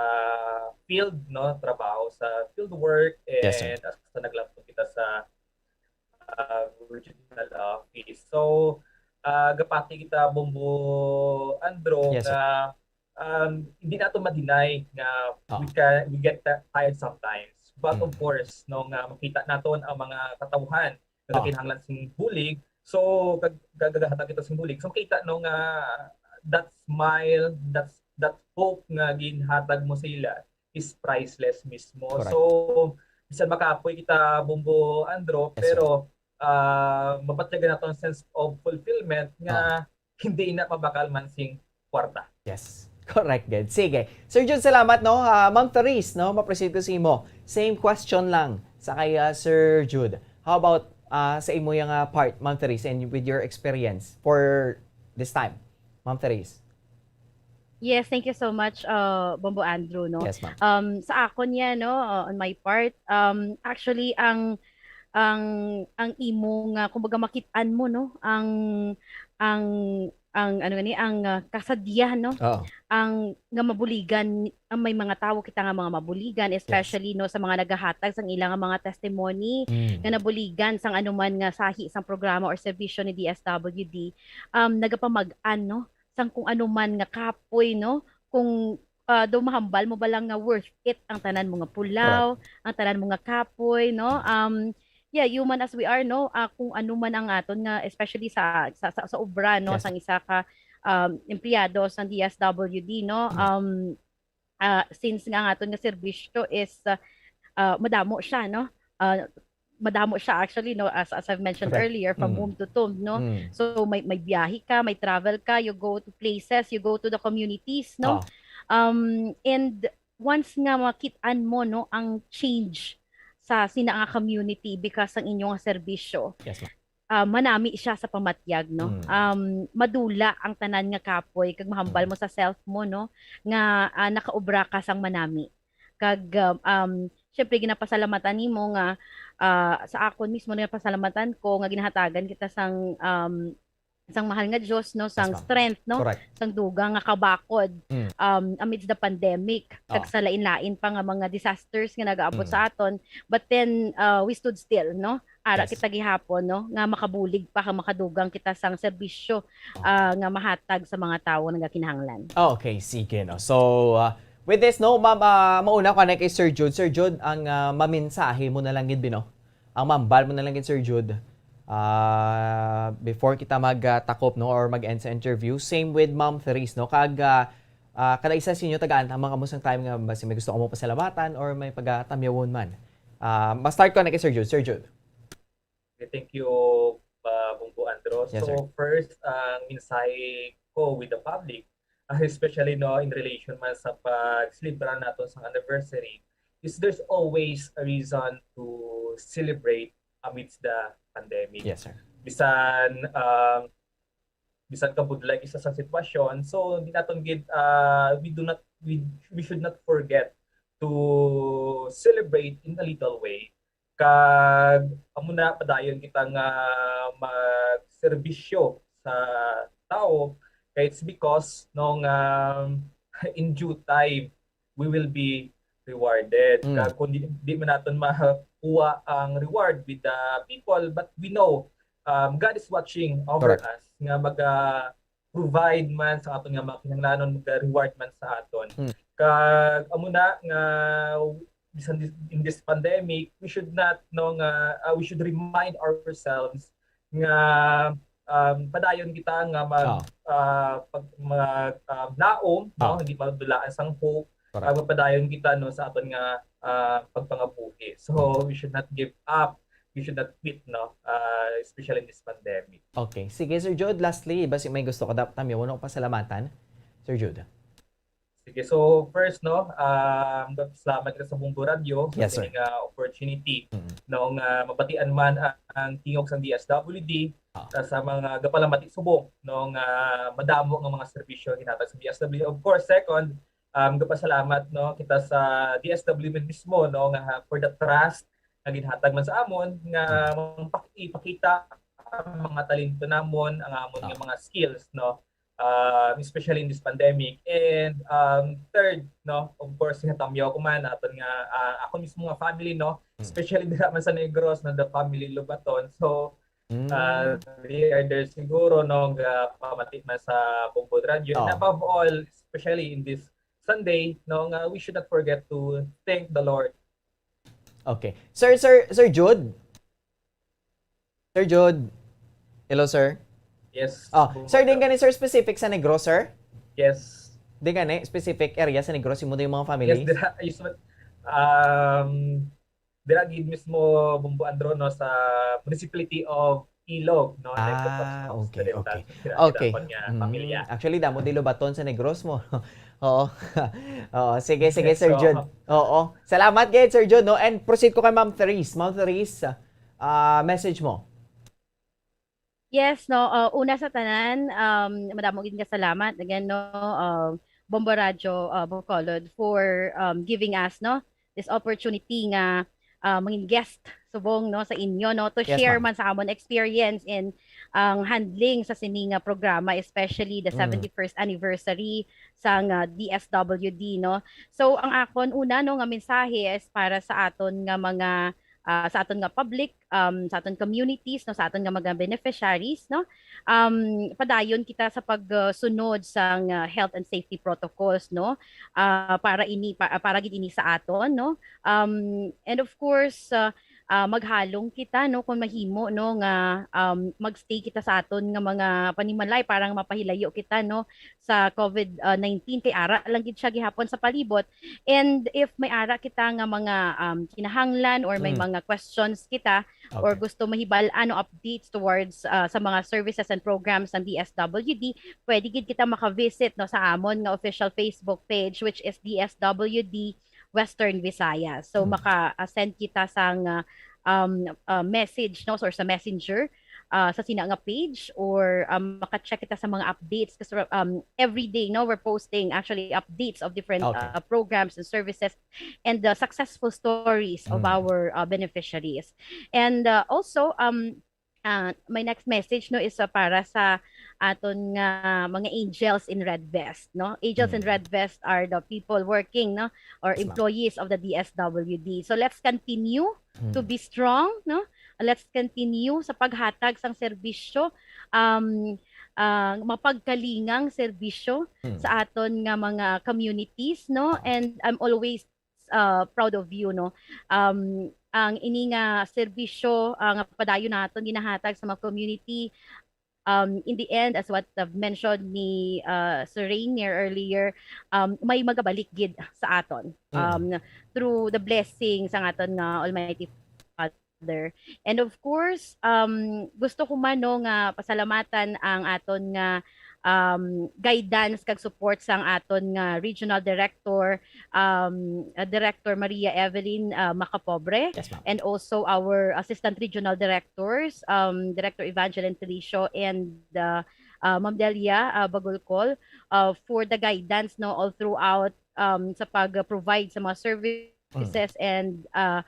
field, no? Trabaho sa field work, and Yes, sir. Hasta naglabot kita sa uh, regional office. So, uh, gapati kita, Bumbo Andro, Yes, sir. Nga um, hindi nato ma-deny nga Ah. we can we get ti- tired sometimes. But of Mm. course, no, nga makita naton ang mga katawhan nga Ah. kinahanglan sing bulig. So, gag- gagahatag kita sing bulig. So, makita, no, nga that smile, that that hope nga ginhatag mo sa ila is priceless mismo. Correct. So, bisan makapoy kita, Bumbo Andro, Yes, sir. Pero uh, mapatyagan nato ang sense of fulfillment nga hindi na mabakal man sing kwarta. Yes. Correct, good. Sige. Sir Jude, salamat, no? Ah, Ma'am Therese, no? Maproceed ko sa imo. Same question lang sa kay ah, Sir Jude. How about ah, sa imo yung ah, part, Ma'am Therese, and with your experience for this time? Ma'am Therese. Yes, thank you so much, uh, Bombo Andrew, no? Yes, ma'am. Um, sa akon yan, no, uh, on my part, um, actually, ang ang ang imo nga, kumbaga, makitaan mo, no, ang ang ang ano ni, ang uh, kasadya, no, Oo. ang nga mabuligan, ang may mga tawo kita nga mga mabuligan, especially, no, sa mga nagahatag sang ilang mga testimony Mm. nga nabuligan sang anuman nga sahi sang programa or serbisyo ni D S W D, um, nagapamag-an, no, sang kung anuman nga kapoy, no, kung uh, daw mahambal mo ba lang nga worth it ang tanan mo nga pulaw, ang tanan mo nga kapoy, no? Um, yeah, human as we are, no? Uh, kung ano man ang aton nga, especially sa sa, sa, sa obra, no, Yes. Sang isa ka um, empleyado sa D S W D, no? Mm. Um, uh, since nga ang aton nga serbisyo is uh, uh, madamo siya, no? Uh, madamo siya actually, no, as as I've mentioned Correct. Earlier, from Mm. Womb to Tomb, no? Mm. So may may biyahe ka, may travel ka, you go to places, you go to the communities, no? Ah. Um, and once nga makitaan mo, no, ang change sa sina nga community because ang inyong serbisyo, Yes, ma'am. Ah, manami siya sa pamatyag, no? Mm. Um, madula ang tanan nga kapoy kag mahambal Mm. mo sa self mo, no? Nga ah, nakaobra ka sang manami. Kag um, um syempre ginapasalamatan nimo nga ah, sa akon mismo ginapasalamatan ko nga ginahatagan kita sang um, sang mahal nga Dios, no, sang Yes, ma'am. Strength, no, Correct. Sang dugang nga kabaakod Mm. um, amidst the pandemic kag Ah. Sa lain-lain pa nga mga disasters nga nagaabot Mm. Sa aton. But then uh, we stood still, no, ara Yes. Kita gihapon, no, nga makabulig pa kag makadugang kita sang serbisyo ah, nga mahatag sa mga tawo nga nagakinahanglan. Okay, sige, no. So, uh, with this, no, ma'am, uh, mauna ko na kay Sir Jude. Sir Jude, ang uh, maminsahe mo na lang gid, no? Ang mambal mo na lang gid, Sir Jude. Uh, before kita magtakop, no, or mag-end sa interview, same with Ma'am Therese, no? Kag uh, uh, kada isa sa inyo tagaan ang mga kamusang time nga basi may gusto ka mo pasalamatan or may pagatamyawon man. Ah, ma-start ko na kay Sir Jude. Sir Jude. Okay, thank you, uh, Bungbo Andro. Yes, sir. So first, ang mensahe ko with the public, uh, especially, no, in relation man sa pagselebra nato sa anniversary, is there's always a reason to celebrate amidst the pandemic. Yes, sir. Bisan, um, bisan kabudlay isa sa sitwasyon, so di naton gid, uh, we do not we, we should not forget to celebrate in a little way. Kag amo na, padayon kita nga magserbisyo sa tao, kay it's because, no, nga in due time we will be rewarded. Mm. Kag kung di, di man naton makuha ang reward with the people, but we know, um, God is watching over Correct. us, nga maga provide man sa aton nga mga kinahanglanon, maga reward man sa aton. Mm. Kag amo na nga bisan this, in this pandemic, we should not, no, nga, uh, we should remind ourselves nga, um, padayon kita nga mag, Oh. uh, pag, mag, uh, laom, no? Oh. Hindi madulaan sang hope. Correct. Pagpadayon kita, no, sa aton nga, uh, pagpangabuhi. So, Mm. we should not give up. We should not quit, no? Uh, especially in this pandemic. Okay. Sige, Sir Jude, lastly, basi may gusto ka dap-, tamyaw, wala ko pasalamatan, Sir Jude. Sige, so first, no, um, salamat ka sa Bungbo Radyo sa Yes, sir. kining, ah, opportunity, Mm. no, nga mabatian man ang, ang tingog sang D S W D, Ah. sa, sa mga gapalamati subong, no, nga madamo nga mga serbisyo ginhatag sa D S W D. Of course, second, um, gapasalamat, no, kita sa D S W D mismo, no, nga for the trust nga ginhatag man sa amon nga Mm. magpak-, ipakita ang mga talento namon, ang amon nga Ah. mga skills, no. Um, especially in this pandemic. And, um, third, no, of course, nga tamyaw ko man, aton nga, ah, ako mismo nga family, no, Mm. especially dira man sa Negros, no, the family Lobaton. So, Mm. uh, they are there siguro, no, nga pamati man sa Bungbo Radyo. And Oh. above all, especially in this Sunday, no, nga we should not forget to thank the Lord. Okay. Sir, Sir, Sir Jude? Sir Jude? Hello, sir? Yes, Oh, Bungbo sir, din Radyo. gani, sir, specific sa Negros, sir? Yes. Din gani, specific area sa Negros, imo din yung mga family? Yes, dira, usually, um, dira gid mismo, Bungbo Andro, no, sa municipality of Ilog, no, Negros Ah, Occidental. okay, okay. Dira, dira Okay. akon nga Mm, pamilya. Actually, damo di Lobaton sa Negros mo. Oo. Oo, sige, sige, Yes, Sir so, Jude. Oo. Salamat gid, Sir Jude, no? And proceed ko kay Ma'am Therese. Ma'am Therese, ah, message mo. Yes, no, uh, una sa tanan, um, madamo gid nga salamat again, no, uh, Bombo Radyo, uh, Bacolod for, um, giving us, no, this opportunity nga, uh, mangin guest subong, no, sa inyo, no, to Yes, share ma'am. man sa amon experience in ang handling sa sini nga programa, especially the Mm. seventy-first anniversary sang, uh, D S W D, no. So ang akon una, no, nga mensahe is para sa aton nga mga, uh, sa aton nga public, um, sa aton communities, no, sa aton nga mga beneficiaries, no. Um, padayon kita sa pagsunod sang, uh, health and safety protocols, no, uh, para ini pa, para gid ini sa aton, no. Um, and of course, uh, uh, maghalong kita, no, kung mahimo, no, nga, um, magstay kita sa aton nga mga panimalay para nga mapahilayo kita, no, sa COVID, uh, nineteen, kay ara lang gid siya gihapon sa palibot. And if may ara kita nga mga, um, kinahanglan or may Mm. mga questions kita or Okay. gusto mahibal-an, no, updates towards, uh, sa mga services and programs ng D S W D, pwede gid kita maka-visit, no, sa amon nga official Facebook page, which is D S W D Western Visayas. So, Mm. maka, uh, send kita sang, uh, um, uh, message, no, or sa messenger, uh, sa sina nga page, or, um, maka-check kita sa mga updates kasi, um, every day, no, we're posting actually updates of different, Okay. uh, programs and services and the successful stories of Mm. our, uh, beneficiaries. And, uh, also, um, uh, my next message, no, is, uh, para sa aton nga mga angels in red vest, no? Angels in Mm. red vest are the people working, no, or Yes, ma'am. employees of the D S W D. So let's continue to Mm. be strong, no? Let's continue sa paghatag sang serbisyo, um, ah, mapagkalingang serbisyo Mm. sa aton nga mga communities, no? Oh. And I'm always, uh, proud of you, no? Um, ang ini nga serbisyo, ah, nga padayon naton ginahatag sa mga community, um, in the end, as what I've mentioned ni, uh, Sir Rainier earlier, um, may magabalik gid sa aton, Mm. um, through the blessing sang aton nga Almighty Father. And of course, um, gusto ko man, no, nga pasalamatan ang aton nga, um, guidance kag support sang aton nga regional director, um, uh, Director Maria Evelyn, uh, Macapobre, Yes, ma'am. and also our assistant regional directors, um, Director Evangeline Felicio and, uh, uh, Ma'am Delia, uh, Bagulcol, uh, for the guidance, no, all throughout, um, sa pag-provide sa mga services Mm. and, uh,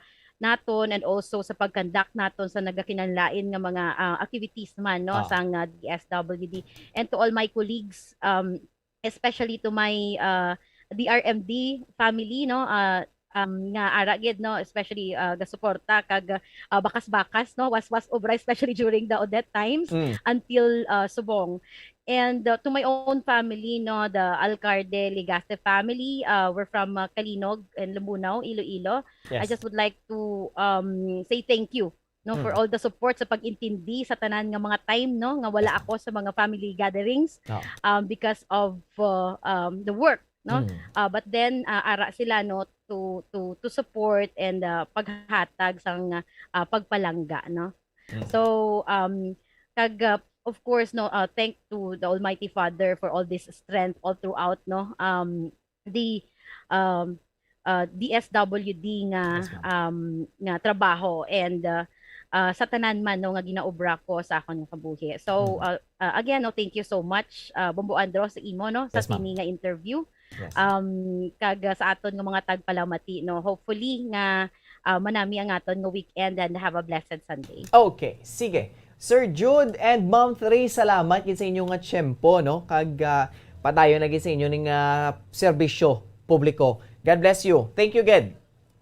naton, and also sa pag-conduct naton sa nagakinalain nga mga, uh, activities man, no, Ah. sang, uh, D S W D. And to all my colleagues, um, especially to my, uh, D R M D family, no, uh, um, nga ara gid, no, especially, uh, gasuporta kag, uh, bakas-bakas, no, waswas obra, especially during the Odette times Mm. until, uh, subong. And, uh, to my own family, no, the Alcalde Legaste family, uh, we're from, uh, Calinog and Lambunao, Iloilo. I Yes. just would like to, um, say thank you, no, for Mm. all the support sa pag-intindi sa tanan nga mga time, no, nga wala Yes, ma'am. ako sa mga family gatherings, Oo. um, because of, uh, um, the work, no? Mm. Uh, but then, uh, ara sila, no, to, to, to support and, uh, paghatag sang, uh, pagpalangga, no? Mm. So, um, kag, uh, of course, no, uh, thank to the Almighty Father for all this strength all throughout, no? Um, the, um, uh, D S W D nga, Yes, ma'am. um, nga trabaho and, uh, uh, sa tanan man, no, nga ginaobra ko sa akon nga kabuhi. So, Mm. uh, uh, again, no, thank you so much, uh, Bombo Andro, sa imo, no, sa Yes, ma'am. sini nga interview. Yes. Um, kag, uh, sa aton nga mga tagpalamati, no, hopefully nga, uh, manami ang aton nga weekend and have a blessed Sunday. Okay, sige. Sir Jude and Ma'am Therese, salamat gid sa inyo nga tiyempo, no? Kag, ah, padayon na gid sa inyo ning, ah, serbisyo publiko. God bless you. Thank you gid.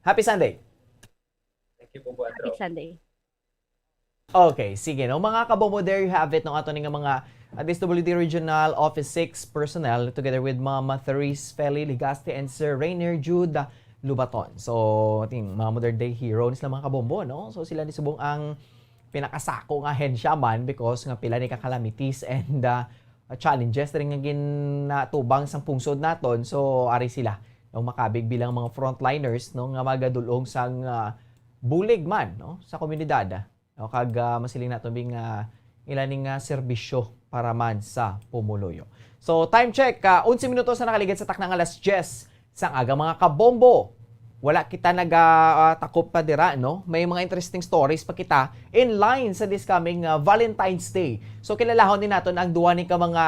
Happy Sunday. Thank you po, Bro Andro. Happy Sunday. Okay, sige, no? Mga kabombo, there you have it, no? Ato ni nga mga, ah, D S W D Regional Office six personnel together with Mama Therese Feli Ligaste and Sir Rainier Jude Lubaton. So, ating mga modern day hero ni sila, mga kabombo, no? So, sila ni subong ang pinakasako nga ahensya man because nga pila ni ka calamities and, ah, challenges rin nga ginatubang sang pungsod naton. So, ari sila, no, makabig bilang mga frontliners, no, nga magadulong sang, ah, bulig man, no, sa komunidad, no, kag, ah, masiling naton bing, ah, ila ning, ah, serbisyo para man sa pumuluyo. So, time check, ah, onse minutos na nakaligid sa takna nga alas diyes sang aga, mga kabombo. Wala kita naga, ah, takop pa dira, no? May mga interesting stories pa kita in line sa this coming, ah, Valentine's Day. So, kilalahon ni naton ang duha ni ka mga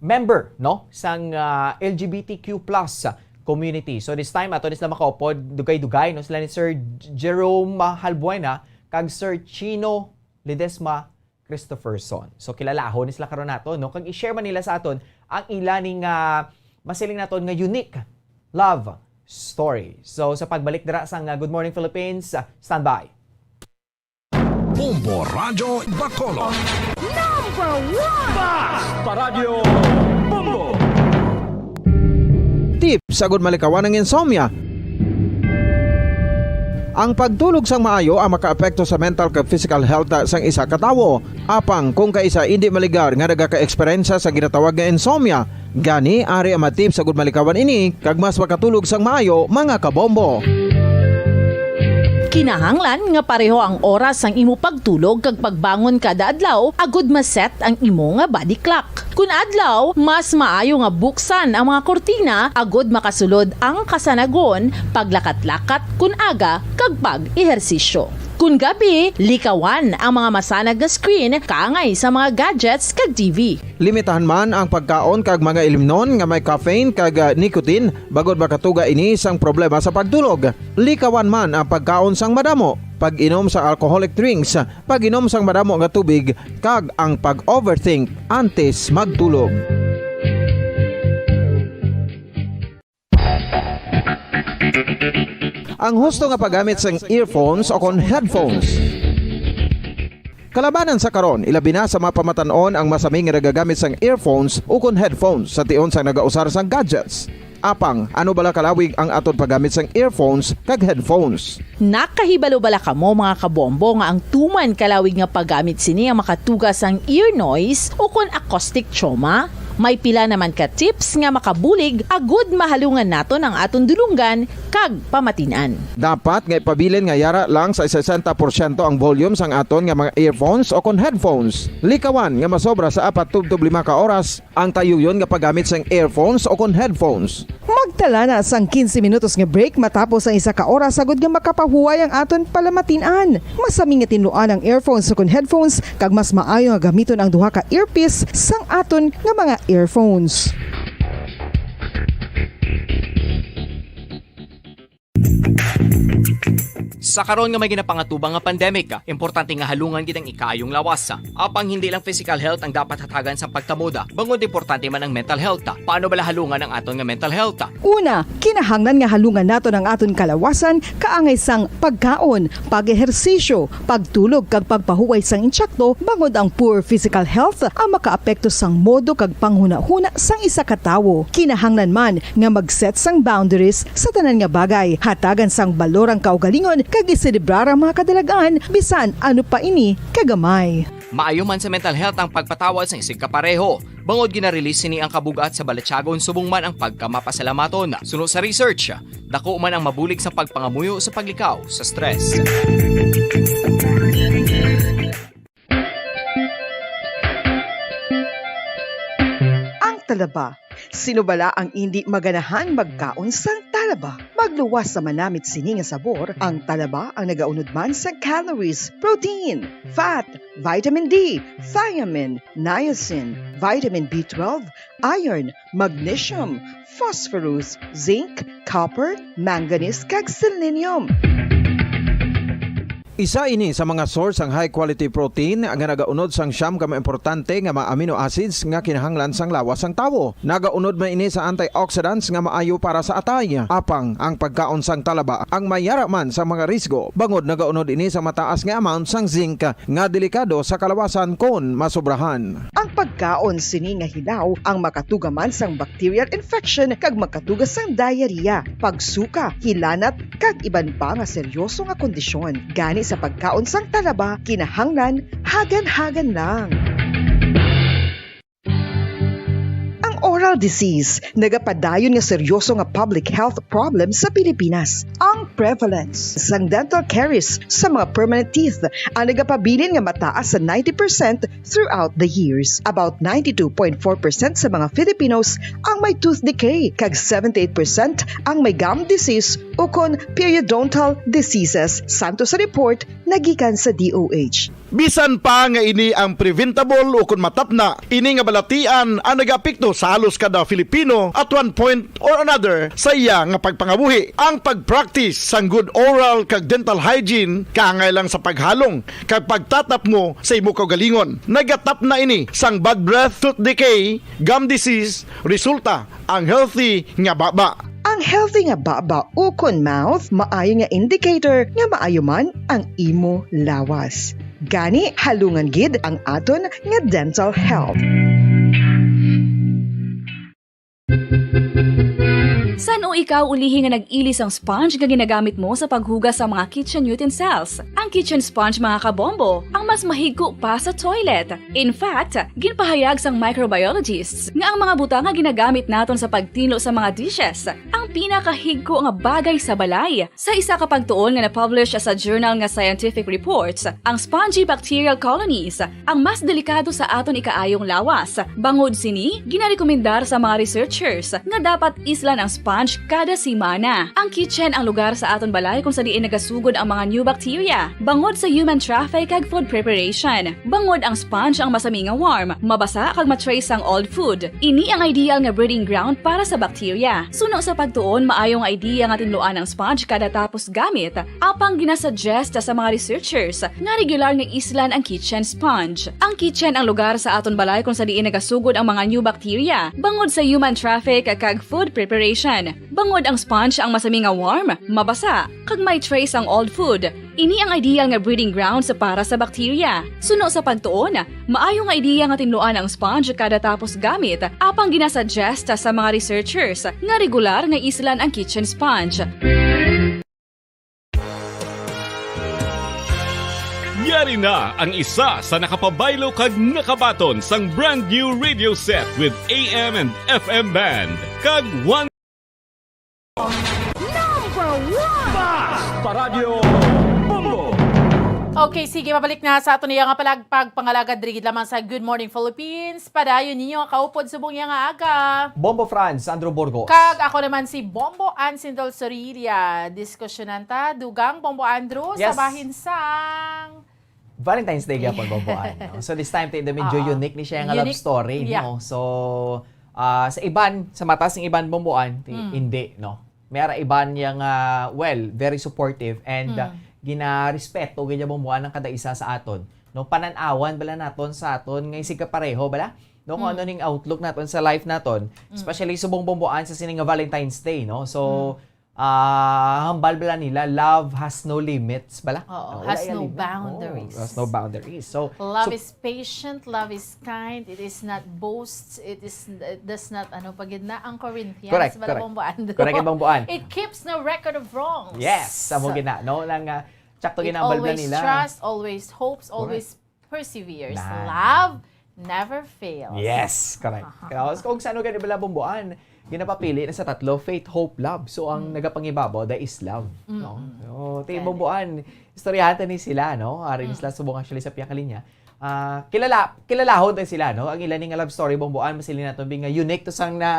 member, no, sang, ah, L G B T Q plus community. So, this time, ato ni sila makaupod, dugay-dugay, no? Sila ni Sir J-, Jerome Halbuena kag Sir Chino Ledesma Christopherson. So, kilalahon ni sila karon nato, no? Kag i-share man nila sa aton ang ila ni nga, masiling naton nga, unique love story. So, sa pagbalik dira sang, ah, Good Morning Philippines, ah, standby. Bombo Radyo Bacolod. Number one! Basta Radyo Bombo! Tips agud malikawan ang insomnia. Ang pagtulog sang maayo ang makaapekto sa mental kag physical health sang isa ka tawo. Apang kung kaisa indi maligar nga nagaka-eksperyensya sa ginatawag nga insomnia, gani ari ang mga tips agud malikawan ini kag mas makatulog sang maayo, mga kabombo. Kinahanglan nga pareho ang oras sang imo pagtulog kag pagbangon kada adlaw agud ma-set ang imo nga body clock. Kun adlaw, mas maayo nga buksan ang mga kurtina agud makasulod ang kasanagon, paglakat-lakat kun aga, kag pag-ehersisyo. Kun gabi, likawan ang mga masanag nga screen kaangay sa mga gadgets kag T V. Limitahan man ang pagkaon kag mga ilimnon nga may caffeine kag, ah, nicotine, bangod makatuga ini sang problema sa pagtulog. Likawan man ang pagkaon sang madamo, pag-inom sang alcoholic drinks, pag-inom sang madamo nga tubig, kag ang pag-overthink antes magtulog. Ang husto nga paggamit sang earphones o kon headphones. Kalabanan sa karon, ilabi na sa mga pamatan-on ang masami nga nagagamit sang earphones o kon headphones sa tion sang nagausar sang gadgets. Apang, ano bala kalawig ang aton paggamit sang earphones kag headphones? Nakahibalo bala kamo, mga kabombo, nga ang tuman kalawig nga paggamit sini ang makatuga sang ear noise ukon acoustic trauma? May pila naman ka tips nga makabulig agud mahalungan naton ang aton dulonggan kag pamatin-an. Dapat nga ipabilin nga yara lang sa sesenta porsyento ang volume sang aton nga mga earphones o kon headphones. Likawan nga masobra sa apat tubtob lima ka oras ang tayuyon nga paggamit sang earphones o kon headphones. Magtala na sang quince minutos nga break matapos ang isa ka oras, agud nga makapahuway ang aton palamatin-an. Masami nga tinluan ang earphones o kon headphones, kag mas maayo nga gamiton ang duha ka earpiece sang aton nga mga earphones. Sa karon nga may ginapangatubang nga pandemic, importante nga halungan gid ang ikaayong lawas. Apang hindi lang physical health ang dapat hatagan sa pagtamod, bangod importante man ang mental health. Paano bala halungan ang aton nga mental health? Una, kinahanglan nga halungan naton ang aton kalawasan kaangay sang pagkaon, pag-ehersisyo, pagtulog, kag pagpahuway sang intsakto, bangod ang poor physical health ang makaapekto sang modo kag panghunahuna sang isa ka tawo. Kinahanglan man nga mag-set sang boundaries sa tanan nga bagay, hatagan sang balor ang kaugalingon, kag iselebrar ang mga kadalag-an, bisan ano pa ini kagamay. Maayo man sa mental health ang pagpatawad sang isigkapareho, bangod gina-release sini ang kabug-at sa balatyagon subong man ang pagkamapasalamaton. Suno sa research, dako man ang mabulig sa pagpangamuyo sa paglikaw sa stress. Ang talaba. Sino bala ang indi maganahan magkaon sang talaba? Magluwas sa manamit sini nga sabor, ang talaba ang nagaunod man sa calories, protein, fat, vitamin D, thiamine, niacin, vitamin B twelve, iron, magnesium, phosphorus, zinc, copper, manganese, kag selenium. Isa ini sa mga source sang high quality protein nga nagaunod sang siyam ka mga importante nga mga amino acids nga kinahanglan sang lawas sang tawo. Nagaunod man ini sa antioxidants nga maayo para sa atay. Apang ang pagkaon sang talaba ang may yara man sa mga risgo, bangod nagaunod ini sa mataas nga amount sang zinc nga delikado sa kalawasan kon masobrahan. Ang pagkaon sini nga hilaw ang makatuga man sang bacterial infection kag makatuga sang diarrhea, pagsuka, hilanat, kag iban pa nga seryoso nga kondisyon. Gani sa pagkaon sang talaba, kinahanglan hagan-hagan lang. Ang oral disease nagapadayon nga seryoso nga public health problem sa Pilipinas. Ang prevalence sang dental caries sa mga permanent teeth ang nagapabilin nga mataas sa ninety percent throughout the years. About ninety-two point four percent sa mga Filipinos ang may tooth decay, kag seventy-eight percent ang may gum disease ukon periodontal diseases, santo sa report nga gikan sa D O H. Bisan pa nga ini ang preventable ukon matapna, ini nga balatian ang nagaapekto sa halos kada Filipino at one point or another sa iya nga pagpangabuhi. Ang pag-practice sang good oral kag dental hygiene kaangay lang sa paghalong kag pagtatapmo sa imo kaugalingon. Nagatapna ini sang bad breath, tooth decay, gum disease, resulta ang healthy nga baba. Ang healthy nga baba ukon mouth maayo nga indicator nga maayo man ang imo lawas. Gani, halungan gid ang aton nga dental health. San-o ikaw ulihi nga nag-ili sang sponge nga ginagamit mo sa paghugas sa mga kitchen utensils? Ang kitchen sponge, mga kabombo, ang mas mahigko pa sa toilet. In fact, ginpahayag sang microbiologists nga ang mga butang nga ginagamit naton sa pagtinlo sa mga dishes ang pinakahigko nga bagay sa balay. Sa isa ka pagtuon nga na-publish sa journal nga Scientific Reports, ang spongy bacterial colonies ang mas delikado sa aton ikaayong lawas. Bangod sini, ginarekomendar sa mga researchers nga dapat islan ang sponge kada semana. Ang kitchen ang lugar sa aton balay kung sa diin nagasugod ang mga new bacteria, bangod sa human traffic kag food preparation. Bangod ang sponge ang masami nga warm, mabasa kag ma-trace sang old food. Ini ang ideal nga breeding ground para sa bacteria. Suno sa pagtuon, maayo nga idea nga tinluan ang sponge kada tapos gamit. Apang ginasuggest sa mga researchers nga regular nga islan ang kitchen sponge. Ang kitchen ang lugar sa aton balay kung sa diin nagasugod ang mga new bacteria, bangod sa human traffic kag food preparation. Bangod ang sponge ang masami nga warm, mabasa, kag may trace ang old food. Ini ang ideal nga breeding grounds para sa bakterya. Suno sa pagtuon, maayo nga ideya nga tinluan ang sponge kada tapos gamit, apang ginasuggest sa mga researchers nga regular nga islan ang kitchen sponge. Yari na ang isa sa nakapabaylo kag nakabaton sang brand new radio set with A M and F M band kag one Number one! Basta Radyo Bombo! Okay, sige, mabalik na sa ato niya nga palagpag pangalagad diri gid lamang sa Good Morning Philippines. Padayon ninyo ang kaupod subong niya nga aga. Bombo Franz, Andrew Burgos. Kag ako naman si Bombo Ansindol Sorilla. Diskusyonan ta, dugang Bombo Andrew, sa Yes. bahin sang Valentine's Day gyapon, Bomboan. No? So this time, tayo medyo Oo. unique ni siya nga love Unique. Story. Yeah. No? So, ah, sa iban, sa mata sing iban, Bomboan, ti- Mm. hindi, no? May ara iban yang, ah, well, very supportive and ah, Mm. ginarespeto gid niya, Bomboan, ang kada isa sa aton. No, pananawan bala naton sa aton nga isig kapareho bala, no, kung Mm. ano ning outlook naton sa life naton, Mm. especially subong, Bomboan, sa sini nga Valentine's Day, no? So, Mm. ah, hambal bala nila, love has no limits bala. Oo, No, wala has iya no limit. Boundaries. Oo, has no boundaries. So, Love so, is patient, love is kind, it is not boasts, it is it does not ano pa gid na ang Corinthians Correct, bala, correct. Bombo Andrew. Correct, Bomboan. It keeps no record of wrongs. Yes, amo gid na, no? Lang, ah, tsakto It ginambal bala always nila. Trusts, always hopes, always perseveres. Nah. Love never fails. Yes, correct. Kaya kung saan gani bala, Bomboan, ginapapili na sa tatlo, faith, hope, love. So, ang nagapangibabaw, that is love. No? So, ti Bomboan, istoryahan ta ni sila, no? Ari ni sila subong actually sa piyakalinya. Ah, kilala, kilalahon tayo sila, no? Ang ilan nga love story, Bomboan, masiling nato, bi nga unique to sang na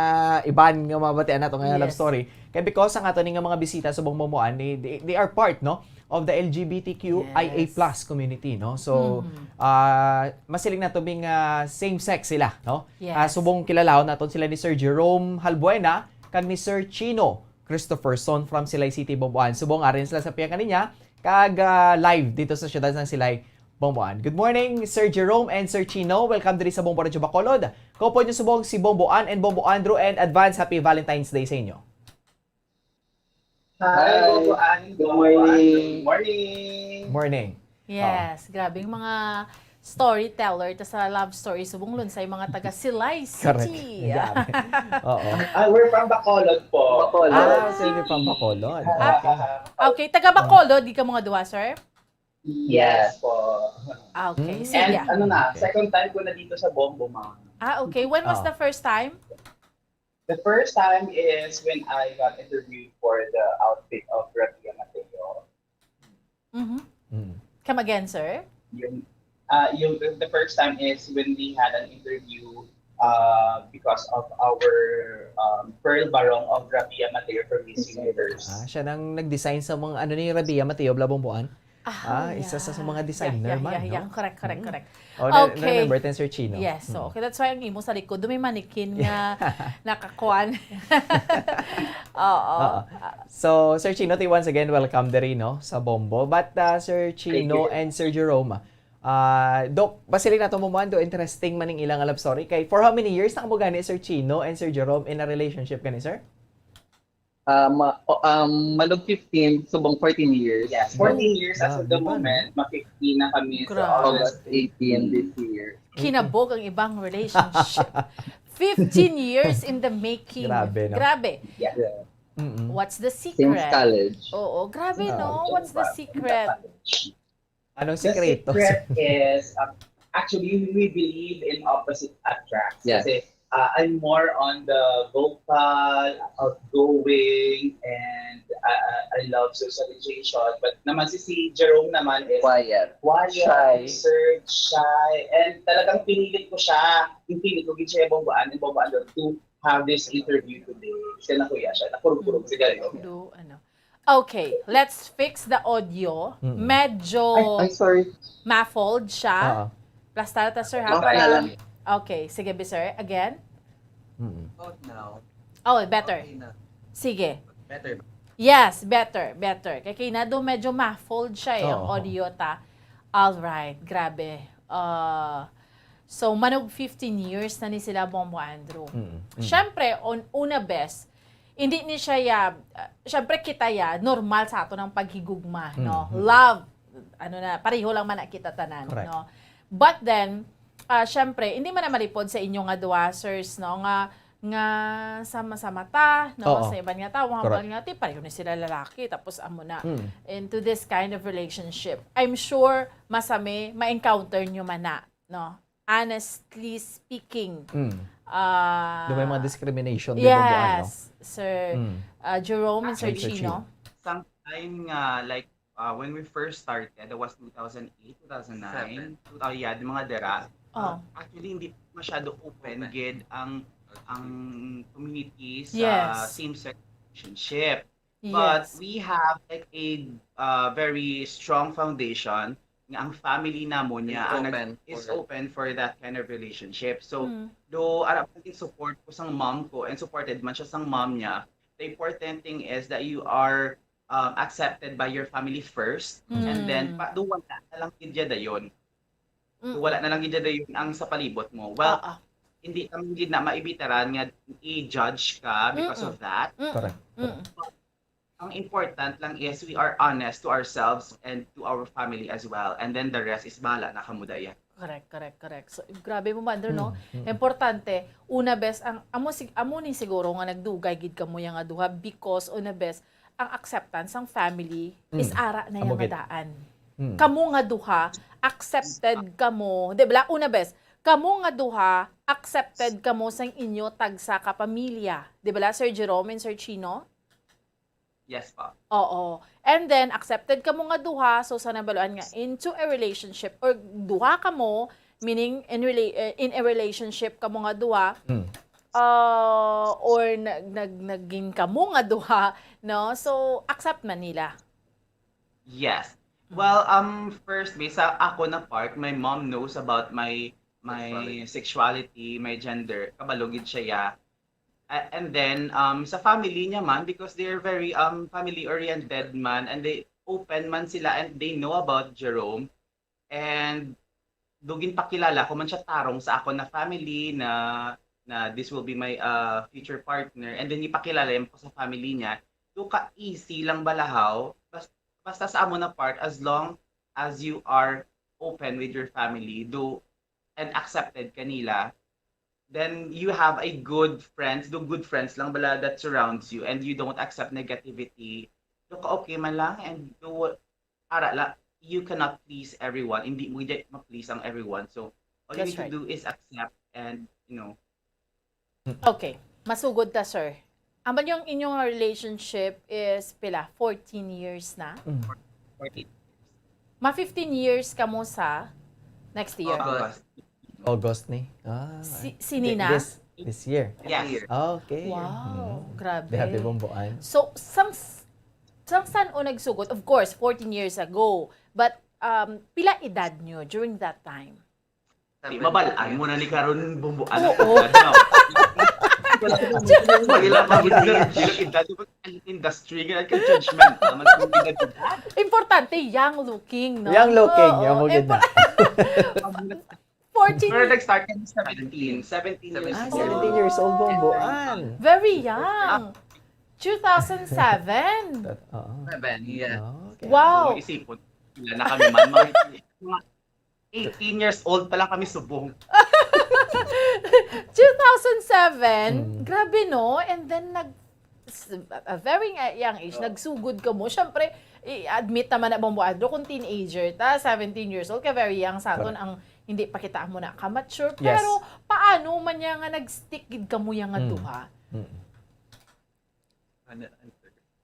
iban nga mabatian nato nga love Yes. Story. Kaya because ang ato ni nga mga bisita subong, Bomboan, they, they, they are part, no? Of the L G B T Q I A plus community, no? So, ah, masiling nato, bi nga same sex sila, no? Yes. Ah, subong kilalahon naton sila ni Sir Jerome Halbuena kag ni Sir Chino Christopherson from Silay City, Bomboan. Subong ari sila sa piyakalinya, kag ah, live dito sa siyudad ng Silay, Bomboan. Good morning, Sir Jerome and Sir Chino. Welcome diri sa Bombo Radyo Bacolod. Kaupod niyo subong si Bomboan and Bombo Andrew, and advance happy Valentine's Day sa inyo. Hi, Bombo Andrew. Good morning. Morning. Morning. Yes, grabe yung mga storyteller ta sa love story subong Lunsay, mga taga Silay City. Correct. Grabe. Oo. Ah, we're from Bacolod po. Ah, so you're from Bacolod. Okay. Okay, taga Bacolod gid ka mga duha, sir? Yes po. Ah, okay. Mm. Sige. And ano na, Okay. second time ko na dito sa Bombo, ma'am. Ah, okay. When was Ah. the first time? The first time is when I got interviewed for the outfit of Rabiya Mateo. Mhm. Mm. Come again, sir? Yung, ah, yung the first time is when we had an interview uh, because of our um, Pearl Barong of Rabiya Mateo from Miss Universe. Ah, siya nang nag-design sa mga ano ni Rabiya Mateo bala, Bomboan? Ah, yeah. Isa sa, sa mga Yeah, designer yeah, man, yeah, no? yeah. Correct, correct, Mm. correct. Oh, na, Okay. remember ten, Sir Chino. Yes, so, Mm. okay. That's why ang imo sa likod, may mannequin nga nakakuan. Oo. Oo. So, Sir Chino, ti, once again, welcome diri, no, sa Bombo. But, uh, Sir Chino Thank you. And Sir Jerome, uh, Doc, basiling nato mo man, do interesting man ning ilang love story. Kay, for how many years na kamo gani, Sir Chino and Sir Jerome, in a relationship gani, sir? Ah, ma- o- um, malog fifteen, subong fourteen years. Yes, fourteen years as of the Grabe, moment, ma-fifteen na kami sa Grabe. August. August eighteen this year. Kinabog ang ibang relationship. Fifteen years in the making. Grabe, no? Grabe. Yeah. Yeah. Mm-mm. What's the Since secret? College. Oo, grabe, Ah. no? What's the secret? Anong The sikreto? Secret is, um, actually, we believe in opposite attracts. Yeah. Kasi uh, I'm more on the vocal, outgoing, and uh, I love socialization. But naman si, si Jerome naman is Quiet. quiet, Shy. reserved, shy, and talagang pinilit ko siya. Yung pinilit ko, gid siya yung Bomboan, yung Bomboan to have this interview today. Kasi nakuya siya, nakurog-kurog siya. Do, ano. Okay, let's fix the audio. Mm-mm. Medyo Ay, ay, sorry. muffled siya. Oo. Plasta ta, sir, ha? Okay na lang. Okay, sige, bi, sir. Again? Mm-mm. Out now. Oh, better. Okay na. Sige. Better. Yes, better, better. Kay kay na do medyo muffled siya eh, ang Oo. audio ta. All right, grabe. Uh, so, manog fifteen years na ni sila, Bombo Andrew. Mm, mm. Siyempre, on, una best, hindi ni siya ya, ah, syempre kita ya, normal sa ato ng paghigugma, no? Mhm. Love, ano na, pareho lang man na kita tanan, Correct. no? But then, ah, syempre, hindi man na malipod sa inyo nga duha, sirs, no? Nga, nga sama-sama ta, no? Oo. Sa iban nga tao, mga Correct. bal nga, ti, pareho ni sila lalaki, tapos amo na. Mm. Into this kind of relationship. I'm sure, masami, ma-encounter nyo man na, no? Honestly speaking. Mm. Ah, Do may mga discrimination, di ba, buwan, no? Yes, Sir Mm. ah, Jerome and Sir Sir Chino. Chino. Sometime nga, like, uh, when we first started, that was two thousand eight, two thousand nine. Seven. Two, uh, yeah, the mga dera. Oh. Uh, actually, hindi masyado open Open. gid ang ang community sa Yes. same-sex relationship. But Yes. We have, like, a uh, very strong foundation nga ang family namon niya Is ang nag- open is for open for that kind of relationship. So, Mm. do ara man in support ko sang mom ko and supported man siya sang mom niya, the important thing is that you are um, accepted by your family first, and then Mm. pa, do wala na lang gid siya dayon. Mm. Do wala na lang gid siya dayon ang sa palibot mo. Well, Ah, ah. Hindi kami gid na maibitaran nga i-judge ka because Mm-mm. of that. Mm-mm. Correct. Mm-mm. Ang important lang is we are honest to ourselves and to our family as well. And then the rest is bahala na kamo daya. Correct, correct, correct. So, grabe mo, Mother, no? Mm, mm. Importante, una bes, ang, amo, sig- amo ni siguro nga nagdugay gid kamo yang nga duha because, una bes, ang acceptance sang family is Mm. ara na Amo yang gid. Daan. Mm. Kamo nga duha, accepted kamo, di ba? Una bes, kamo nga duha, accepted kamo sang inyo tagsa ka pamilya. Di ba, Sir Jerome and Sir Chino? Yes pa. Oo. And then, accepted kamo nga duha, so sa nabaluan nga into a relationship, or duha kamo, meaning in rela- eh, in a relationship kamo nga duha, Mm. uh, or nag, nag, naging kamo nga duha, no? So, accept man nila. Yes. Well, um, first, may sa ako na part, my mom knows about my my sexuality, my gender. Kabalo gid siya, yeah. A- and then, um, sa family niya man, because they're very um family oriented man, and they open man sila, and they know about Jerome. And do ginpakilala ko man siya tarong sa ako na family na na this will be my uh, future partner, and then ipakilala yan ko sa family niya. Do ka easy lang balahaw, bas- basta sa amo na part, as long as you are open with your family, do and accepted kanila, then you have a good friends, do good friends lang bala that surrounds you, and you don't accept negativity. Do ka okay man lang, and do ara la, you cannot please everyone. Hindi mo gid ma-please ang everyone. So all you That's need right. To do is accept and, you know, Okay. Masugod ta, sir. Aman yung inyong relationship is pila? Fourteen years na? Mm. Fourteen. Ma fifteen years kamo sa next year. August. August ni? Ah, Si- thi- sini na? This, this year. Yes. Year. Ah, okay. Wow, Mm. grabe. Di happy bomboan. So, sang, sang san o nagsugod? Of course, fourteen years ago. But, um, pila edad nyo during that time? Di mabalaan mo na ni karon bumbuan. Oo. Wala pa gid ang industry nga ka judgment. Tama sa mga edad. Importante, young looking, no? Young looking, Oo, young looking na. impor- fourteen, Pero nag-start kami sa seventeen. Seventeen years Ah, old. seventeen years old, bumbuan. very young. Two thousand seven. That- Oo. Seven, yeah. Ah, okay. Wow. Kung isipon, wala na kami man. Mga, mga eighteen years old pa lang kami subong. Two thousand seven, Mm. grabe no? And then nag s- a very nga- young age, Oo. Nagsugod kamo. Siyempre, i-admit naman na bumbuan do kung teenager ta, seventeen years old, kay very young sa aton Correct. Ang hindi pa kita mo na ka-mature. Yes. Pero paano man niya nga nag-stick gid kamo yang nga Mm. duha? Mm. Ano, ano?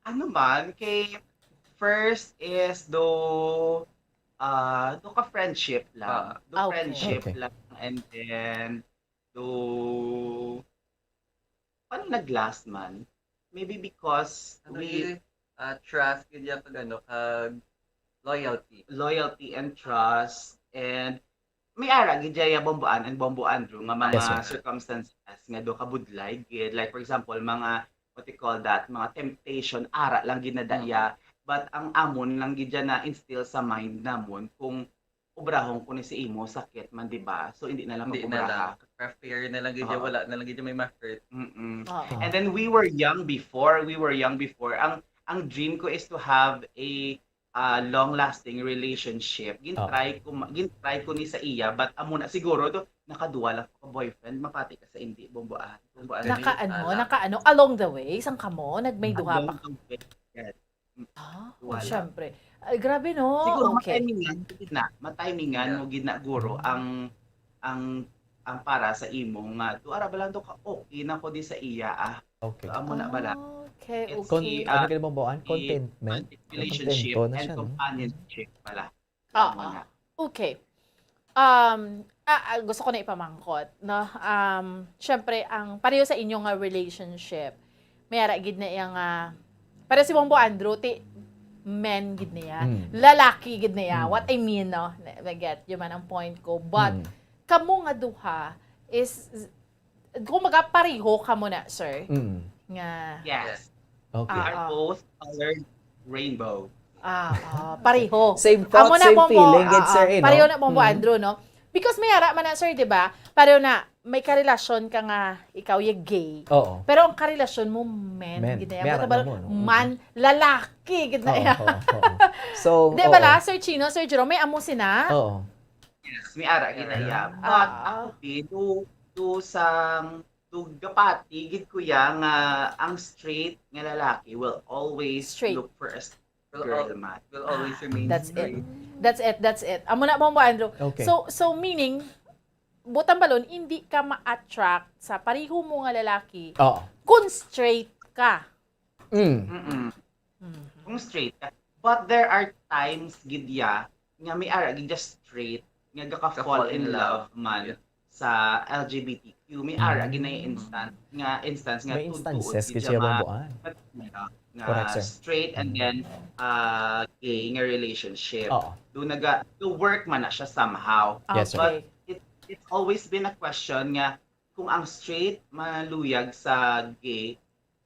Ano man, kay first is do ah do ka friendship lang. Ah. Do Ah, okay. friendship Okay. Lang, and then do paano nag-last man? Maybe because Ano we yun? Ah, trust, gid ya, kag ano, kag loyalty. Loyalty and trust, and may ara gid ya Bomboan and Bombo Andrew nga mga Yes, sir. Circumstances nga do kabudlay gid, like for example mga what you call that, mga temptation, ara lang gid na daya, but ang amon lang gid ya na instill sa mind namon kung obrahon ko ni sa imo, sakit man, di ba? So, hindi na lang Hindi na lang. Pag-obraha. Craft fair na lang gid, Oo. Wala na lang gid may ma-hurt. Mm-mm. Oo. And then we were young before, we were young before. Ang ang dream ko is to have a uh, long-lasting relationship. Gintry ko ma- gintry ko ni sa iya, but amo na siguro to, nakaduwa lang ko ka boyfriend, mapati ka sa hindi, bomboan. Bomboan. Naka ano, naka ano, along the way, sang kamo, nagmay duha pa. Along the way. Yes. Ah, oh, syempre. Ay, grabe, no? Siguro okay. Matimingan mo gid na. Matimingan mo gid na, guro, ang ang ang para sa imo nga, do ara ba lang do ka okay na ko di sa iya, ah. Okay. So, amo na ba lang? Okay, okay. Kon, uh, ano kini mo buwan? Contentment. Relationship and companionship pala. Oo. Okay. Um, ah, ah, gusto ko na ipamangkot, no? Um, syempre, ang pareho sa inyo nga relationship, may ara gid na iya nga, pareho si Bombo Andrew, ti, men gid niya. Mm. Lalaki gid niya. Mm. What I mean, no? I get yun man ang point ko. But, mm, kamo nga duha is, kumbaga, pareho kamo na, sir. Mm. Nga, yes. Okay. We are both colored rainbow. Ah, ah, pareho. Same thought, amo na, same feeling, ah, gid, sir, eh, no? Pareho na, Bombo Andrew, no? Because may ara man na, sir, di ba? Pareho na, may karelasyon ka nga, ikaw yung gay. Oo. Pero ang karelasyon mo, men, men, gid na. May ara na mo, no? Man, lalaki, gid na. Oo, oo, oo. So, di ba la, Sir Chino, Sir Jerome, may amo sina? Oo. Yes, may ara gid na iya. But ako, di, do, do sang, do gapati gid ko ya nga ang straight nga lalaki will always look for a girl man. Will always remain straight. That's it. That's it, that's it. Amo na, Bombo Andrew. Okay. So, so meaning, butang balon, hindi ka ma-attract sa pareho mo nga lalaki kung straight ka. Mm. Mm-mm. Mm-hmm. Kung straight ka. But there are times gid ya nga may ara gid just straight nga gaka-fall in love man sa L G B T Q. May ara gid na instance nga, instance nga may instances gid siya, Bomboan, nga, correct, sir, straight and then uh, gay nga relationship. Oo. Do naga, do work man na siya somehow. Yes, sir. But it, it's always been a question nga kung ang straight maluyag sa gay,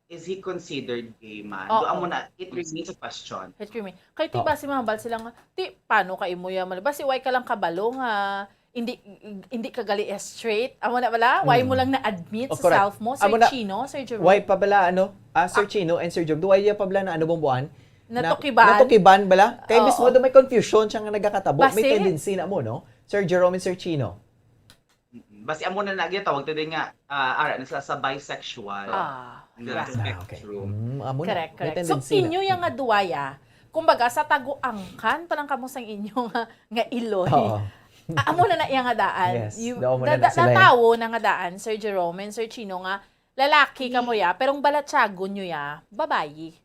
is he considered gay man? Oo. Do amo na, it remains a question. It remains. Kay ti basi mahambal sila nga, ti, paano ka imo ya man? Basi why ka lang kabalo nga hindi hindi ka gali straight? Amo na bala? Why mo lang na-admit sa self mo, Sir Chino, Sir Jerome? Why pa bala, ano? Ah, Sir Chino and Sir Jerome, do why pa bala na, ano, Bomboan? Natukiban? Natukiban bala? Kay mismo do may confusion siya nga nagakatabo. May tendency na mo, no? Sir Jerome and Sir Chino. Mm-mm. Basi amo na na gid tawag ta din nga, ah, ara na sila sa bisexual. Ah, yeah. Spectrum. Mm, amo na. Correct, correct. So, inyo yang nga duwaya, kumbaga, sa taguangkan pa lang kamo sang inyo nga, nga iloy. Oo. Ah, amo na na iya nga daan. Yes, natawo na nga daan, Sir Jerome and Sir Chino, nga lalaki kamo ya, pero ang balatyagon nyo ya, babayi.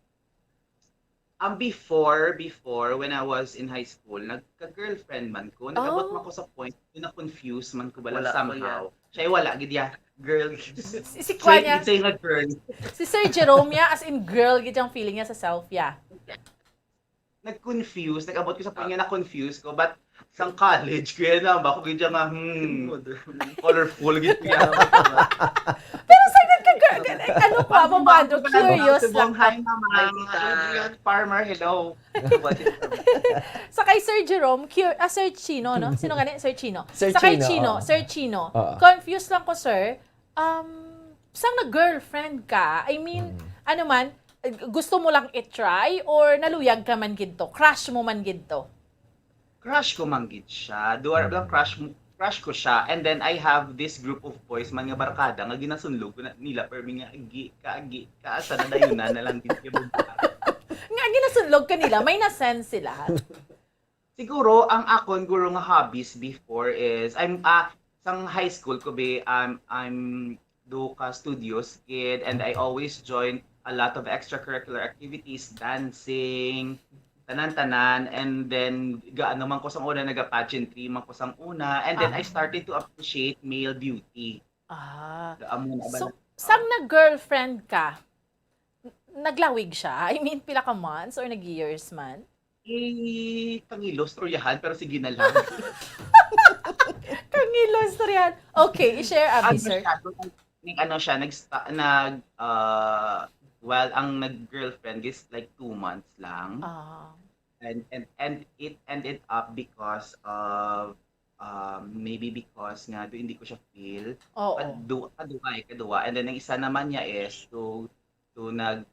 Ang before, before, when I was in high school, nagka-girlfriend man ko. Nag-abot man ko sa point na na-confuse man ko bala somehow. Siya wala gid ya. Girl. Si, si Kwan niya, siya nga girl. Si Sir Jerome ya, as in girl gid ang feeling niya sa self ya. Nag-confuse, nag-abot ko sa point nga na-confuse ko, but sang college, kaya na ba ako gid nga, hmm, colorful gid kaya. Pero sa ka, ano ko, amo ba, ano, curious lang. Hi, Mama. Adrian Farmer, hello. Sa kay Sir Jerome, cur- ah, Sir Chino, no? Sino gani? Sir Chino. Sa kay Chino, Sir Chino. Confused lang ko, sir. Um, sang nag-girlfriend ka, I mean, ano man, gusto mo lang i-try or naluyag ka man gid to? Crush mo man gid to? Crush ko man gid siya. Duwa ra lang crush mo, crush ko siya. And then I have this group of boys man nga barkada nga ginasunlog ko na nila, permi nga agi ka, agi ka, asa na dayon na, na lang gid kay bugta. Nga ginasunlog ka nila, may na-sense sila. Siguro ang akon guro nga hobbies before is I'm ah sang high school ko be I'm I'm do ka studios kid and I always join a lot of extracurricular activities, dancing, tanan-tanan, and then gaano man ko sang una naga pageantry man ko sang una and then I started to appreciate male beauty. Ah. Amo na ba? So, sang nag-girlfriend ka, naglawig siya? I mean, pila ka months or nag-years man? Eh, kangilo storyahan, pero sige na lang. Kangilo storyahan. Okay, i-share, abi, sir. Nag-ano siya, nag, nag, uh, well, ang nag-girlfriend is like two months lang. Ah. and and and it ended up because of, um, maybe because nga do hindi ko siya feel. Oo. Kadu- kaduha eh, kaduha. And then ang isa naman niya is to to nag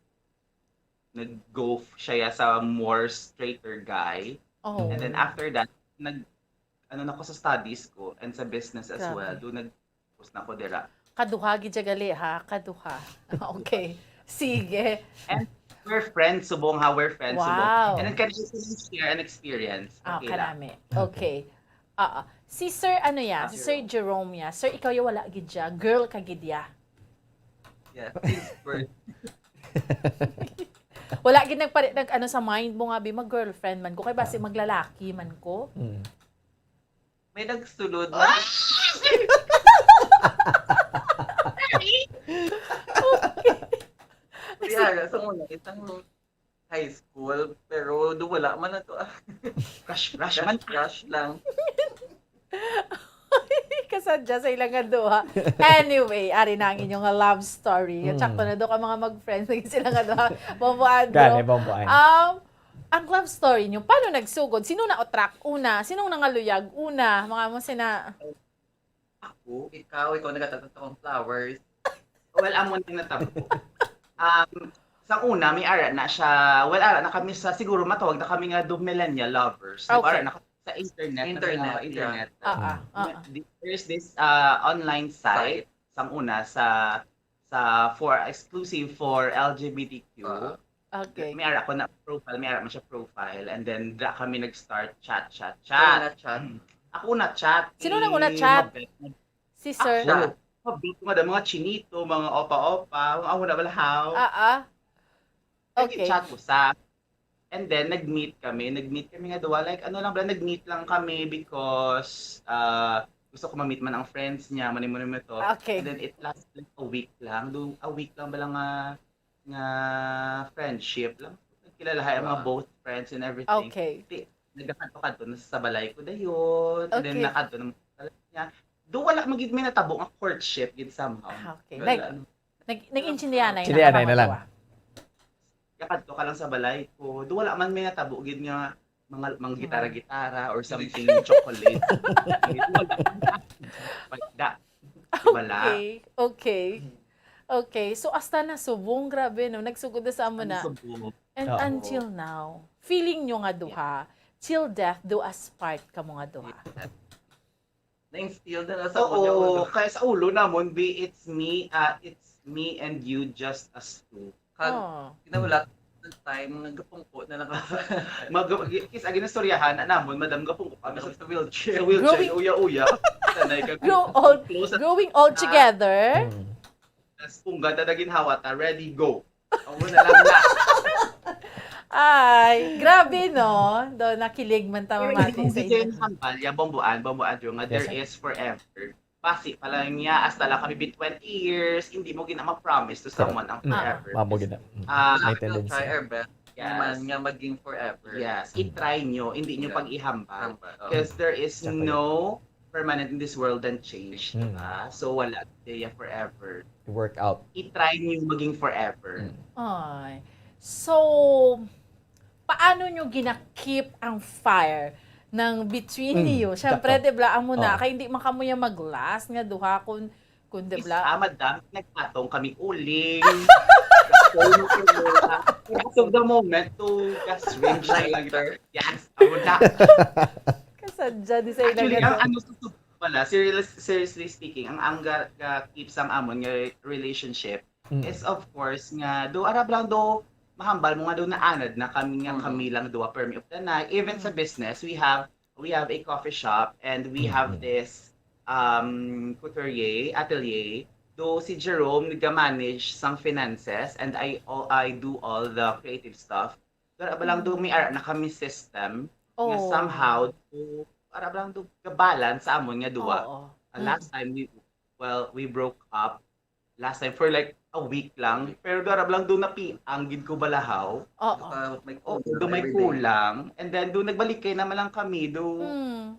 nag-go f- siya sa more straighter guy. Oh. And then after that, nag ano na ko sa studies ko and sa business as Grabe. Well. Do nag-post na ko dira. Kaduha gid siya gali, ha? Kaduha. Okay. Sige. We're friends subong ha, we're friends Wow. Subong. And then can I also share an experience? Ah, Okay lang. Kanami. Okay. Ah, ah. Si Sir ano ya? Ah, Si Sir Jerome. Jerome ya. Sir, ikaw ya wala gid ya. Girl ka gid ya. Yeah, since birth. Wala gid nagpare nag ano sa mind mo nga bi mag girlfriend man ko kay basi maglalaki man ko. Mm. May nagsulod. Okay. Kaya sa una, isang high school, pero do wala man na to. Ah. Crush, crush man. Crush lang. Kasadya sa ilang nga duha. Anyway, ari na ang inyong nga love story. Mm. Sakto na do ka mga mag-friends lagi sila nga duha. Bombo Andrew. Gani, bomboan. Um, ang love story nyo, paano nagsugod? Sino na attract una? Sinong nangaluyag una? Mga mo sina... Ako, ikaw, ikaw nagtatapos akong flowers. Well, amo na natabo. Um, sa una, may ara na siya. Well, ara na kami sa, siguro matawag na kami nga do millennial lovers. Di ba? Okay. Ara na kami sa internet. na Internet, mga internet. Ah, ah, ah, ah. Di- There's this uh, online site. Sang una sa sa for exclusive for L G B T Q. Ah. Okay. May ara ko na profile, may ara man siya profile, and then da kami nag-start chat, chat, Kaya chat. na chat. Ako na chat. Sino nang una chat? Si Sir. Ako. Mabit ko nga mga chinito, mga opa-opa, mga ako na balahaw. Ah, ah. Okay. Okay. Chat ko sa. And then, nag-meet kami. Nag-meet kami nga duwa. Like, ano lang ba, nag-meet lang kami because uh, gusto ko ma-meet man ang friends niya, mani mo to. Okay. And then, it lasted like a week lang. Do, a week lang ba lang nga, nga friendship lang. Nagkilalahay ang mga Ah. both friends and everything. Okay. Nagkakadto-kadto na sa balay ko dayon. And then, Okay. nakadto naman sa balay niya. Do, wala man gid may natabo nga courtship gid somehow. Ah, okay. Wala, Nag, ano. nag, nag-intindihanay Intindihanay na lang. Kakadto ka lang sa balay ko. Do, wala man may natabo gid nga mga, mga gitara-gitara or something chocolate. Wala. Wala. Okay, okay. Okay, so hasta na subong, grabe no, nagsugod na sa amo na. Ang subong. And Oo. Until now, feeling nyo nga duha, till death do us part kamo nga duha. Na-instill na lang sa ulo. Oo, kaya sa ulo namon, be it's me, ah, it's me and you just as two. Kag Oh. Kinawala ng time nga gapungko na lang ka. Mag is agi nastoryahan na namon, madam, gapungko kami Ano sa, sa wheelchair. sa wheelchair, Growing- uya-uya. Sanay ka Grow old, close growing old together. Mm. tas pungga ta naging hawata, ready, go. Ako na lang na. Ay, grabe no. Do nakilig man ta Pero mamati hindi sa ko kayo inyo. Hambal, ya Bombo An, Bombo Andrew, nga there Yes, sir. Is forever. Basi pa lang niya, hasta lang kami be twenty years, hindi mo gina ma-promise to someone ang Mm. Forever. Mabo gid na. Mm. Ah, May We'll tendency. Try our best. Yes. Man nga maging forever. Yes, i-try nyo, hindi nyo Yeah. pag-ihambal. Hambal. Oh. Because there is Exactly. No permanent in this world and change, Mm. diba? So wala, diba, forever. Work out. I-try nyo maging forever. Mm. Ay. So, paano nyo gina-keep ang fire ng between Mm, niyo? Siyempre, sakto. di ba, amo na, Oh. kay hindi man kamo ya mag-last nga duha kung, kung di Is, ba? Ah, madam, nagpatong kami uling. As of the moment, to gas range na lang. Yes, ako na. Kasadya, di sa ilang Actually, ang ano. Ano sa sub- pala, seriously, seriously speaking, ang ang ga, ga keep sang amon nga relationship Mm. is, of course, nga do arab lang do mahambal mo nga do naanad na kami nga Mm. Kami lang duha permi of the night. Even sa business, we have we have a coffee shop and we have Mm. This um couturier atelier. Do si Jerome nag-manage sang finances and I all I do all the creative stuff. Do arab lang do may ara na kami system nga Oh. Somehow do arab lang do ga-balance sa amon nga duha. Oo. Uh, last time we well we broke up last time for like a week lang, pero do arab lang do napiang gid ko balahaw. Oo. Uh, may Oh, kulang do may every day. Kulang, and then do nagbalik kay naman lang kami do Mm.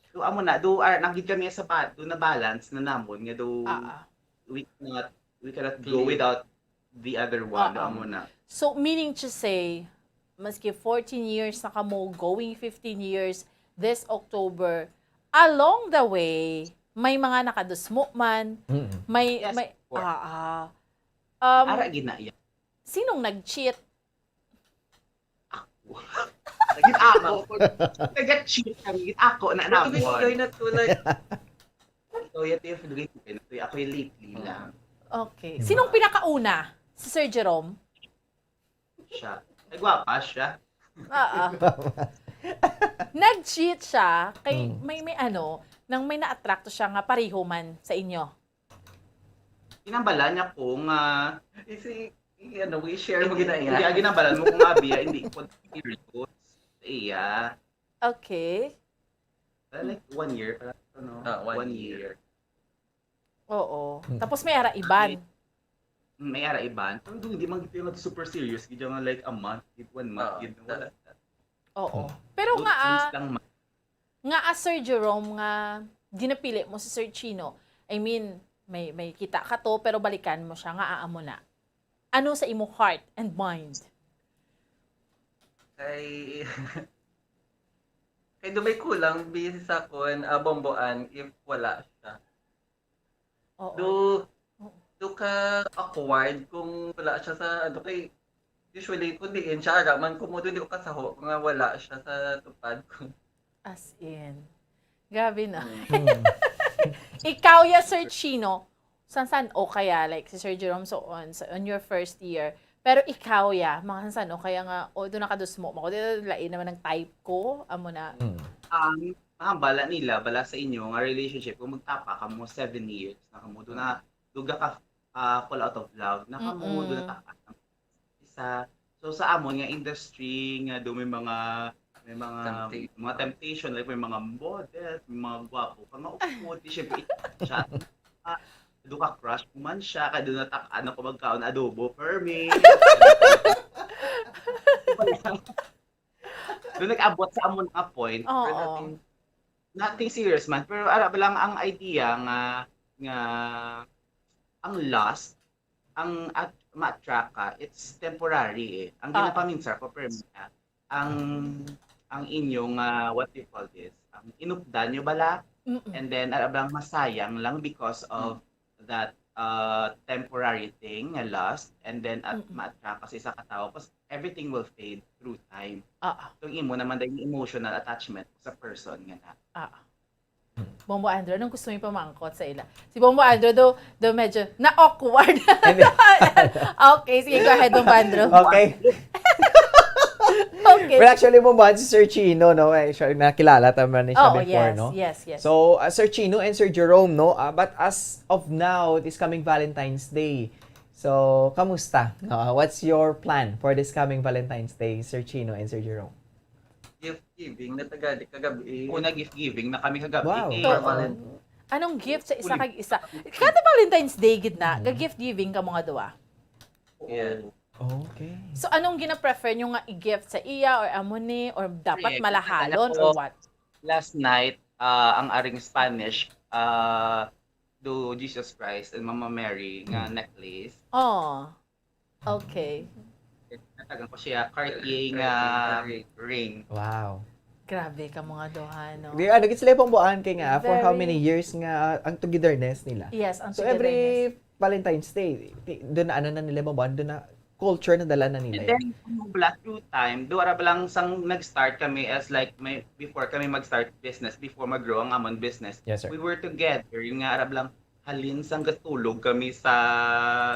do amo na do ar nang gid kami sa bat do na balance na namon nga do Ah, ah. We cannot we cannot go Clear. Without the other one do Ah, ah. Amo na. So, meaning to say, maski fourteen years na kamo, going fifteen years this October, along the way, may mga nakadusmo man, Mm-mm. may, Yes, may, of course. Ah, ah. Um, Ara gid na iya. Sinong nag-cheat? Ako. Naging ako. Nag-cheat kami. Ako na Pero naman. Enjoy na to, like, enjoy at yung feeling ko, enjoy. Ako yung lately Mm. lang. Okay. Diba? Sinong pinakauna? Si Sir Jerome? Siya. Ay, gwapa siya. Oo. Nag-cheat siya kay Mm. may, may ano, nang may na-attract siya nga pareho man sa inyo. Ginambalan niya ko nga, isi, i-, ano, i-share mo Hindi, gina iya. hindi, ah, ginambalan mo ko nga, Bia, hindi ko serious. Iya. Okay. Ah, like, one year, parang, ano, Ah, one one year. year. Oo. Hmm. Tapos may ara iban. May ara iban. Pero hindi man gid nga super serious, gid nga, like, a month, gid one month, Oo, gid wala. that's that. Oo. Hmm. Pero Good nga, things ah, lang man. Nga, ah, Sir Jerome, nga ginapili mo si Sir Chino. I mean, may, may kita ka to, pero balikan mo siya nga, ah, amo na. Ano sa imo heart and mind? Kay, kay do may kulang, busy sa kun, ah, bomboan if wala siya. Oo. Do, Oo. do ka awkward kung wala siya sa, ano, kay usually kung diin siya, ara man ko mo, hindi ko kasaho nga wala siya sa tupad ko. As in. Grabe na. Mm. Mm. Ikaw ya, Sir Chino, san-san o kaya, like, si Sir Jerome, so on, so on your first year, pero ikaw ya, mga san-san o kaya nga, o, doon nakadusmo mo ko, di, lain naman ang type ko, amo na. Mm. Ang, ang bala nila, bala sa inyo, nga relationship, kung magtapa ka mo seven years, na kamo, doon na, Mm. doon ka, ah, fall out of love, na kamo, doon Mm-mm. na tapa. Isa, so sa amon nga industry, nga do may mga, may mga, Temptation. mga temptation, like may mga model, may mga gwapo, kang maupod, di syempre, siya, ah, do ka crush mo man siya, kay do natak-, ano ko magkaon, adobo, permi. Do nag-abot sa amon nga point, pero Oo. nothing, nothing serious man, pero ara ba lang ang idea nga, nga ang lust, ang at-, ma-attract ka, it's temporary eh. Ang Oo. ginapaminsar ko, permi na, ang, ang inyong, ah, what do you call this? Ang inupdan nyo bala? Mm-mm. And then, ara ba lang masayang lang because of Mm. that, uh, temporary thing nga lust, and then at Mm-mm. ma-attract ka sa isa ka tawo, 'cause everything will fade through time. Oo. So, ang imo naman dahil yung emotional attachment sa person nga na. Oo. Bombo Andrew, anong gusto mo ipamangkot sa ila? Si Bombo Andrew do, do medyo na-awkward. Hindi. Okay, sige, go ahead, Bombo Andrew. Okay. Okay. Well, actually, Bombo Andrew, si Sir Chino, no? Eh, siya, nakilala ta man ni siya Oo, before, yes, no? yes, yes. So, uh, Sir Chino and Sir Jerome, no? Uh, but as of now, this coming Valentine's Day, so, kamusta? Uh, what's your plan for this coming Valentine's Day, Sir Chino and Sir Jerome? Gift giving na tagali kagabi. Una, gift giving na kami kagabi. Wow. Eh. Oo. Anong gift sa isa Uy. kag isa? Kada Valentine's Day gid na, Mm. ga-gift giving ka mga duwa. Yes. Okay. So, anong gina-prefer nyo nga i-gift sa iya or amo ni, or dapat Correct. malahalon Alam ko, or what? Last night, ah, ang aring Spanish, ah, do Jesus Christ and Mama Mary nga Hmm. necklace. Oh. Okay. Natagan ko siya, Cartier Cartier nga ring. ring. Wow. Grabe ka mga duha, no? Di, ano, gid sila pambuan kay nga, for how Very many years nga ang togetherness nila? Yes, ang So, every togetherness. Valentine's Day, ti-, doon na, ano na nila, mabuan, doon na, culture na dala na nila And yun. then, kung black through time, do ara ba lang sang nag-start kami as, like, may, before kami mag-start business, before mag-grow ang amon business, Yes, sir. we were together, yung nga ara ba lang, halin sang gatulog kami sa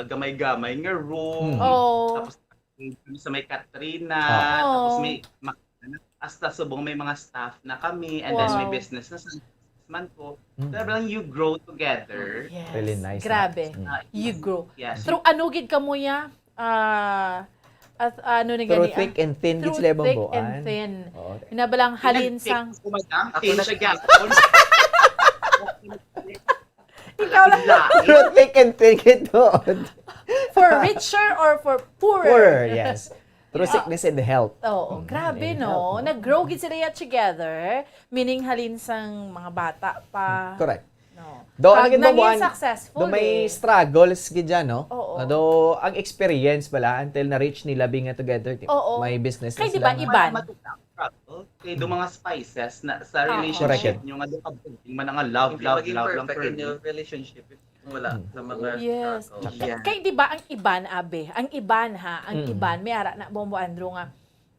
gamay-gamay nga room. Hmm. Oh. Tapos, kami sa may Katrina, Ah. tapos Oh. may, ma-, hasta subong may mga staff na kami, and then may Wow. business na sa man ko. Mm. Pero lang, you grow together. Yes. Really nice, Grabe. ah. Mm. You grow. Yes. Through ano gid kamo ya? Ah, at ano ni Through gani, thick ah? and thin, gid Through sila thick and bambuan. thin. Oo. Hinabalang halin Pinag-thick sang ko, madam. Ako Thin na siya gyapon. Ikaw lang. Lain. Through thick and thin, gid doon. For richer or for poorer? Poorer, yes. Through Yeah. sickness and health. Oo, Mm, grabe, and no? health, no? Nag-grow gid sila ya together, meaning halin sang mga bata pa. Correct. No. Do, ano Pag gid, nangin Bambuan? successful Do may eh. Struggles gid dyan, no? Oo. Do, ang experience bala until na-reach nila being together, di- Oo. may business Kay na di ba, sila, no? iban? Struggle. Kay do mga spices na sa Oo. relationship Correct. Nyo nga do kabugting man nga love, Hindi love, maging love lang perfect per in your relationship if wala Hmm. sa mga Yes. struggles. Yeah. Kay di ba ang iban, abe? Ang iban, ha? Ang Mm. iban, may ara na, Bombo Andrew, nga,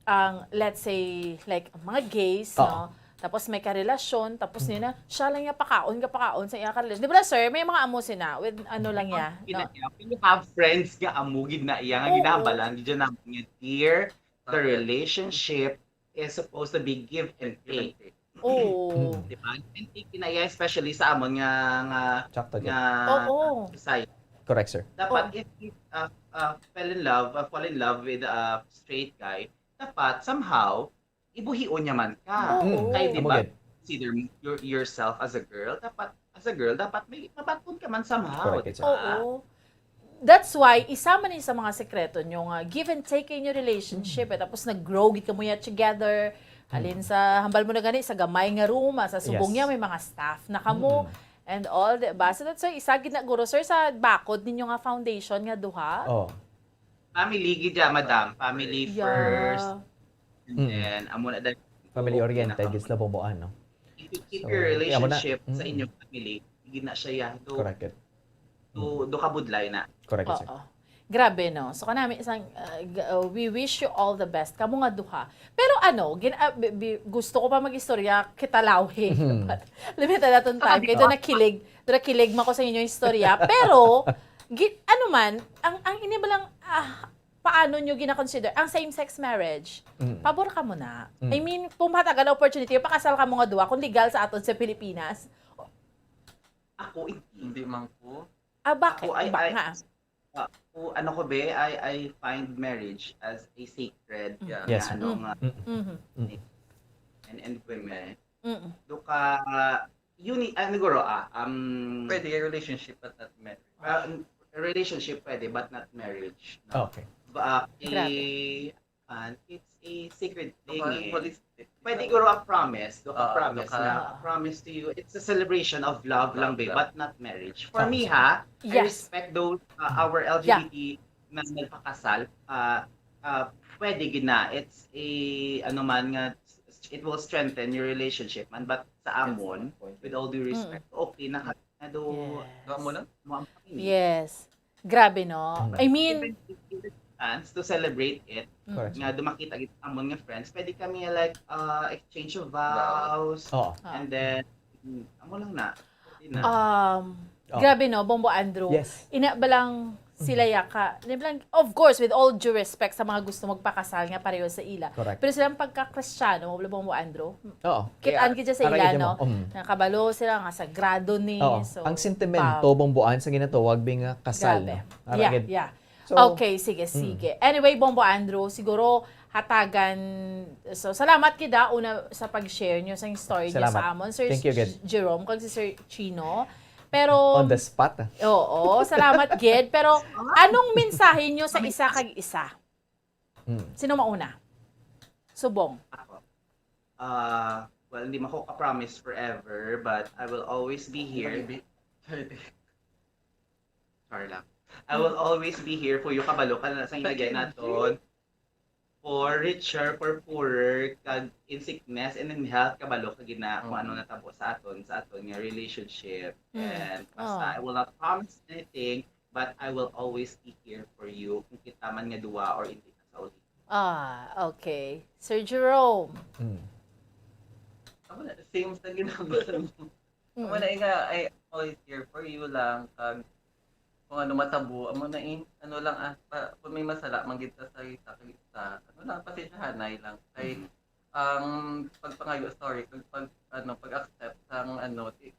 ang, let's say, like, ang mga gays, Oo. no? Tapos may karelasyon, tapos nila, siya lang yung pakaon, kapakaon sa iya karelasyon. Di ba, sir? May mga amo sina, with ano lang niya, no? Kinaya, we have friends nga amo gid na iya nga Oo. Ginahambalan gid dyan naman nga, dear, the relationship is supposed to be give and take. Oo. Mm. Di ba? Give and take kinaya, especially sa amon nga nga Sakto dyan. nga Oo. society. Correct, sir. Dapat Oh. if you uh, uh, fell in love, uh, fall in love with a straight guy, dapat somehow ibuhion niya man ka. Oo. Kay di Amo ba? gid. Consider your, yourself as a girl. Dapat as a girl, dapat may mabaton ka man somehow. Correct, Di sir. ba? Oo. That's why, isa man ni sa mga sekreto nyo nga give and take in your relationship. Eh. Tapos nag-grow gid kamo ya together. Halin sa, hambal mo na gani, sa gamay nga room, ah, sa subong Yes. niya, may mga staff na kamo. Mm. And all, di ba? So that's why, isa gid na guro, sir, sa bakod ninyo nga foundation nga duha. Oh. Family gid ya, madam. Family Yeah. first. And Mm. then, amo na dahil Family oriented, pinaka- gid sila, Bombo, ano? If you keep So, your yeah, amo na. relationship sa Mm. inyong family, hindi na siya ya. Do, Correct it. do, do kabudlay na. Correct it, sir. Oo. Grabe, no? So, kanami, isang, uh, g- uh, we wish you all the best. Kamo nga duha. Pero ano, gin, ah, bi- bi- gusto ko pa mag-istorya, kita lawhi. Mhm. But limited naton time. Kaya doon nakilig, doon nakilig man ko sa inyong istorya. Pero, gi, ano man, ang, ang ini ba lang, ah, paano nyo gina-consider ang same-sex marriage? Mm. Pabor ka mo na. Mm. I mean, kung mahatagan na opportunity, pakasal ka mo nga duha, kung legal sa aton sa Pilipinas. Ako, hindi. Hindi man ko. Ah, bakit? Ako, I- Ba- I- nga. Ako, ano ko be, I, I find marriage as a sacred Yeah. Yes, na ano Mm. nga. Mm. Mhm. Men and women. Mm. Do ka, uni, ah, siguro, ah, um, Pwede yung relationship but not marriage. ah, relationship pwede, but not marriage. No? Okay. Ba, Grabe. eh, and it's a sacred thing Baka eh. holistic. Pwede siguro a promise, do ka Ah, promise do ka- na a promise to you. It's a celebration of love lang, Love, babe, love. but not marriage. For Oh, me, sige. ha, I Yes. respect those uh, our L G B T na nagpakasal. Uh, uh, pwede gid na. It's a, ano man nga, it will strengthen your relationship man. But sa amon, with all due respect, okay na ka. Na do, Yes. Gawa mo lang? mo ang pamilya. Yes. Grabe, no? Mm. I mean, Even if you get a chance to celebrate it, mm. Correct. nga dumakita gid amon nga friends, pwede kami like uh, exchange of vows, Oo. Ah. and then, mm, amo lang na. Pwede na. Um, Oh. Grabe, no, Bombo Andrew? Yes. Ina ba lang sila yaka, ina ba lang, of course, with all due respect sa mga gusto magpakasal nga pareho sa ila. Correct. Pero silang pagka-Kristiyano, wala, Bombo Andrew? Oo. Kitaan gid sa ila, no? Mm. Nakabalo sila nga sagrado ni. Oo. So, Ang sentimento, wow. Bomboan, sa ginatawag, bi nga kasal, Grabe. no? Ara Yeah, gid. Yeah. So, Okay, sige, mm. sige. Anyway, Bombo Andrew, siguro hatagan, so salamat gid, ah, una sa pag-share nyo sa story nyo Salamat. Sa amon, Sir Thank you, gid. J- Jerome, kag si Sir Chino. Pero, On the spot, ah. Oo, salamat gid. Pero anong mensahe nyo sa isa kag isa? Mm. Sino mauna? Subong. Ako. Uh, well, hindi man ko ka-promise forever, but I will always be here. Char lang. I will always be here for you, kabalo ka na sa inagay naton. For richer, for poorer, kag in sickness and in health, kabalo ka gid na kung ano natabo sa aton, sa aton nga relationship. Mm. And basta, Oh. I will not promise anything, but I will always be here for you kung kita man nga duwa or hindi na sa uli. Ah, okay. Sir Jerome. Mm. Amo na, same sa ginagawa mo. Mm. Amo na nga, I always here for you lang. Kag kung ano matabo, amo na in, ano lang, ah, pa, kung may masala, manggit sa isa, kag isa. Ano lang, pasensyahanay lang. Kay, Mhm. ang pagpangayo, sorry, kag pag, ano, pag-accept sang, ano, ti,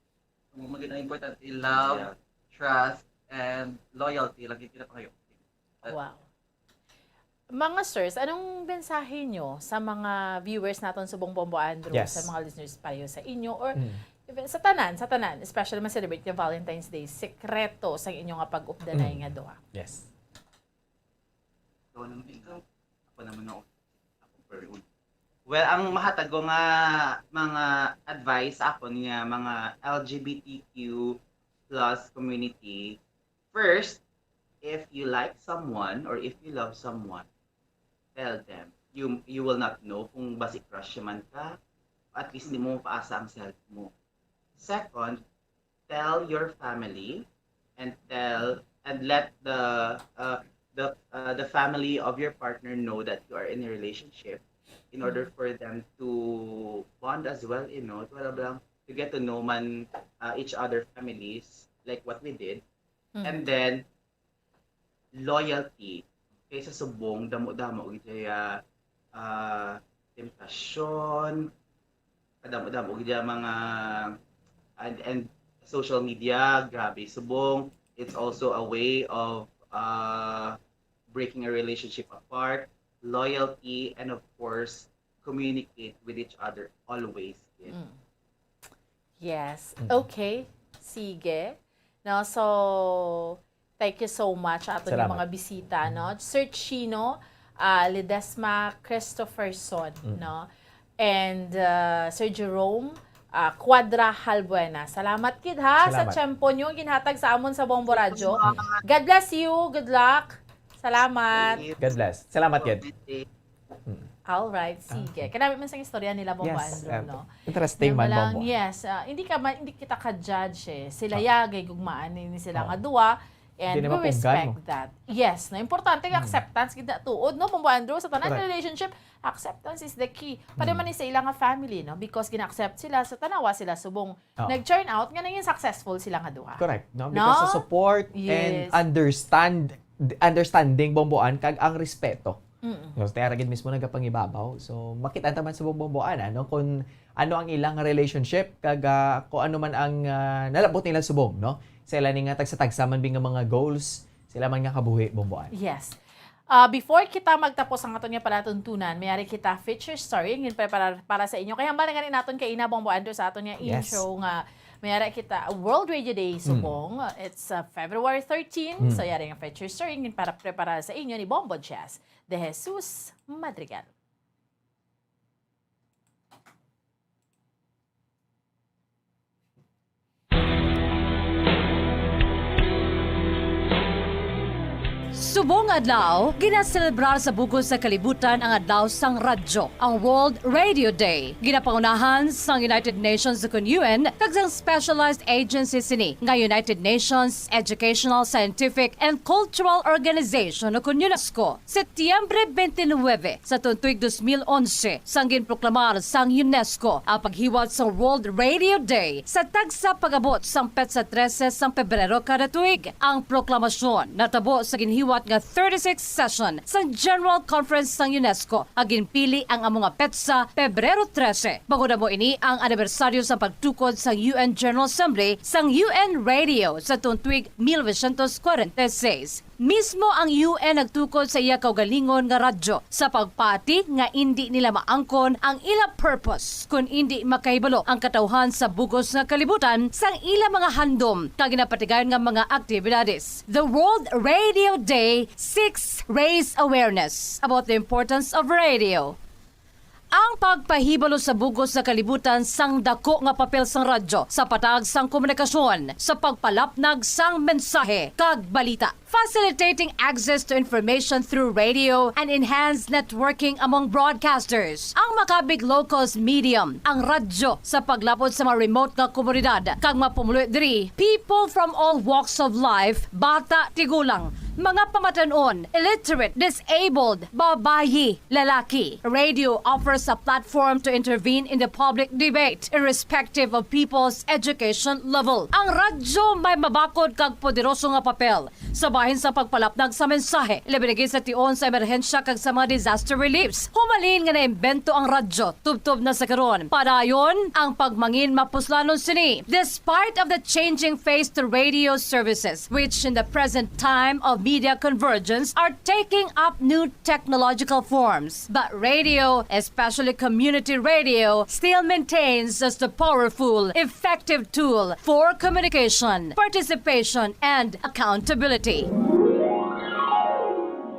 ang mga importante, love, Yeah. trust, and loyalty, lagi pinapangayo. Wow. Mga sirs, anong mensahe nyo sa mga viewers naton subong Bombo Andrew, Yes. Sa mga listeners pareho sa inyo, or Mm. even sa tanan, sa tanan, especially ma-celebrate nga Valentine's Day, sekreto sa inyo nga pag-updanay Mm. nga duha? Yes. Ikaw naman, ikaw. Ako naman ako. Ako per un. Well, ang mahatag ko nga mga advice sa akon nga mga L G B T Q plus community, first, if you like someone or if you love someone, tell them. You you will not know kung basi crush man ka, at least di mo mapaasa ang self mo. Second, tell your family and tell and let the uh, the uh, the family of your partner know that you are in a relationship in order for them to bond as well, you know, to, alam lang, to get to know man uh, each other families like what we did. And then loyalty. Kaysa subong, damo-damo gid siya, ah, temptasyon, kadamo-damo gid siya mga, and, and social media, grabe, subong. It's also a way of uh, breaking a relationship apart. Loyalty, and of course, communicate with each other always. Gid. Mm. Yes. Okay. Sige. No, so, thank you so much ato yung mga bisita, no? Sir Chino uh, Ledesma Christopherson, no? And uh, Sir Jerome uh, Cuadra Halbuena. Salamat kid ha sa tiyempo nyo ginhatag sa amon sa Bombo Radyo. God bless you. Good luck. Salamat. God bless. Salamat gid. All right, sige. Kanami man sang istorya nila, Bombo Andrew, no? Interesting man, Bombo. Yes, ah, hindi ka man, hindi kita ka-judge eh. Sila ya gay gugmaan ni sila nga duwa, and we respect that. Yes, no, importante ang acceptance gid na tuod, no, Bombo Andrew, sa tanan nga relationship, acceptance is the key. Para man ni sa ila nga family, no, because gina-accept sila sa tanawa sila subong nag-turn out nga naging successful sila nga duha. Correct, no? Because sa support and understand understanding, Bomboan, kag ang respeto. Tapos, kaya ra gid mismo nagapangibabaw. So, makita ta man subong, Bomboan, ano, kung ano ang ilang relationship, kag ah, kung ano man ang ah, nalabot nila subong, no? Sa ila ni nga tagsa-tagsa man bi nga mga goals, sila man nga kabuhi, Bomboan. Yes. Ah, before kita magtapos ang aton nga palatuntunan, may ari kita feature story nga para, para sa inyo. Kaya hambal na gani naton kay Ina Bombo Andrew sa aton nga intro nga may ara kita World Radio Day subong. It's uh, February thirteen. So yari nga feature story nga para prepara sa inyo ni Bombo Jazz de Jesus Madrigal. Subong adlaw, ginaselebrar sa bugos sa kalibutan ang Adlaw sang Radyo, ang World Radio Day. Ginapangunahan sang United Nations ukon U N kag sang specialized agency sini nga United Nations Educational, Scientific, and Cultural Organization ukon UNESCO. Setyembre twenty-nine sa tuig dos mil onse, sang ginproklamar sang UNESCO ang paghiwat sang World Radio Day sa tagsa pag-abot sang petsa trese sang Pebrero kada tuig. Ang proklamasyon natabo sa ginhiwat nga thirty-sixth session sang General Conference sang UNESCO, nga ginpili ang amo nga petsa, Pebrero trese, bangod amo ini ang anibersaryo sang pagtukod sang U N General Assembly sang U N Radio sa tuig mil novecientos kwarenta y seis. Mismo ang U N nagtukod sa iya kaugalingon nga radyo sa pagpati nga indi nila maangkon ang ila purpose kon indi makahibalo ang katawhan sa bugos nga kalibutan sang ila mga handom kag ginapatigayon nga mga aktibidades. The World Radio Day seeks raise awareness about the importance of radio. Ang pagpahibalo sa bugos sa kalibutan sang dako nga papel sang radyo sa patag sang komunikasyon, sa pagpalapnag sang mensahe kag balita, facilitating access to information through radio and enhanced networking among broadcasters. Ang makabig low-cost medium, ang radyo, sa paglapod sa mga remote nga komunidad kag mga pumuluyo diri, people from all walks of life, bata, tigulang, mga pamatan-on, illiterate, disabled, babayi, lalaki. Radio offers a platform to intervene in the public debate, irrespective of people's education level. Ang radyo may mabakod kag poderoso nga papel sa bahin sa pagpalapnag sa mensahe, labi na gid sa tion sa emerhensya kag sa mga disaster reliefs. Humalin nga naimbento ang radyo, tubtob na sa karon. Padayon, ang pagmangin mapuslanon sini. Despite of the changing face to radio services, which in the present time of media convergence are taking up new technological forms, but radio, especially community radio, still maintains as the powerful, effective tool for communication, participation, and accountability.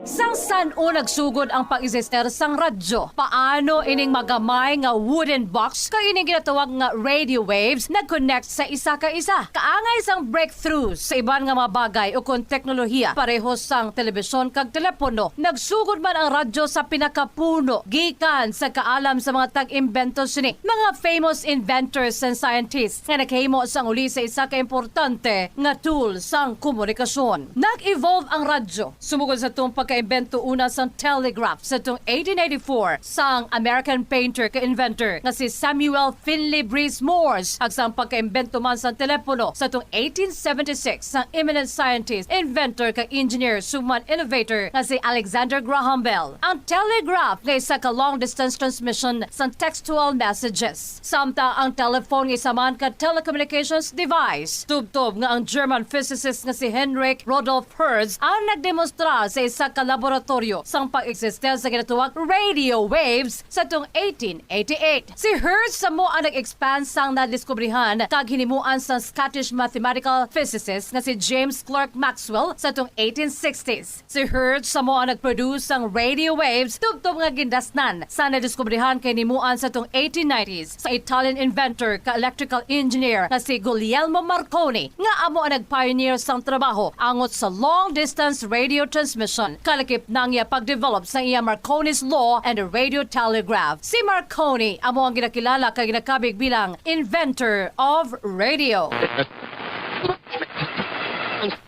Sang san-o nagsugod ang pag-existir sang radyo? Paano ining magamay nga wooden box kag ining ginatawag nga radio waves nag-connect sa isa ka isa? Kaangay sang breakthroughs sa iban nga mga bagay ukon teknolohiya, pareho sang telebisyon kag telepono, nagsugod man ang radyo sa pinakapuno gikan sa kaalam sa mga tag-imbento sini, mga famous inventors and scientists nga nakahimo sang uli sa isa ka importante nga tool sang komunikasyon. Nag-evolve ang radyo sumugod sa tong pagkaimbento una sang telegraph sa tong eighteen eighty-four sang American painter ka inventor nga si Samuel Finley Breese Morse, kag sang pagkaimbento man sang telepono sa tong eighteen seventy-six sang eminent scientist, inventor, kag engineer, suman innovator nga si Alexander Graham Bell. Ang telegraph nga isa ka long-distance transmission sang textual messages, samtang ang telephone nga isa man ka telecommunications device. Tubtob nga ang German physicist nga si Heinrich Rudolf Hertz ang nagdemonstra sa isa ka laboratoryo sang pag-existe sa ginatawag radio waves sa tong eighteen eighty-eight. Si Hertz amo ang nag-expand sang nadiskubrihan kag hinimuan sang Scottish mathematical physicist nga si James Clerk Maxwell sa tong eighteen sixties. Si Hertz amo ang nag-produce sang radio waves tubtob nga gindasnan sa nadiskubrihan kay hinimuan sa tong eighteen nineties sa Italian inventor ka electrical engineer nga si Guglielmo Marconi, nga amo ang nag-pioneer sang trabaho angot sa long-distance radio transmission. Kalakip na ang iya pag-develop sa iya Marconi's Law and Radio Telegraph. Si Marconi amo ang ginakilala kag ginakabig bilang inventor of radio.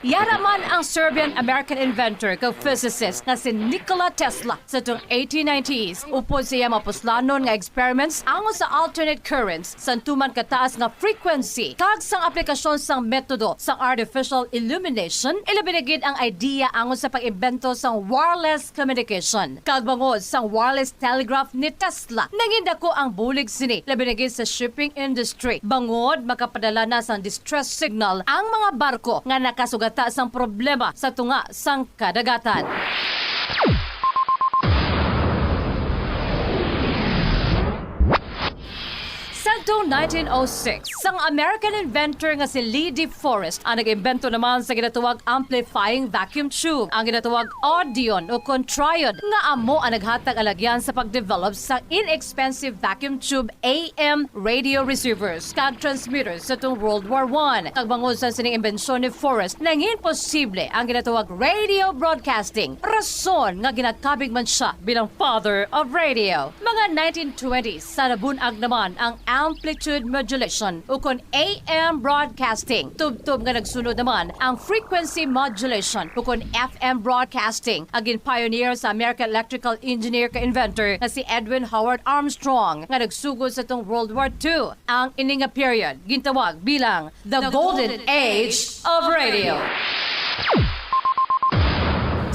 Yara man ang Serbian-American inventor kag physicist nga si Nikola Tesla sa tong eighteen nineties, upod sa iya mapuslanon nga experiments angot sa alternate currents, sang tuman kataas nga frequency, kag sang aplikasyon sang metodo sang artificial illumination, ilabi na gid ang idea angot sa pag-imbento sang wireless communication. Kag bangod sang wireless telegraph ni Tesla, nangin dako ang bulig sini, labi na gid sa shipping industry, bangod makapadala na sang distress signal ang mga barko nga nakasugata sang problema sa tunga sang kadagatan. Sadtong nineteen oh six, sang American inventor nga si Lee De Forest ang nag-imbento naman sa ginatawag amplifying vacuum tube, ang ginatawag Audion o kon Triode, nga amo ang naghatag alagyan sa pag-develop sa inexpensive vacuum tube A M radio receivers kag transmitters sa tong World War One. Kag bangod sa sining imbensyon ni Forrest, nangin posible ang ginatawag radio broadcasting, rason nga ginakabig man siya bilang father of radio. Mga nineteen twenties sa nabun-ag naman ang amplitude modulation ukon A M broadcasting. Tubtob nga nagsunod naman ang frequency modulation ukon F M broadcasting, ang gin-pioneer sa American electrical engineer ka inventor nga si Edwin Howard Armstrong, nga nagsugod sa tong World War Two. Ang ini nga period gintawag bilang the Golden Age of Radio.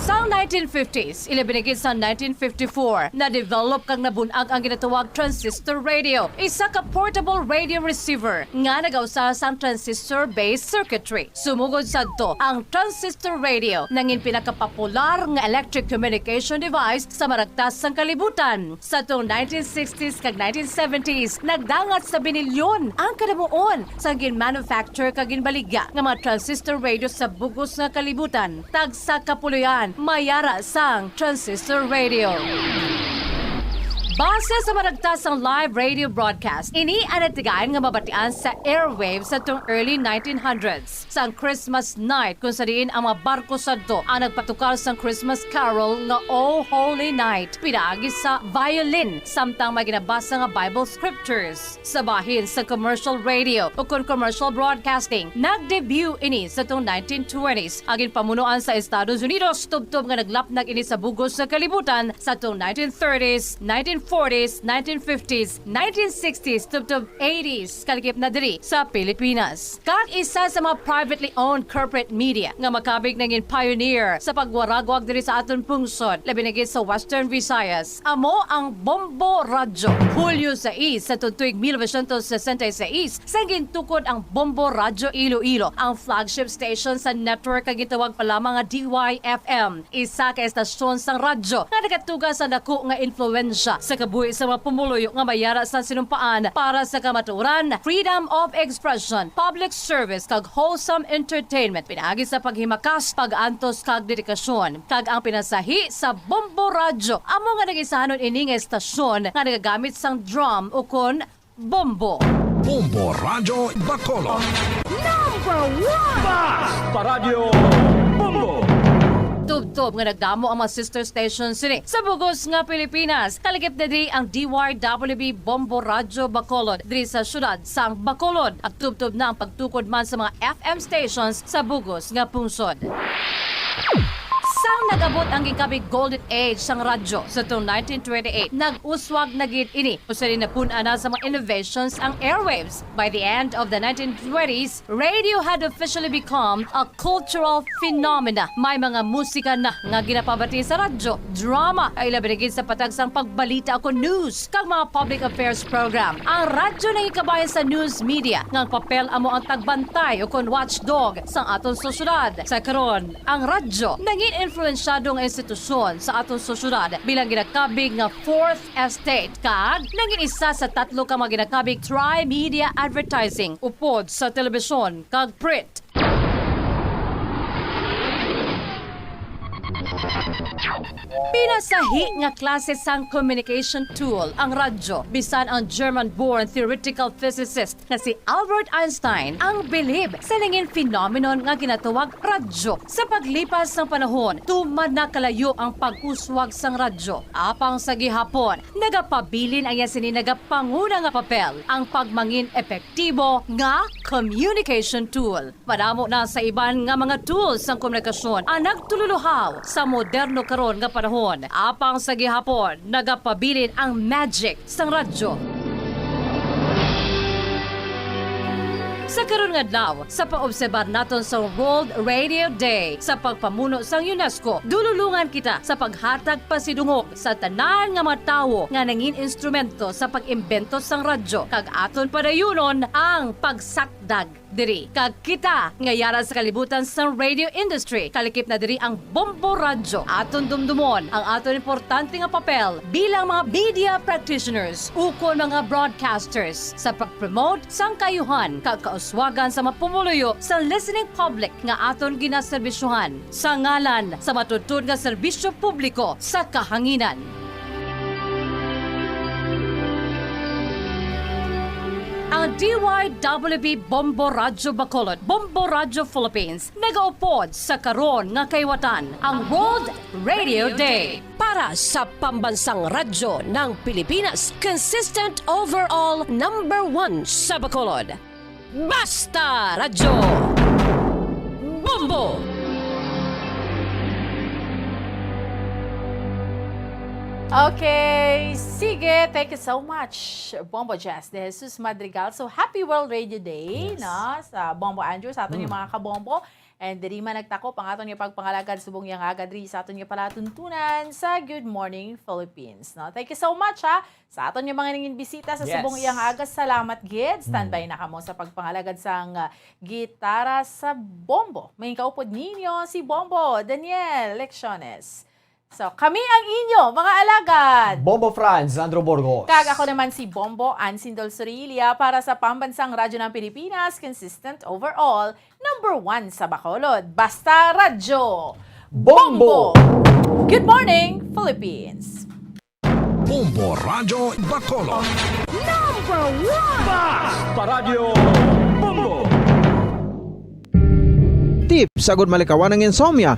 Sang nineteen fifties, ilabi na gid sa nineteen fifty-four, na-develop kag nabun-ag ang ginatawag transistor radio, isa ka portable radio receiver nga nagausa sang transistor-based circuitry. Sumugod sadto, ang transistor radio nangin pinakapopular nga electric communication device sa maragtas sang kalibutan. Sa tong nineteen sixties kag nineteen seventies, nagdangat sa binilyon ang kadamuon sang gin-manufacture kag ginbaligya nga mga transistor radio sa bug-os nga kalibutan. Tagsa ka puloy-an may ara sang transistor radio. Base sa maragtas sang live radio broadcast, ini ang natigayon nga mabatian sa airwaves sa tong early nineteen hundreds. Sang Christmas night, kung sa diin ang mga barko sadto ang nagpatukar sang Christmas carol nga "O Holy Night" pinaagi sa violin, samtang may ginabasa nga Bible scriptures. Sa bahin sa commercial radio o kon commercial broadcasting, nag-debut ini sa tong nineteen twenties, ang ginpamunuan sa Estados Unidos, tubtob nga naglapnag ini sa bug-os nga kalibutan sa tong nineteen thirties, nineteen forties, nineteen fifties, nineteen sixties, tubtob eighties, kalakip na diri sa Pilipinas. Kag isa sa mga privately owned corporate media nga makabig nangin pioneer sa pagwaragwag diri sa aton pungsod, labi na gid sa Western Visayas, amo ang Bombo Radyo. Hulyo sais sa tuig mil novecientos sesenta y seis, sa gintukod ang Bombo Radyo Iloilo, ang flagship station sa network nga gitawag pa lamang nga D Y F M, isa ka estasyon sang radyo nga nagatuga sa dako nga influensya sa Kabuhi sa mga pumuluyo nga may yara sa sinumpaan para sa kamatuoran, freedom of expression, public service, kag wholesome entertainment, pinaagi sa paghimakas, pag-antos, kag dedikasyon. Kag ang pinasahi sa Bombo Radyo, amo nga nag-isahanon ini nga estasyon nga nagagamit sang drum ukon bombo. Bombo Radyo Bacolod. Number one! Basta Radyo Bombo! Tubtob nga nagdamo ang mga sister stations sini sa bugos nga Pilipinas. Kalakip na diri ang D Y W B Bombo Radyo Bacolod diri sa siyudad sang Bacolod. At tubtob na ang pagtukod man sa mga F M stations sa bugos nga pungsod. Sang nag-abot ang ginkabig golden age sang radyo sa tuong nineteen twenty-eight, nag-uswag na gid ini. Usa din napun-an na sa mga innovations ang airwaves. By the end of the nineteen twenties, radio had officially become a cultural phenomena. May mga musika na nga ginapabati sa radyo, drama, ay labi na gid sa patag sang pagbalita o kon news, kag mga public affairs program. Ang radyo nangin kabahin sa news media nga ang papel amo ang tagbantay o kon watchdog sang aton sosyedad. Sa karon, ang radyo nangin influensyado nga institusyon sa aton sosyedad bilang ginakabig nga fourth estate, kag nangin isa sa tatlo ka mga ginakabig tri-media advertising, upod sa telebisyon kag print. Pinasahi nga klase sang communication tool ang radyo. Bisan ang German-born theoretical physicist nga si Albert Einstein ang bilib sa nangin phenomenon nga ginatawag radyo sa paglipas sang panahon. Tuman na kalayo ang pag-uswag sang radyo. Apang sa gihapon, nagapabilin ang iya sini nagapanguna nga papel, ang pagmangin epektibo nga communication tool. Madamo na sa iban nga mga tools sang komunikasyon ang nagtululuhaw sa moderno karon nga panahon. Apang sa gihapon, nagapabilin ang magic sang radyo. Sa karon nga adlaw, sa pag-obserbar naton sa World Radio Day, sa pagpamuno sang UNESCO, dululungan kita sa paghatag pasidungog sa tanan nga mga tawo nga nangin instrumento sa pag-imbento sang radyo, kag aton padayunon ang pagsakdag diri. Kag kita nga yara sa kalibutan sang radio industry, kalakip na diri ang Bombo Radyo. Aton dumdumon ang aton importante nga papel bilang mga media practitioners ukon mga broadcasters sa pag-promote sang kaayuhan kag kauswagan sa mga pumuluyo sa listening public nga aton ginaserbisyuhan. Sa ngalan sa matuod nga serbisyo publiko sa kahanginan. Ang D Y W B Bombo Radyo Bacolod, Bombo Radyo Philippines, nagaupod sa karon nga kaiwatan, ang World Radio Day. Para sa Pambansang Radyo ng Pilipinas, consistent overall number one sa Bacolod. Basta Radyo Bombo! Okay, sige. Thank you so much, Bombo Jess De Jesus Madrigal. So, happy World Radio Day, Yes. no, sa Bombo Andrew, sa aton Mm. yung mga kabombo. And diri man nagtakop ang aton nga pagpangalagad subong yang aga diri sa aton nga palatuntunan sa Good Morning Philippines, no? Thank you so much, ha, sa aton nga mga nangin bisita sa Yes. subong yang aga. Salamat gid. Standby Mm. na kamo sa pagpangalagad sang, ah, gitara sa bombo. May kaupod ninyo si Bombo Daniel Lecciones. So, kami ang inyo mga alagad. Bombo Franz, Andrew Burgos. Kag ako naman si Bombo Ansin Dol Sorilia para sa Pambansang Radyo ng Pilipinas, consistent overall, number one sa Bacolod. Basta Radyo. Bombo! Bombo! Good morning, Philippines! Bombo Radyo Bacolod. Number one! Basta Radyo Bombo! Tips agud malikawan ang insomnia.